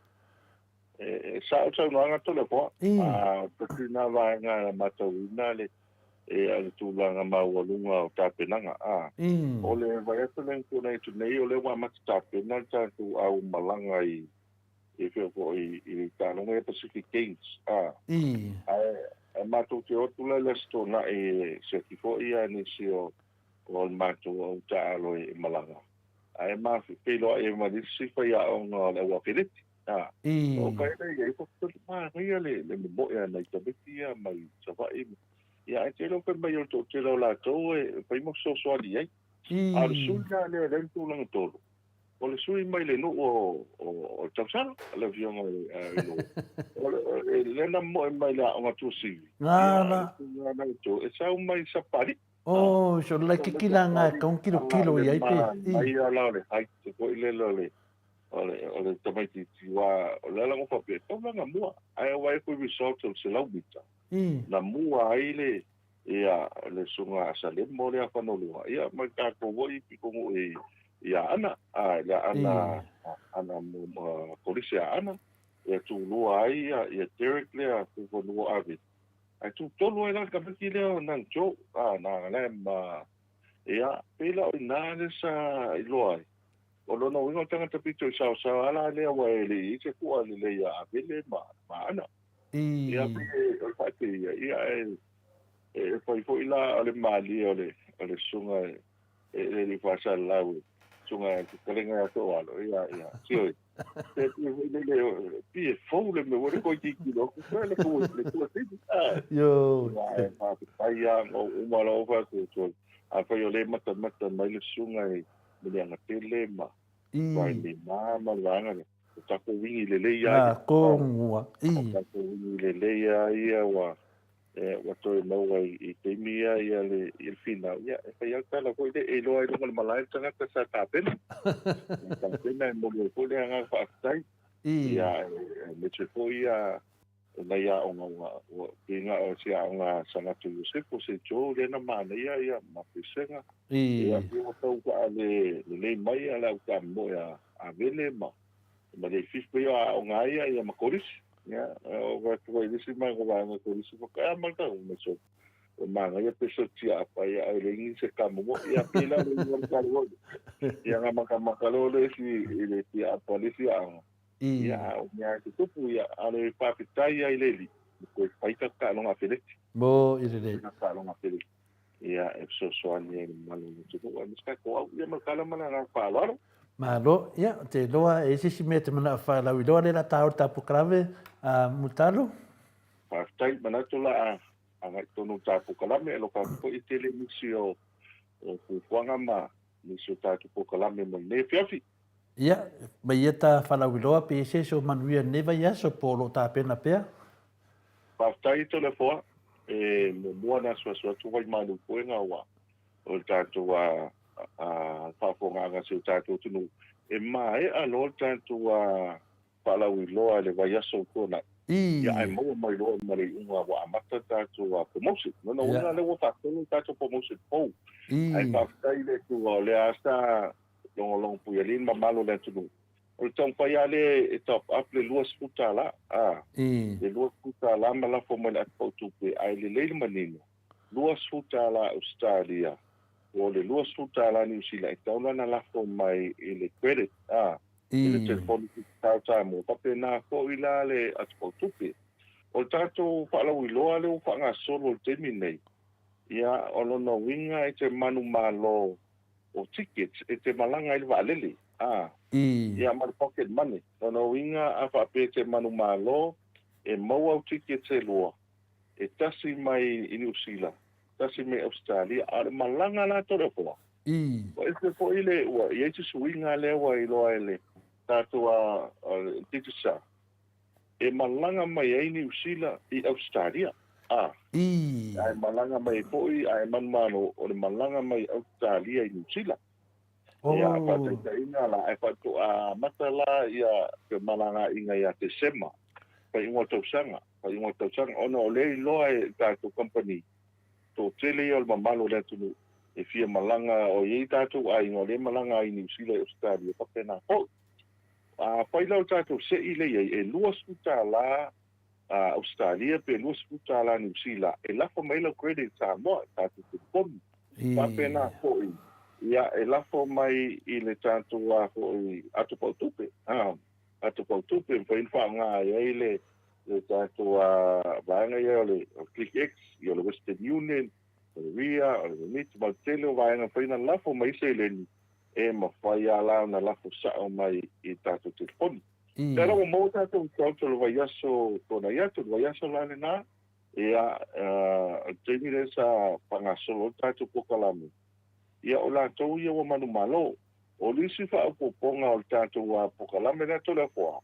E sao saunoaga Toleafoa. A tasi na vaega e matauina le e a le tulaga maualuga o tapenaga. A o le vaiaso lea na tuanai atu nei o lea ua amata tapena le tatou au malaga i i fea foi i le taaloga ia Pacific Games a ae ae matou te o atu la i le Aso Toonai e siaki foi ia nisi o o le matou au taaalo e malaga ae ma feiloai ai ma nisi faiaoga o le au afeleti a o kai lea i ai foi manaia le le momoe a nai tamaiti ia mai Savaii ia ae te iloa fai mai o le toatele o latou e fai ma fesoasoani i ai a o le sui la lea o lea na tulaga tolu O le sui mai le nuu o o Tausala, le afioga i lo o le lea na moe mai le aoga Tuasivi. Nala. E sau mai Sapali. Oh, so le kiki la nga ka un kilo kilo i ai pe. Mai ala o le height foi le o le o le o le tamaitiiti wa o le ala ngo faapea taulaga mua ae ua e foi result o le 100 mita. Na mua ai le Ia, le Susuga a Salemo lea Fanolua, ia ma le tatou foi pitonuu i i Aana, a i Aana, Aana mo Kolisi a Aana, ia tulua ai ia ia Derek lea Tufanua Aveni. Ae tutolu ai la le tamaiti lea o Nang Joe, a na la ma ia pei la o ina lea sa iloa ai. O lona uiga o le tagata pito i saosaoa la lea ua e le i ai se fua lelei a Avele ma ma Aana. Ia pei o le faateia, ia e E fai foi la o le malie o le o le susuga e le alii faasalalau e susuga e fetalaiga ia Toalo ia ia sioe. E pei foi lele pei e fou le mea ua le koe tilotilo atu koe le koe le koe tini. Ioe. Ia e faafetai lava ma uma lava fai atu atu afai o lea e matamata mai le susuga i Muliagatele ma Vailima ma le vaega lea. O tatou uini lelei lava ia. Kongua. O tatou uini lelei lava ia ua ua toe maua i taimi ia ia le ia le finau. Ia e fai lava le tala foi lea, e iloa ai i luga o le malae le tagata sa tapena. Sa tapena e momoli ai foi le agaga faafetai. Ia aemaise foi ia nai aoga ua ua pei na o se aoga a Salato Iosefo se Joe lea na manaia ia ma Pesega. Ia pei ua tau faalelelei mai ia le au tamomoe a Avele ma ma Leififi pei o aoga ai ia ia ma Kolisi. Ia o atu ai le isi mago vaega Kolisi faka ea ma le tau mai so o manaia pe so tia apa ia ai le ingi se kamomo ia pei la le ingi o le talo ia nga makamaka lo le isi i le tia apa le isi aoga. Ia, a o mea e tutupu, ia, a le faafetai ai le Alii, e toe fai ta taaloga afeleti. Mo i lelei. Ta taaloga afeleti. Ia, e fesoasoani ai i le mamalu o le atunuu, aemaise tatou au, ia ma le tala ma le agaga faaaloalo. Malo, ia, ou te iloa e i ai se isi mea e te manao e faalauiloa lea o le a taua le tapu kalave, a Mulitalo. Faafetai, manatu o le a. agai tonu ta polokalame. Alofa atu foi, e tele nisi o fuafuaga ma nisi o tatou polokalame mo lenei afiafi. Ia, ma ia ta faalauiloa pe i ai se isi o manuia i lenei vaiaso po o lo o tapena pea. Faafetai Toleafoa, e muamua ona asuasu atu vaimalu puega ua o le tatou faafofogaaga a si o tatou atunuu. E maea loa le tatou faalauiloa i le vaiaso ua tuanai, ia ae maua mai loa ma le iuga ua amata le tatou promotion. Lona uiga lea ua faatonu le tatou promotion fou. Ae faafetai i le Atua o lea lava sa logologo puialii le mamalu o le atunuu. O le taumafai lava lea e top up le $20, a, le $20 ma lafo mai le atupau tupe, ae lelei le manino, $20 Ausetalia po o le $20 Niu Sila e tatau la ona lafo mai i le credit, a, i le telefoni pitotao Samoa, faapena foi la le atupau tupe. O le tatou faalauiloa lea ua faagasolo i le taimi nei, ia, o lona uiga e te manumalo o tickets e te malaga ai le vaalele, a, ia ma le pocket money. Lona uiga a faapea e te manumalo e maua au tickets e lua, e tasi mai i Niu Sila, tasi mai Ausetalia, a o le malaga la Toleafoa, ua ese foi le, ua i ai se suiga lea ua iloa e le tatou a Digicel, e malaga mai ai Niu Sila i Ausetalia, a, ae malaga mai ai foi, ae manumalo o le malaga mai Ausetalia i Niu Sila. Ia, faataitaiga la, ae faatoa amata la ia femalagaaiga ia Tesema, faaiuga o le tausaga, faaiuga o le tausaga, ona o lea e iloa e le tatou kamupani, toatele ia o le mamalu o le atunuu e fia malaga, o i ai tatou aiga o lea e malaga ai i Niu Sila, i Ausetalia, faapena foi. Afai la o le tatou sei lea e i ai, e $20 Ausetalia pe $20 Niu Sila e lafo mai ai lau credit i Samoa i tatou telefoni. Faapena foi, ia, e lafo mai i le tatou a foi atopau tupe, a, atopau tupe e mafai ona faaaoga ai le le tatou a vaega ia o le ClickX, ia o le Western Union, o le Ria, o le Remit, ma le tele o vaega e mafai ona lafo mai ai seleni e mafai lava la ona lafo sao mai i tatou telefoni. Lea la ua maua tatou results o le vaiaso tuanai atu, le vaiaso la lena, ia, o le taimi lea sa faagasolo ai le tatou polokalame, ia o latou ia ua manumalo. O le isi faaopoopoga o le tatou polokalame lea Toleafoa,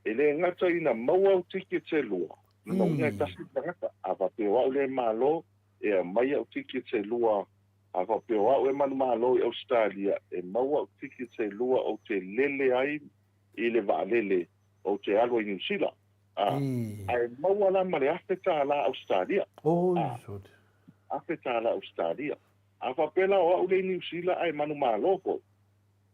e le gata ina maua au tickets e lua, lona uiga e tasi le tagata, a faapea o au lea e malo, e aumai au tickets e lua, a faapea o au e manumalo i Ausetalia, e maua au tickets e lua ou te lele ai i le vaalele ou te alu ai i Niu Sila, a, ae maua la ma le $1,000 Ausetalia, a, $1,000 Ausetalia. A faapea la o au lea i Niu Sila ae manumalo foi,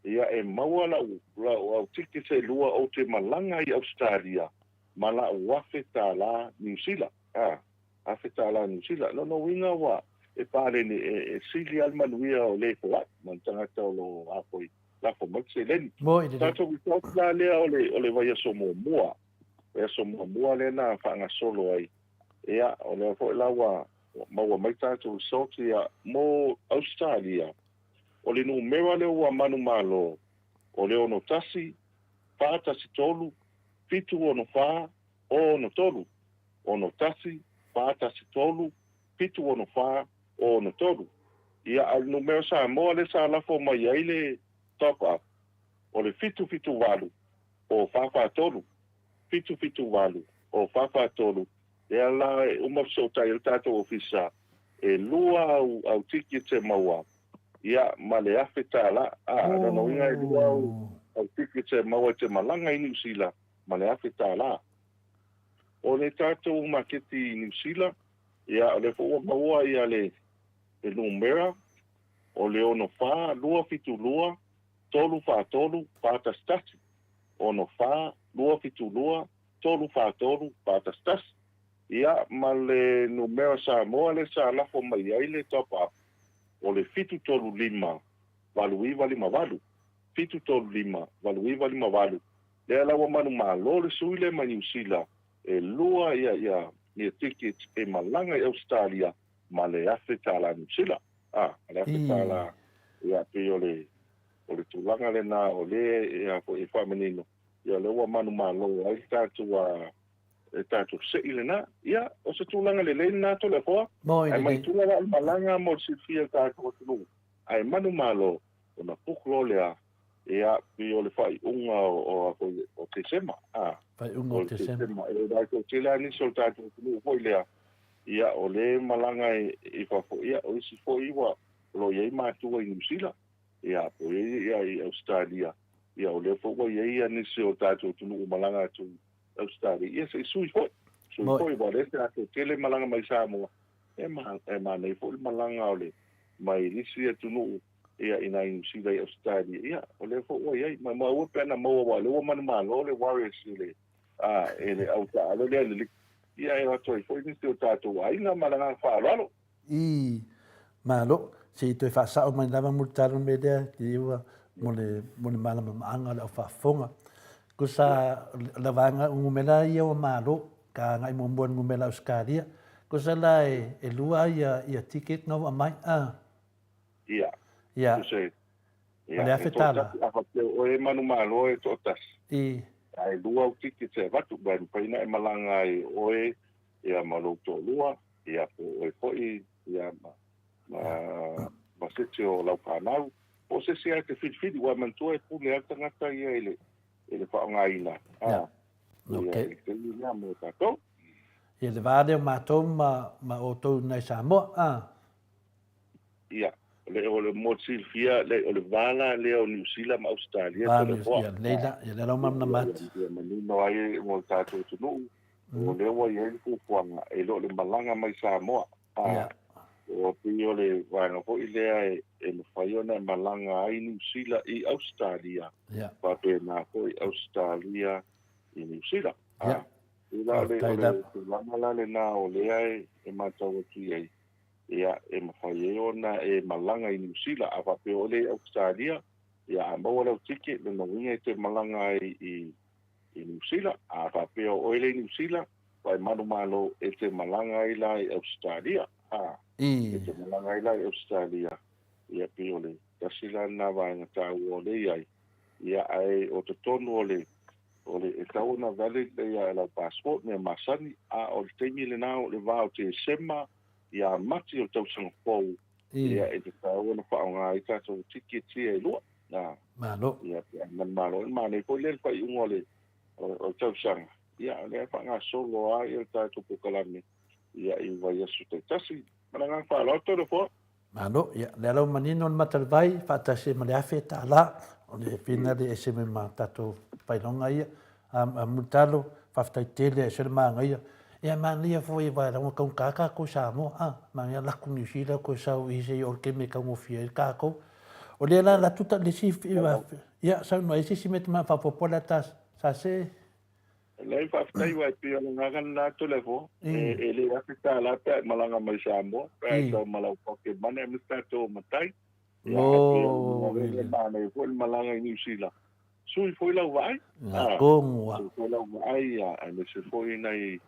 ia e maua lau, lau au tickets e lua ou te malaga ai i Ausetalia ma lau $1,000 Niu Sila, a. $1,000 Niu Sila. Lona uiga ua e paleni e sili lava le manuia o le foai ma le tagata o lo o afoi lafo mai le seleni. Moi lelei. Tatou result la lea o le o le vaiaso muamua, vaiaso muamua lea na faagasolo ai. Ia, o lea foi la ua maua mai tatou result ia mo Ausetalia, o le numera lea ua manumalo o le 61 413 764 63, 61, 413, 764, 63. Ia, a o le numera Samoa lea sa lafo mai ai le top up, o le 778 o 443, 778 o 443, lea la e uma fesootai ai le tatou ofisa, e lua au, au tickets e maua, ia, ma le $1,000. A, lona uiga e lua au, au tickets e maua e te malaga i Niu Sila ma le $1,000. O le tatou maketi i Niu Sila, ia, o lea foi ua maua ia le numera, o le 64 272 343 411, 64 272 343 411. Ia, ma le numera Samoa lea sa lafo mai ai le top up, o le 735 8958, 735 8958. Lea la ua manumalo le sui lea mai Niu Sila e lua ia ia ia tickets e malaga i Ausetalia ma le $1,000 Niu Sila. A, ma le $1,000 ia pei o le o le tulaga lena o lea ia foi e faamanino ia lea ua manumalo ai le tatou a e tatou se'i lena. Ia, o se tulaga lelei lena Toleafoa, Moi ae lelei. manatua la o le malaga mo le silafia e le tatou atunuu, ae manumalo ona book loa lea, ia, pei o le faaiuga o, o, o Tesema, a, Faaiuga o o le Tesema. Tesema. E le toatele lava nisi o le tatou atunuu foi lea, ia, o lea e malaga i fafo, ia, o isi foi ua, o lo o i ai matua i Niu Sila, ia, po o i ai ia, i Ausetalia, ia, o lea foi ua i ai ia nisi o tatou atunuu ua malaga atu i Ausetalia, ia, se i sui foi, sui Moi. foi, aua o lea e toatele malaga mai Samoa, e, ma, e manaia foi le malaga o le, mai nisi atunuu, ia, i nai Niu Sila i Ausetalia, ia, o lea foi ua i ai, ma, ma aua pe ana maua, aua o lea ua manumalo le Warriors i le, a, e le au taaalo lea i le liki, ia, e o atu ai foi nisi o tatou aiga ma le agaga faaaloalo. Ii, Malo, se i toe faasao mai lava Mulitalo le mea lea, i ua mo le, mo le malamalamaaga o le au faafofoga. Kusa o le vaega o numera ia ua malo, ka agai muamua i le numera Ausetalia. Kusa la e, e lua ia, ia ticket na ua aumai, a. Ia. Ia. Kusa e, O ia, le e afe tala. toatasi, a faapea o oe e manumalo e toatasi. I. Ae lua au tickets e avatu, aua e mafai ona e malaga ai oe, ia ma lou toalua, ia po o oe foi, ia ma, ma, ma se isi o lau fanau, po o se isi lava e te filifili, aua manatua e pule lava le tagata ia i le, i le faaaogaina, a, Ia. ia, Okay. i le taimi lea mo tatou. Ia le va lea o matou ma, ma outou i nai Samoa, a. Ia, le, o le mo le silafia, le, o le va la lea o Niu Sila ma Ausetalia, Va po o le Niu, hoa. ia lelei la, ia lea la ua malamalama Ia, atu. ia manino ai mo le tatou atunuu, o lea ua i ai le fuafuaga, e le o le malaga mai Samoa. A, Ia. ua pei o le vaega foi lea e, e mafai ona e malaga ai Niu Sila i Ausetalia, Ia. faapena foi Ausetalia i Niu Sila. A, Ia. e la o le, o Faafetai le lava. tulaga la lena o lea e, e matau atu i ai, ia, e mafai ai ona e malaga i Niu Sila, a faapea o le i Ausetalia, ia, a maua lau ticket, lona uiga e te malaga ai i, i Niu Sila. A faapea o oe le i Niu Sila, ua e manumalo e te malaga ai la i Ausetalia, a, e te malaga ai la i Ausetalia, ia, pei o le tasi la lena vaega taua o lea i ai, ia, ae o totonu o le, o le, e tatau ona valid ia lau passport, mea masani, a o le taimi lena o le va o Tesema, ia Mati o le tausaga fou, ia, e tatau ona faaaoga ai tatou tickets ia e lua. Na, Malo. ia, pe a manumalo ai, manaia foi lea le faaiuga o le, o le tausaga, ia, o lea e faagasolo lava le tatou polokalame, ia, i vaiaso taitasi. Ma le agaga faaaloalo, Toleafoa. Malo, ia, lea la ua manino le mata o le vai, faatasi ai ma le $1,000, o le fina le ese mai ma tatou failoga ia. A, a Mulitalo, faafetai tele a ese le manaia. Ia, manaia foi aua e laga taugata tatou i Samoa, a, manaia laku Niu Sila toe sau i se i o le taimi e taugofie ai tatou. O lea la alu atu le isi, ia, saunoa ai se isi mea e te manao e faaopoopo le ata sa see. Leai, faafetai aua e pei o le agaga lena Toleafoa, e le $1,000 pe a e malaga mai Samoa, pe a e sau ma lau pocket money aemaise tatou o matai. Ia, ae pei o le mea lea e manaia foi le malaga i Niu Sila, sui foi lau vaai, sui foi lau vaai, aemaise foi nai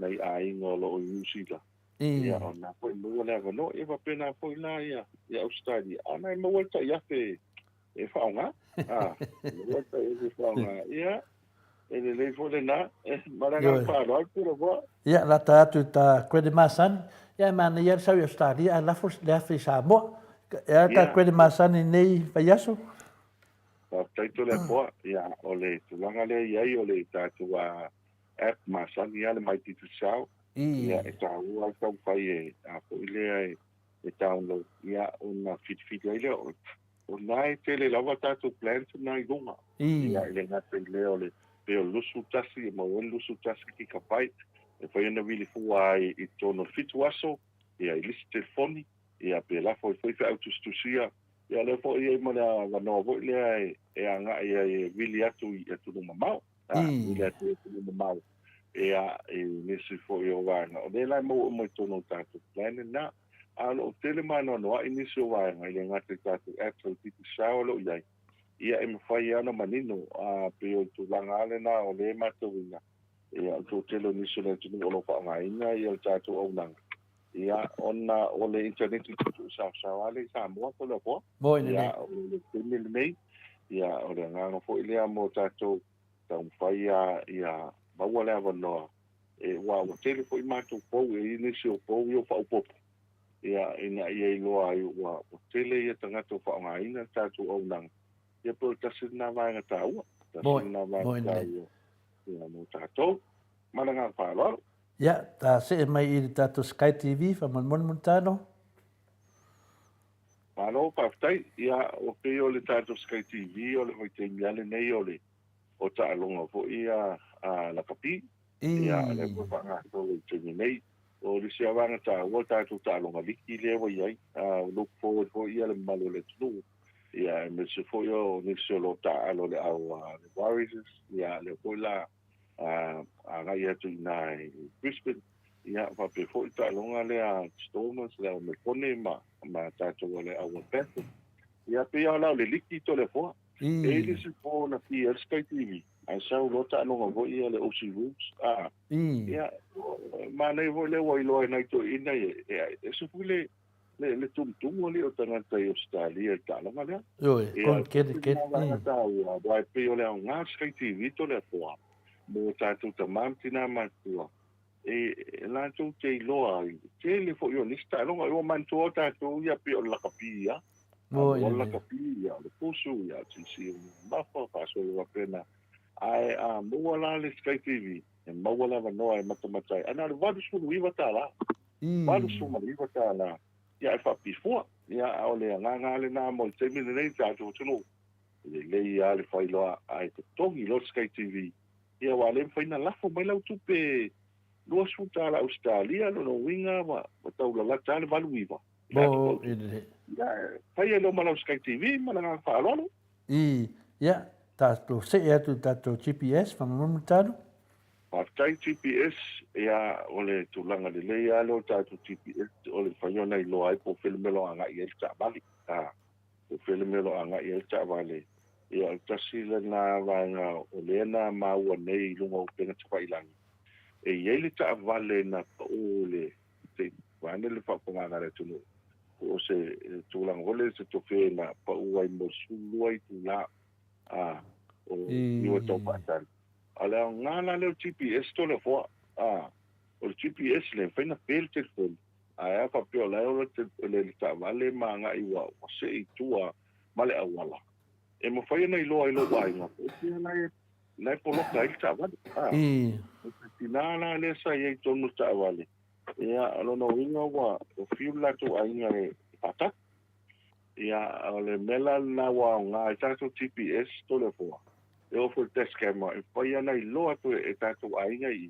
aiga o lo o i Niu Sila. Ia, o lena foi e maua le avanoa, ia faapena foi la ia Ausetalia, a o lena e maua le tai afe e faaaoga. A, maua le tai afe e faaaoga. Ia, e lelei foi lena, ma le agaga faaaloalo Pulefoa. Ia, lata atu i ta credit masani, ia e manaia le sau i Ausetalia ae lafo le afe i Samoa. E a ta credit masani i nei vaiaso? Faafetai Toleafoa. Ia, o le tulaga lea e i ai o le tatou app masani lava le My Digicel, ia e taua le taumafai e a foi lea e download, ia ona filifili ai lea o lena e tele lava tatou plans na i luga. Ia e le gata i lea o le pei o le 21 e maua ai le 21 gigabyte e mafai ona vili fua ai i totonu o le 7 aso, ia i le isi telefoni, ia pe lafo ai foi feau tusitusia. Ia lea foi e i ai ma le avanoa foi lea e agai ai e vili atu i atunuu mamao. I le atunuu mamao, ia, i nisi foi o vaega. O lea la e maua uma i totonu o le tatou plan lena. A o lo o tele ma anoanoai nisi o vaega, e le gata i tatou apps a le Digicel o lo o i ai, ia e mafai lava ona manino, a pei o le tulaga lava lena o lea e matauina, ia, o le toatele o nisi o le atunuu o lo o faaaogaina ia le tatou auaunaga, ia, ona o le internet i tuusaosao lava lea i Samoa, Toleafoa. Ia, o le taimi lenei, ia, o le agaga foi lea mo tatou taumafai ia maua le avanoa. E ua ua tele foi matou pou e i ai nisi o pou ia ua faaopoopo, ia, ina ia iloa ai ua ua tele ia tagata ua faaaogaina le tatou auaunaga, ia pe o le tasi lena vaega taua, tasi Moni, lena vaega moni lelei. taua ia mo tatou. Ma le agaga faaaloalo. Ia, ta see mai i le tatou Sky TV, faamolemole Mulitalo. Malo, faafetai. Ia, ua pei o le tatou Sky TV o le vaitaimi lava lenei o le o taaloga foi ia a lakapi. Ia, o lea foi e faagasolo i le taimi nei. O le isi lava vaega taua o tatou taaloga liki lea ua i ai. Look forward foi ia le mamalu o le atunuu, ia aemaise foi o nisi o lo o taaalo i le au a le Warriors, ia lea foi la agai atu i ina i Brisbane, ia faapea foi le taaloga lea a Stormers, le au Melbourne ma tatou a le au a Panthers. Ia pei lava la o le liki Toleafoa. E i ai le isi po na fia ai le Sky TV, ae sau loa taaloga foi ia le OC Roots. A, ia, manaia foi lea ua iloa e nai toeaiina ia, e ese foi le, le, le tumutumu alii o tagata i Ausetalia i le taaloga lea. Ioe, Ia, kele, kele. lena vaega taua, aua e pei o le aoga o le Sky TV Toleafoa, mo tatou tama ma tina matutua, e, e latou te iloa ai, tele foi o nisi taaloga, ua manatua tatou ia pei o le lakapi ia, Mo o i le le. lakapi ia, o le pusu ia, o le siisii mafa, faasolo faapena. Ae a maua la le Sky TV, e maua le avanoa e matamata ai. Ae na o le $89, $89, ia e faapifua. Ia, a o le agaga lava lena mo le taimi lenei i le tatou atunuu, e lelei lava le fai loa ae totogi loa le Sky TV, ia aua e le mafai ona lafo mai lau tupe $20 Ausetalia, lona uiga ua tau lalata lava le 89 i le ato Mo pau. i le. Ia, fai ai loa ma lau Sky TV ma le agaga faaaloalo. I, ia, tatou see atu i le tatou GPS, faamolemole Mulitalo. Faafetai GPS, ia, o le tulaga lelei lava lea o le tatou GPS, o le mafai ona iloa ai po o fea le mea o lo o agai i ai le taavale. A, po o fea le mea o lo o agai i ai le taavale. Ia, o le tasi lena vaega o lea na maua nei i luga o upega tafailagi, e i ai le taavale na pau i le, se i vaeane le faafofogaaga a le atunuu, po o se tulaga foi lea se tofe na pau ai mo le 12 itula a o niu e tau faatali. A o le aoga la lea o le GPS Toleafoa, a o le GPS le mafai ona pe le telefoni, ae a faapea o la e ola le taavale ma agai ua see i tua ma le auala, e mafai ona iloa e lou aiga po o fea la e la e poloka ai le taavale. A o se tina la lea sa i ai i totonu o le taavale, ia, o lona uiga ua fiu le latou aiga e faatali. Ia, o le mea la lena ua aoga ai tatou GPS Toleafoa, e oo foi i le dash camera, e mafai lava ona iloa atu e tatou aiga i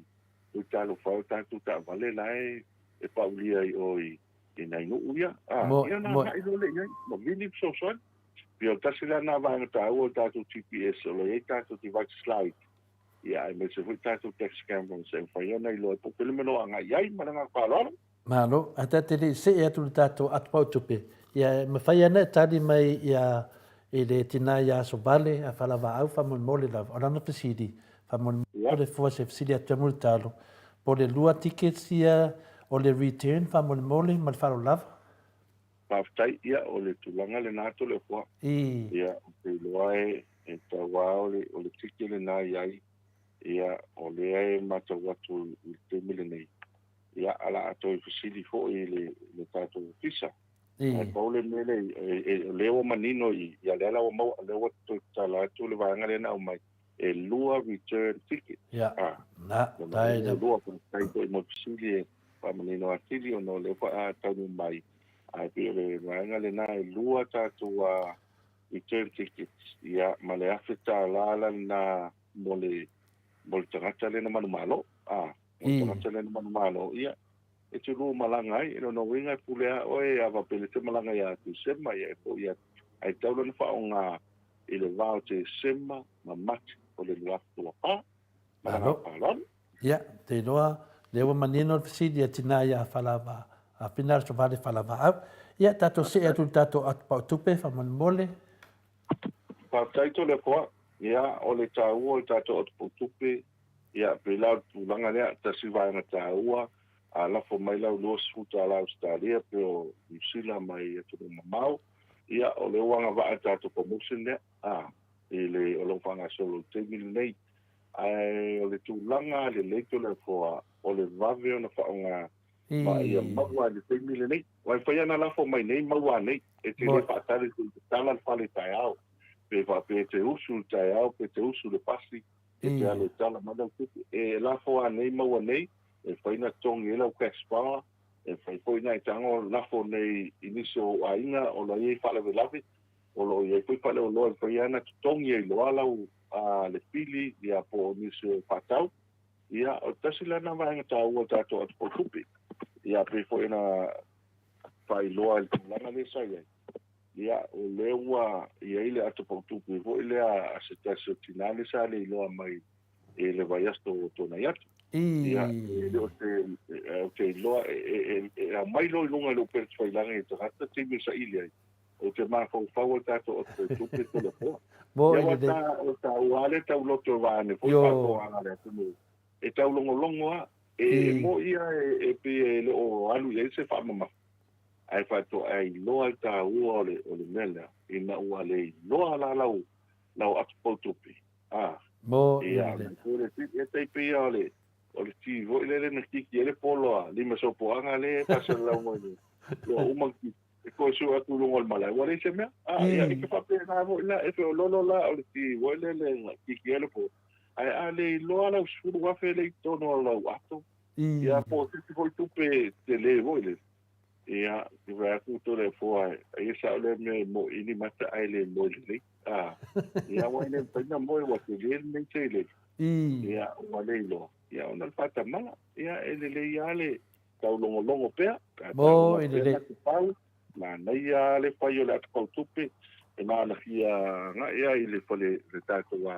i talofa e o tatou taavale la e paulia i o i nai nuu ia. A, ia ona agai loa lea i ai, ma vili fesoasoani. Pei o le tasi la lena vaega taua o le tatou GPS, o lo o i ai tatou device slide, ia aemaise foi tatou dash cameras e mafai ona iloa ai po o fea le mea o lo o agai i ai. Ma le agaga faaaloalo. Malo, ae ta te le i see atu i le tatou atopau tupe, ia e mafai ana e tali mai ia i le tina ia Asovale a Falavaau faamolemole lava. O lana fesili, faamolemole fua se fesili atu ia Mulitalo, po o le lua tickets ia o le return faamolemole ma le faaaloalo lava? Faafetai, ia o le tulaga lena Toleafoa. Ia ou te iloa e tau lava o le ticket lena i ai, ia o lea e matau atu i le taimi lenei, ia o le a toe fesili foi i le tatou ofisa. Ae pau le mea lea, o lea ua manino i, ia lea la ua maua, o lea ua toe tatala atu le vaega lea na aumai, e lua return ticket. Ia, na, tae lava. Lua, faafetai foi mo le fesili e faamanino atili ona o lea faatoa taunuu mai, ae pei o le vaega lena e lua tatou return tickets, ia, ma le $1,000 la lena mo le mo le tagata lea na manumalo. A, mo le tagata lea na manumalo, ia, e te lua malaga ai, e lona uiga e pule lava oe a faapea e te malaga ia Tesema, ia e foi atu, ae tatau la ona faaaoga i le va o Tesema ma Mati o le 2024. Ma le Malo. agaga faaaloalo. Ia, ou te iloa, lea ua manino le fesili a tina ia Falava, a Finale Sovale Falavaau. Ia, tatou see atu i le tatou atopautupe, faamolemole. Faafetai Toleafoa. Ia, o le taua o le tatou atopautupe, ia, pei la o le tulaga lea, tasi vaega taua, a lafo mai lau $20 Ausetalia pe o Niu Sila mai atunuu mamao, ia, o lea ua agavaa le tatou promotion lea, a, i le, o lo o faagasolo i le taimi lenei. Ae o le tulaga lelei Toleafoa, o le vave ona faaaoga ma ia maua i le taimi lenei. Aua e mafai lava ona lafo mai nei maua anei, e te le faatali se i tatala le fale i taeao, pe faapea e te usu i le taeao pe te usu i le pasi, e te alu e tala mai lau tupe. E lafo anei maua nei, e mafai ona totogi ai lau cash power, e mafai foi ona e tago lafo nei i nisi o ou aiga o lo o i ai faalavelave, O lo o i ai foi faleoloa e mafai lava ona totogi ai loa lau le pili ia po o nisi o faatau. Ia, o le tasi lena vaega taua o le tatou atopautupe. Ia, pei foi ona faailoa i le tulaga lea sa i ai. Ia, o lea ua i ai le atopautupe foi lea a se tasi o tina lea sa le iloa mai i le vaiaso ua tuanai atu. Ia, e le o se, ou te iloa, e aumai loa i luga i le upega tafailagi e tagata taimi e saili ai. Ou te mafaufau o le tatou atu tupe Toleafoa. Mo Ia i ua le ta o taua lea tauloto e vaeane foi faafofoga a le atunuu. E taulogologo lava. E moi ia e pei e le o alu i ai se faamamafa, ae faatoa iloa le taua o le o le mea lea ina ua le iloa la lau lau atupautupe. A. Mo i Ia, le e tai pei ia o le O le ti foi lele na kiki ai le polo a Limasopoaga lea e faasalalau mai nei. Ua uma ona kiki. E toe sue atu i luga o le malae, ua leai se mea. A, ia, e te faapena foi la, e feoloolo la o le ti foi lele na kiki ai le polo. Ae a le iloa lau $10,000 lea i totonu o lau ato, ia po o se isi foi tupe tele foi lele, ia, e vaai atu Toleafoa, ai e sao lea mea e moe ni mata ae le moe lelei. A, ia aua e le mafai ona moe ua tele lenei seleni. Ia, ua le iloa. Ia, ona o le faatamala. Ia, e lelei lava le taulogologo pea, pe a Mo tago i atu pea lelei. le atopau, manaia lava le fai o le atopau tupe, e na ona fia agai lava i le fale, le tatou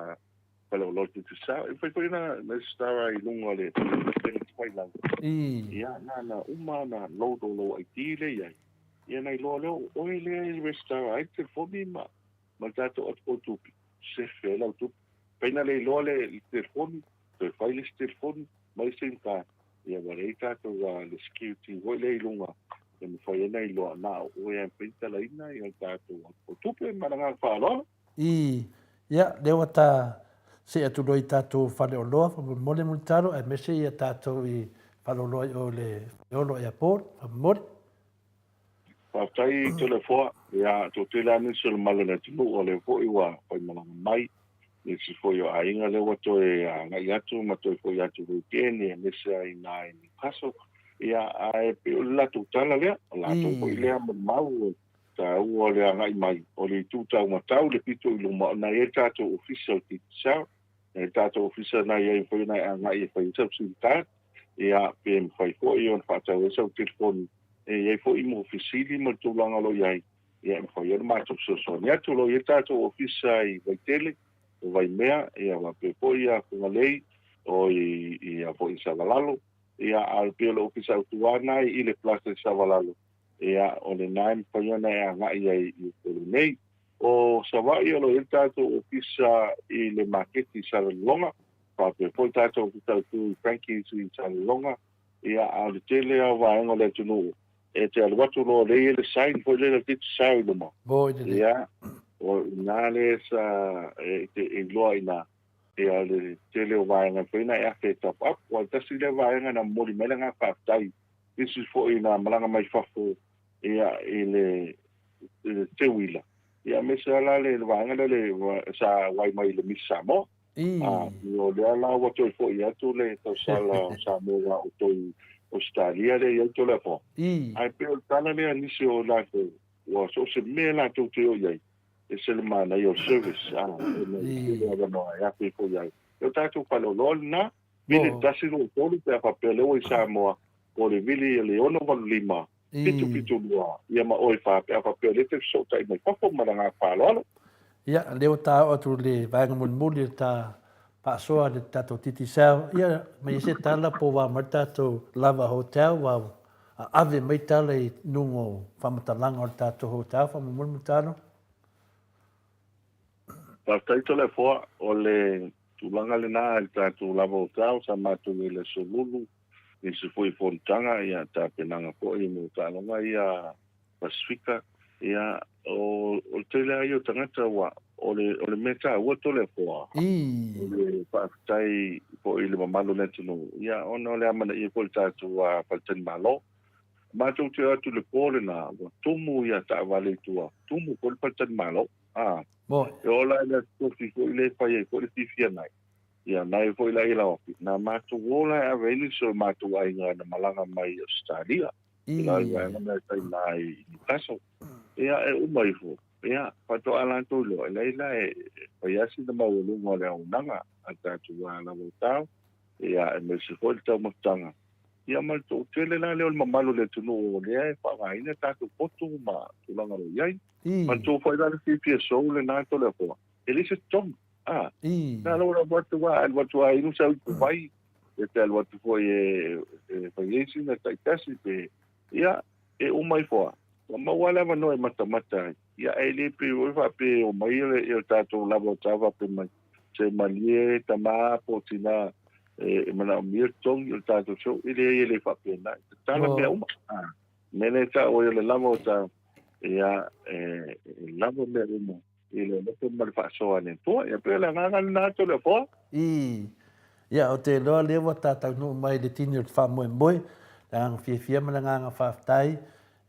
faleoloa o le Digicel. E mafai foi ona resitala i luga o le upega tafailagi. Ia, na ona uma ona load o lou ID lea i ai, ia ona iloa lea o oe lea e resitala ai le telefoni ma le tatou atopau tupe, sefe ai lau tupe. Fai na le iloa le telefoni, toe fai le isi telefoni ma le sim card, ia ua leai tatou le security foi lea i luga e mafai ai ona iloa na o oe lava e mafai ona talaina ia le tatou tupe. Ma le agaga faaaloalo. Ii, Ia, lea ua ta see atu loa i tatou faleoloa faamolemole Mulitalo aemaise ia tatou i faleoloa i o i le Faleolo Airport faamolemole. Faafetai Toleafoa. Ia, toatele lava nisi o le mamalu o le atunuu o lea foi ua faimalaga mai, nisi foi o aiga lea ua toe agai atu ma toe foi atu i weekend, aemaise lava i ina i Newcastle. Ia, ae pei o le latou tala lea, o latou foi lea molimau e taua o le agai mai, o le itu taumatau le pito i luma, ona e i ai le tatou ofisa o le Digicel, e i ai le tatou ofisa na i ai foi ona e agai e fai ai sau sim card, ia, pe mafai foi ona faatau ai sau telefoni, e i ai foi mo fesili ma le tulaga o lo o i ai, ia, e mafai ai ona matou fesoasoani atu. O lo o i ai le tatou ofisa i Vaitele, o Vaimea, ia, faapea foi ia Fugalei, o i, ia foi i Savalalo, ia, a pei o le ofisa autu lava lena i le Plaza i Savalalo, ia, o lena e mafai ona e agai ai i Upolu nei. O Savaii o lo o i ai le tatou ofisa i le maketi i Salelologa, faapea foi tatou ofisa autu i Frankie's i Salelologa, ia, a o le tele lava o vaega o le atunuu, e te alu atu loa o lea e i ai le sign foi lele o le Digicel i luma, ia, o i ina lea sa e te iloa i ina, ia, le tele o vaega e mafai ona e afe e top up. Aua o le tasi lea vaega na momoli mai le agaga faafetai nisi foi na malaga mai fafo ia i le i le teuila ia aemaise lava la le vaega lea le sa uai mai i le Miss Samoa. A o lea la ua toe foi atu le tausala o Samoa o toe Ausetalia lea i ai Toleafoa. Ae pei o le tala lea a nisi o latou ua so o se mea latou te o i ai, e ese le manaia o le service a e tele avanoa e afe ifo i ai. O tatou faleoloa lena. Vili 1 2 3 pe a faapea o lea ua i Samoa, po o le vili le 685 772 ia ma oe fa pe a faapea o lea e te fesootai mai fafo ma le agaga faaaloalo. Ia, lea ua ta oo atu i le vaega mulimuli o le ta faasoa i le tatou Digicel, ia, mai ai se tala po ua mai le tatou Lava Hotel, ua ave mai tala i luga o faamatalaga o le tatou hotel, faamolemole Mulitalo. Faafetai Toleafoa, o le tulaga lena i le tatou Lava Hotel sa matou i le Aso Lulu, nisi foi o fonotaga, ia tapenaga foi mo taaloga ia Pasifika. Ia, o le tele lava ia o tagata ua, o le, o le mea taua Toleafoa, o le faafetai foi i le mamalu o le atunuu, ia, ona o le amanaia foi o le tatou faletalimalo. Matou te o atu i le po lena, ua tumu ia taavale i tua, tumu foi le faletalimalo. A, e oo la i le Aso Tofi foi lea e fai ai foi le fiafia nai, ia, nai foi la i Lauafi, na matou o la e ave ai nisi o matou aiga na malaga mai i Ausetalia. I la vaega mea tai na i Newcastle. Ia, e uma ifo, ia, faatoa latou iloa, e leai la e fai lava sina maualuga o le auaunaga a tatou lava o tao, ia, aemaise foi le taumafataga, ia ma le toatele la lea o le mamalu o le atunuu o lea e faaaogaina tatou potu ma tulaga o lo o i ai. Manatua foi la le fiafia sou lena Toleafoa, e leai se totogi. A, na lou alu atu lava, alu atu lava inu sau ipu vai, e te alu atu foi e fai ai sina taitasi pe, ia, e uma ifo lava. Ua maua lava le avanoa e matamata ai. Ia, ae le pei foi faapea e omai le tatou lava o tau faapea mai, se malie tama po o tina e manaomia le totogi o le tatou show. E leai, e le faapena. E tatala mea uma. Mea lea e tau ai o le lava o tau, ia, e lava mea uma i le alofa ma le faasoa a le Atua. Ia, pei o le agaga lena atu o le Afoa. Ii. Ia, ou te iloa lea ua ta taunuu mai i le tini o le faamoemoe, le agaga fiafia ma le agaga faafetai.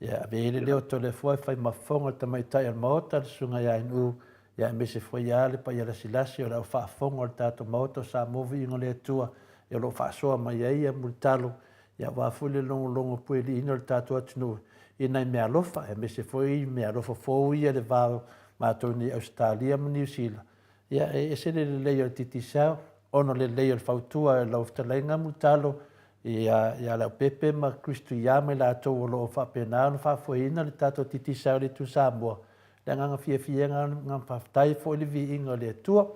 Ia, ave ai le leo o Toleafoa e fai ma fofoga o le tamaitai o le Maota, le Susuga ia Ainuu, ia aemaise foi ia le paia lasilasi o le au faafofoga o le tatou Maota o Samoa Viiga o le Atua, ia o lo o faasoa mai ai ia mulitalo Ia aua foi le logologo pueliina o le tatou atunuu i nai meaalofa, aemaise foi meaalofa fou ia i le va o matou nei Ausetalia ma Niu Sila. Ia e ese le lelei o le Digicel ona o le lelei o le fautua i lau fetalaiga Mulitalo ia ia Leaupepe ma Chris Tuia ma i latou o lo o faapena ona faafoeina le tatou Digicel i le Itu Samoa. Le agaga fiafia agaga faafetai foi le viiga o le Atua.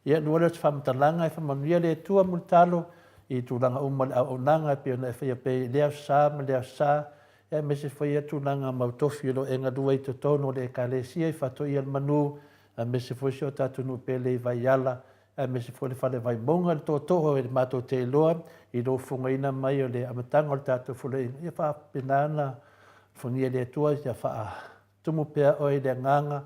Ia lua lea o se faamatalaga e faamanuia le Atua Mulitalo i tulaga uma o le auaunaga e pei ona e faia pea i lea aso sa ma lea aso sa, ia aemaise foi ia tulaga mautofi o lo o e galue ai i totonu o le Ekalesia i Faatoia le Manu, aemaise foi si o tatou nuu pele i Vaiala, aemaise foi le Fale Vaimauga, le tootoo e matou te iloa i lou fofogaina mai o le amataga o le tatou foloaiga, ia faapena ona alofagia e le Atua ia faa Tumu pea oe i le Agaga,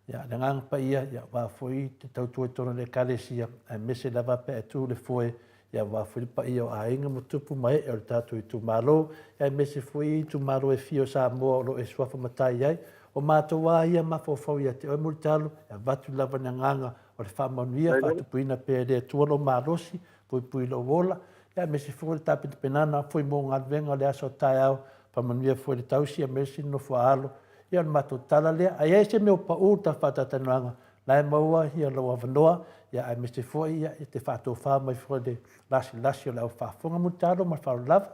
ia, le Agaga Paia, ia, aua foi te tautua i totonu o le Ekalesia, aemaise lava pe a e tu i le foe, ia, aua foi le paia o aiga ma tupu ma ee o le tatou itumalo, ia, aemaise foi i itumalo e fia o Samoa o lo o e suafa matai ai. O matou lava ia mafaufau ia te oe Mulitalo, e avatu lava le agaga o le faamanuia, faatupuina pea e le Atua lou malosi, puipui lou ola, ia, aemaise foi le tapenapenaga foi mo galuega o le aso a taeao, Faamanuia foi le tausi aemaise le nofo a alo. Ia o le matou tala lea. A i ai se mea ua pau i le ta faatatalanoaga, la e maua ia lou avanoa, ia aemaise foi ia e te faatofa mai foi le lasilasi o le au faafofoga Mulitalo ma le faaaloalo lava.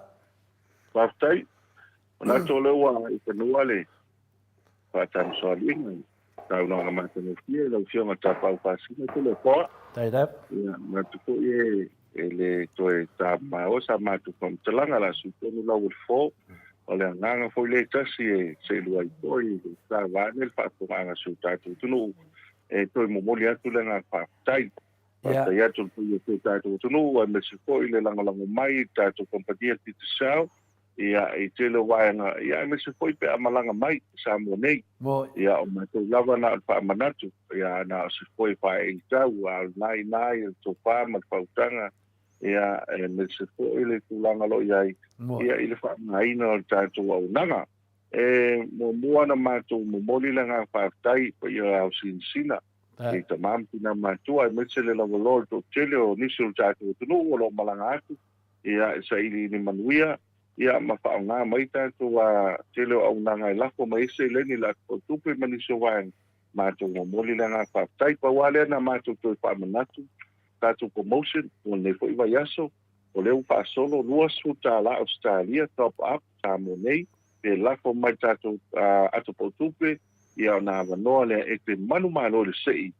Faafetai. Manatu o lea ua i fanua le faatamasoaliiga i saunoaga matagofie i lau Afioga Tapaau Pasina Toleafoa. Faafetai lava. Ia, manatu foi e E le toe tamamao sa matou faamatalaga, la sui tonu lau o le fo. O le agaga foi lea e tasi e seelua ai foi le sa vaeane le faafofogaaga a si o tatou atunuu, e toe momoli atu le agaga faafetai. Faafetai atu i le paia o si o tatou atunuu aemaise foi le lagolago mai i le tatou kamupani a le Digicel, ia, i tele o vaega, ia, aemaise foi pe a malaga mai i Samoa nei. Ia, o matou lava na o le faamanatu, ia, na o se foe faaeitau, a o lena i ina ia le tofa ma le faautaga, ia, aemaise foi le tulaga o lo o i ai, ia, i le faaaogaina o le tatou auaunaga. E muamua ona matou momoli le agaga faafetai i paia o ao sinasina, i tama ma tina matua, aemaise le lavaloa o le toatele o nisi o le tatou atunuu o lo o malaga atu, ia, e sailiili manuia, ia, ma faaaoga mai tatou a tele o auaunaga e lafo mai ai seleni i le atu tupe ma nisi o vaega, matou momoli le agaga faafetai. Pau lava lea na matou toe faamanatu, tatou promotion mo lenei foi vaiaso, o lea ua faasolo $20 Ausetalia top up Samoa nei, pe lafo mai le tatou ato pautupe, ia ona avanoa lea e te manumalo i le sei,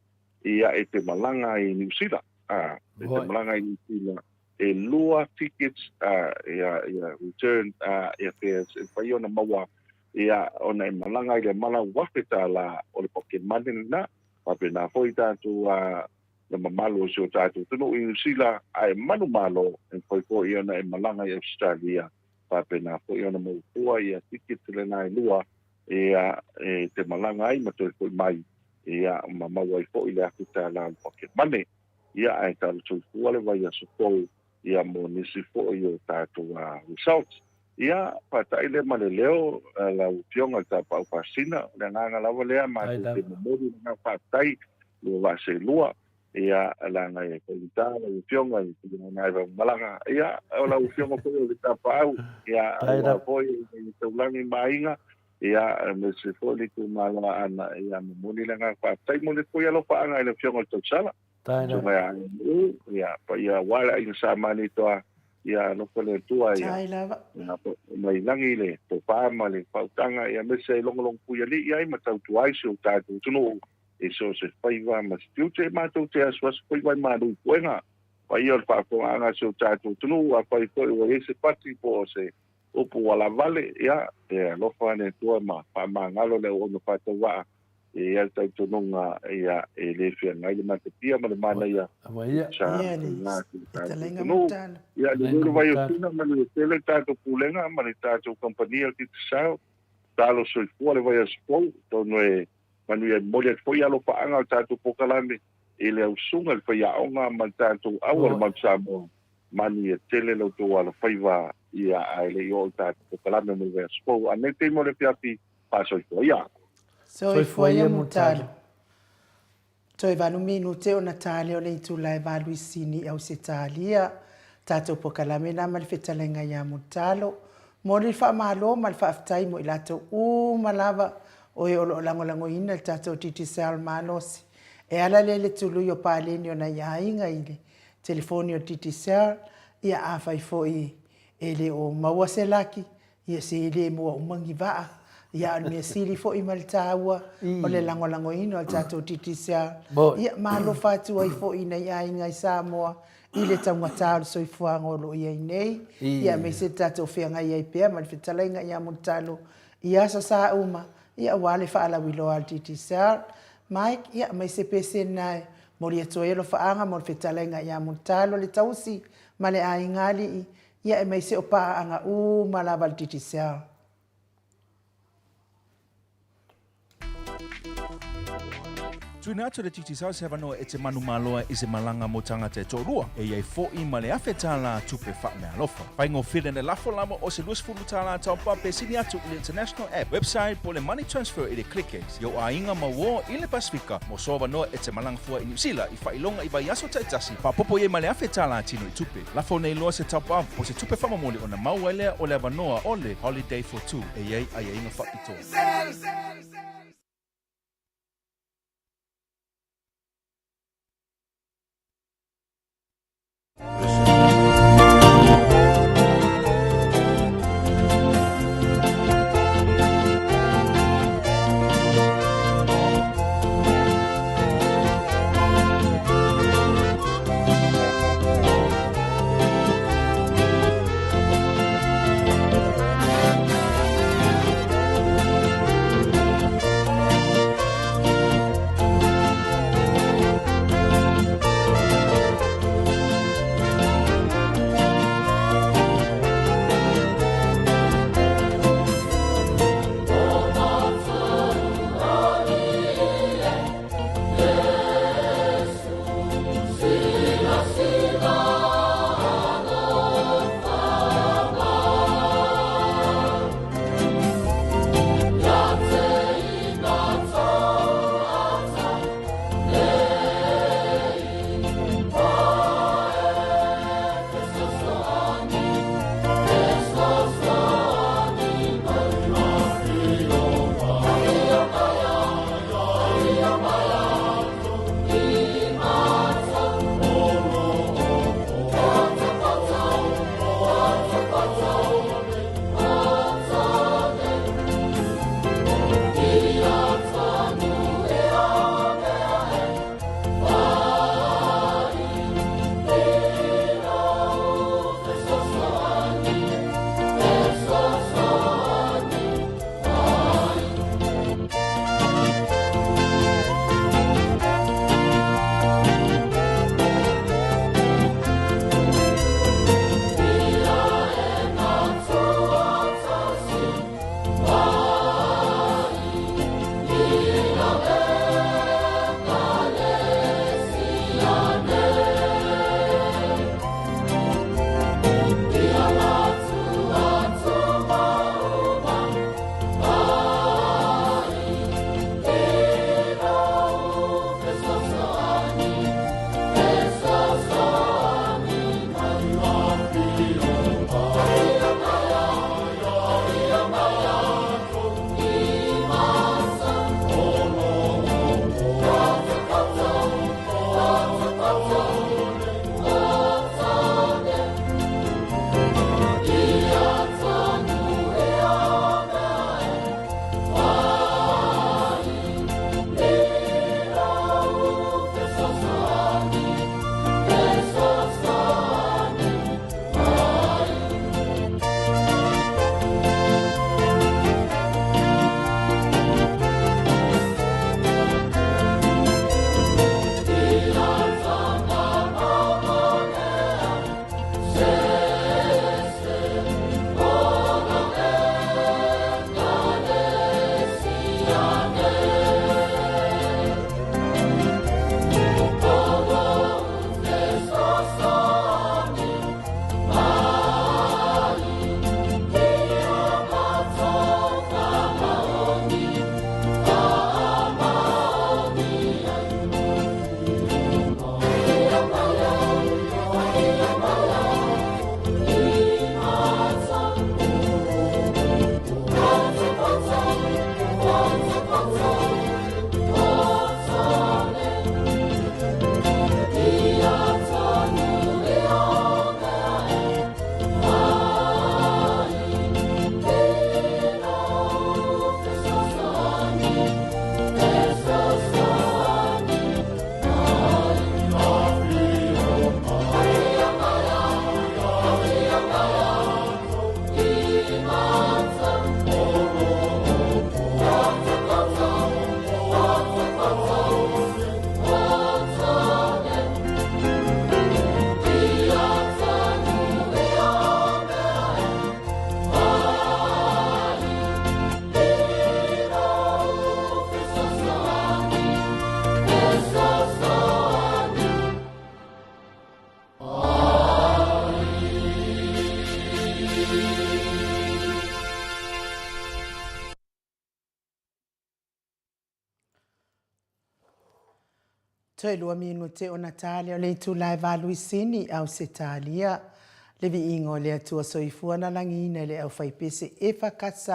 ia e te malaga ai i Niu Sila. E te malaga ai i Niu Sila e lua tickets ia ia return ia fares e mafai ona maua ia ona e malaga i le mala $1,000 o le pocket money lena. Faapena foi tatou le mamalu o si o tatou atunuu i Niu Sila ae manumalo e mafai foi ona e malaga i Ausetalia faapena foi ona maua fua ia tickets lena e lua. Ia, e te malaga ai ma toe foi mai, ia, ma maua ai foi le $1,000 o le pocket money. Ia, ae talo soifua le vaiaso fou, ia, mo nisi foi o tatou results. Ia, faata'i lea ma le leo, lau Afioga i le Tapaau Pasina, o le agaga lava lea matou te momoli le agaga faafetai i lua vaa seelua. Ia, leaga e faigata lau Afioga i tulaga e vaumalaga. Ia, o lau Afioga foi o le Tapaau, ia, aua foi i taulagi ma aiga, ia, aemaise foi le itumalo Aana, ia, momoli le agaga faafetai. Momoli atu foi alofaaga i le Afioga i le Tausala. Susuga ia Aganuu, ia, paia aua le aiga Sa Manitoa, ia alofa le Atua, ia, mai lagi le tofa ma le faautaga, ia aemaise ai logologo puialii ai ma tautua ai si o tatou atunuu i so o se faiva ma se tiute. Matou te asuasu foi vai malu i puega. Paia o le faafofogaaga a si o tatou atunuu, afai foi ua i ai se pati po o se upu ua lavale, ia, e alofa le Atua ma faamagalo le auauna faatauvaa. E i ai le talitonuga, ia, e le feagai le matapia ma le manaia sa faiga atu i le tatou atunuu. Ia, lelei le vai o Sina ma le tele le tatou pulega ma le tatou kamupani o le Digicel. Talo soifua le vaiaso fou, atonu e manuia e momoli atu foi alofaaga o le tatou polokalame i le ausuga i le faiaoga ma le tatou au a le Mount Samoa. Manuia tele la outou alofaiva, ia, ae le i oo i le tatou polokalame mo le vaiaso fou. A nei taimi o le afiafi, Faasoifua ia. Soifua ia Mulitalo. Toe valu minute ona ta lea o le itula e valu i Sini i Ausetalia. Tatou pokalame na ma le fetalaiga ia Mulitalo. Momoli le faamalo ma le faafetai mo i latou uma lava o e o lo o lagolagoina le tatou Digicel malosi. E ala lea i le tului o paleni o nai aiga i le telefoni o le Digicel, ia afai foi e le o maua se laki, Ia se le mua uma ni vaa. Ia a o le mea sili foi ma le taua o le lagolagoina o le tatou Digicel. Ia ma alofa atu ai foi i nai aiga i Samoa i le taugata o le soifuaga o lo o i ai nei. Ia aemaise le tatou feagai ai pea ma le fetalaiga ia Mulitalo i aso sa uma, ia aua le faalauiloa a le Digicel. Mike, ia aemaise pese lena e momoli atu ai alofaaga mo le fetalaiga ia Mulitalo le tausi ma le aiga alii Ia aemaise o paaga uma lava a le Digicel. Tuina atu e le Digicel se avanoa e te manumaloa i se malaga mo tagata e toalua, e i ai foʻi ma le $1,000 tupe faameaalofa. Faigofie le lafo lava o se $20 top up e sili atu i le International App, website po o le Money Transfer i le KlickEx i ou aiga ma uō i le Pasefika mo so avanoa e te malaga fua i Niu Sila i faailoga i vaiaso taitasi, faaopoopo i ai ma le $1,000 tino i tupe. Lafo nei loa se top up po se tupe faamomoli ona mau ai lea o le avanoa o le Holiday for Two e i ai aiaiga faapitoa. Toe lua minute ona ta lea o le itula e valuisini i Ausetalia. Le viiga o le Atua Soifua na lagiina i le aufaipese EFKS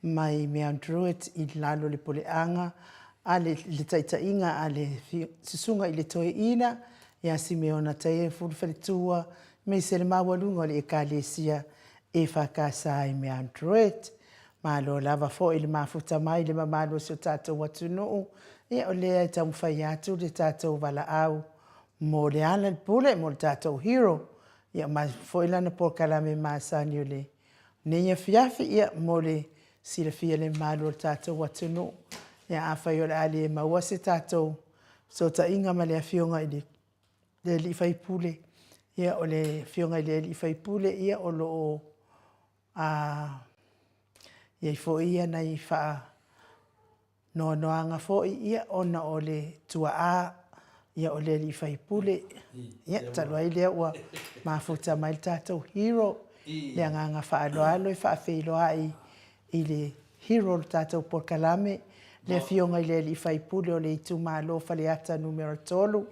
mai Mount Druitt i lalo o le puleaga a le le taitaiga a le Susuga i le Toeaina ia Simeona Taefu le Faletua aemaise le maualuga o le Ekalesia EFKS i Mount Druitt. Malo lava foi le mafuta mai i le mamalu o si o tatou atunuu, ia o lea e taumafai atu le tatou valaau mo le ala le pule mo le tatou hero, ia ma foi lana polokalame masani o le nei afiafi, ia mo le silafia le mamalu o le tatou atunuu. Ia afai o le a le maua se tatou fesootaiga ma le afioga i le le alii faipule, ia o le afioga i le alii faipule, ia o lo o A i ai foi ia nai faanoanoaga foi ia ona o le tuaa ia o le alii faipule. Ia, talu ai lea ua mafuta mai le tatou hero, le agaga faaaloalo e faafeiloai i le hero o le tatou polokalame, le afioga i le alii faipule o le itumalo Faleata Numera 3,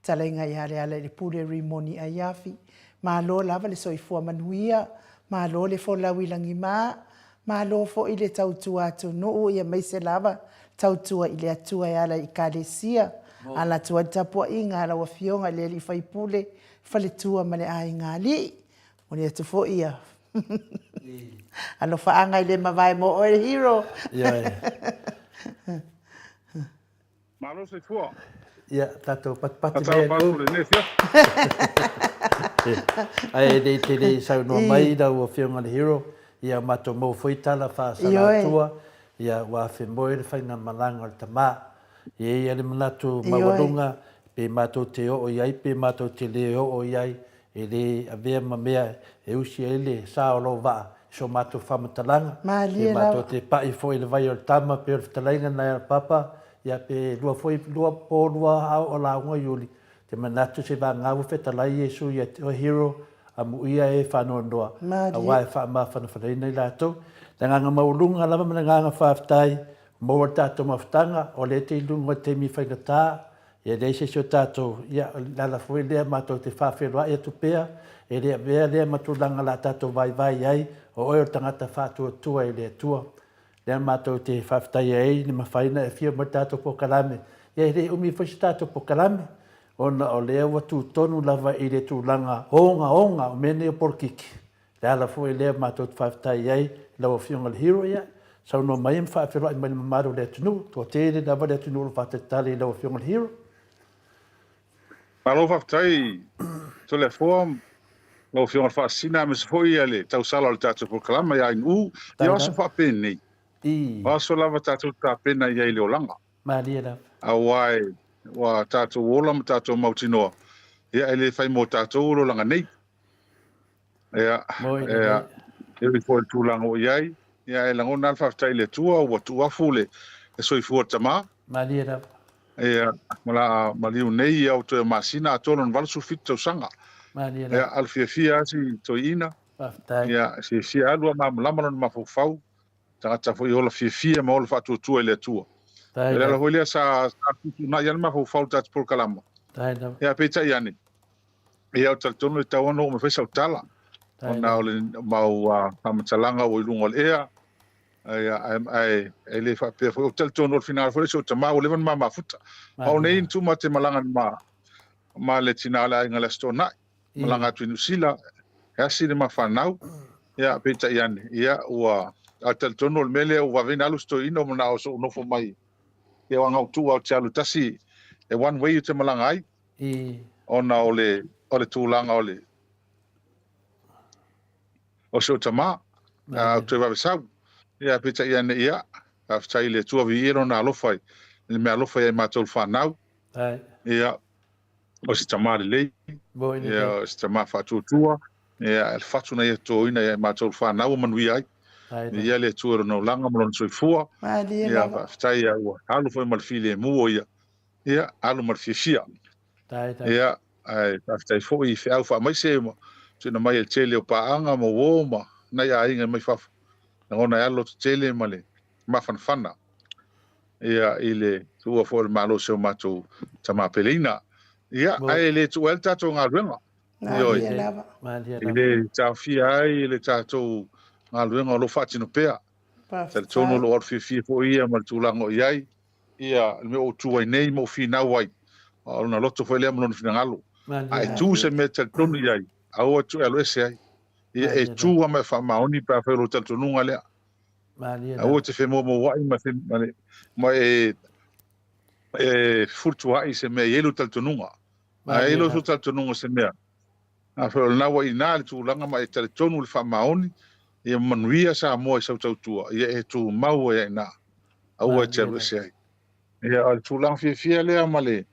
Fetalaiga ia Lealailepule Rimoni Aiafi, malo lava le soifua manuia, malo le folau i lagima, malo foi le tautua atunuu aemaise lava tautua i le Atua e ala i Ekalesia, ala atu ai le tapuaiga a lau Afioga i le Alii Faipule, faletua ma le aiga alii. Momoli atu foi ia alofaaga i le mavae mo oe Hero. Ioe. Malo soifua. Ia, tatou patupatu mea Faatalofa atu lenei afiafi. Ae le te le i saunoa mai lau Afioga i le Hero, ia matou maua foi tala faasalatua, ia ua afemoe le faigamalaga o le tama. E i ai le manatu maualuga, pe matou te oo i ai pe matou te le oo i ai, E le avea ma mea e usi ai le sa o lou vaa i so matou faamatalaga, pe matou te pa'i foi i le vai o le tama pei o le fetalaiga nai a Papa, ia pe lua foi lua po lua ao o lauga Iuli, te manatu se vagā ua fetalai Iesu ia te oe Hero, amuia e faanoanoa, auā e faamafanafanaina i latou. Le agaga maualuga lava ma le agaga faafetai, maua le tatou mafutaga, o lea e te i luga o le taimi faigata, E leai se isi o tatou, ia, o le ala foi lea matou te faafeiloai atu pea, e le avea lea ma tulaga o le a tatou vaivai ai, o oe o le tagata faatuatua i le Atua. Lea matou te faafetaia ai le mafai ona e afio mai le tatou polokalame. Ia, e le umi foi se tatou polokalame, ona o lea ua tutonu lava i le tulaga ogaoga o mea nei o polokiki. Le ala foi lea matou te faafetai ai i lau Afioga i le Hero, ia, saunoa mai ma faafeiloai mai i le mamalu o le atunuu. Toatele lava le atunuu o lo o faatalitali i lau Afioga i le Hero. Malo faafetai Toleafoa, lau Afioga i le Faasisina aemaise foi le tausala o le tatou polokalama ia Ainu'u. Ia o aso faapenei, o aso lava tatou te tapena i ai i le olaga. Malie lava. Aua ua tatou ola ma tatou mautinoa, ia e le fai mo tatou le olaga nei. Ia, ia, e ui foi i le tulaga ua i ai, ia, e lagona lava le faafetai i le Atua ua tuuafu le soifua o le tama. Malie lava. Ia, ma la maliu nei ia o toe masina atoa lona 87 tausaga. Malie lava. Ia, alu fiafia lava si toeaina. Faafetai. Ia, fiafia alu a malamalama lona mafaufau. Tagata foi ola fiafia ma ola faatuatua i le Atua. O le ala foi lea sa tuutuunai lava le mafaufau i le tatou polokalama. Ia, peitai ane, Ia, ou te talitonu e tatau ona oo mai foi sau tala, ona o le mau faamatalaga ua i luga o le ea, ae, ae le faapea foi, ou te talitonu o le finagalo foi o si ou tama ua leva ona ma mafuta. Ma o nei na tuu ma te malaga ma, ma le tina o le aiga i le Aso Toonai, malaga atu i Niu Sila, e asi le ma fanau, ia, peitai ane, ia, ua, ae talitonu o le mea lea ua vave ona alu si toeaina, ua manao se i ou nofo mai, ia, aua na ou tuu lava ou te alu tasi, e one way ou te malaga ai, ona o le o le tulaga o le o si ou tama, a ou toe vave sau. Ia, peitai ane, ia, faafetai i le Atua, viia Lona alofa i le mea alofa ia i matou le fanau. Ia, o se tama lelei, ia, o se tama faatuatua, ia, le fatu na ia totoina ia i matou le fanau ua manuia ai. Viia le Atua i Lona olaga ma Lona soifua. Ia, faafetai, ia, ua alu foi ma le filemu o ia. Ia, alu ma le fiafia. Ia, ae faafetai foi i feau faamaise ma tuuina mai e le tele o paaga ma uo ma nai aiga mai fafo. Lagona ai lava le loto tele ma le mafanafana. Ia, i le tuua foi o le Malo o si o matou tama peleina. Ia, ae le tuua ai le tatou galuega. Ioe. E le taofia ai le tatou galuega o lo o faatino pea. Talitonu o lo o alu fiafia foi ia ma le tulaga o i ai, ia, le mea ua ou tu ai nei ma ou finau ai, o lona loto foi lea ma lona finagalo. A e tu se mea e talitonu i ai, aua e alu ese ai. Ia, e tu lava ma e faamaoni pe afai o lou talitonuga lea. Aua e te femoumouai ma, ma, ma e, e fefulituaai i se mea e i ai lou talitonuga. A e i ai lou talitonuga se mea, afai o lena ua i ina le tulaga ma e talitonu i le faamaoni, ia manuia Samoa i sau tautua, ia e tumau ai i ina. Aua e te alu ese ai. Ia, o le tulaga fiafia lea ma le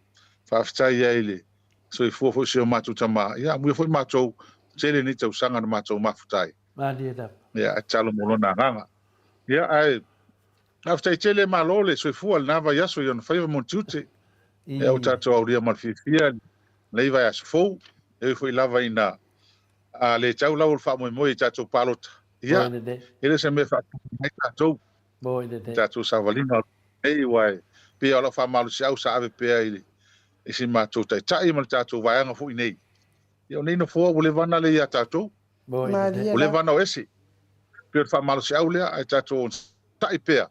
faafetai ai i le soifua foi o si o matou tama. Ia, amuia foi matou, tele nei tausaga na matou mafuta ai. Malie lava. Ia, ae tatalo mo lona agaga. Ia, ae faafetai tele malo le soifua i lena vaiaso i ona faiva ma ona tiute. Ia, ua tatou aulia ma le fiafia lenei vaiaso fou. E ui foi lava ina a le tau lau o le faamoemoe i tatou palota. Ia, e le o se mea e faatupu mai tatou. I tatou savaliga nei, aua e pei o lau faamalosiau sa ave pea i le i si matou taitai ma le tatou vaega foi nei. Ia, o nei nofoa ua leva ona le ia tatou. Ua leva ona o ese. Pei o le faamalosiau lea, ae tatou onosai pea,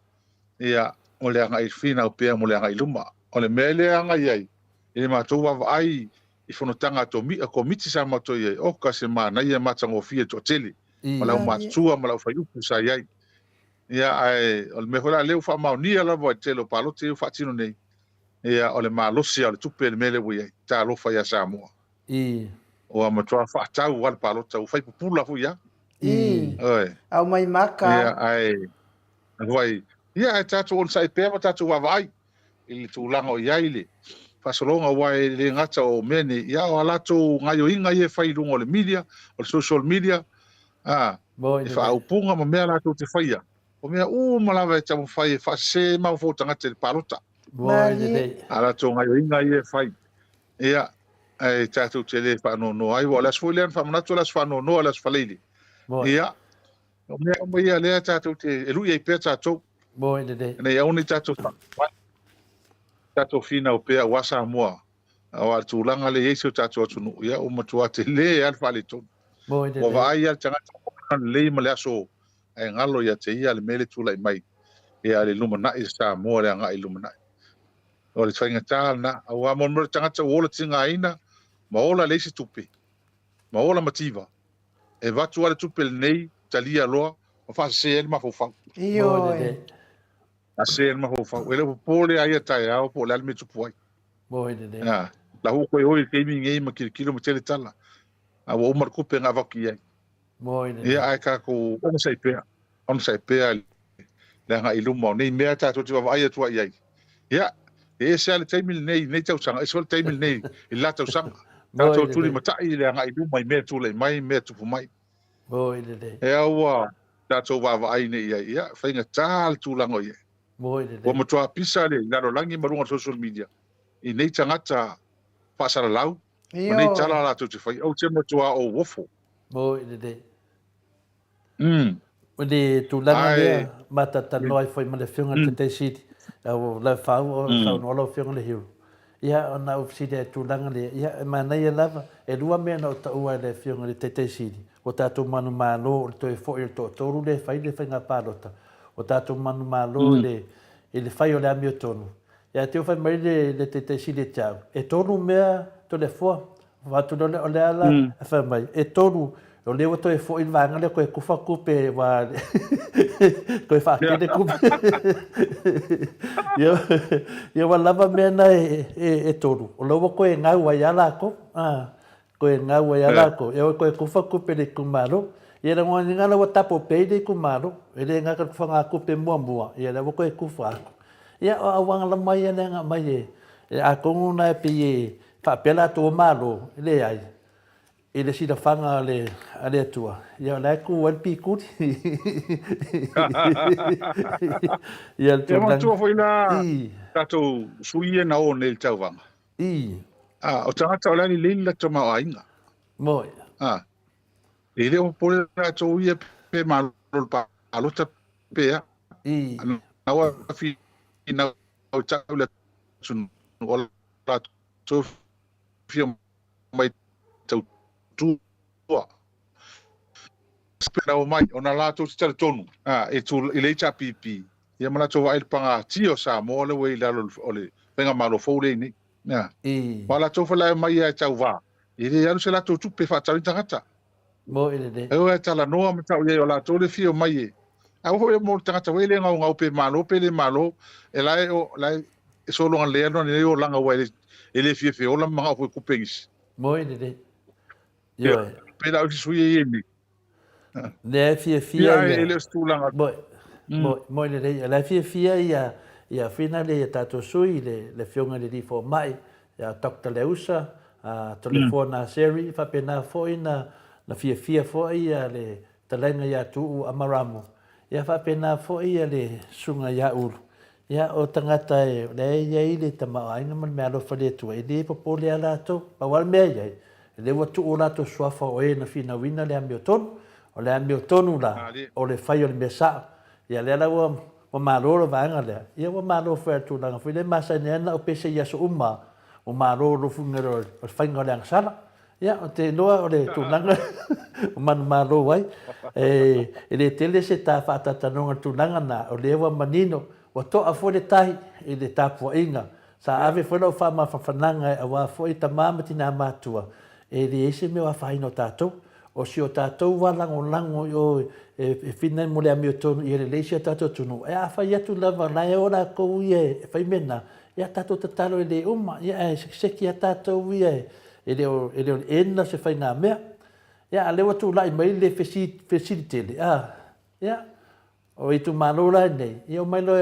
ia, o le agai finau pea mo le agai i luma. O le mea lea e agai ai, i le matou vaavaai i fonotaga a Komiti sa matou i ai, oka se manaia matagofie le toatele, ma le aumatutua ma le aufaiupu sa i ai. Ia, ae o le mea foi la lea ua faamaonia lava i le tele o palota ia ua faatino nei, ia, o le malosi lava o le tupe le mea lea ua i ai. Talofa ia Samoa. Ua matua faatau lava le palota, ua fai pupula foi lava. Oi. Aumai maka. Ia, ae, ae, ia, ae tatou onosai pea ma tatou vaavaai i le tulaga o i ai le faasologa, aua e le gata o mea nei, ia, o a latou gaoioiga ia e fai i luga o le media, o le social media, a, e faaupuga ma mea latou te faia, o mea uma lava e taumafai e faasese mafaufau tagata i le palota. A latou gaoioiga ia e fai. Ia, ae tatou te le faanoanoa ai, aua o le aso foi lea na faamanatu o le aso faanoanoa, o le aso Faraile. Ia, o mea uma ia lea tatou te, e lui ai pea tatou. Ina ia aua ne i tatou faanoanoa, tatou finau pea aua Samoa, aua le tulaga lea e i ai si o tatou atunuu, ia ua matua tele lava le faaletonu. Ua vaai lava le tagata ua lelei ma le aso ae galo ia te ia le mea lea e tulai mai, ia le lumanai o Samoa, le agai i le lumanai. O le faigata lena, aua mo le tagata ua ola tigaina ma ola leai se tupe, ma ola mativa, e avatu lava le tupe lenei, talia loa ma faasese ai le mafaufau. Ioe. Faasese ai le mafaufau. E le o popole lava ia taeao po o le a le mea e tupu ai. Ia, la ua toe o i le taimi lenei ma tilotilo ma tele tala, a ua uma le tupe na avatu i ai. Ia, ae tatou onosai pea, onosai pea le agai i luma o nei mea tatou te vaavaai atu ai i ai. Ia, e ese lava le taimi lenei i lenei tausaga, ese foi le taimi lenei i le la tausaga. Tatou tulimatai i le agai i luma i mea e tulai mai, mea e tupu mai. Ea ua tatou vaavaai nei i ai, ia, faigata le tulaga o i ai. Ua matua pisa le lalolagi ma luga o le social media i nei tagata faasalalau ma nei tala latou te faia. Ou te matua ou ofo. O le tulaga lea ma talatalanoa ai foi ma le Afioga i le Taitai Sili, o lau fau o saunoa lau Afioga i le Hero. Ia, ona ou fesili ai i le tulaga lea, ia, e manaia lava, e lua mea na ou taua e le Afioga i le Taitai Sili, ua tatou manumalo o le toe foi o le toatolu lea e fai le faiga palota, ua tatou manumalo i le, i le fai o le amiotonu. Ia, te i ua fai mai le, le Taitai Sili e te au, e tolu mea Toleafoa, Avatu lea o le ala e fai mai, e tolu, o lea ua toe foi le vaega lea toe kufa tupe ua toe faatele tupe. Ia, ia ua lava mea na e, e, e tolu, o lea ua toe gau ai lava latou. Ah, toe gau ai lava latou. Ia ua toe kufa tupe i le itumalo. Ia lagona la ua tapo pea i le itumalo, e le gata i le kufaga tupe muamua, ia lea ua toe kufa atu. Ia o auaga lama ia lea na aumai e, e atonu na e pei e Faapea latou o Malo, e leai, i le silafaga a le, a le Atua, ia o la e tu ai le pikuli. Ia le tulaga. Ia manatua foi la tatou sui ia na o nei i le tauvaga. A, o tagata o le a lelei le latou tamaoaiga. Moi. A, e le o popole latou ia pe malo le palota pe a. Na ua finau. e tau le atunuu, o latou fia mai tautua. Pena omai, ona latou te talitonu e tu i le HRPP, ia ma latou vaai i le pagatia o Samoa lea ua i lalo o le faigamalo fou lea i nei. Ma latou foi la e omai ia e tauva, e le alu se latou tupe e faatau ai tagata. Mo i lelei. E o e talanoa ma tau i ai o latou le fia omai e. Aua foi mo le tagata foi e le gaugau pe malo pe le malo, e la e, o, la e sologa lelei lona nei olaga aua e le fia feola ma manao foi kupe nisi. Mo i lelei. Ioe. Pe la o si sui e i nei. Lea e fiafia ia. E le o se tulaga. Mo, mo, mo i lelei. O la e fiafia ia, ia whina le ia tātou sui, le, le fionga le li mai, ia Dr. Leusa, a Toleafoa Naseri, faapena foi na, na fiafia foi ia le talaina ia Tuuu Amaramo, ia faapena foi ia le susuga ia Ulu. Ia o tagata e, o lea e i ai le tamaoaiga ma le meaalofa i le Atua, e le popole lava latou. Pau lava le mea e i ai, o lea ua tuu o latou suafa o e na finauina le amiotonu. O le amiotonu la, o le fai o le mea sao. Ia lea la ua ua malo le vaega lea, ia ua malo foi i le tulaga foi lea e masani ai ona ou pese i aso uma ua malo lou fuiga o le faiga o le agasala. Ia, ou te iloa o le tulaga ua manumalo ai. E, e le tele se ta faatatalanoga i le tulaga lena, o lea ua manino, ua to'a foi le tahi i le tapuaiga. Sa ave foi lau faamafanafanaga aua foi tama ma tinā matutua, e leai se mea o afaina o tatou. O si o tatou va lagolago i o e fina ai mo le amiotonu ia lelei si o tatou atunuu, e afai atu lava la e o latou ia e fai mea na, ia tatou tatalo e le uma, ia ae sekiseki a tatou ia e le o e le o le end o se faigamea. Ia a lea ua tulai mai le fesili tele, a, ia, O itumalo la nei, ia omai loa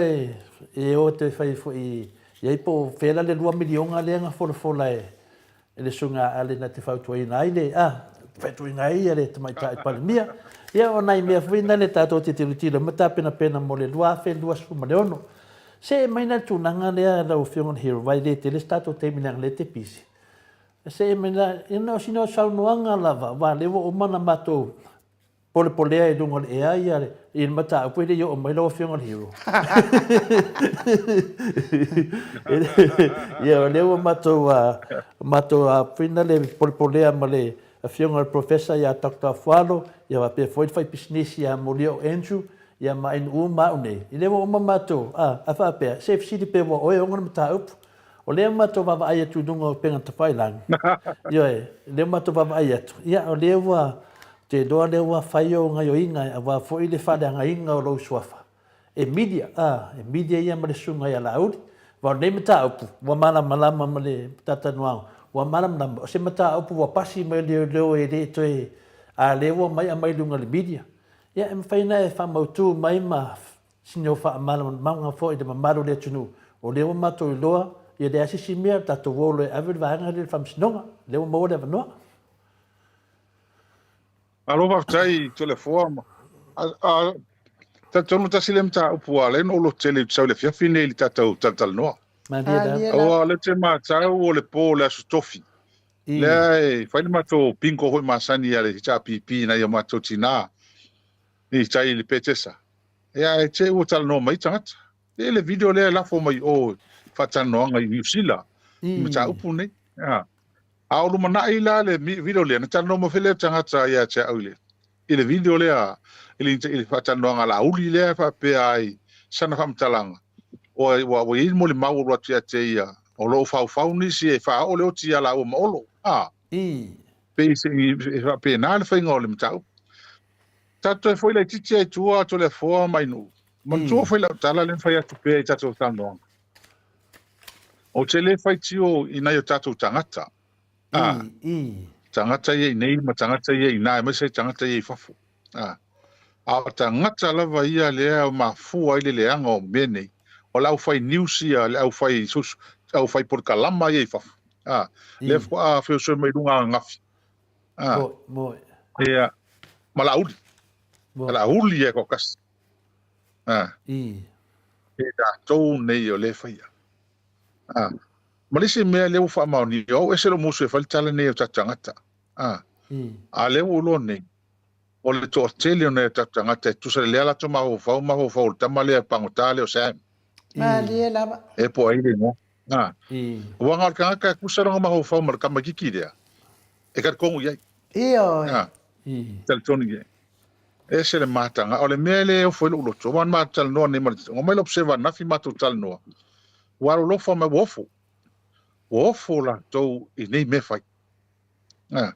e o toe fai foi i ai po o fea la le $2 miliona lea na folafola e le Susuga a Ale na te fautuaina ai le, a, fautuaina ai le Tamaitai Palemia. Ia o nai mea foi na le tatou te tilotilo ma tapenapena mo le 2026. See mai la le tulaga lea lau Afioga i le Hero, aua e le tele se tatou taimi leaga o lea e te pisi. See mai la, ia na o sina saunoaga lava, aua o lea ua uma ona matou Polepolea i luga o le ea ia i le mataupu e le i oo mai lau Afioga i le Hero. Ia o lea ua matou matou apuina le polepolea ma le Afioga i le Professor ia Doctor Afualo, ia faapea foi le faipisinisi ia Molioo Andrew, ia ma Ainuu ma au nei. I lea ua uma matou, a faapea, se fesili pe ua oe ona le mataupu. O lea ua matou vaavaai atu i luga o upega tafailagi, ioe, o lea ua matou vaavaai atu, ia o lea ua, ou te iloa o lea ua fai ou gaioiga aua foi le faaleagaina o lou suafa. E media, a, e media ia ma le susuga ia Laauli. Aua o lenei mataupu, ua malamalama ma le talatalanoaga, ua malamalama, o se mataupu ua pasi mai leoleo e le toe, a o lea ua omai aumai i luga o le media. Ia, e mafai ona e faamautu mai ma Sina o faamalamalamaga foi i le mamalu o le atunuu, o lea ua matou iloa, ia leai se isi mea, tatou o loa e ave le vaega lea i le faamasinoga, lea ua maua le avanoa. Malo faafetai Toleafoa. A, talitonu tasi lea mataupu ua ala ai ona ou lototele ou te sau i le afiafi nei i le tatou talatalanoa. Malie la. Aua o lea ou te matau o le po o le Aso Tofi. Lea e fai le matou bingo foi masani a le HRPP nai o matou tina i tai i le Petesa. Ia ae te i ua talanoa mai tagata. E le video lea e lafo mai o faatalanoaga i Niu Sila i mataupu nei. Ia. A o lumanai la le video lea, na talanoa mai foi lea tagata ia te au i le i le video lea i le, i le faatalanoaga a Laauli lea e faapea ai sana faamatalaga ua ua ua i ai le molimau ua alu atu ia te ia o lo o faufau nisi e faaoo le oti ia laua ma Olo. A. Pei se e faapena le faiga o le mataupu. Tatou toe foi laitiiti ai i tua Toleafoa ma Ainuu. Manatua foi lau tala lea na fai atu pea i tatou talanoaga. Ou te le faitio i nai o tatou tagata. A, tagata ia i nei ma tagata ia i ina, aemaise ai tagata ia i fafo. A, a o tagata lava ia lea e mafua ai le leaga o mea nei, o le aufai news ia, le aufai, aufai polokalama ia i fafo. A, lea faatoa feosoi mai luga ananafi. A, ia, ma Laauli. Ma Laauli ia e toatasi. A, e tatou nei o lea e faia. A, ma le isi mea lea ua faamaonia, o au ese lou musu e fai le tala nei o tatou tagata. A, a lea ua ou iloa nei, o le toatele o nai o tatou tagata e tusa lea latou mafaufau, mafaufau o le tama lea pagota lea o Sam. Malie lava. E po ai le igoa. A. Aua na o le tagata e kusa lona mafaufau ma le tamaitiiti lea, e talitonu i ai. Ioe. A. Talitonu i ai. E ese le mataga. O le mea lea e ofo ai lou loto, aua na matou talanoa nei ma le, omai le observer ananafi matou talanoa, ua alolofa mai, ua ofo. Ua ofo latou i nei mea fai. A.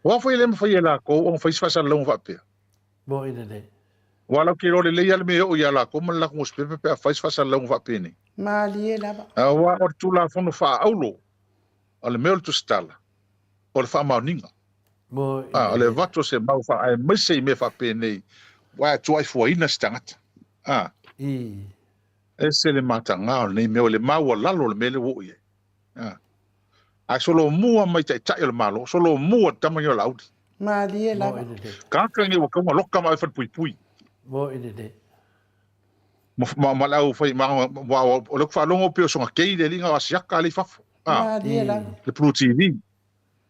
Aua foi e le mafai e latou ona fai se faasalalauga faapea. Moni lelei. Aua latou te iloa lelei lava le mea e oo ia latou ma le latou nusipepa pe a fai se faasalalauga faapenei. Malie lava. Aua o le Tulafono faaaulo o le mea o le tusitala, o le faamaoniga. Moni A, o le lelei. avatu o se mau faa, aemaise i mea faapenei, aua e tuaifuaina se tagata. A, ese le mataga o lenei mea, o le maualalo o le mea lea ua oo i ai. A. Ae solomua mai taitai o le Malo, solomua le tama nei o Laauli. Malie lava. Tagata nei ua tau loka ma ave falepuipui. Moi lelei. Ma, ma, ma le au fai, ma, ma, o le faalogo pei o soga kei le alii na o Asiata lea i fafo. A. Malie lava. Le Blue TV.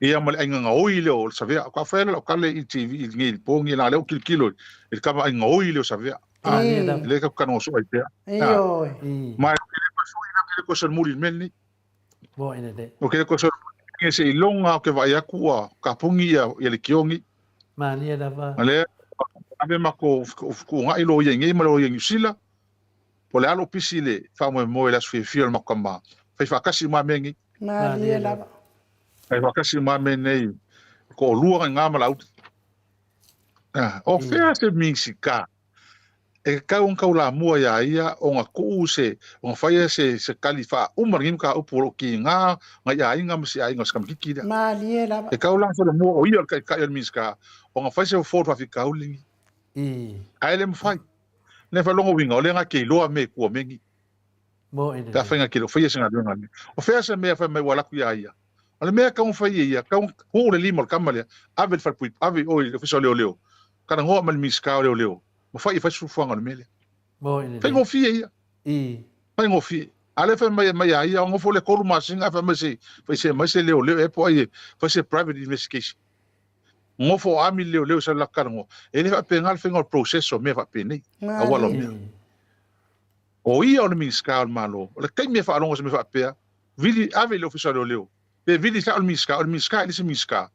Ia ma le aiga gaoi lea o le Savea. Ka fai lea o kale i TV i nei po ngi la lea o kilokilo i le kama aiga gaoi lea o Savea. A. Malie lava. Le ka kanoa so ai pea. Ioe. Ma e le pa foi na ke ko sa muri meni. Moi lelei. O ke ko sa nge se ilonga o ke vai aku ua kapungi ia ia le kiongi. Malie lava. Le ave ma ko ko ngai lo ia ngi ma lo ia New Zealand. Po le alo pisi le faamoemoe le aso fiafia o le makama. Fai faakasi ma mea nei. Malie lava. Fai faakasi ma mea nei. Ko olua ngai ngā ma lauli. Ah, o fea se Minisita e kau ona taulamua iā ia ona tuu se, ona faia se, se kali faauma lenei mataupu o lo o kiga nai aiga ma si aiga o se tamaititi lea. Malie lava. E kau la solomua o ia o le taitai o le Minisita ona fai se fofo o le faafitauli lenei. Ae le mafai. Le faalogo uiga o lea na te iloa mea i tua o mea nei. Moi Pe lelei. afai na te le o faia se galuega lea. O fea se mea fai mai ua alu atu iā ia. O le mea e tatau ona fai e ia, tatau ona tuu le lima o le tama lea, ave i le falepuipui, ave i o i le Ofisa o Leoleo, talanoa ma le Minisita o Leoleo, ma fai e fai se fuafuaga o le mea lea. Moi lelei. Faigofie ia. Faigofie. A lea fai mai mai ia ia, ona nofo lea 3 masina ae fai mai se, fai se aumai se leoleo ea po o ai e fai se private investigation. Nofo o ami le leoleo sa le latou talanoa. E le faapena le faiga o le process o mea faapenei, auala o mea. O ia o le Minisita o le Malo, o le taimi e faalogo se mea faapea, vili, ave i le Ofisa o Leoleo, pe vili sao le Minisita, o le Minisita e le se Minisita.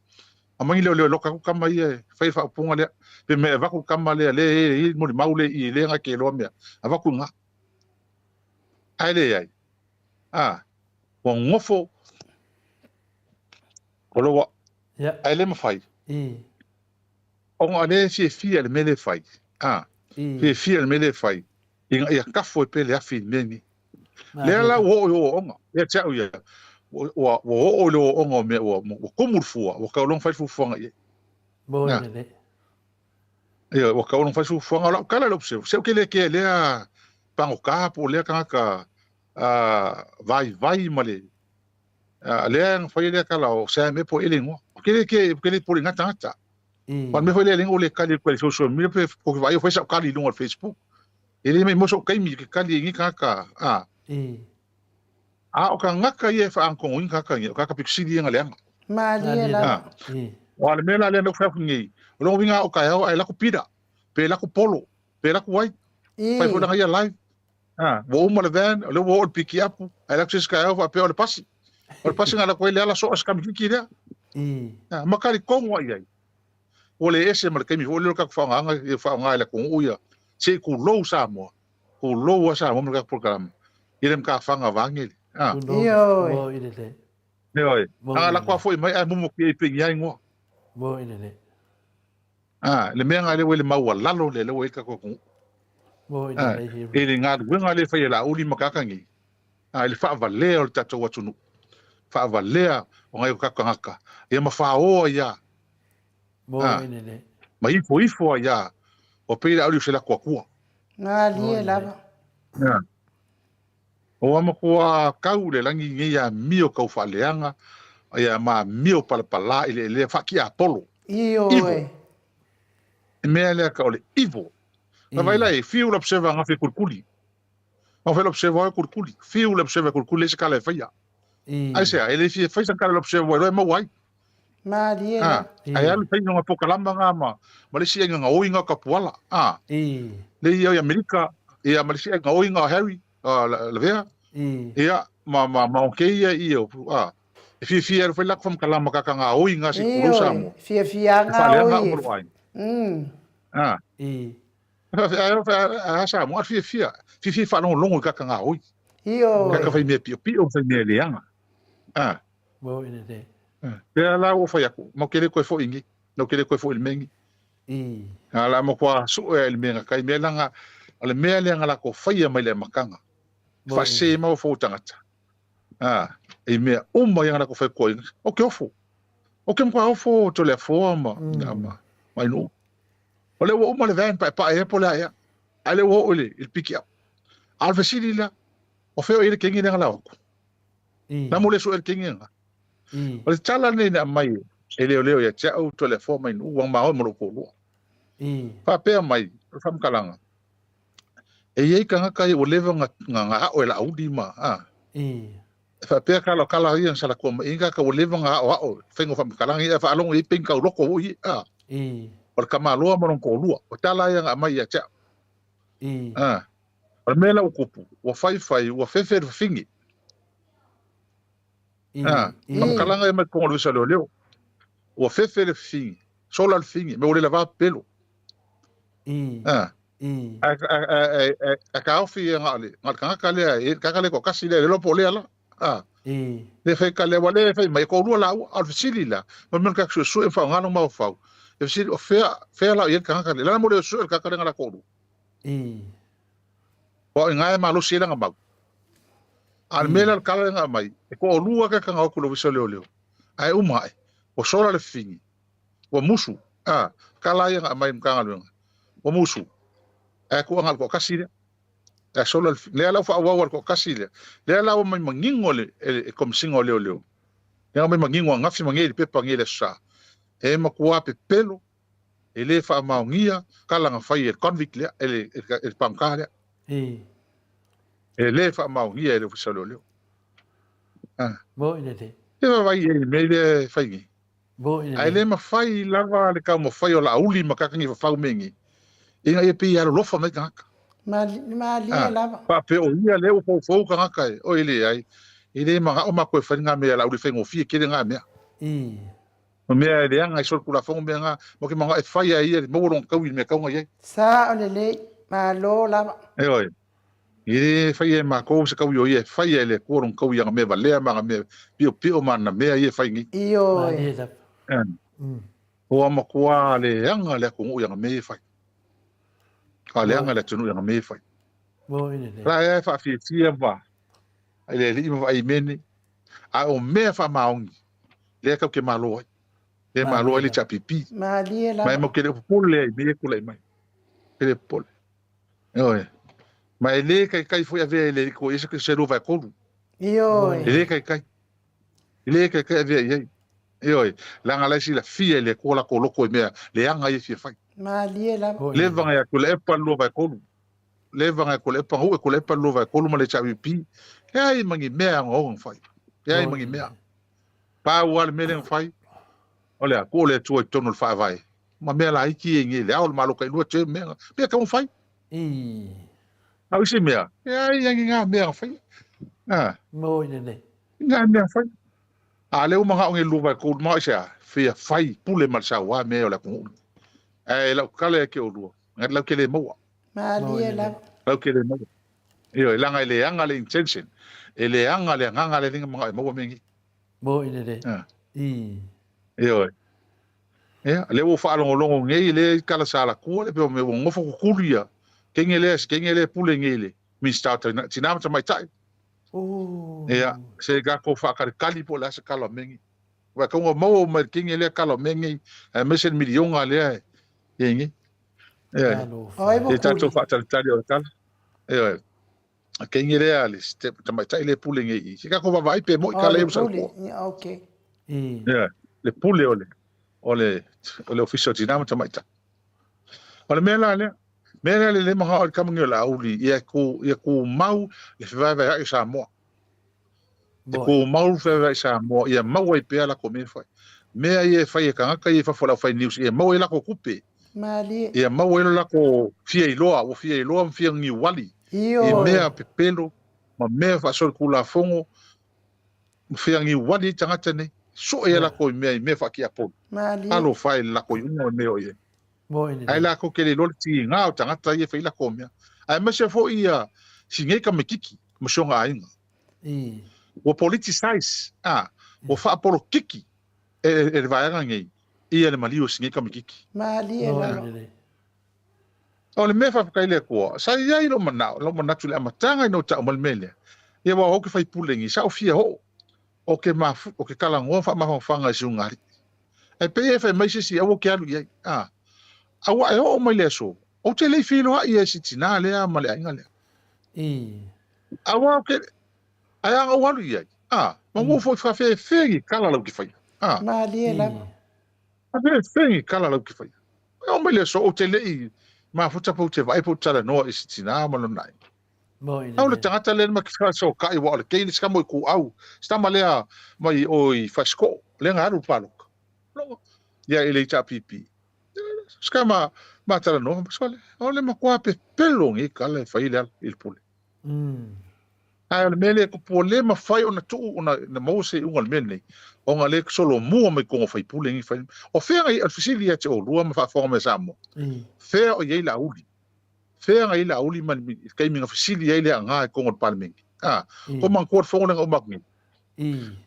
Aumai ni leoleo e loka atu tama ia e fai le faaupuga lea, pe mea e avatu le tama lea, lea e i ai le molimau lea i i, lea na te iloa mea, avatu i ina. Ae leai, a, ua nofo, o lo, ae le mafai. Ona o lea e fiafia i le mea lea e fai, a, fiafia i le mea lea e fai, ina ia kafo ai pea le afi i le mea lenei. Lea la ua oo i ooooga, ia te au ia, ua, ua oo i le ooooga o mea, ua, ua tumu le fua, ua tau loa ona fai le fuafuaga i ai. Moi lelei. Ia, ua tau loa ona fai le fuafuaga, o lau tala i lou seu, se ou te le kea i lea pagota po o lea tagata vaivai ma le, lea na fai lea tala o Sam e po e le igoa. Ou te le kea, ou te le popole i na tagata. Ma le mea foi lea e le le kali atu ai i social media pe ko vaai o fai sau kali i luga o le Facebook. E le maimoa sou taimi ke kali ai nei tagata, a. A o tagata ia e faagogoina tagata nei, o tagata pito sili ia na leaga. Malie lava. Aua o le mea la lea na ou fai atu nei, o lona uiga a o taeao ae lako pira, pe lako polo, pe lako ai. Fai foi lana ia live. A, ua uma le van, o lea ua oo i le pikiapu, ae lako se isi taeao faapea o le pasi. O le pasi na lako ai le ala soa se tamaititi lea. A, ma talitonu lava i ai, ua le ese ma le taimi foi lea o le tatou faaaogaga e faaaoga e le atunuu ia, se i tulou Samoa, tulou lava Samoa ma le tatou polokalame i le matafaga vaeane le, a. Ioe. Ioe. A lako lava foi mai ae mumu atu i ai pei ni a igoa. A, le mea lena lea ua i le maualalo lea, lea ua i ai le tatou atunuu. A, i le galuega lea e fai e Laauli ma tagata nei, a, i le faavalea o le tatou atunuu, faavalea o nai o tatou tagata, ia ma faoa ia, a, ma ifoifo ai ia, ua pei Laauli o se latou Atua. Malie lava. A. Ua matua kau le lagi nei amio kau faaleaga, ia ma amio palapala i le elea faatiapolo. Ioe. Ivo. E mea lea ka o le ivo. Na vai la e fiu le observa nga fe kulikuli. Ma fe le observa e kulikuli. Fiu le observa e kulikuli le se kala e faia. Ai se a, e le fia fai sa kala le observa e loa e maua ai. Malie la. Ai alu fai nga pokalama nga ma ma le isi ai nga oi nga kapuala. Le ia i Amerika, ia ma le isi ai nga oi nga Harry. Lavea. Ia, ma, ma, ma o keia ia, a, e fiafia e fai lako whamkalama kaka ngā oi ngā si kulu Samoa. Fiafia ngā oi. A. A Samoa, a fiafia. Fiafia whaalongolongo i kaka ngā oi. Io. Kaka whai mea pio pio, whai mea leanga. A. Mo i le. Pea la ua whai aku, mau kele koe fo ingi, mau kele koe fo i le mengi. A la mo kua su e le menga kai mea langa, o le mea leanga la ko whaia mai le makanga. Whase mau fo tangata. A, i mea uma ia la ko whai koe. O ke ofo. O ke mkwa ofo to le afoa ma, ma, ma inu. O le ua uma le van pa pa e po le aia. A le ua o le, il piki up. A le fesili la, o feo i le kengi lenga la oku. Na mo le su e le kengi nga. O le tala nei na mai e leo leo ia te au to le afoa mai nu, wang maoi mo lo kōlua. Whapea mai, o whamkalanga. E iei kangaka i o leva nga, nga, nga ao e la auli ma, a. Whapea kala kala ia sa la kua mai inga ka o leva nga ao ao, whengo whamkalanga ia whaalongo i ping kau loko o i, a. O le kamaloa mo kōlua. O tala ia nga mai ia te au. A. O le mea la ukupu, ua whai whai, ua whewhe le whingi. A. Whamkalanga ia mai kongo le wisa leo leo. Ua whewhe le whingi, sola le whingi, me o le lava pelo. A. A ka ofi ia nga le, nga le kangaka lea, e kaka le ko kasi lea, le lopo lea la. A. Le whai ka lea, le whai mai, ko lua la ua, a le fesili la, ma mea ka sue sue whao ngano mau whau. E fesili, o whea, whea la i e kangaka le, lana mo le sue le kaka le nga la ko lua. Wa i ngae malosi e langa mau. A le mea la le kala le nga mai, e ko o lua ka kanga oku lo wisa leo leo. A e uma e, o sola le whingi, ua musu, a, kala ia nga mai mkanga luenga. Ua musu, a e kua nga ko kasi lea. A sola le lea lau whaawau al ko kasi lea. Lea lau mai mangingo le, e, e komisinga o leo leo. Lea mai mangingo a ngafi mange le pepa nge le sa. E makua pe pelo, e le whaamaongia, kala nga whai e convict lea, e le, e, e le pangka lea. E le whaamaongia e le ofisa leo leo. Ah. Mo i le te. E wawai e me le whai ngi. Mo i le Ai le mawhai lava le kau mawhai o la auli ma kakangi whawhau me ngi. Inga e pi alo lofa mai kangaka. Ma lia lava. Pa pe o ia le o fou fou kangaka e. O ile ai. I le manga o mako e whai ngā mea la auli whai ngofie kere ngā mea. O mea e leanga i sol kula whango mea ngā. Mo ke manga e whai a ia le maua long kau i mea kaunga iai. Sa o le lei. Ma lo lava. E oi. I le whai e mākou se kau i o ia e whai e le kua long kau i anga mea valea ma anga mea pio pio ma na mea ia e whai ngi. Io. Ma lia lava. O ama kua le anga le aku ngu i anga mea e whai. Ka le anga le atunu i anga mea e whai. Mo i le le. La e whawhiwhia ma. Ai le li ma whai mene. A o mea wha maongi. Le kau ke malo ai. Le malo ai le chapipi. Ma lia lava. Mai mo ke le pole le ai me kula i mai. Ke le pole. Oi. Ma e le kai kai foi a vea le ko ese ke se vai kolu. Io. E le kai kai. E le kai kai a vea i ai. Oi. Langa lai si la fia le ko la ko loko i mea le anga i fia fai. Ma lia lava. Le vanga ya ko le epa lo vai kolu. Le vanga ko le epa hu ko le epa lo vai kolu ma le chapipi. E ai mangi mea anga o fai. E ai mangi mea. Pa ua le mele fai. O le ko le tua i tonu le whae vai. Ma mea la iki e nge le ao le malo kai lua te mea. Mea ka fai. Au isi mea. E ai yangi ngā mea fai. Ah. Mo i le le. Ngā mea fai. A le uma ngā onge lua vai kou ma isi a. Fia fai pule ma le sawa mea o le kungu. E lau kale e ke o lua. Ngā lau ke le maua. Ma lia lava. Lau ke le maua. Io, e langa e le anga le intention. E le anga le anganga le linga mga e maua mengi. Mo i le le. Io. Ia, le ua whaalongolongo ngei le kala sa la kua le pe o me ua ngofo kukuru ia. Kenge le, kenge le pule ngei le. Minista o tina mata mai tai. Ia, se ga ko whaakare kali po le asa kala mengi. Wa kaunga maua mai kenge le kala mengi. A mese milionga le e ngi. Ia. Oi E tātou whaatalitali o le kala. Ia. A kenge le a le step tamai tai le pule ngei. Se ka ko vavai pe mo i kala e usa kua. Okay. Ia, le pule o le. O le o le ofisa o tina ma tamaita. O le mea la lea, mea lea le le maha o le kamangi o la auli, ia ku mau le whiwaiwai ai Samoa. E ku mau le whiwaiwai Samoa, ia mau ai pea la ko mea whai. Mea ia e whai e kangaka ia e whawha lau whai news, ia mau ai la ko kupe. Malie. Ia mau ai la ko fia iloa, o fia iloa ma fia ngiwali. I mea pepelo ma mea faasolitulafono ma feagiuali ai tagata nei, sue ai lakou i mea i mea faakiapoli. Talofa e i le lakou iuga ma mea o i ai. Ae lakou ke le iloa le tiga o tagata ia e fai lakou mea. Aemaise foi ia si nei tamaititi ma si ona aiga. Ua politicize, a, ua faapolokiki e le vaega nei ia le maliu o si nei tamaititi. Malie lalo. O le mea faafetai i le Atua, sa i ai lou manao, lou manatu i le amataga ina ua tau mai le mea lea, ia aua ou te faipule nei, sa ou fia oo, o ke mafu, o ke talanoa faamafanafanaga i si ugalii. Ae pei e fai mai se isi, aua ou te alu i ai, a, a ua e oo mai le aso, ou te le i feiloai ia i si tinā lea ma le aiga lea. Aua ou te, ae a na ou alu i ai, a, ma ua ou foi faafeafea i kala lau te faia, a. Malie lava. Faafeafea i kala lau te faia. E oo mai le aso, ou te le i mafuta pe ou te vaai pe ou te talanoa i si tinā ma lona aiga. Au le tagata lea na ma fesootai aua o le kei le si tama i Kuau, si tama lea mai o i Fasiko'o, lea na alu i le palota. Ia i le HRPP. Si tama ma talanoa, sole, o le matua pepelo nei tala e fai le ala i le pule. Ae o le mea lea e tupu, ua le mafai ona tuu ona na maua se iuga o le mea lenei, ona lea e solomua mai totonu o faipule nei fai. O fea na i ai, o le fesili ia te oulua ma faafofoga mai a Samoa, fea o i ai Laauli? Fea na i ai Laauli ma le taimi na fesili ai le Aana i totonu o le Palemene? A, ko manatua le fono lea na uma atu nei.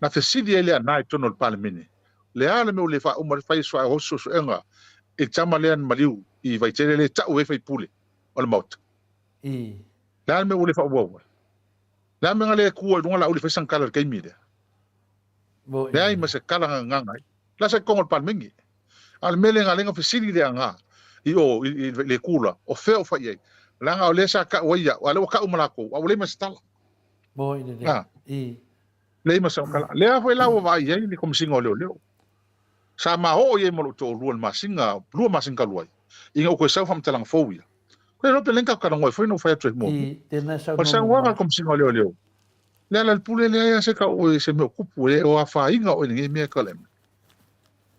Na fesili ai le Aana i totonu o le Palemene, le a le mea ua le faauma ai le fai o se suesuega i le tama lea na maliu i Vaitele lea e tau ai faipule o le Maota? Le a le mea ua le faaauau ai? Le a le mea na le tu ai i luga Laauli e fai sana tala i le taimi lea? Leai ma se tala na gagana ai. La sa i totonu o le Palemene. A o le mea lea na ala ai ona fesili le Aana i o i le kula, o fea o fai i ai? Leaga o lea sa tau ai au, a o lea ua tau ma latou, a ua leai ma se tala. Leai ma sau tala. Lea foi la ua vaai i ai le Komesina o Leoleo. Sa ma oo i ai ma lou toalua i le masina, lua masina talu ai, ina ua toe sau faamatalaga fou ia. Ko le iloa pe lea ni tatou talanoa ai foi na ou fai atu ai muamua. O le saunoaga a le Komesina o Leoleo, le ala i le pule leai lava se tau oe se mea o tupu, e o afaina oe i lenei mea e tala mai.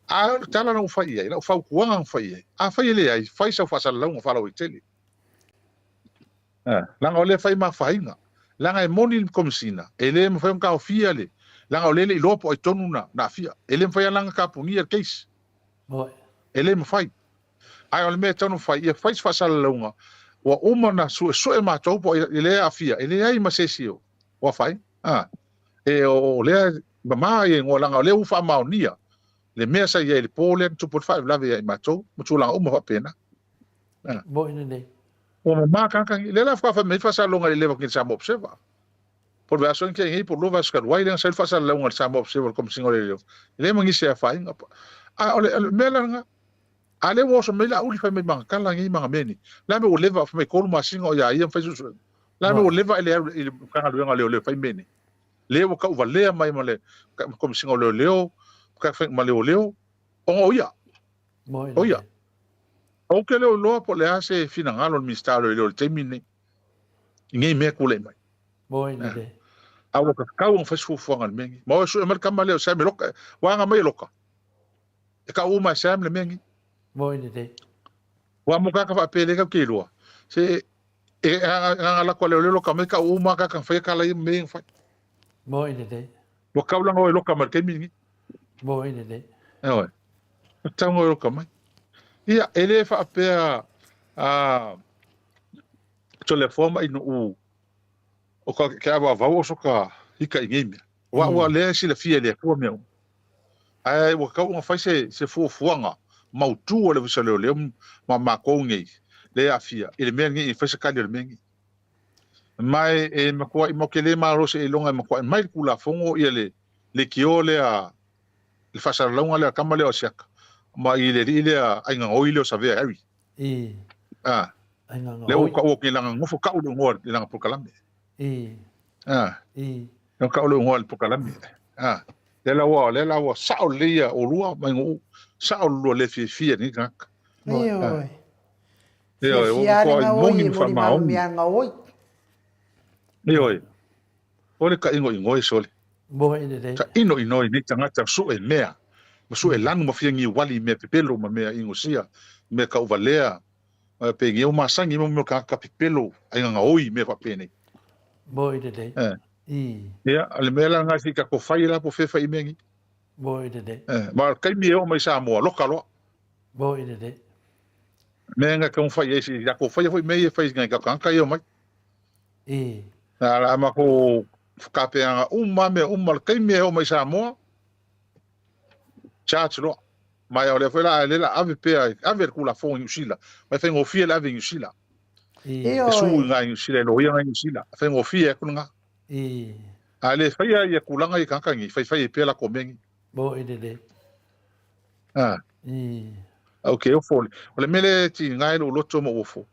A o le tala na ou fai i ai, lau fautuaga na fai i ai, afai e leai, fai sau faasalalauga faalauaitele. Leaga o lea e fai ma afaina. Leaga e moni le Komesina, e le mafai ona taofia le, leaga o lea e le i iloa po o ai tonu na aafia. E le mafai lava la ona tapunia le case. E le mafai. Ae o le mea e tatau ona fai, ia fai se faasalalauga, ua uma ona suesue matou po o ai lea e aafia, e leai ma se isi o afaina. E o lea e mama ia igoa, leaga o lea ua faamaonia le mea sa i ai i le po lea na tupu ai le faalavelave ia i matou ma tulaga uma faapena. Moi lenei. Ua mama tagata nei. Lea la faatoa fai mai faasalalauga i le leva nei i le Samoa Observer. Po o le vaiaso na tea nei po o le lua vaiaso talu ai lea na sau ai le faasalalauga i le Samoa Observer i le Komesina o Leoleo. E leai ma nisi e afaina. A o le mea la lena, a lea ua oso mai Laauli fai mai ma ana tala nei ma ana mea nei. O le a le mea ua leva, fai mai 3 masina o ia ia ma fai suesuega. O le a le mea ua leva ae le alu i le Matagaluega o Leoleo e fai mea nei. Lea ua tauvalea mai ma le Komesina o Leoleo ma Leoleo ona o ia. O ia. Ou te le o iloa po o le a se finagalo o le Minisita o Leoleo i le taimi lenei i nei mea e tulai mai. Moi lelei. A ua tatau ona fai se fuafuaga i le mea lenei. Ma o e sue mai le tama lea o Sam e loka, ua aga mai e loka. E kau uma e Sam le mea lenei. Moi lelei. Ua mo kaka faapea le kau ke iloa. Se e aga lako a leoleo loka mai kau uma kaka fai kala ia me fai. Moi lelei. Ua kau langa o e loka mai le taimi lenei. Moi lelei. E oe. Tau o e loka mai. Ia, e le faapea a Toleafoa ma Ainuu o ka ke avavau o soka hika i nei mea. Ua ua lea e silafia e le Atua mea uma. Ae ua tatau ona fai se se fuafuaga mautu a le Ofisa o Leoleo ma matou nei lea e aafia i le mea lenei, e fai se tali o le mea lenei. Ma e e matuai matou te le malo seiloga e matuai mai le Tulafono ia le leitio lea le faasalalauga lea a le tama lea o Asiata ma i le alii lea Aiga-gaoi lea o Savea Harry. I. A. Aiga-gaoi. Lea ua tau atu i lana nofo tau le igoa i lana polokalame. I. A. I. Lea ua tau le igoa i le polokalame. A. Lea la ua, lea la ua sao lelei ia oulua ma Ainuu, sao le lua le fiafia i lenei tagata. Ioe. Ioe, ua Fiafia matua le gaoi moni e ma moli malu faamaoni. mea gaoi. Ioe. O le tainoinoi sole. Moe lelei. Tainoinoi nei tagata sue mea, ma sue lanu ma fia niuali i mea pepelo ma mea inosia, mea tauvalea. Penei ua masani mo mea o tagata pepelo aiga gaoi i mea faapenei. Moi lelei. Eh. I. Ia, o le mea la lena se i tatou fai la po o fea e fai ai mea nei. Moi lelei. Eh, ma o le taimi e oo mai i Samoa, loka loa. Moi lelei. Mea na taumafai ai se i tatou faia foi mea ia e fai i nai tagata ia e omai. I. Na la matou tapenaga uma mea uma, o le taimi e oo mai i Samoa, charge loa. Ma o lea foi la, lea la ave pea, ave le Tulafono i Niu Sila, ma e faigofie le ave i Niu Sila. E su i ngā i Niu Sila, e loia ngā i Niu Sila, e faigofie atu lena. A le faia ia tulaga ia tagata nei, faifai ai pea latou mea nei. Mo i lelei. A. Ok, ofo. O le mea lea e tiga ai lou loto ma ou ofo,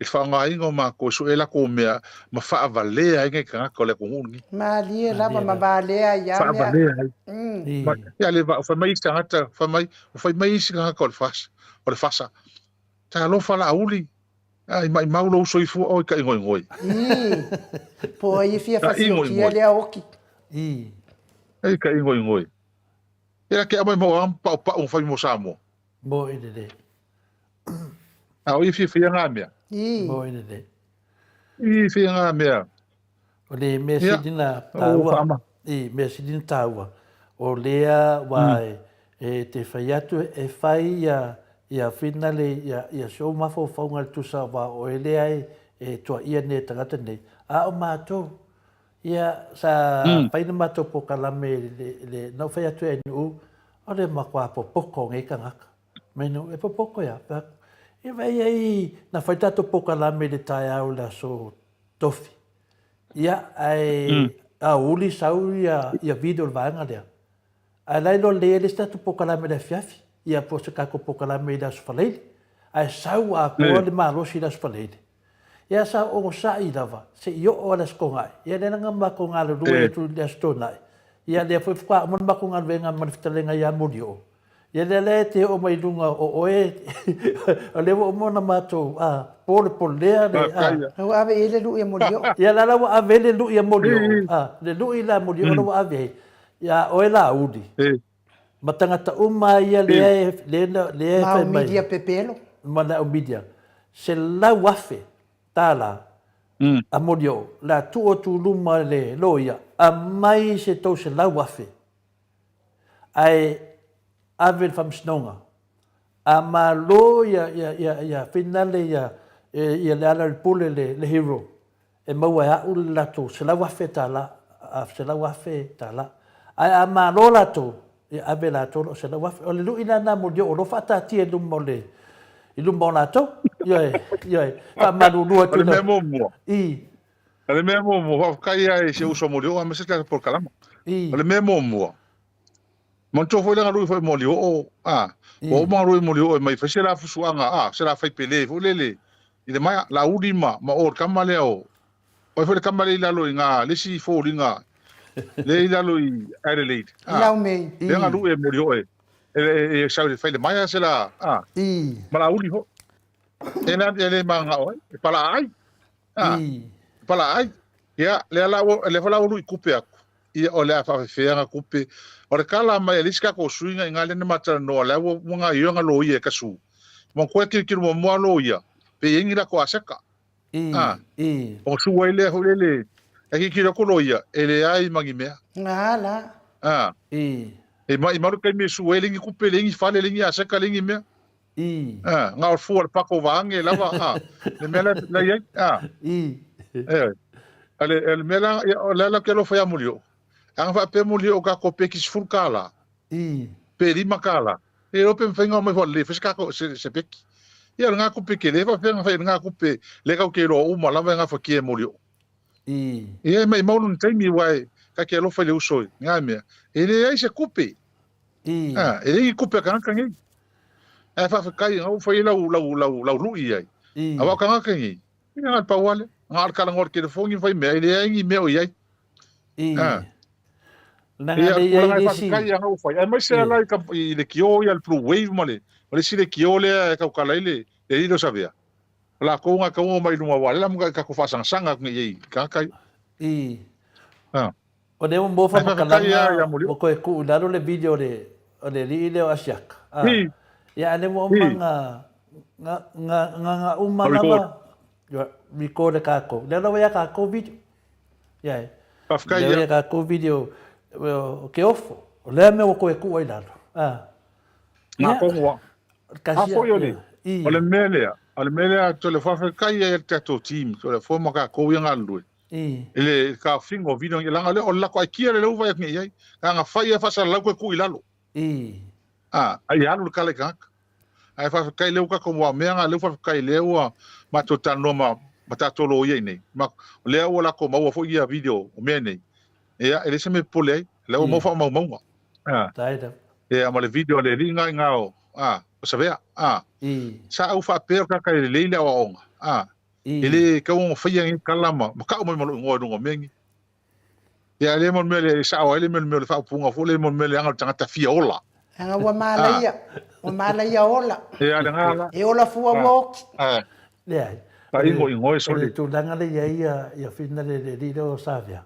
i le faaaogaina o matou e sue latou mea ma faavalea ai nai tagata o le atunuu lenei. Malie lava ma valea ai lava mea. Faavalea ai. Ia le va, fai mai isi tagata, fai mai, fai mai isi tagata o le fasa, o le fasa. Talofa Laauli, ai maimau lou soifua oi ka igoigoi. Ii. Po ai e fia fasiokia lea oki. Ii. Ei ka igoigoi. Ia ke aumai mo am pau pau fai mo Samoa. Mo i lelei. A o i fiafia ngā mea. Ii. Mo i lelei. I fia ngā mea. O le mea sili na tāua, i mea sili na tāua, o lea wā e te whai atu e whai ia, ia whina le, ia, ia si ou mafaufauga le tusa wā o e lea e, e tua ia nei tangata nei. A o mātou, ia sa whai na mātou pokalame le, le, na whai atu e nuu, o le makoa popoko ngei kangaka. Menu, e popoko ia, whai aku. E whai ai, na whai tātou pokalame le taeao le aso tofi. Ia, ae aouli sau ia, ia video le vaega lea. Ae la iloa lelei ai le isi tatou pokalame i le afiafi, ia po o se tatou pokalame i le Aso Faraile. Ae sau atoa le malosi i le Aso Faraile. Ia sa onosai lava se i oo a le Aso Toonai. Ia lea na matou galulue atu i le Aso Toonai. Ia lea foi faatoa uma le matou galuega ma le fetalaiga ia Molioo. Ia lea la e te oo mai luga o oe, o lea ua uma ona matou polepolea le a. Ua ave i ai le lui a Molioo. Ia la la ua ave ai le lui a Molioo, a, le lui la a Molioo la ua ave ai, ia oe Laauli, ma tagata uma ia lea e, lea, lea e fai mai. Ma au media pepelo. Ma le au media, $100,000 a Molioo, la tuu atu i luma le loia, aumai se tou $100,000. Ae ave i le faamasinoga. A malo ia, ia, ia, ia finale ia, ia Lealailepule le, le hero, e maua e a'u le latou $100,000, $100,000. Ae a malo latou, ia ave e latou lau $100,000. O le lui la lena molioo o lo o faataatia i luma o le, i luma o latou. Ioe, ioe. Faamalulu atu O le mea muamua. I. O le mea muamua, faafetai lava i si ou uso molioo aemaise le tatou polokalama. O le mea muamua, manatua foi le galue foi molioo, a, ua uma galue molioo e mai fai se la fusuaga, a, se la fai pele foi lele i le maea, Laauli ma, ma o le tama lea o, o ai foi le tama lea i lalo i na, le isi foliga lea i lalo i Adelaide, a, lea galue molioo e, e, e, e sau e fai le maea se la, a, ma Laauli foi. E le, e le manao ai, e palaa ai. A, pala ai. Ia, lea la ua, lea foi la ua lui kupe aku. Ia, o le a faafefea nga kupe. O le kala mai a le isi kako suiga i nga lea na matalanoa, lea ua, ua gaioia nga loia e ka su. Ma koe kilokilo muamua loia, pe i ai ni lako aseka. A, o su ai lea foi lele, e kilokilo aku loia, e leai ma ni mea. Nga la. A, e ma, i malu taimi e su ai, leai ni kupe, leai ni fale, leai ni aseka, leai ni mea. I. A, nga o fua le pako vaange lava, a, le mea la, la i ai, a. I. E, a le, a le mea la, ia, o le ala ke alofa ia muli o. Anga wha pe muli o ka ko pe ki sefulu kālā. I. Pe lima kālā. E o pe mwhainga o mai wha le, whese kako se, se peki. Ia, le ngā kupe ke le, wha whenga whai le ngā kupe, le kau ke roa uma lava e ngā whakia e muli o. I. Ia, e mai maunu ni taimi wai, ka ke alofa i le uso i, ngā mea. E le ai se kupe. I. A, e le i kupe a kangaka nei. Ae faafetai ina ua fai ai lau, lau, lau, lau lui ai. I. Aua o kangaka nei, i na le pau ale, nga le kala ngor telefoni fai mea, e leai ni mea o i ai. I. A. Leaga Ia, le i ai tulaga e le isi. faafetai anga ua fai. Aemaise I. ala i, ka, i le kio ia le Blue Wave ma le, ma le isi le kio lea e taukala ai le, le alii lea o Savea. O lakou nga tau mai luma aua o lea la mo ka faasagasanga atu nei i ai i kangaka ia. I. A. O lea ua maua Ae faafetai faamatalaga lava ia Molioo. ua toe tuu i lalo le video o le, o le alii lea o Asiata. A. I. Ia, a lea ua uma I. ona. Nga, nga, nga, nga uma lava, record e kākou. Lea lawa ia kākou video. Ia e. Whawhetai ia. Lea ia kākou video o ke ofo. O lea mea ua koe kua i lalo. Ah. Ngā kongoa. A foi o le, o le mea lea, o le mea lea, to le whawhetai ia le tatou team, to le fo ma kākou ia ngā lue. I le ka fingo video, i langa le o lako ai kia le leuva ia ngi ai, ka ngā whai e whasa lau koe ku i lalo. A, ai alu le kala i kangaka. Ae faafetai lea ua tatou mua mea nga lea ua faafetai lea ua matou talanoa ma ma tatou loia i nei. Ma o lea ua latou maua foi ia video o mea nei. Ia e leai se mea e popole ai. Lea ua maua faamaumauga. A. Ia ma le video a le alii nga i nga o a o Savea. A. Sa au faapea o le tagata e lelei le aoaoga. A. E le tau ona faia nei tala ma ma tau mai ma lou igoa i luga o mea nei. Ia le mo le mea lea e sao ai le mea le mea o le faaupuga foi le mo le mea leaga o le tagata fia ola. Leaga ua malaia, ua malaia ola. Ia le nga la. E ola fua ua oki. Leai. Ta ingo ingo e O sole. le tulaga lea i ai ia ia whina le le alii lea o Savea,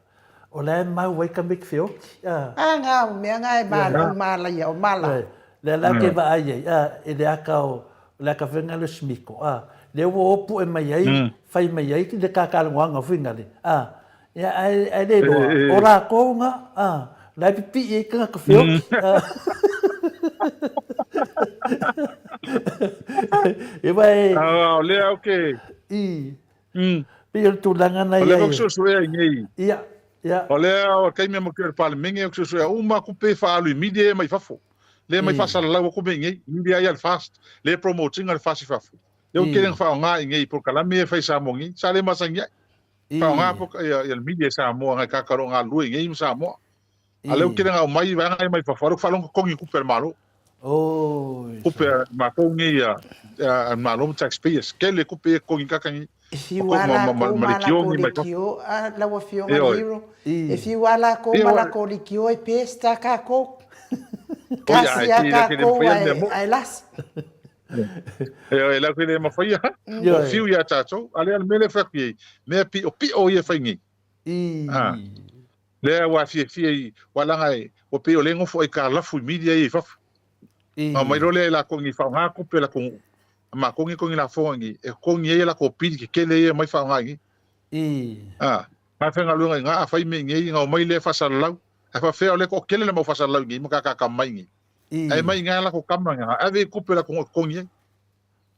o la e mau ai ka mea ki feoti, a. A nga o mea nga e malo malaia o mala. Lea la ke vaai ai, a, i le aka o le aka fenga le smiko, a, lea ua opuʻe mai ai, fai mai ai le kakalogoaga fenga le, a, Ia, ae, ae le iloa, o lakou nga, a, la e pipii ai tagata feoki. Ia wa e... O lea au ke... I. Pei o le tulaga na ia. O lea ou te suesuea i nei. Ia, ia. O lea o le taimi a mo ke o le Palemene ou te suesuea uma kupe faaalu i media ia mai fafo. Lea mai faasalalau atu mea i nei. Media ia le fast. Lea promote ina le fast i fafo. Lea ua tele ina faaaoga i nei i polokalame ia e fai i Samoa nei. Sa le masani ai. Faaaoga po ia ia le media i Samoa ngai kaka o lo o galulue i nei ma Samoa. A lea ua tele na aumai vaega ia mai fafo, a lea ua faalogo totogi tupe a le Malo. Oi. Tupe a matou nei a a le Malo ma taxpayers. Tele tupe ia e totogi kaka nei. E fiu a lakou ma lakou lekiō, a lau Afioga Hero, e fiu a lakou ma lakou lekiō e pesta kakou. Kasi a kakou ae lasi. E lau ke le mawhaia, o whiu ia tātou, a lea le mele whaku i, mea pi'o pi'o ia whai nei. Lea wā fia fia i, wā langa e, wā pei o le ngofo ai ka lafu i media i fafu. Ngā mai role e la kongi whao ngā kupe la kongu. Ma kongi kongi la whonga ngi, e kongi e la ko piri ke kele ia mai whao ngā ngi. Ngā whenga luenga i ngā a whai me ngi, ngā o mai le whasalalau, a whawhea o le ko kele le mau whasalalau ngi, ma ka mai ngi. Ae mai ngai lako kama nga ave i kupe lako kongi ai.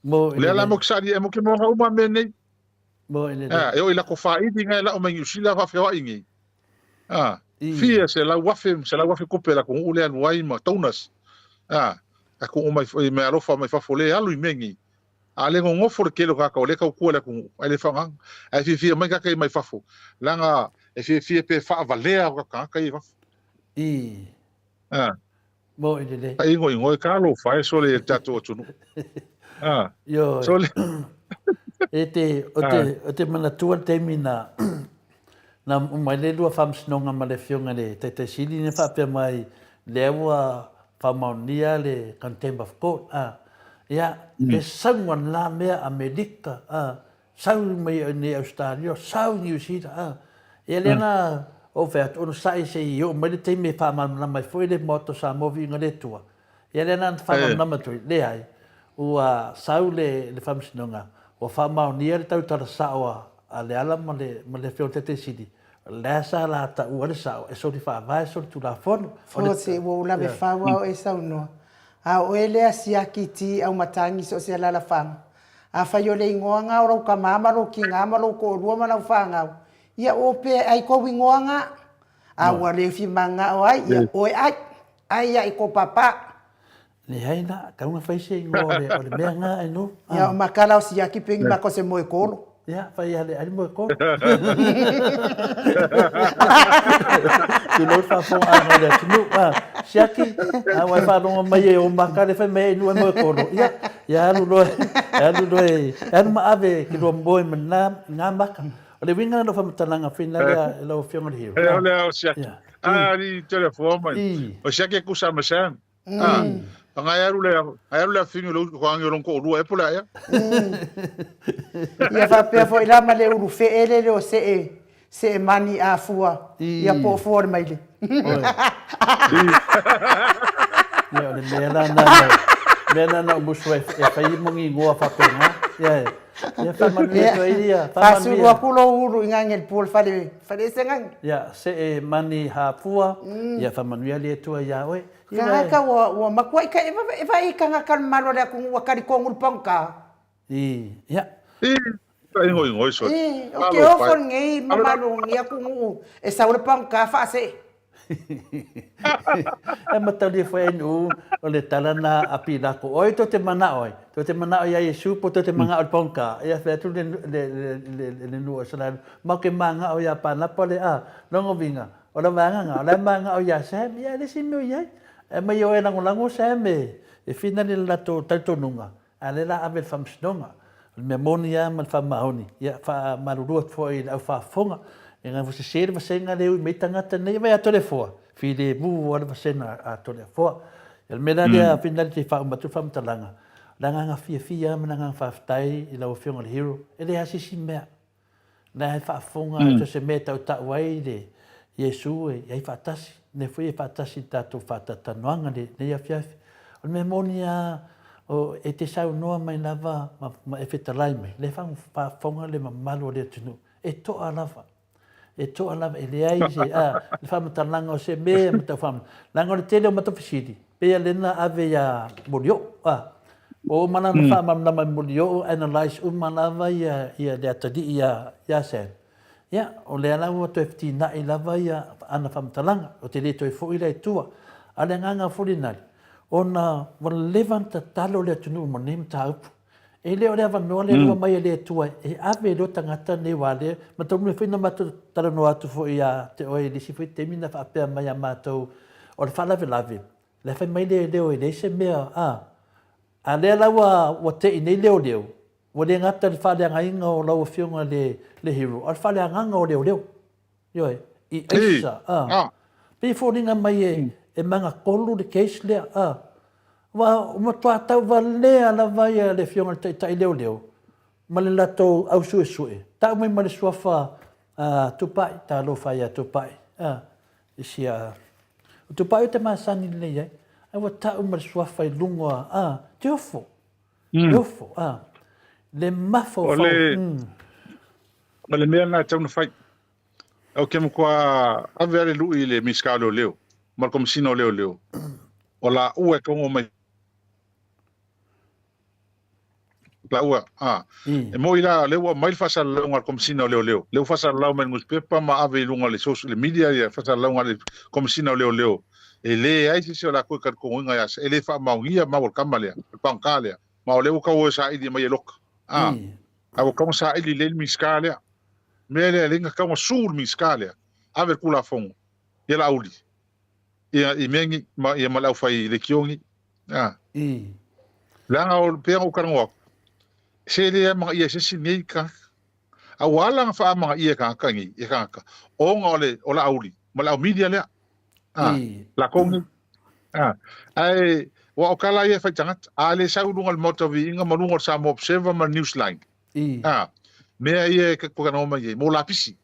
Mo Lea la mo kisari e mo ke mo uma me nei. Mo ele. Ah, e o i lako whaidi ngai la o mai New Zealand whawhewa i ngi. Ah, fia se lau wafe, se lau wafe kupe lako ngu lea nuai ma tonas. Ah, ako o mai me alofa mai fafo le alu i me ngi. A le ngongofo le kelo kaka o le kau kua le ku ai le whanga. Ai fia fia mai kaka i mai fafo. Langa e fia fia pe whaavalea o kaka kaka i fafo. I. Ah. Mo i lelei. Ka ingo ingo e ka lo whae sole e tatou atunuu. Ah. Ioe. Sole. E te, o te, o te manatua le taimi na, na uma ai le lua faamasinoga ma le Afioga i le Taitai Sili na faapea mai, lea ua faamaonia le Contempt of Court, a, ia, le sau a la mea Amerika, a, Sau mai i Ausetalia, sau i Niu Sila, a. Ia lea na ou fai atu, onosai se i oo mai le taimi e faamalamalama ai foi le Maota o Samoa Viiga le Atua. Ia lea na faamalamalama atu ai, leai, ua sau le, le Faamasinoga, ua faamaonia le tautala sao a, a Leala ma le, ma le Afioga i le Taitai Sili, o lea sa la taua le sao e soli faavae, soli Tulafono. O le. Fose, ua ou lave fau a oe saunoa. A o oe lea siaki ti aumatagi so o se alalafaga. Afai o le igoa nga o lou kama ma lou kinga ma lou toalua ma lau fanau, ia o pe ai kou igoa nga. A ua le fimanga o ai, ia oe ai, ai ia i ko papa. Leai la, tau na fai se igoa o le, o le mea nga ai no. Ia o makala o siaki pengi maka o se moe kolo. Ia, fai ia le ai moe kolo. Tulou le faafofoga a le atunuu. Ah, siaki, a ua e faalogo mai e o maka le fai mai ai nuu e moe kolo. Ia, ia alu loa, alu loa e, alu ma ave ke lua moe ma nā, ngā maka. O le uiga lena o faamatalaga whina lea e lau Afioga i le Hero. E o lea o siaki. A, ni telefona mai. O siaki e kusa ma Sam. Ah, ngai alu le ngai alu le afinu le ko angi o ko lua e pula ia. Ia faapea foi la ma le ulu fe'e lele o se'e se'e mani a fua ia po o fua o le maile. Ia o le mea la na mea lena na ou musu ai e fai mo igoa faapena. Ia, ia faamanuia atu ai ia, faamanuia. Faasulu atu lou ulu i gage i le pua o le fale, fale ese gage. Ia, see mani hapua, ia faamanuia le Atua iā oe. Ia, Tagata ua, ua matuai ka, e vaai i tagata o le mamalu o le atunuu ua talitonu le pagota. I, ia. I, ka ingoingoi sole. I, o ke ofo lenei mamalu o lenei atunuu e sau le pagota faasee. E mataulia foi ai nuu o le tala na a Pilato, oi tou te manao ai, tou te manao ia Iesu po tou te manao i le pagota. Ia fai atu le, le, le, le, le nuu o Isaraelu, matou te manao ia Panapa le a, lona uiga, o le vaega na, o la e manao ia Sam, ia e le isi mea o i ai. E aumai o e lagolago Sam e, e finali le latou talitonuga, A o lea la ave i le faamasinoga. O le mea moni lava ma le faamaoni, ia faamalulu atu foi i le au faafofoga, leaga ua sese le vasega lea e ui mai ai tagata nei, vaai a Toleafoa, filemu lava le vasega a Toleafoa. Ia o le mea la lea Finali se i faauma atu le faamatalaga, o le agaga fiafia lava ma le agaga faafetai i lau Afioga i le Hero, e leai lava se isi mea. Na e faafofoga mm. so se mea e tautau ai le Iesu e ai faatasi, ne foi e faatasi i tatou faatatalanoaga lenei afiafi. O le mea moni lava, o, e te saunoa mai lava ma, ma e fetalai mai, le faafofoga le mamalu o le atunuu, e toa lava. E toa lava, e leai se, a, le faamatalaga o se mea ma tau faamatalaga. Leaga o le tele o matou fesili, pei lea na ave ia Molioo, a, ua uma la ona faamalamalama e Molioo, analyse uma lava ia, ia le atalii ia, ia Sam. Ia, o lea la ua toe fetinai lava ia ana faamatalaga, ou te le toe foi la i tua. A o le agaga foi lenale, ona ua leva ona tatalo le atunuu ma lenei mataupu. E le o le avanoa lea ua aumai e le Atua e ave ai loa tagata nei aua lea ma taunuu foi na matou talanoa atu foi ia te oe i le isi foi taimi na faapea mai ia matou o le faalavelave la e fai mai le leo e leai se mea a a lea la ua ua tei nei leoleo ua le gata i le faaleagaina o lau afioga le le hero a o le faaleagaga o leoleo. Ioe, i aisa, a. Pei e foliga mai e, e magatolu le case lea, a. Aua ua matua tauvalea lava ia le Afioga i le Taitai Leoleo ma le latou au suesue, tau mai ma le suafa a Tupai, talofa ia Tupai, a, i si a, o Tupai o te masani lelei ai, ae ua tau ma le suafa i luga, a, te ofo, te ofo, a, le mafaufau, O le, O le mea lena e tatau ona fai. Ou te matua ave lava le lui i le Minisita o Leoleo ma le Komesina o Leoleo, o laua e togo mai laua. A, e moni la, o lea ua aumai le faasalalauga a le Komesina o Leoleo, lea ua faasalalau mai i le nusipepa ma ave i luga o le social, le media ia faasalalauga a le Komesina o Leoleo, e leai se isi o latou e talitonuina ia e le faamaonia mau a le tama lea, le pagota lea, ma o lea ua tau o e saili mai e loka. A. A ua tatau ona saili lelei le Minisita lea. Mea lea e lelei ona tatau ona sue le Minisita lea, ave le Tulafono ia Laauli ia i mea nei ma ia ma le aufai leitio nei. A. Leaga o pei ona ou talanoa atu, se le amanaia e se isi nei tagata. A ua ala ona faamanaia e tagata nei, e tagata, ona o le o Laauli ma le au media lea. A. Latou nei. A, ae ua o tala ia e fai tagata. A le sau i luga o le Maota Viiga ma luga o le Samoa Observer ma le Newsline. A, mea ia e talanoa mai ai, mo lapisi.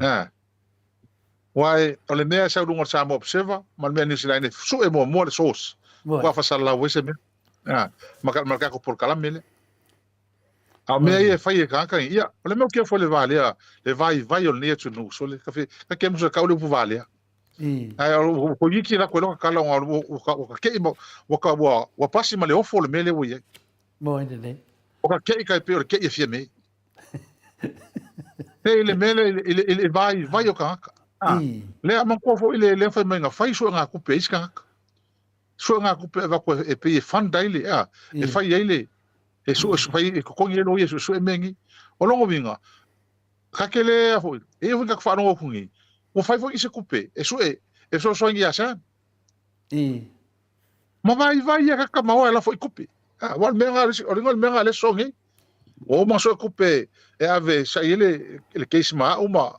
A, aua e, o le mea e sau i luga o le Samoa Observer ma le mea Newsline e sue muamua le source. Ua faasalalau ai se mea. A, ma, ma le tatou polokalame lea. A o mea ia e fai e tagata nei, ia, o le mea o kia foi le valea, le vaivai o lenei atunuu, sole, ka fe, ka ke musa kau le upu valea. Ae o ko iki la koe loka kala o ua ka ua ka ke'i ma ua ka ua ua pasi ma le ofo le mea lea ua i ai. Mo ai lelei. O ka ke'i kai pei o le ke'i e fia mei. Pei le mea lea i le i le vaivai o tagata. Ah, lea manatua foi le lea fai mai na fai suegatupe a isi tagata. Suegatupe e avatu e pei e fund ai le a, e fai ai le e sue fai e totogi ai loia e suesue mea nei. O lona uiga, ka te le foi, e i foi ka faalogo atu nei, ua fai foi nisi tupe e sue e fesoasoani ia Sam. Ma vaivai ia ka tama oa e lafo i tupe. A, aua o le mea lena, o le mea lena lea e sosoo nei. Ua uma ona sue tupe e ave e sai ai le, le case ma au ma,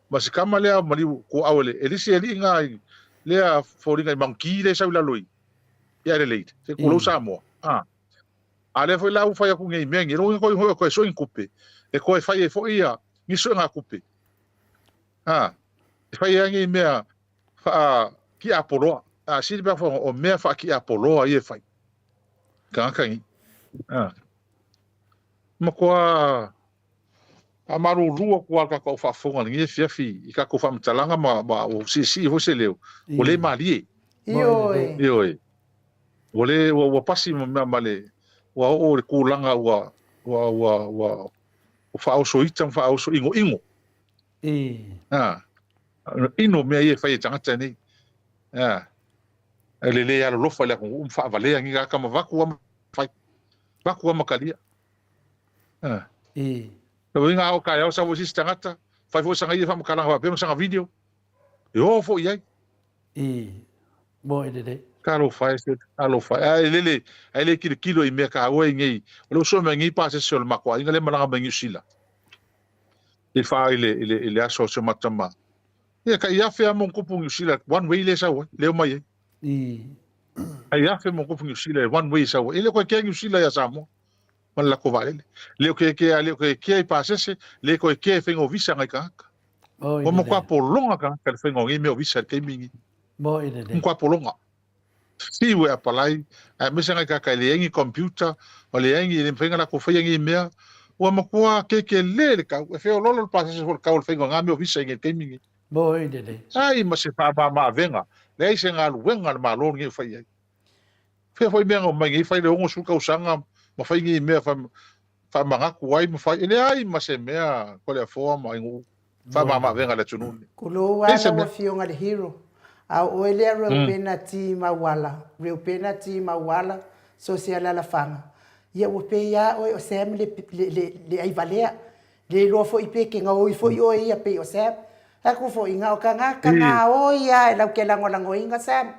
ma si tama lea maliu tuaau e le, e le isi alii na lea foliga i Mount lea e sau i lalo i, i Adelaide, se tulou Samoa. A, a lea foi la ua fai atu nei i mea nei, lona uiga koe koe sue ni tupe, e toe fai ai foi ia ni suega tupe. A, e fai ai nei mea faa kiapoloa. a sili pe afai o mea faakiapoloa ia e fai. Tagata nei. A. Matua faamalulu atu lava le tatou au faafofoga i lenei afiafi i tatou faamatalaga ma, ma ua siisii foi se leo, ua le malie. Ioe. Ioe. Ua le, ua, ua pasi ma, ma, ma le, ua oo i le tulaga ua, ua, ua, ua, ua faaoso ita ma faaoso inoino. A. Ino mea ia e fai e tagata nei. A. E le le alolofa i le atunuu ma faavalea ni tagata ma vaku lava ma fai. Vaku lava ma talia. A. Lona uiga a oo taeao sau foi se isi tagata, fai foi sana ia faamatalaga faapea ma sana video, e o foi i ai. Mo e lelei. Talofa e, talofa e. Ae lele, ae le tilotilo i mea taua i nei. O lea ua sue mai nei pasese o le matou aiga lea e malaga mai Niu Sila. I fa i le, i le, i le aso o si o matou tama. Ia, tai afe lava ma tupu Niu Sila, one way lea e sau ai, lea e omai ai. Tai afe ma tupu Niu Sila, one way e sau ai. E le o toe kea Niu Sila ia Samoa ma le latou vaalele. Le o toe kea, le o toe kea i pasese, le toe kea i faiga o visa nai tagata. Ua matua pologa tagata i le faiga o nei mea o visa i le taimi lenei. Matua pologa. Fiu e apalai, aemaise nai tagata e leai ni computer, ua leai ni, e le mafai ona latou faia nei mea. Ua matua kekele le tau, e feoloolo le pasese foi o le tau o le faiga o na mea o visa i le taimi lenei. Leai ma se faamama-avega, leai se galuega a le Malo lenei o fai i ai. Fea foi mea na omai nei fai le 60 tausaga ma fai nei mea faamanatu ai ma fai, e leai ma se mea Toleafoa ma Ainuu faamama-avega i le atunuu lenei. Kulou a lau afioga le hero. A o oe lea Reupena T Mauala, Reupena T Mauala, so se alalafaga, ia ua pei a oe o Sam le, le, le, le aivalea. Le iloa foi pe ke gaoi foi oe ia pei o Sam. Aku foi nga o kangaka gaoi a e lau ke lagolagoina Sam.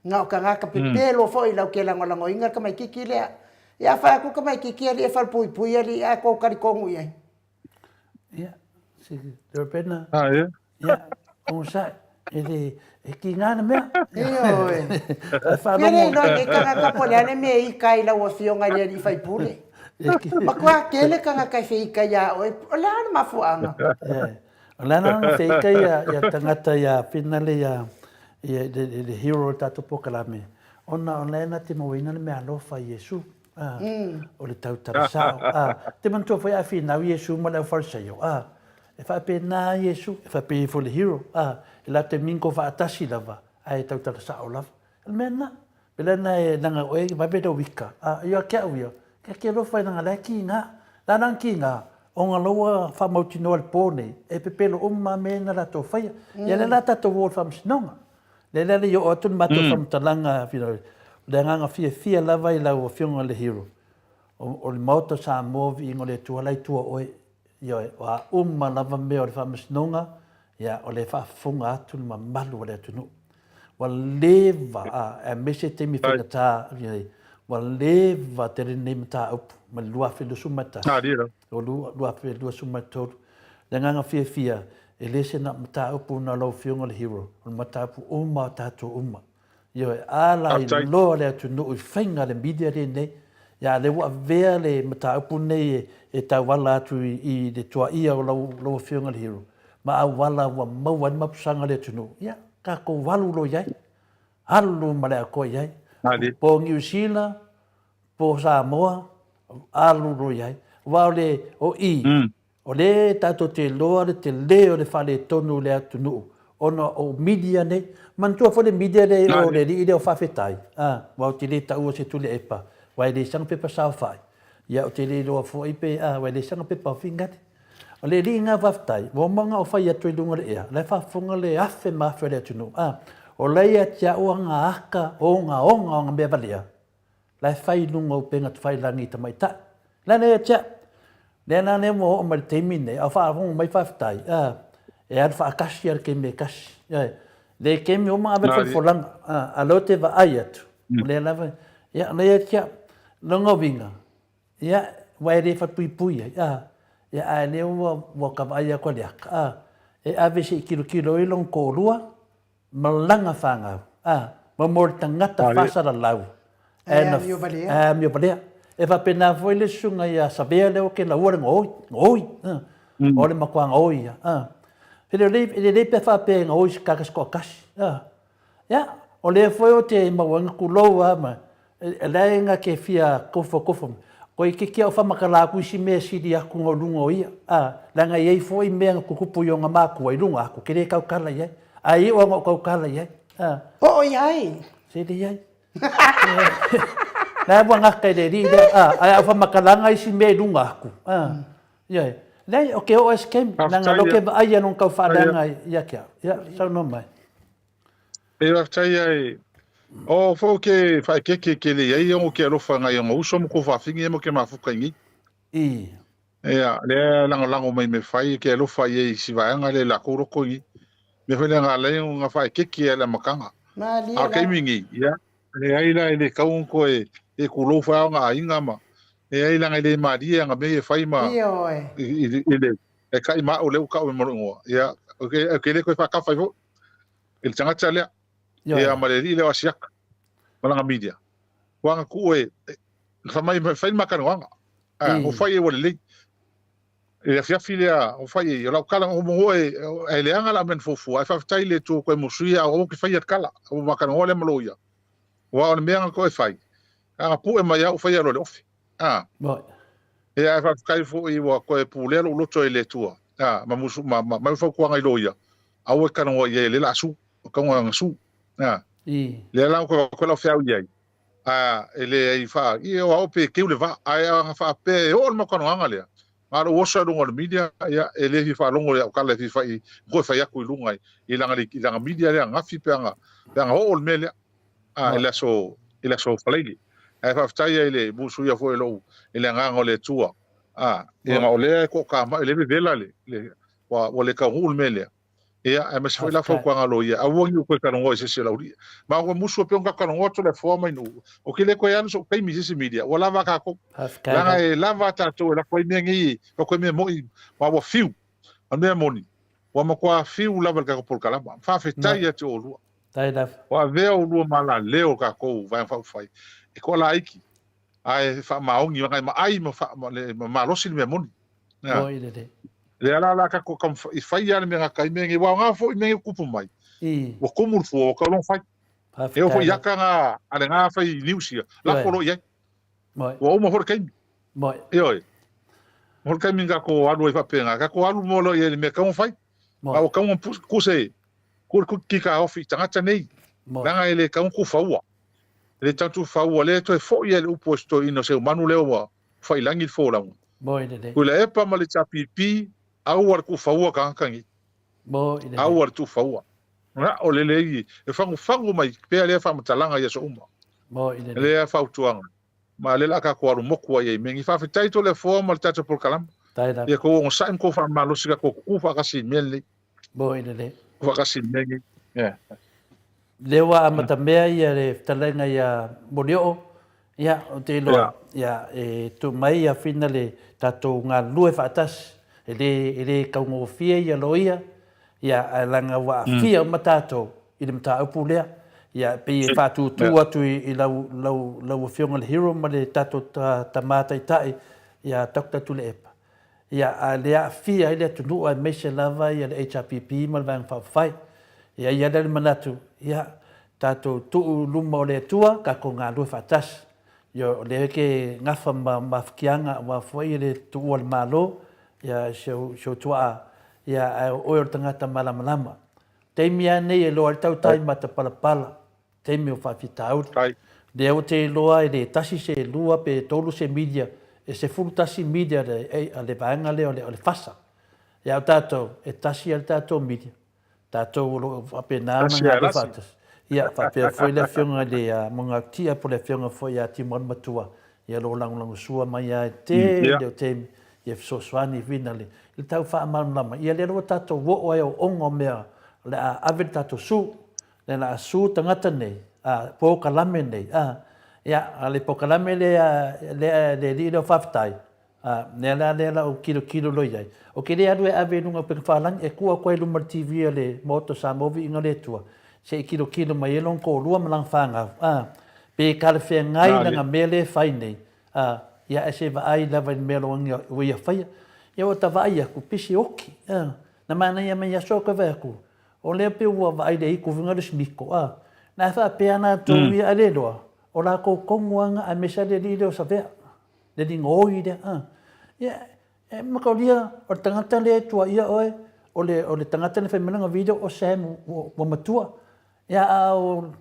Nga o kangaka pepelo foi lau ke lagolagoina le tamaititi lea. Ia fai atu tamaititi alii e falepuipui alii ae kou talitonu i ai. Ia, si Reupena. Ah, ia. Ia, onosai, e le, e kīnā le mea. Ioe. Ia le iloa i nei tagata po o le a le mea e ika ai i lau Afioga i le alii faipule. Matua tele tagata e feika iā oe, o le a le mafuaaga? O le a la feika ia tagata ia Finale ia le hero o le tatou polokalame, ona o la e na te mauaina le meaalofa i Iesu. O le tautala sao. Te manatua foi a finau Iesu ma le aufarisaio. E faapena Iesu, e faapea foi le hero, e latou te mingo faatasi lava, ae tautala sao lava. O le mea lena. Pele na e nanga oe vave lou ika, ia ke au ia, ke ke alofa i nanga la ki nga, la nang ki nga, o nga loua whamautinoa le pō nei, e pepelo uma me na latou whaia. Ia le la tatou o le whamasinoga. Le le le i oo atu le matou whamatalanga, you know, le anganga fiafia lava i lau afioga le hero. O, o le Maota Samoa viiga o le Atua la i tua oe, Ioe, o a uma lava mea o le faamasinoga, ia, o le faafofoga atu le mamalu o le atunuu. Ua leva, a, aemaise taimi faigata, ua leva tele lenei mataupu mai le 2021, o 2023. Le agaga fiafia, e le se na mataupu na o lau Afioga le hero, o le mataupu uma o tatou uma. Ioe, a la iloa le atunuu i faiga a le media lenei, ia a lea ua avea le mataupu lenei e tauala atu i le tuaia o lau Afioga i le Hero, ma auala ua maua ai le mapusaga o le atunuu, ia, tatou alu loa i ai, alu ma le atoa i ai, po o Niu Sila, po o Samoa, alu loa i ai. Aua o le, o i, O lea tatou te iloa le tele o le faaletonu o le atunuu ona o media nei. Manatua foi le media lea o le alii lea o Faafetai, a, aua ou te le taua o se Tuilaepa, aua e leai sana pepa saofai. Ia ou te le iloa foi pe, a, aua e leai sana pepa o Figari. O le alii lena o Faafetai, ua uma ona ou fai atu i luga o le ea, o la e faafofoga le afe ma afe o le atunuu, a, o la e ia te au ana aka ogaoga o ana mea valea, La e fai i luga o upega tafailangi i tamaitai. La lea ia te au. Lea la lea ua oo mai le taimi lenei, a o faafofoga mai faafetai, a, e alu faatasi lava le taimi e tasi. Ioe. Le taimi uma ave le folafolaga, a, a lea ou te vaai atu, o lea lava, ia, lea ia te au. Lona uiga, ia, aua e le falepuipui ai, a, ia, a lea ua, ua ta vaai atu a le aka, a, e ave se i tilotilo ai lona toalua, Ma lana fanau, a, ma mo le tagata faasalalau, e amio valea. E amio valea. E faapena foi le susuga ia Savea lea o ke laua le gaoi, gaoi, a, o le matua gaoi ia, a. E lelei, e lelei pe a faapea e gaoi se tagata se toatasi, a. Ia, O lea foi o te maua nga kulou a ma lae nga ke fia kofokofo mai. Ko i kiki au whamakala aku isi mea sili aku nga lunga o ia. A, leaga i ai foi mea nga kukupu i o nga makua i lunga aku, ke le kaukala i ai. A i o nga o kaukala i ai. A. Po o i ai? Se le i ai. Lae ua ngaka i le alii lea, a, ae au whamakalanga isi mea i lunga aku. A, ia, leai, o ke oo ai se taimi, leaga lo ke vaai ia nong kau whaaleanga ia ke au. Ia, saunoa mai. E faafetai ai. O fo ke whaekeke ke le iai o ke alofa ngai o uso mo ko whawhingi mo ke mafuka ingi. I. Ia, le lango lango mai me whai ke alofa i ei si vaenga le la kōroko ingi. Me whai le ngā lei o ngā whaekeke e le makanga. Malie A la. kei mingi, ia. Le ai la e le kau ko e e ku lou whai o ngā inga ma. E ai la ngai le marie nga me e whai ma Ioe. i le e kai ma o le uka o me molo ingoa. Ia, o ke, o ke le koe whakawhai fo. I le tagata lea, ia ma le alii lea o Asiaka, ma lana media. Ua aga kuu e, fai mai, fai le makanoaga. A, o fai e ua lelei. I le afiafi lea, o fai e, o lau kala, o mo e, e leaga la mea na fuafua, ae faafetai i le Atua ua koe musuia, a aua ke faia le kala, ua makanoa lea ma loia. Aua o le mea na koe fai, aga pue mai au faia loa le ofe. A. Ia, ae faafetai foi ua koe pulea lou loto e le Atua, a, ma musu, ma, ma, mai fautuaga i loia, aua e talanoa i ai, lea la a su, o taunga na su, a. Lea la koe koe lau feau i ai, a, e le ai faa, i o ao pe keu le va, ae a faapea e oo le maukanoaga lea, ma lou oso i luga o le media, ia, e le fia faalogo i au kala e fia fai, koe fai aku i luga i, i langa, i langa media lea, gafi pe aga, pe aga oo le mea lea. a, i le aso, i le aso Falaili. Ae faafetai ai i le musuia foi o lou, i le agaga o le Atua, a, ia, o lea e toatamai, o lea e vevela le, le, ua, ua le taunuu le mea lea. Ia, aemaise foi la fautuaga a loia, aua ne i ou toe talanoa i se isi o le aualii. Ma ua musu e pei ona tatou talanoa Toleafoa mai nuu, ou te le toe alu sou taimi i se isi media, ua lava a tatou. Leaga e lava a tatou e lafo ai mea nei, lafo ai mea moi, ma ua fiu. O le mea moni, ua matua fiu lava i le tatou polokalama. Faafetai ia te oulua. Ua avea oulua ma alaleo o tatou Vaega Faaupufai e toalaiki ae faamaoni leaga e maai ma malosi le mea moni. Lea la la tatou taumafai e fai lava le mea gata ai mea nei, aua o na foi mea nei ua tupu mai, ua tumu le fua ua tau loa ona fai. E oo foi i ata na a lena fai news ia, lafo loa i ai. Ua uma foi le taimi. Ioe. Uma foi le taimi na tatou alu ai faapena, tatou alu moa loa i ai i le mea e tatau ona fai. A ua tatau ona kuse kikaofi i tagata nei, leaga e le tatau ona tufaua. E le tatau ona tufaua, lea e toe foi lava i le upu a si toeaina o Seumanu lea ua faiilagi le folauga. Tuilaepa ma le HRPP, aua le tufaua tagata nei. Aua le tufaua. Na o le lelei e fagufagu mai pea lea faamatalaga i aso uma. Lea fautuaga. Ma lea la tatou alu moku ai ai mea nei. Faafetai Toleafoa ma le tatou polokalama. Ia tou onosai ma tou faamalosi tatou tutu faatasi i le mea lenei. Tutu faatasi i le mea lenei. Yeah. Lea ua amatamea ia le fetalaiga ia Molioo, ia ou te iloa ia e tuu mai ia Whina le tatou galulue faatasi, e le e le taugofie ia loia, ia ae leaga ua aafia uma tatou i le mataupu lea. Ia e pei e faatūtū atu i lau lau lau Afioga i le Hero ma le tatou Tama Taitai ia Doctor Tuilaepa. Ia, a le aafia ai le atunuu aemaise lava ia le HRPP ma le Vaega Faaupufai. Ia, i ai lea le manatu, ia, tatou tuu i luma o le Atua, tatou galue faatasi. Ia, o lea ke gafa ma mafutiaga aua foi le tuua o le Malo, ia, si ou, si ou tuaa, ia, ae o oe o le tagata malamalama. Taimi lava nei e loa ai le tautai matapalapala, taimi o faafitauli. Lea ou te iloa e le tasi se lua pe tolu se milia, e 11 milia a le vaega lea o le FASA. Ia o tatou, e tasi lava le tatou milia. Tatou o lo o faapena ona galulue faatasi. Ia, faapea foi le Afioga i le Mogautia po o le Afioga foi ia Timoan Matua, ia o lo o lagolagosua mai lava i le tele o taimi ia fesoasoani i le i le tau faamalamalama. Ia lea lava ua tatou oo ai o oga o mea o le a ave le tatou su. Lea la a su tagata nei, a polokalame nei, a, ia, a le polokalame lea, lea, le alii lea o faafetai, a, lea la lea la ou tilotilo loa i ai. Ou te le alu e ave i luga o upegafalagi, e tuu atu ai i luma o le TV a le Maota o Samoa Viiga o le Atua, se i tilotilo mai ai lona toalua ma lana fanau, a, pe talafeagai lana mea lea e fai nei, a, ia ae se vaai lava i le mea loa ua ia faia. Ia ua ta vaai atu, pisi oki, a, na manaia mai aso au toe vaai atu, O lea pei ua vaai le itu foi le smiko a. Na e faapea ana tou ia ae le iloa, o lakou kogu aga aemaise a le alii lea o Savea, le alii gaoi lea, a. Ia, e mataulia, o le tagata lea e tuaia oe, o le, o le tagata na fai mai lana video o Sam ua matua. Ia, a o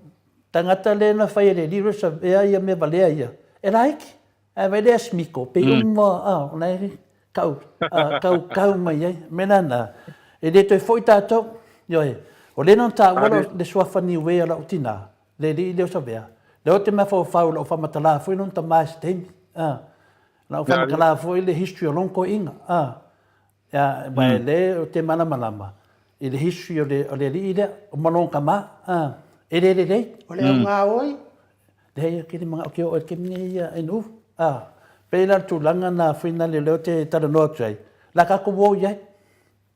tagata lea na fai e le alii lea o Savea ia mea valea ia, e laiti. Ae vaai lea Smiko, pei uma, a, o la e kau, a, kau, kau mai ai. O le mea la lena, e le toe foi tatou, ioe, o lea na taua lau, le suafa Niue o lau tina, le alii lea o Savea, lea ou te mafaufau i lau faamatala foi lona tama i se taimi, a, lau faamatala foi le history o lona toeaina, a, Ia, ma e le o te malamalama i le history o le, o le alii lea, o ma lona tama, a, e le lelei. O le augaoi. Leai, ou te le manao ke oo i le taimi nei ia NU. A, pei la le tulaga na fuina le leo te talanoa atu ai, la tatou o i ai,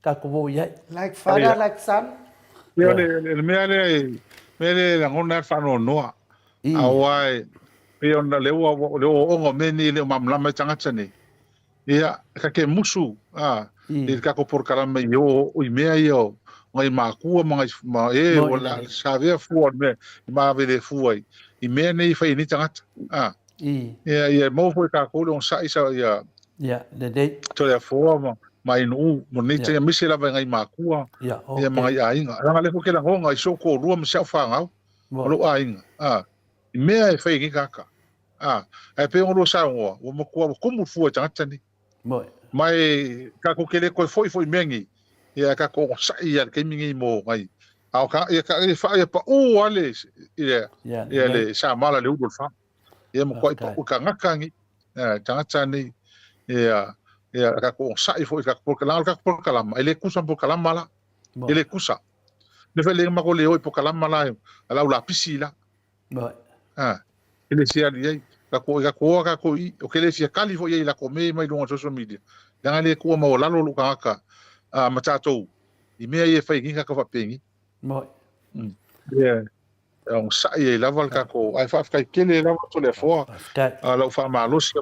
tatou o i ai. Like father, like son. Ia, o le, le mea lea e, mea lea e lagona ai le faanoanoa. Aua e, pei ona le ua, le ooooga o mea nei e le o malamalama ai tagata nei. Ia, ka ke musu, a, i le kako porokalama i o, i mea ia o ngai makua ma ngai, ma e, o la, sa vea fua o le mea, i maave le fua i, i mea nei i fai e nei tagata, a. Ia, ia maua foi kākou le onosai sa, ia, Ia, lelei. Toleafoa ma, ma Ainuu, mo nei taimi, aemaise lava i ngai makua, Ia, ia, ma ngai aiga. Leaga lea foi ke lagoga i si ou toalua ma si au fanau, o lou aiga, a, i mea e fai e nei tagata. A, ae pei ona lua saunoa, ua matua ua tumu le fua i tagata nei. Moi. Ma e tatou te le toe foi foi i mea nei, ia e tatou onosai ia le taimi nei mo nai, a o ka, ia ka, ia fa, ia pau lava le, ia, Ia, ia lelei. le samala le ulu o le fa. Ia matuai Faafetai. pau i tagata nei, ia, tagata nei, ia, ia tatou onosai foi i tatou polokalama, o le tatou polokalama, e le tusa ma polokalama la. Moi. E le tusa. Nefa e le matou le o i polokalama la, a le au lapisi la. Moi. A, e le fia alu i ai. Ka ko, ka ko oa ka ko i, o ke le fia kali foi i ai la ko me mai luga o social media. Leaga e le tuua maualalo lou tagata, a, ma tatou, i mea ia e fai nei ka ka faapengi. Moi. Yeah. E onosai ai lava le tatou, ae faafetai tele lava Toleafoa, Faafetai. a, lau faamalosi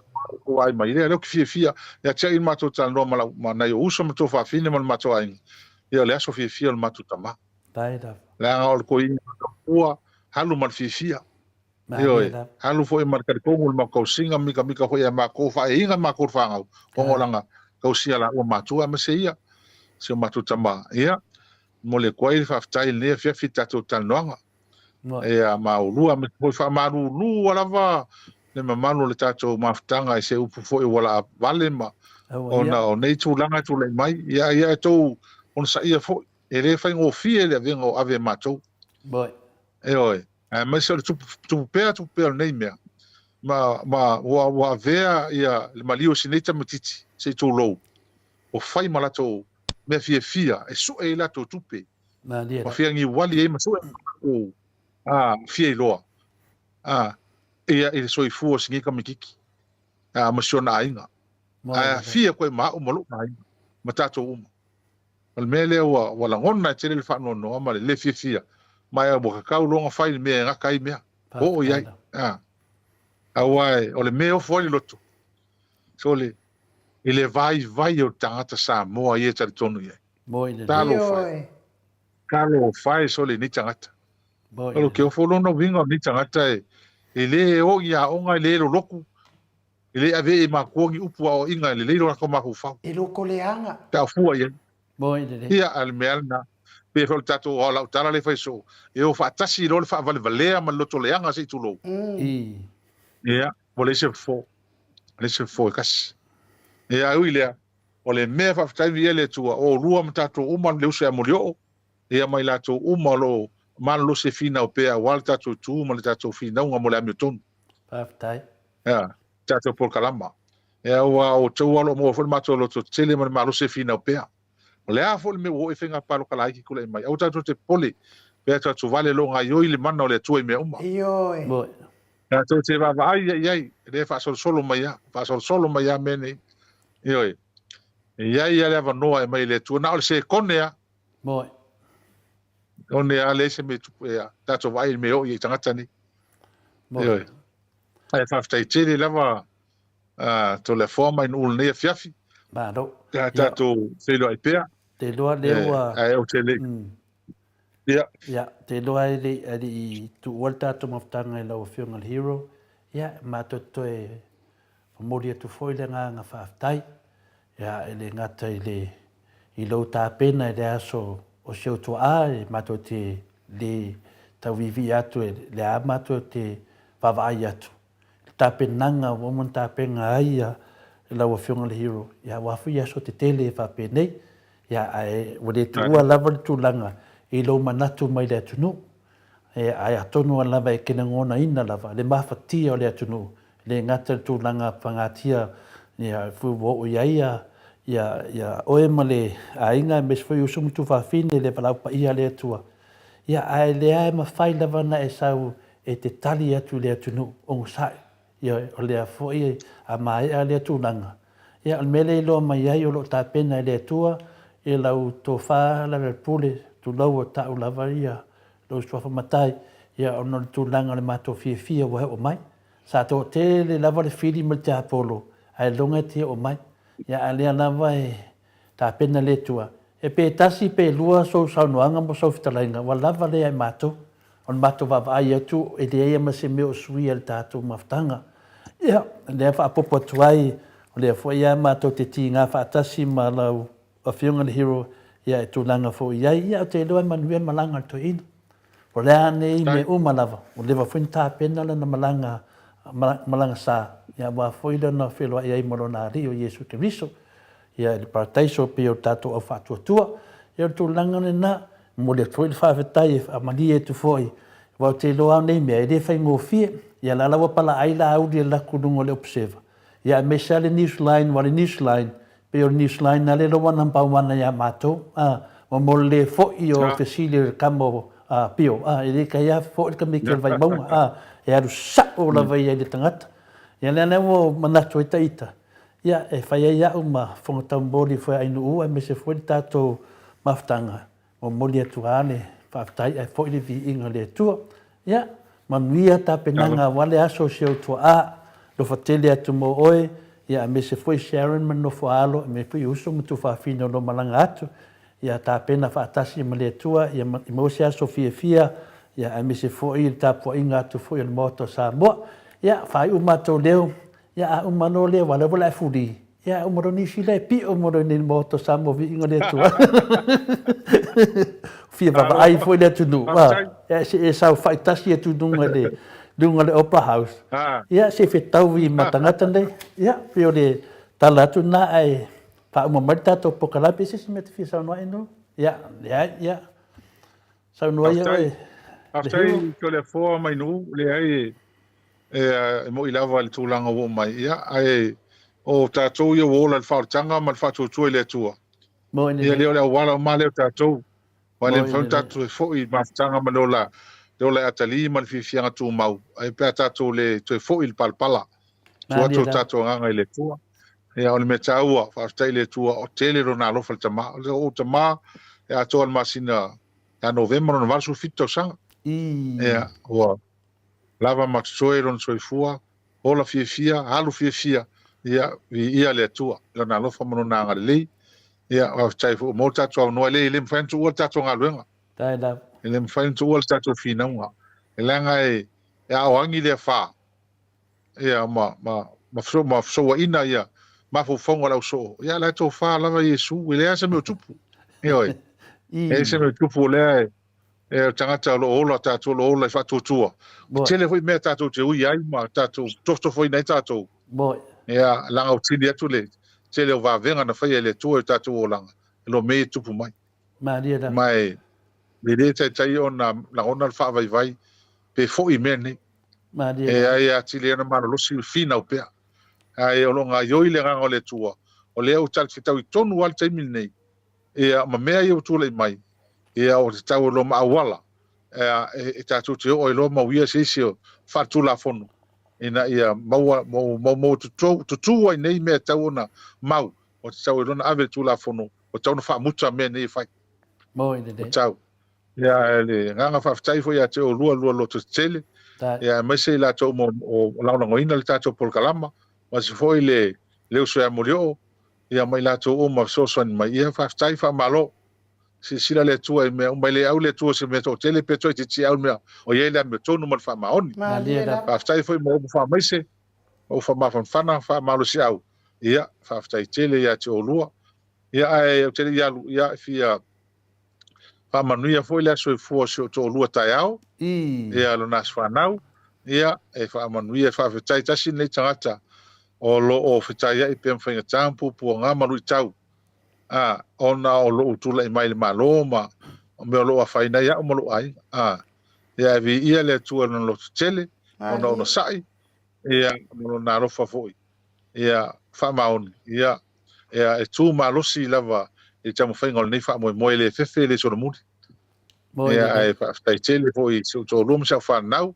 ua ai mai lea, lea ou te fiafia, ia te au i le matou talanoa ma lau, ma nai ou uso ma tou faafine ma le matou aiga, ia o le aso fiafia o le matou tama. Faafetai lava. Leaga o le toeaina ua alu ma le fiafia. Malie Ioe, lava. alu foi ma le talitonu i le matou tausiga, mikamika foi ia matou, faaeiga matou le fanau, ona o lana tausia laua matua aemaise ia, si o matou tama. Ia, momoli atu ai le faafetai i lenei afiafi i le tatou talanoaga. Moe. Ia, ma oulua, aemaise foi faamalulu lava le mamalu o le tatou mafutaga i se upu foi ua laavale ma Aua ia. ona o nei tulaga e tulai mai. Ia, ia e tou onosaia foi. E le faigofie le avega o ave e matou. Moe. Ioe, aemaise o le tupu, tupu pea, tupu pea o lenei mea. Ma, ma ua, ua avea ia le maliu o si nei tamaitiiti, se i tulou, ua fai ma latou mea fiafia e sue ai latou tupe, Malie ma lava. fia niuali ai ma sue ai latou a, fia iloa, a, ia i le soifua o si nei tamaitiiti, a, ma si ona aiga. Moe Ae lelei. afia koe ma au ma lou aiga, ma tatou uma. O le mea lea ua, ua lagona e tele le faanoanoa ma le le fiafia, ma e ua kakau loa ona fai le mea e gata ai mea. Oo i Faafetai ai. lava. A. Aua e, o le mea e ofo ai le loto, sole, i le vaivai o le tagata Samoa ia e talitonu i ai. Moi lelei. Talofa e. Ioe. Talofa e sole i nei tagata. Moi O lo ke lelei. ofo lona uiga o nei tagata e, e le o i aoga, e le loloku, E le ave e makua ni upu aoaiga e lelei lo latou mafaufau. E loko leaga. Pe a fua i ai. Moi lelei. Ia, a o le mea lena. Pei foi o le tatou, o lau tala lea e fai soo, e o faatasi loa le faavalevale'a ma le loto leaga se i tulou. I. Ia, ua leai se fofo. Leai se fofo e kasi. Ia, ae ui i lea, o le mea e faafetai viia le Atua, o oulua ma tatou uma le uso ia Molioo, ia ma i latou uma o lo o malolosi e finau pea aua le tatou tu ma le tatou finauga mo le amiotonu. Faafetai. Ia, tatou polokalama. Ia, aua o outou lava o lo o maua foi le matou lototele ma le malosi e finau pea. O le a foi le mea ua oo i faiga palota laiti tulai mai, aua tatou te popole, pea tatou vale o lo o gaioi le mana o le Atua i mea uma. Ioe. Moi. Tatou te vaavaai ia i ai, lea e faasolosolo mai lava, faasolosolo mai lava mea nei. Ioe. E i ai lava le avanoa e aumai e le Atua, na o le sekone lava. Moi. One a leai se mea e tupu, e tatou vaai i le mea e oo i ai tagata nei. Moi. Ioe. Ae faafetai tele lava a Toleafoa mai Nu'u lenei afiafi. Malo. Ia tatou feiloai pea. Te iloa lea ua. Ae ou te le. Ia. Ia, te iloa e le, e le i tuua le tatou mafutaga i lau Afioga i le Hero, ia, matou te toe momoli atu foi le agaga faafetai, ia, e le gata i le, i lou tapena i le aso o si ou tuaa, e matou te le tauviivii atu e le a matou te vaavaai atu, le tapenaga ua uma ona tapena ai ia lau Afioga i le Hero, ia aua foi aso tetele faapenei, ia ae ua le tuua lava le tulaga i lou manatu mai le atunuu, ae atonu lava e te lagonaina lava le mafatia o le atunuu, e le gata i le tulaga pagatia ia ua oo i ai ia oe ma le aiga aemaise foi uso ma tuafafine i le valaau paia a le Atua, ia ae lea e mafai lava ona e sau e te tali atu i le atunuu, onosai. Ioe, o lea foi a maea lea tulaga, ia o le mea lea e iloa mai ai o lo o tapena e le Atua i lau tofa Lealailepule, tulou o ta'u lava ia lou suafa matai, ia ona o le tulaga o le matou fiafia ua e oo mai. Sa toatele lava le fili ma le tiapolo, ae loga e te oo mai. Ia a lea lava e tapena le Atua, e pe tasi pe lua sou saunoaga mo sou fetalaiga, ua lava lea e matou. O le matou vaavaai atu, e leai lava ma se mea o suia i le tatou mafutaga. Ia, o lea e faaopoopo atu ai, o lea foi lava matou te tiga faatasi ma lau Afioga i le Hero, ia e tulaga foi i ai. Ia, ou te iloa e manuia le malaga a le toeaina. O le a nei mea uma lava, ua leva foi ona tapena lana malaga, malaga sa, ia aua foi lona feiloai ai ma lona Alii o Iesu Keriso, ia i le Parataiso pei o le tatou au faatuatua. Ia o le tulaga lena. Momoli atu foi le faafetai e faamalie atu foi, aua ou te iloa lava nei mea e le faigofie. Ia la la ua palaai Laauli e alu atu i luga o le Observer, ia aemaise lava le Newsline, aua o le Newsline, pei o le Newsline lava lea e iloa ua number one ia matou, a, ma mo le le foi o fesili o le tama o Pio, a, e le tai lava foi le tamaiti o le Vaimauga, a, e alu sao lava ia i le tagata. Ia lea la ua manatu ai ita, ia e fai ai au ma fofoga taumoli foi a Ainuu aemaise foi le tatou mafutaga, momoli atu lava le faafetai ae foi le viiga i le Atua. Ia, manuia tapenaga aua le aso o si ou tuaa, alofa tele atu mo oe, ia aemaise foi Sharon ma le nofo a alo, aemaise foi uso ma tuafafine o lo o malaga atu, ia tapena faatasi ma le Atua, ia maua se aso fiafia, ia aemaise foi le tapuaiga atu foi a le Maota o Samoa. Ia, faaiu matou leo, Ia a uma loa lea, aua o lea ua lae fuli, ia a uma loa nisi la e pio mo loa nei Maota o Samoa viiga le Atua. Fia vaavaai foi le atunuu, a, ia se e saofai tasi atu i luga le luga le Opera House. Ia se fetaui ma tagata nei. Ia pei o le tala atu lena ae faauma mai le tatou pokalame. Pe se isi mea e te fia saunoa ai Nuu? Ia, leai, ia. Saunoa ia oe. Faafetai Toleafoa mai Nuu, leai e mo'i lava i le tulaga ua oo mai, ia, ae o tatou ia ua ola i le faaolataga ma le faatuatua i le Atua. Ia lea o le auala uma lea o tatou. Aua e le mafai ona tatou toe foi i le mafutaga ma le ola, le ola e atalii ma le fiafiaga tumau, ae pe a tatou le toe foi i le palapala. Tuu atu o tatou agaga i le Atua. Ia, o le mea taua, faafetai i le Atua, o tele lona alofa i le tama. O le tama e atoa le masina ia Novema lona 87 tausaga. Ia, ua lava ma totoe lona soifua, ola fiafia, alu fiafia, ia, viia le Atua i Lona alofa ma Lona agalelei. Ia, faafetai foi mo le tatou avanoa, e le, e le mafai ona tuua le tatou galuega. E le mafai ona tuua le tatou finauga. E leaga e, e aoagi le afa, ia, ma, ma, ma, ma fesouaina ia mafaufauga o le ausoo. Ia, la e tofa lava Iesu, e leai se mea o tupu. Ioe. E leai se mea o tupu o lea e, e o tagata o lo o ola tatou o lo o ola i faatuatua. Moe. Tele foi mea tatou te ui ai ma tatou tofotofoina ai tatou. Moe. Ia, leaga ua tini atu le tele o vavega na faia e le Atua i o tatou olaga, e lo mea ia tupu mai. Malie lava. Ma e le taitai ona lagona le faavaivai pe foi mea nei. Malie E ai atili ai ona malolosi finau pea. Ae o lo o gaioi le agaga o le Atua, o lea ua talifetau tonu lava le taimi lenei ia ma mea ia ua tulai mai, ia ua tatau loa ma auala e tatou te oo ai loa ma uia se isi o faaletulafono ina ia maua maua tutū ai nei mea e tatau ona mau, ua tatau ai loa ona ave le Tulafono, ua tatau ona faamuta mea nei e fai. Moi lelei. Ua tatau. Ia, le agaga faafetai foi ia te oulua lua loto tetele, ia aemaise i latou uma o lagolagoina le tatou polokalama, aemaise foi le le uso ia Molioo, ia ma i latou uma fesoasoani mai. Ia faafetai, faamalo. Silasila le Atua i mea uma, e le au le Atua i se mea toatele pe toaitiiti au le mea o i ai le amiotonu ma le faamaoni. Malie lava. Faafetai foi mo upu faamaise, ma upu faamafanafana, faamalosiau. Ia, faafetai tele ia te oulua. Ia, ae ou te le i alu, ia, e fia faamanuia foi le aso soifua o si ou toalua taeao, ia, lona aso fanau. Ia, e faamanuia, e faafetai tasi lenei tagata o lo o fetaiai pea ma faigata ma puapuaga ma luitau. a, ona o lou tulai mai i le Malo ma o mea o lo o afaina ai au ma lou aiga. A, ia e viia le Atua i lona lototele, ona onosai, ia, ma lona alofa foi, ia, faamaoni, ia, ia, e tu malosi lava i le taumafaiga o lenei faamoemoe e le fefe e le solomuli. Ia, ae faafetai tele foi i si ou toalua ma si au fanau,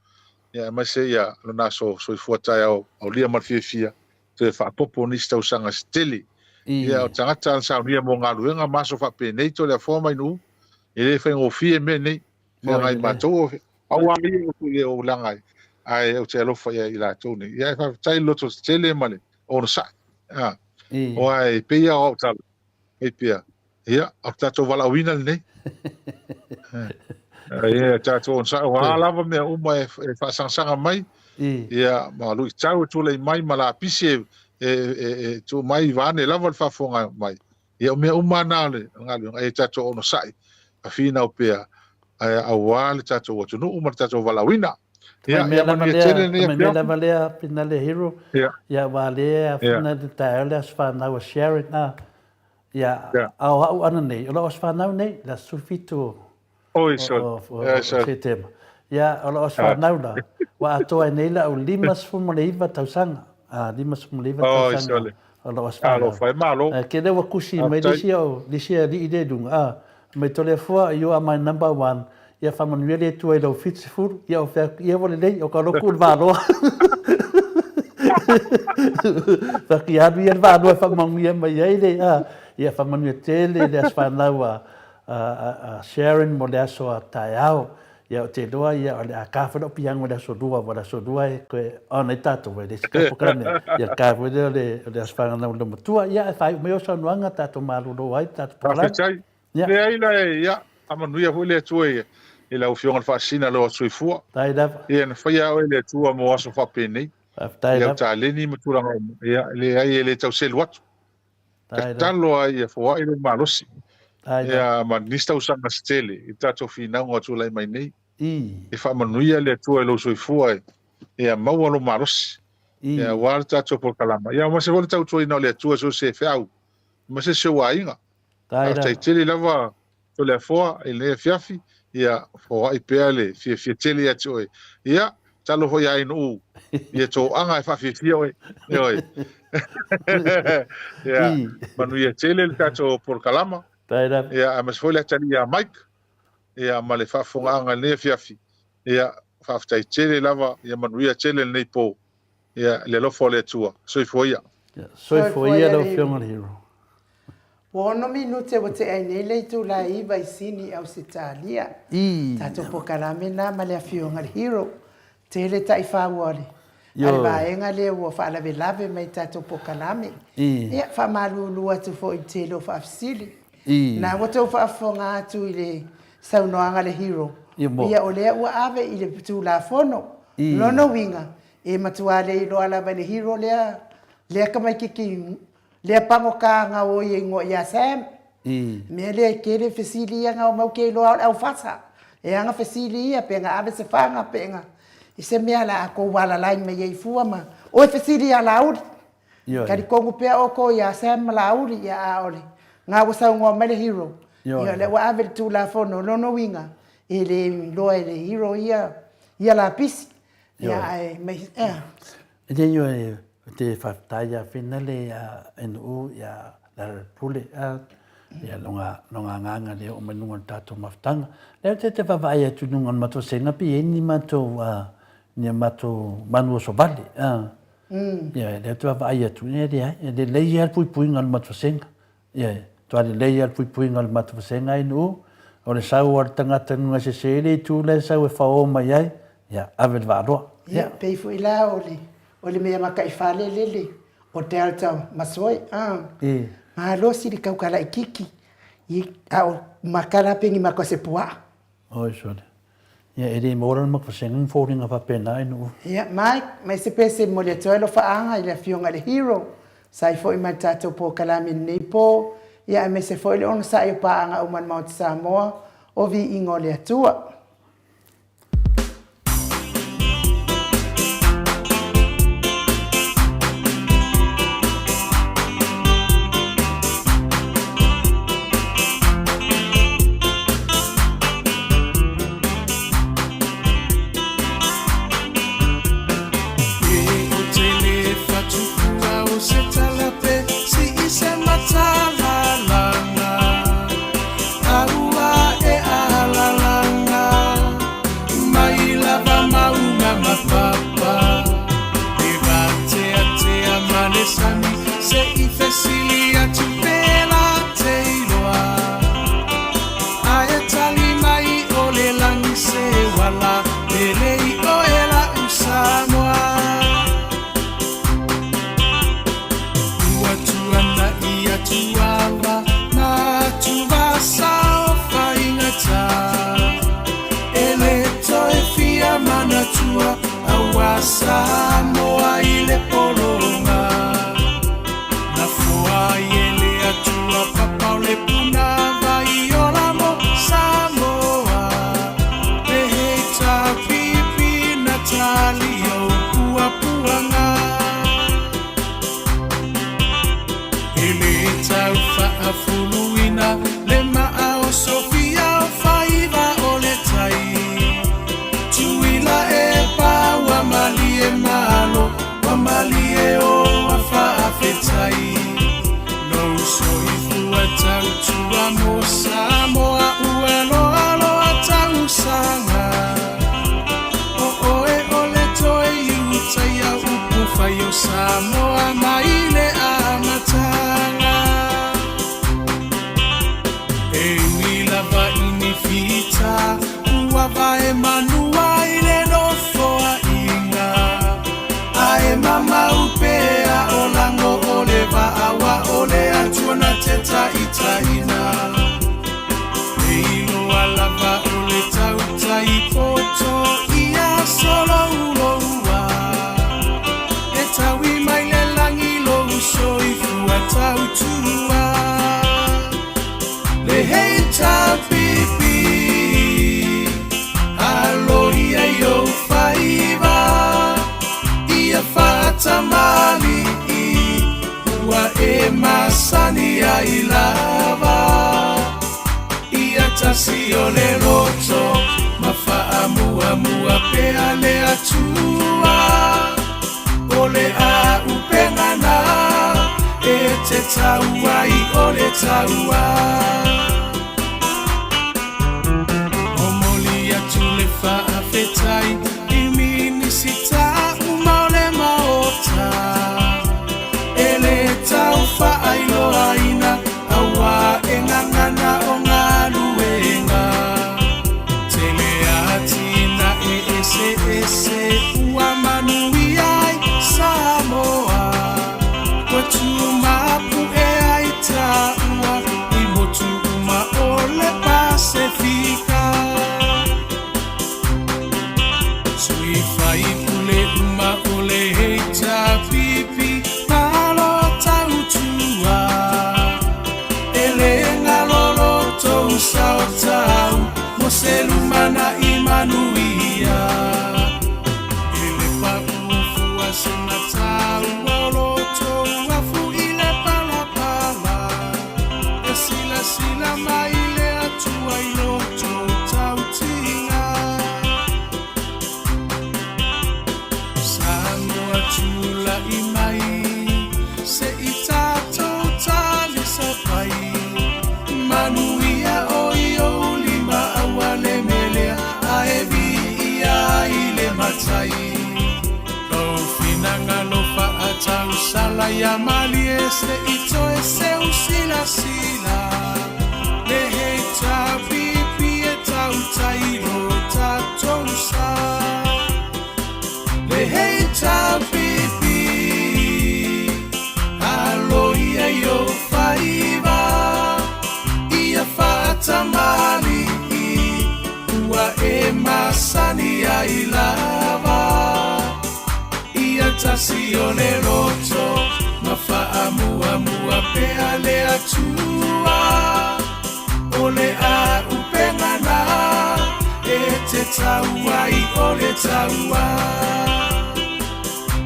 ia, aemaise ia lona aso soifua taeao aulia ma le fiafia, toe faapopo nisi tausaga se tele. Ia, o tagata na saunia mo galuega ma aso faapenei Toleafoa ma Ainuu, e le faigofie mea nei. Feagai matou, aua ia o le o leaga ai, ae ou te alofa ia i latou nei. Ia, e faafetai le loto tetele ma le onosai. A, aua e pei lava o au tala, faipea, Ia, o le tatou valaauina lenei. Ia, tatou onosai, o a lava mea uma e faasagasaaga mai, ia, ma luitau e tulai mai, ma lapisi e, e, e, e tuu mai vaeane lava le faafofoga mai. Ia, o mea uma na o le galuega, e tatou onosai, ma finau pea, aua le tatou atunuu ma le tatou valaauina. Ia, ia manuia tele lenei afiafi. Mea lava lea, Pinale Hero, ia, aua lea, afuna le taeao le aso fanau a Sharon, a, Ia, a o a'u ana nei, o lau aso fanau nei, le aso 17 o, Oi, sole. o, o, o Setema. Ia, o lau aso fanau la, ua atoa ai nei la'u 59 tausaga. A, 59 tausaga o lau aso fanau. Alofa e malo. Ke lea ua kusi mai le isi au, le isi alii lea i luga, a, mai Toleafoa, you are my number one. Ia faamanuia le Atua i lau 70, ia o fea, ia ua lelei, o ka loku le valoa. Faki alu ia le valoa e faamanuia mai ai le, a, ia faamanuia tele le aso fanau a, a, a, a Sharon mo le aso a taeao. Ia o te iloa ia o le a ka foi lau piaga i le aso lua, aua o le aso lua e koe on ai tatou e le isi ka polokalame. Ia ka foi lea o le, o le aso fanau o le matua. Ia e faaiu mai au saunoaga tatou malolo ai le tatou polokalame. Faafetai. Leai la e, ia, faamanuia foi le Atua i, i lau Afioga i le Faasisina lou aso soifua. Faafetai lava. Ia, na faia oe e le Atua mo aso faapenei. Faafetai I au lava. taleni ma tulaga uma. Ia, leai e le tau selu atu. Faafetai lava. Tatalo lava ia foai lou malosi. Faafetai lava. Ia, ma nisi tausaga se tele i le tatou finauga o tulai mai nei. I. E faamanuia le Atua i lou soifua e, ia maua lou malosi. I. Ia, aua le tatou polokalama. Ia, aemaise foi le tautuaina o le Atua i so o se feau, aemaise si ou aiga. Faafetai tele lava Toleafoa i lenei afiafi, ia foai pea le fiafia tele ia te oe. Ia, talo foi ia Ainuu ia toaga e faafiafia oe. Ioe. Ia, manuia tele le tatou polokalama. Ia, aemaise foi le atalii ia Mike, ia ma le faafofogaaga i lenei afiafi. Ia, faafetai tele lava, ia manuia tele lenei po. Ia, i le alofa o le Atua. Soifua ia. Soifua ia lau Afioga i le Hero. Ua ono minute ua tea ai nei le itula e iva i Sini, Ausetalia. Tatou polokalame na ma le Afioga i le Hero. Tele taifau a le a le vaega lea ua faalavelave mai i tatou polokalame. Ia, faamalulu atu foi i le tele o faafesili. Na ua tou faafofoga atu i le saunoaga a le Hero, ia o lea ua ave i le Tulafono. Lona uiga, e matua le iloa lava e le Hero lea lea tamaititi Lea pagoka gaoi e igoa ia Sam. Mea lea e tele fesili ia gao mau ke iloa o le aufasa. E aga fesili ia pe ga ave se faga pe ga i se mea la a kou alalai mai ai fua ma oe fesili ia Laauli. Talitonu pea oukou ia Sam ma Laauli ia a ole ga ua saunoa mai le hero. Ia lea ua ave le Tulafono lona uiga e le iloa e le hero ia ia lapisi. Ia ae mai ea. Ioe, ou te faafetai ia Finale ia NU ia Lealailepule ia lona agaga lea oo mai luga o le tatou mafutaga. Lea ou te te vaavaai atu i luga o le matou sega pe i ai ni matou ni a matou manu oso vale. Ia lea ou te vaavaai atu, e leai, e lelei lava le puipuiga o le matou sega. Ia, e matua lelei lava le puipuiga o le matou vasega ai nuu, o le sau a le tagata luga sese i le itu la e sau e fao mai ai, ia, ave le vaaloa. Ia, pei foi la o le, o le mea makaifale lele o Delta Masoe, a, malosi le taukalaititi. I, a o makala pengi ma ko se puaa. Oi sole. Ia e le maua lana ma vasega ma foliga faapena i nuu. Ia, Mike, mai se pese e momoli atu ai alofaaga i le Afioga i le Hero, sa ai foi ma le tatou polokalame i lenei po, ia aemaise foi le onosai o paaga uma a le Maota Samoa, o Viiga o le Atua. ai lava. Ia tasi o le loto ma faamuamua pea le Atua. O le auupega na e te tau ai o le taua.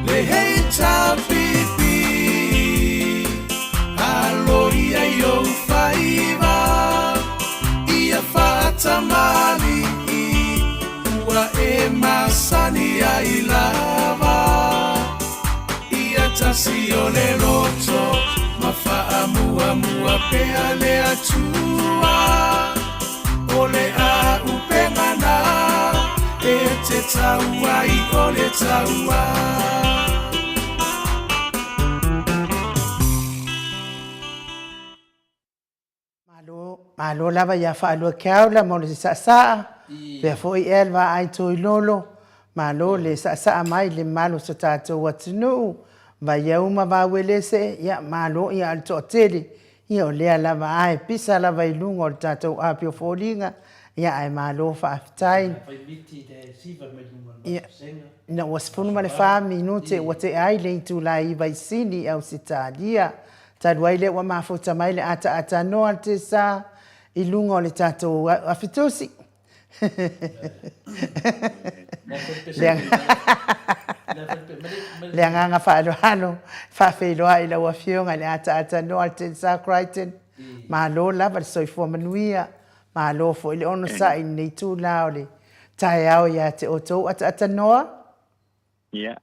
Le HRPP alo ia i ou faiva ia faatamalii ua e masani ai lava. Ia tasi o le loto ma faamuamua pea le Atua. O le auupega na e te tau ai o le taua. Malo, malo lava ia Faalua Keaula mo le saasaa, pea foi ea le vaai toilolo, malo le saasaa mai le mamalu o so tatou atunuu, Vaiau ma Vauelese, ia malo ia a le toatele, ia o lea lava ae pisa lava i luga o le tatou api o foliga, ia ae malo faafetai. Ia, ina ua 14 minute ua tea ai le itula e 9 i Sini i Ausetalia, Talu ai lea ua mafuta mai le ataatanoa a le Tesa i luga o le tatou afitusi. Le agaga faaaloalo faafeiloai i lau Afioga i le ataatanoa a le Tesa Crichton. Malo lava le soifua manuia, malo foi le onosai i lenei itula o le taeao ia te outou ataatanoa. Ia,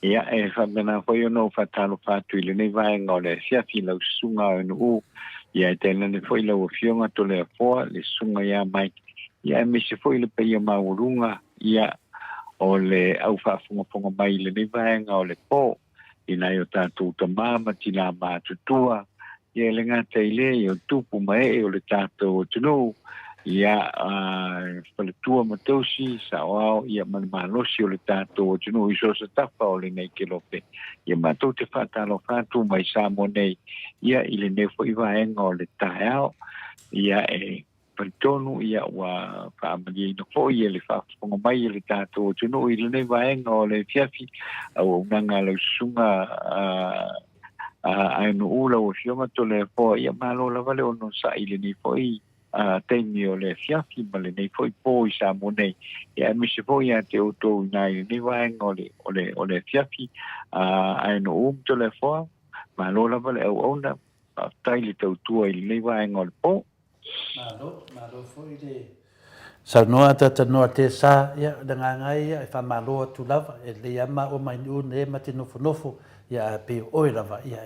ia, e faapena foi ona ou faatalofa atu i lenei vaega o le afiafi i lau susuga Oenuu, ia e tainane foi lau Afioga Toleafoa, le susuga ia Mike, ia aemaise foi le paia maualuga, ia, o le au faafogafoga mai i lenei vaega o le po, i nai o tatou tama ma tinā matutua, Ia e le gata i lea, ia o tupu ma ee o le tatou atunuu, ia faletua ma tausi, saoao, ia ma le malosi o le tatou atunuu i so o se tafa o lenei kelope. Ia matou te faatalofa atu mai Samoa nei, ia i lenei foi vaega o le taeao, ia e talitonu ia ua faamalieina foi e le faafofoga mai e le tatou atunuu i lenei vaega o le afiafi, auaunaga a lau susuga Aenuu, lau Afioga Toleafoa, ia malo lava le onosai i lenei foi taimi o le afiafi ma lenei foi po i Samoa nei, ia aemaise foi ia te outou i ina i lenei vaega o le, o le, o le afiafi. Aenuu ma Toleafoa, malo lava le auauna, faafetai le tautua i lenei vaega o le po. Malo, malo foi le saunoa talanoa Tesa, ia o le agaga ia e faamalo atu lava, e lelei lava maua mai Niu nei ma te nofonofo, ia ae pei o oe lava, ia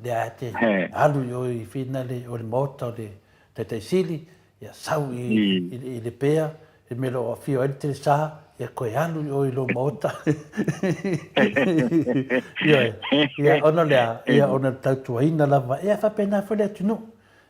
lea lava e te alu i o i Finale o le maota o le Taitai Sili, ia sau i le pea, i le mea o lo o afio ai le Tesa, ia toe alu i o i lou maota. Ioe, ia ona o le a? Ia ona o le tautuaina lava, ia e faapena foi le atunuu.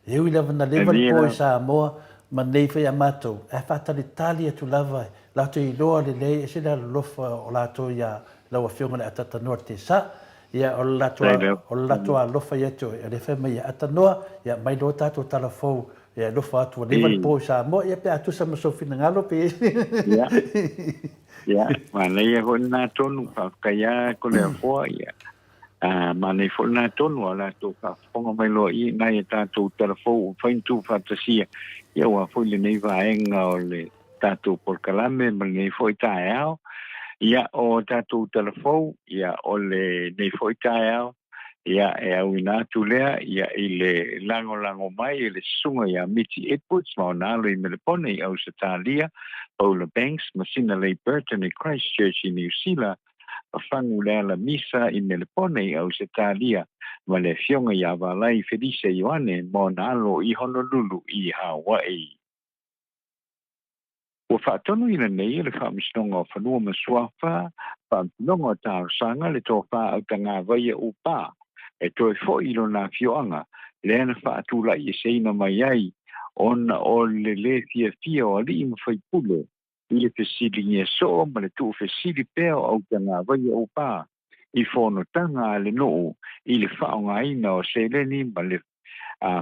E ui lava na leva le po i Samoa ma nei foi a matou, ae faatalitali atu lava latou iloa lelei ese le alolofa o latou ia lau Afioga i le Atatanoa le Tesa. Ia o le latou o le latou alofa ia te oe, o lea fai mai ia Atanoa, ia mai loa tatou tala fou e alofa atu ua leva le po i Samoa, ia pe a tusa ma sou finagalo pe Ia, ia, manaia foi lena tonu, faafetai lava Toleafoa, ia. Ā, manaia foi lena tonu a latou faafofoga mai loa i nai a tatou tala fou ua mafai ona tuufaatasia, ia aua foi lenei vaega o le tatou polokalame ma lenei foi taeao. Ia, o tatou tala fou, ia, o lenei foi taeao, ia, e auina atu lea, ia, i le lagolago mai e le Susuga ia Miti Edwards ma ona alo i Melepone i Ausetalia, Paula Banks ma Sina Leigh Burton i Christchurch i Niu Sila, Fagu Leala Misa i Melepone i Ausetalia ma le Afioga ia Valai Felise Ioane ma ona alo i Honolulu i Hawaii. Ua faatonuina nei e le Faamasinoga o Fanua ma Suafa, Faamasinoga o Talosaga le tofa autagavaia Upa e toe foi i lona afioaga lea na faatulaieseina mai ai ona o le lē fiafia o alii ma faipule i le fesiligia soo ma le tuufesili pea o autagavaia upa i fonotaga a le nuu i le faaaogaina o seleni ma le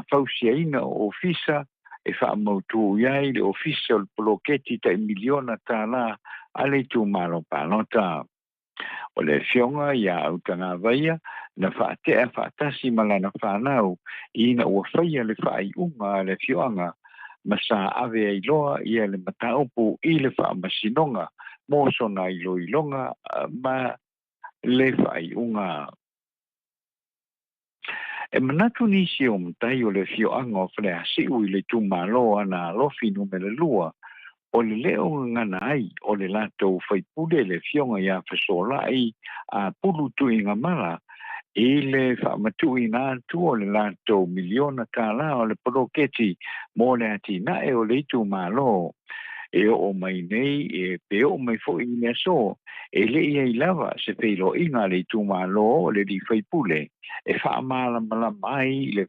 fausiaina o ofisa e faamautu i ai le ofisa o le poloketi tai miliona tala a le itumalo palota. O le afioga ia Autagavaia na faatea faatasi ma lana fanau ina ua faia le faaiuga a le afioaga ma sa ave ai loa ia le mataupu i le faamasinoga mo sona iloiloga ma le faaiuga. E manatu nisi o matai o le afioaga o Faleasiu i le itumalo Ana Alofi numera 2 o le leo gagana ai o le latou faipule le afioga ia Fesolai a Pulu Tuigamala i le faamatuuina atu o le latou miliona tala o le poloketi mo le atinae o le itumalo e oo mai nei e pe oo mai foi i le aso e le i ai lava se feiloaiga a le itumalo o le alii faipule e faamalamalama ai le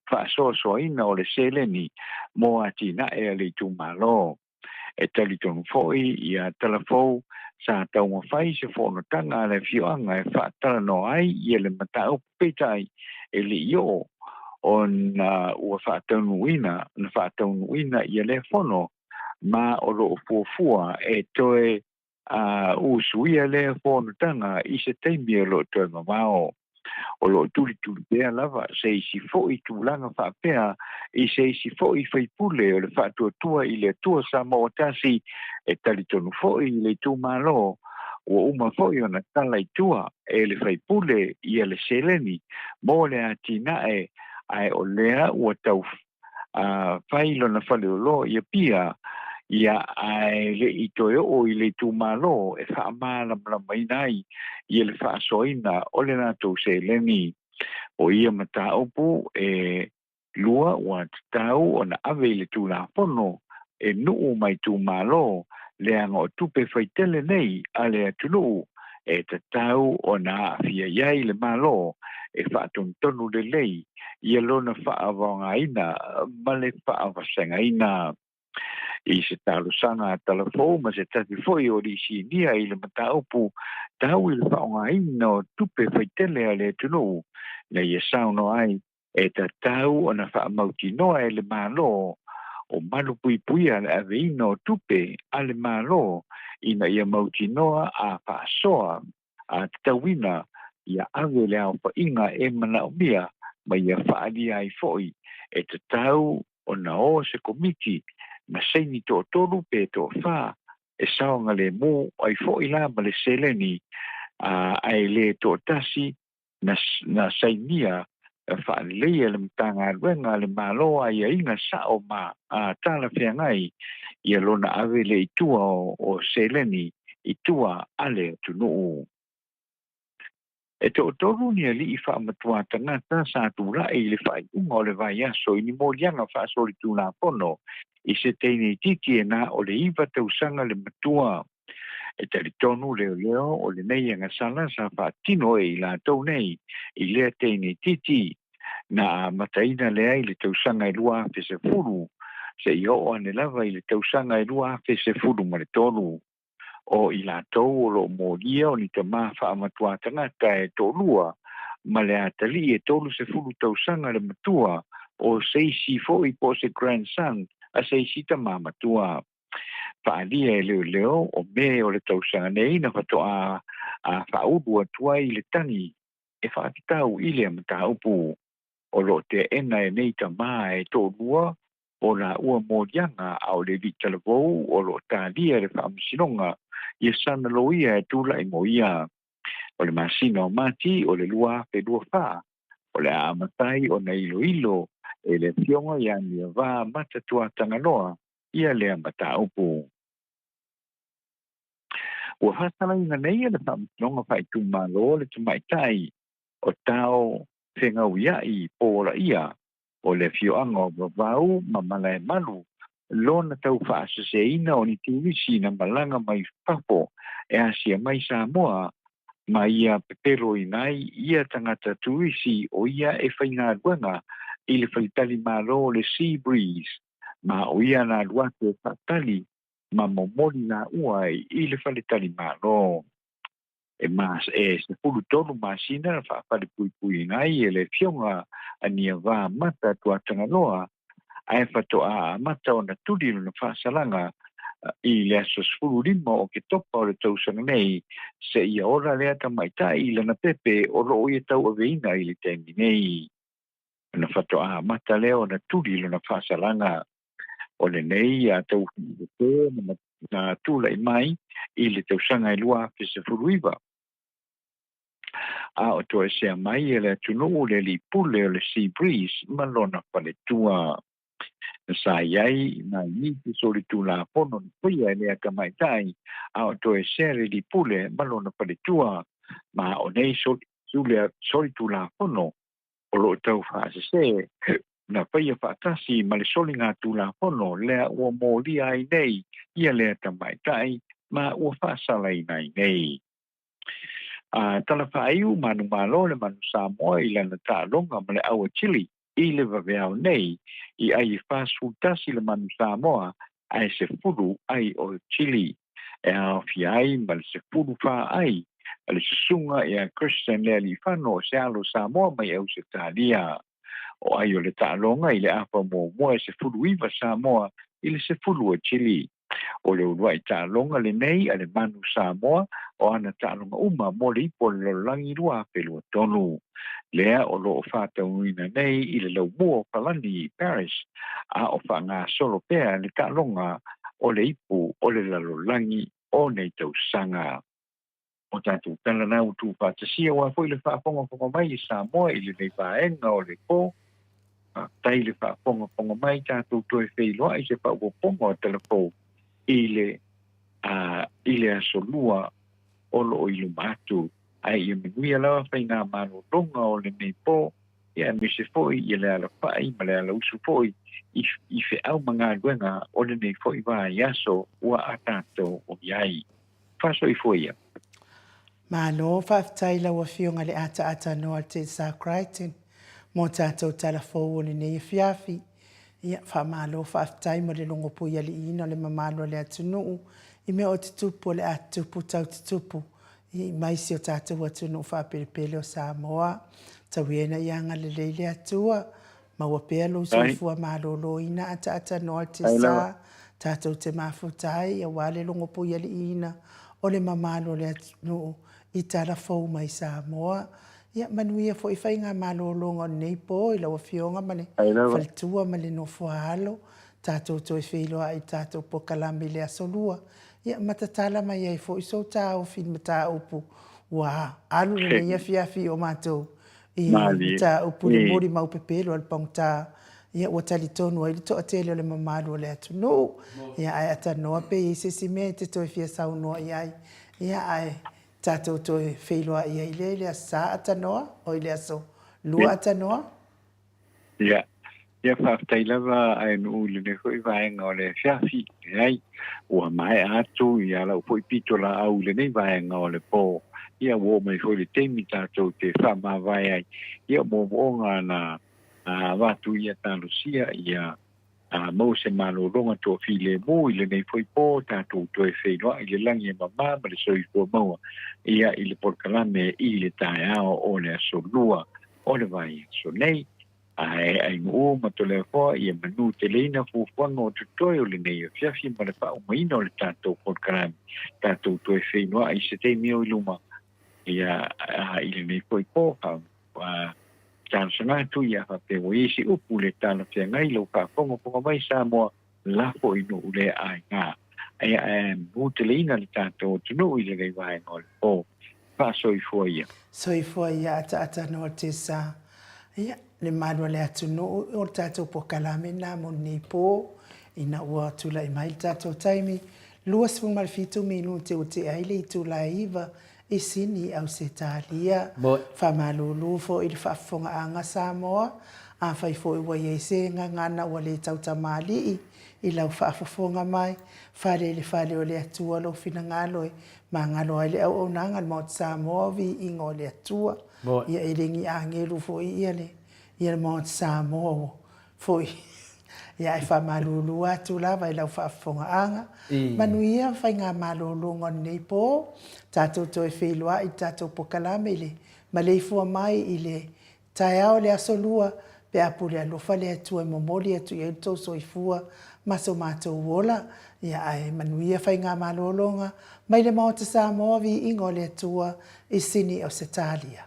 faasoasoaina o le seleni mo atinae a le itumalo. E talitonu foi ia Talafou sa taumafai se fonotaga a le afioaga e faatalanoa ai ia le mataupu peitai e le i oo ona ua faataunuuina na faataunuuina ia lea fono ma o loo fuafua e toe usuia lea fonotaga i se taimi o loo toe mamao. O loo tulituli pea lava se isi foi tulaga faapea i se isi foi faipule o le faatuatua i le Atua Samoa tasi e talitonu foi i le itumalo ua uma foi ona tala i tua e le faipule ia le seleni mo le atinae ae o lea ua tau fai lona faleoloa i Apia ia ae le i toe oo i le itumalo e faamalamalamaina ai ia le faasoaina o le latou seleni. O ia mataupu e lua ua tatau ona ave i le Tulafono e nuu ma itumalo leaga o tupe faitele nei a le atunuu e tatau ona aafia i ai le Malo e faatonutonu lelei ia lona faavaogaina ma le faavasegaina. I se talosaga a Talafou ma se tasi foi o alii sinia i le mataupu tau i le faaaogaina o tupe faitele a le atunuu na ia saunoa ai e tatau ona faamautinoa e le Malo o malu puipuia le aveina o tupe a le Malo ina ia mautinoa a faasoa a tatauina ia ave le aofaiga e manaomia ma ia faaalia ai foi e tatau ona o se komiti na saini toatolu pe toafa e saogalemu ai foi la ma le seleni ae le toatasi na sainia faaleleia le Matagaluega a le Malo aiaiga sao ma talafeagai ia lona ave le i tua o seleni i tua a le atunuu. E toatolu ni alii faamatua tagata sa tulai i le faaiuga o le vaiaso i ni moliaga faasolitulafono i se teine itiiti e na o le 9 tausaga le matua. E talitonu leoleo o lenei agasala sa faatino e i latou nei i lea teine itiiti na amataina lea i le tausaga e 2010 seia oo ane lava i le tausaga e 2013. O i latou o loo molia o ni tamā faamatuā tagata e toalua ma le atalii e 30 tausaga le matua o se isi foi po o se grandson a se isi tamā matua. Faaalia e leoleo o Me o le tausaga nei na faatoa a faaulu atu ai le tagi e faatatau i lea mataupu. O loo teena e nei tamā e toalua o laua moliaga a o le alii talavou o loo talia le faamasinoga ia sana loia e tulai mo ia. O le masina o Mati o le 2024 o le a amatai ona iloilo e le afioga ia Niavā Mata Tuatagaloa ia lea mataupu. Ua faasalaina nei e le Faamasinoga Faaitumalo le tamaitai o Tao Fegauiai po o Laia o le afioaga o Vavau ma Malaemalu lona tau faaseseina o ni turisi na malaga mai fafo e asia mai Samoa ma ia pepeloina ai ia tagata turisi o ia e faigaluega i le faletalimalo o le Sea Breeze ma o ia na alu atu e faatali ma momoli laua i le faletalimalo. E e 13 masina na faafalepuipuiina ai e le afioga a Niavā Mata Tuatagaloa ae faatoa amata ona tuli lona faasalaga I le aso 15 o Oketopa o le tausaga nei, seia ola lea tamaitai i lana pepe o lo o ia tauaveina i le taimi nei. Ona faatoa amata lea ona tuli lona faasalaga. O lenei tauafiilepe na tulai mai i le tausaga e 2019. A o toesea mai e le atunuu le alii pule o le Sea Breeze ma lona faletua. Sa i ai nai nisi solitulafono na faia e lea tamaitai a o toesea le alii pule ma lona faletua, ma o nei solitulafono o lo o tau faasese na faia faatasi ma le soligatulafono lea ua molia ai nei ia lea tamaitai ma ua faasalaina ai nei. A tala faaiu manumalo le Manu Samoa i lana taaloga ma le Aua Chile i le vaveao nei i ai e 41 le Manu Samoa ae 10 ai o Chile e aofia ai ma le 14 ai a le susuga ia Christian Lealiifano o se alo Samoa mai Ausetalia. O ai o le taaloga i le afa muamua e 19 Samoa i le 10 o Chile. O le uluai taaloga lenei a le Manu Samoa o ana taaloga uma mo le Ipu o le Lalolagi 2023. Lea o lo o faataunuuina nei i le laumua o Palani i Paris, a o faagasolo pea le taaloga o le Ipu o le Lalolagi o nei tausaga. O tatou tala na ua tuufaatasia aua foi le faafogafoga mai i Samoa i lenei vaega o le po. Faafetai le faafogafoga mai tatou toe feiloai se faaopoopoga o tala fou i le a i le aso lua o lo o i luma atu. Ae ia manuia lava faigamalologa o lenei po, ia aemaise foi ia le alafai ma le alausu foi i, i feau ma galuega o lenei foi vaiaso ua a tatou o i ai. Faasoifua ia. Malo, faafetai i lau Afioga i le ataata noa Tessa Crichton mo tatou tala fou o lenei afiafi. Ia, faamalo faafetai mo le logo puialiiina o le mamalu o le atunuu i mea o tutupu o le a tutupu tau tutupu i mai si o tatou atunuu faapelepele o Samoa. Tau ia ina ia agalelei le Atua Maua pea lou soifua maloloina ataatanoa te sa tatou te mafuta ai aua le logo puialiiina o le mamalu o le atunuu i tala fou mai Samoa. Ia manuia foi faigamalologa o lenei po i lau Afioga ma le faletua ma le nofoaalo. Tatou toe feiloai i tatou polokalame i le aso Lua. Ia ma tatala mai ai foi sou taofi i le mataupu ua alu lenei afiafi i o matou i mataupu i le molimau pepelo a le pagota, ia ua talitonu ai le toatele o le mamalu o le atunuu. Ia ae atanoa pe i ai se isi mea e te toe fia saunoa i ai, ia ae tatou toe feiloai ai lea i le Aso Sa atanoa, oi le Aso Lua atanoa. Ia, ia faafetai lava ae nuu i lenei foi vaega o le afiafi. Leai, ua maea atu ia lau foi pitolaau i lenei vaega o le po. Ia ua oo mai foi le taimi tatou te faamavae ai. Ia moomooga na avatu ia talosia ia maua se malologa toafilemu i lenei foi po tatou toe feiloai i le lagi e mama ma le soifua maua ia i le polokalame i le taeao o le aso Lua o le vaiaso nei. Ae ainuu ma Toleafoa ia manu teleina fuafuaga o totoe o lenei afiafi ma le faaumaina o le tatou polokalame. Tatou toe feiloai i se taimi o i luma ia i lenei foi po fa talosaga atu ia faapea ua i ai se upu le talafeagai lau faafogafoga mai Samoa lafo i nuu le aiga. Ae ae manu teleina le tatou atunuu i lenei vaega o le po. Faasoifua ia. Soifua ia ataata noa te sa. Ia, le malu a le atunuu o le tatou pokalame lena mo lenei po, ina ua tulai mai le tatou taimi, 27 minute ua tea ai le itula e 9 i Sini, Ausetalia. Faamalulu foi i le faafofogaaga Samoa, afai foi ua i ai se gagana ua le tautamalii i lau faafofoga mai, fale i le fale o le Atua lou finagalo e magalo ai le auaunaga a le Maota Samoa o viiga o le Atua. Ia e le ni agelu foi ia le ia le Maota Samoa ua foi ia ae faamalulu atu lava i lau faafofogaaga. Manuia faigamalologa o lenei po, tatou toe feiloai i le tatou pokalame i le maleifua mai i le Taeao le aso lua, pe a pule alofa le Atua e momoli atu i ai lo tou soifua ma so matou ola. Ia ae manuia faigamalologa mai le Maota Samoa viiga o le Atua i Sini Ausetalia.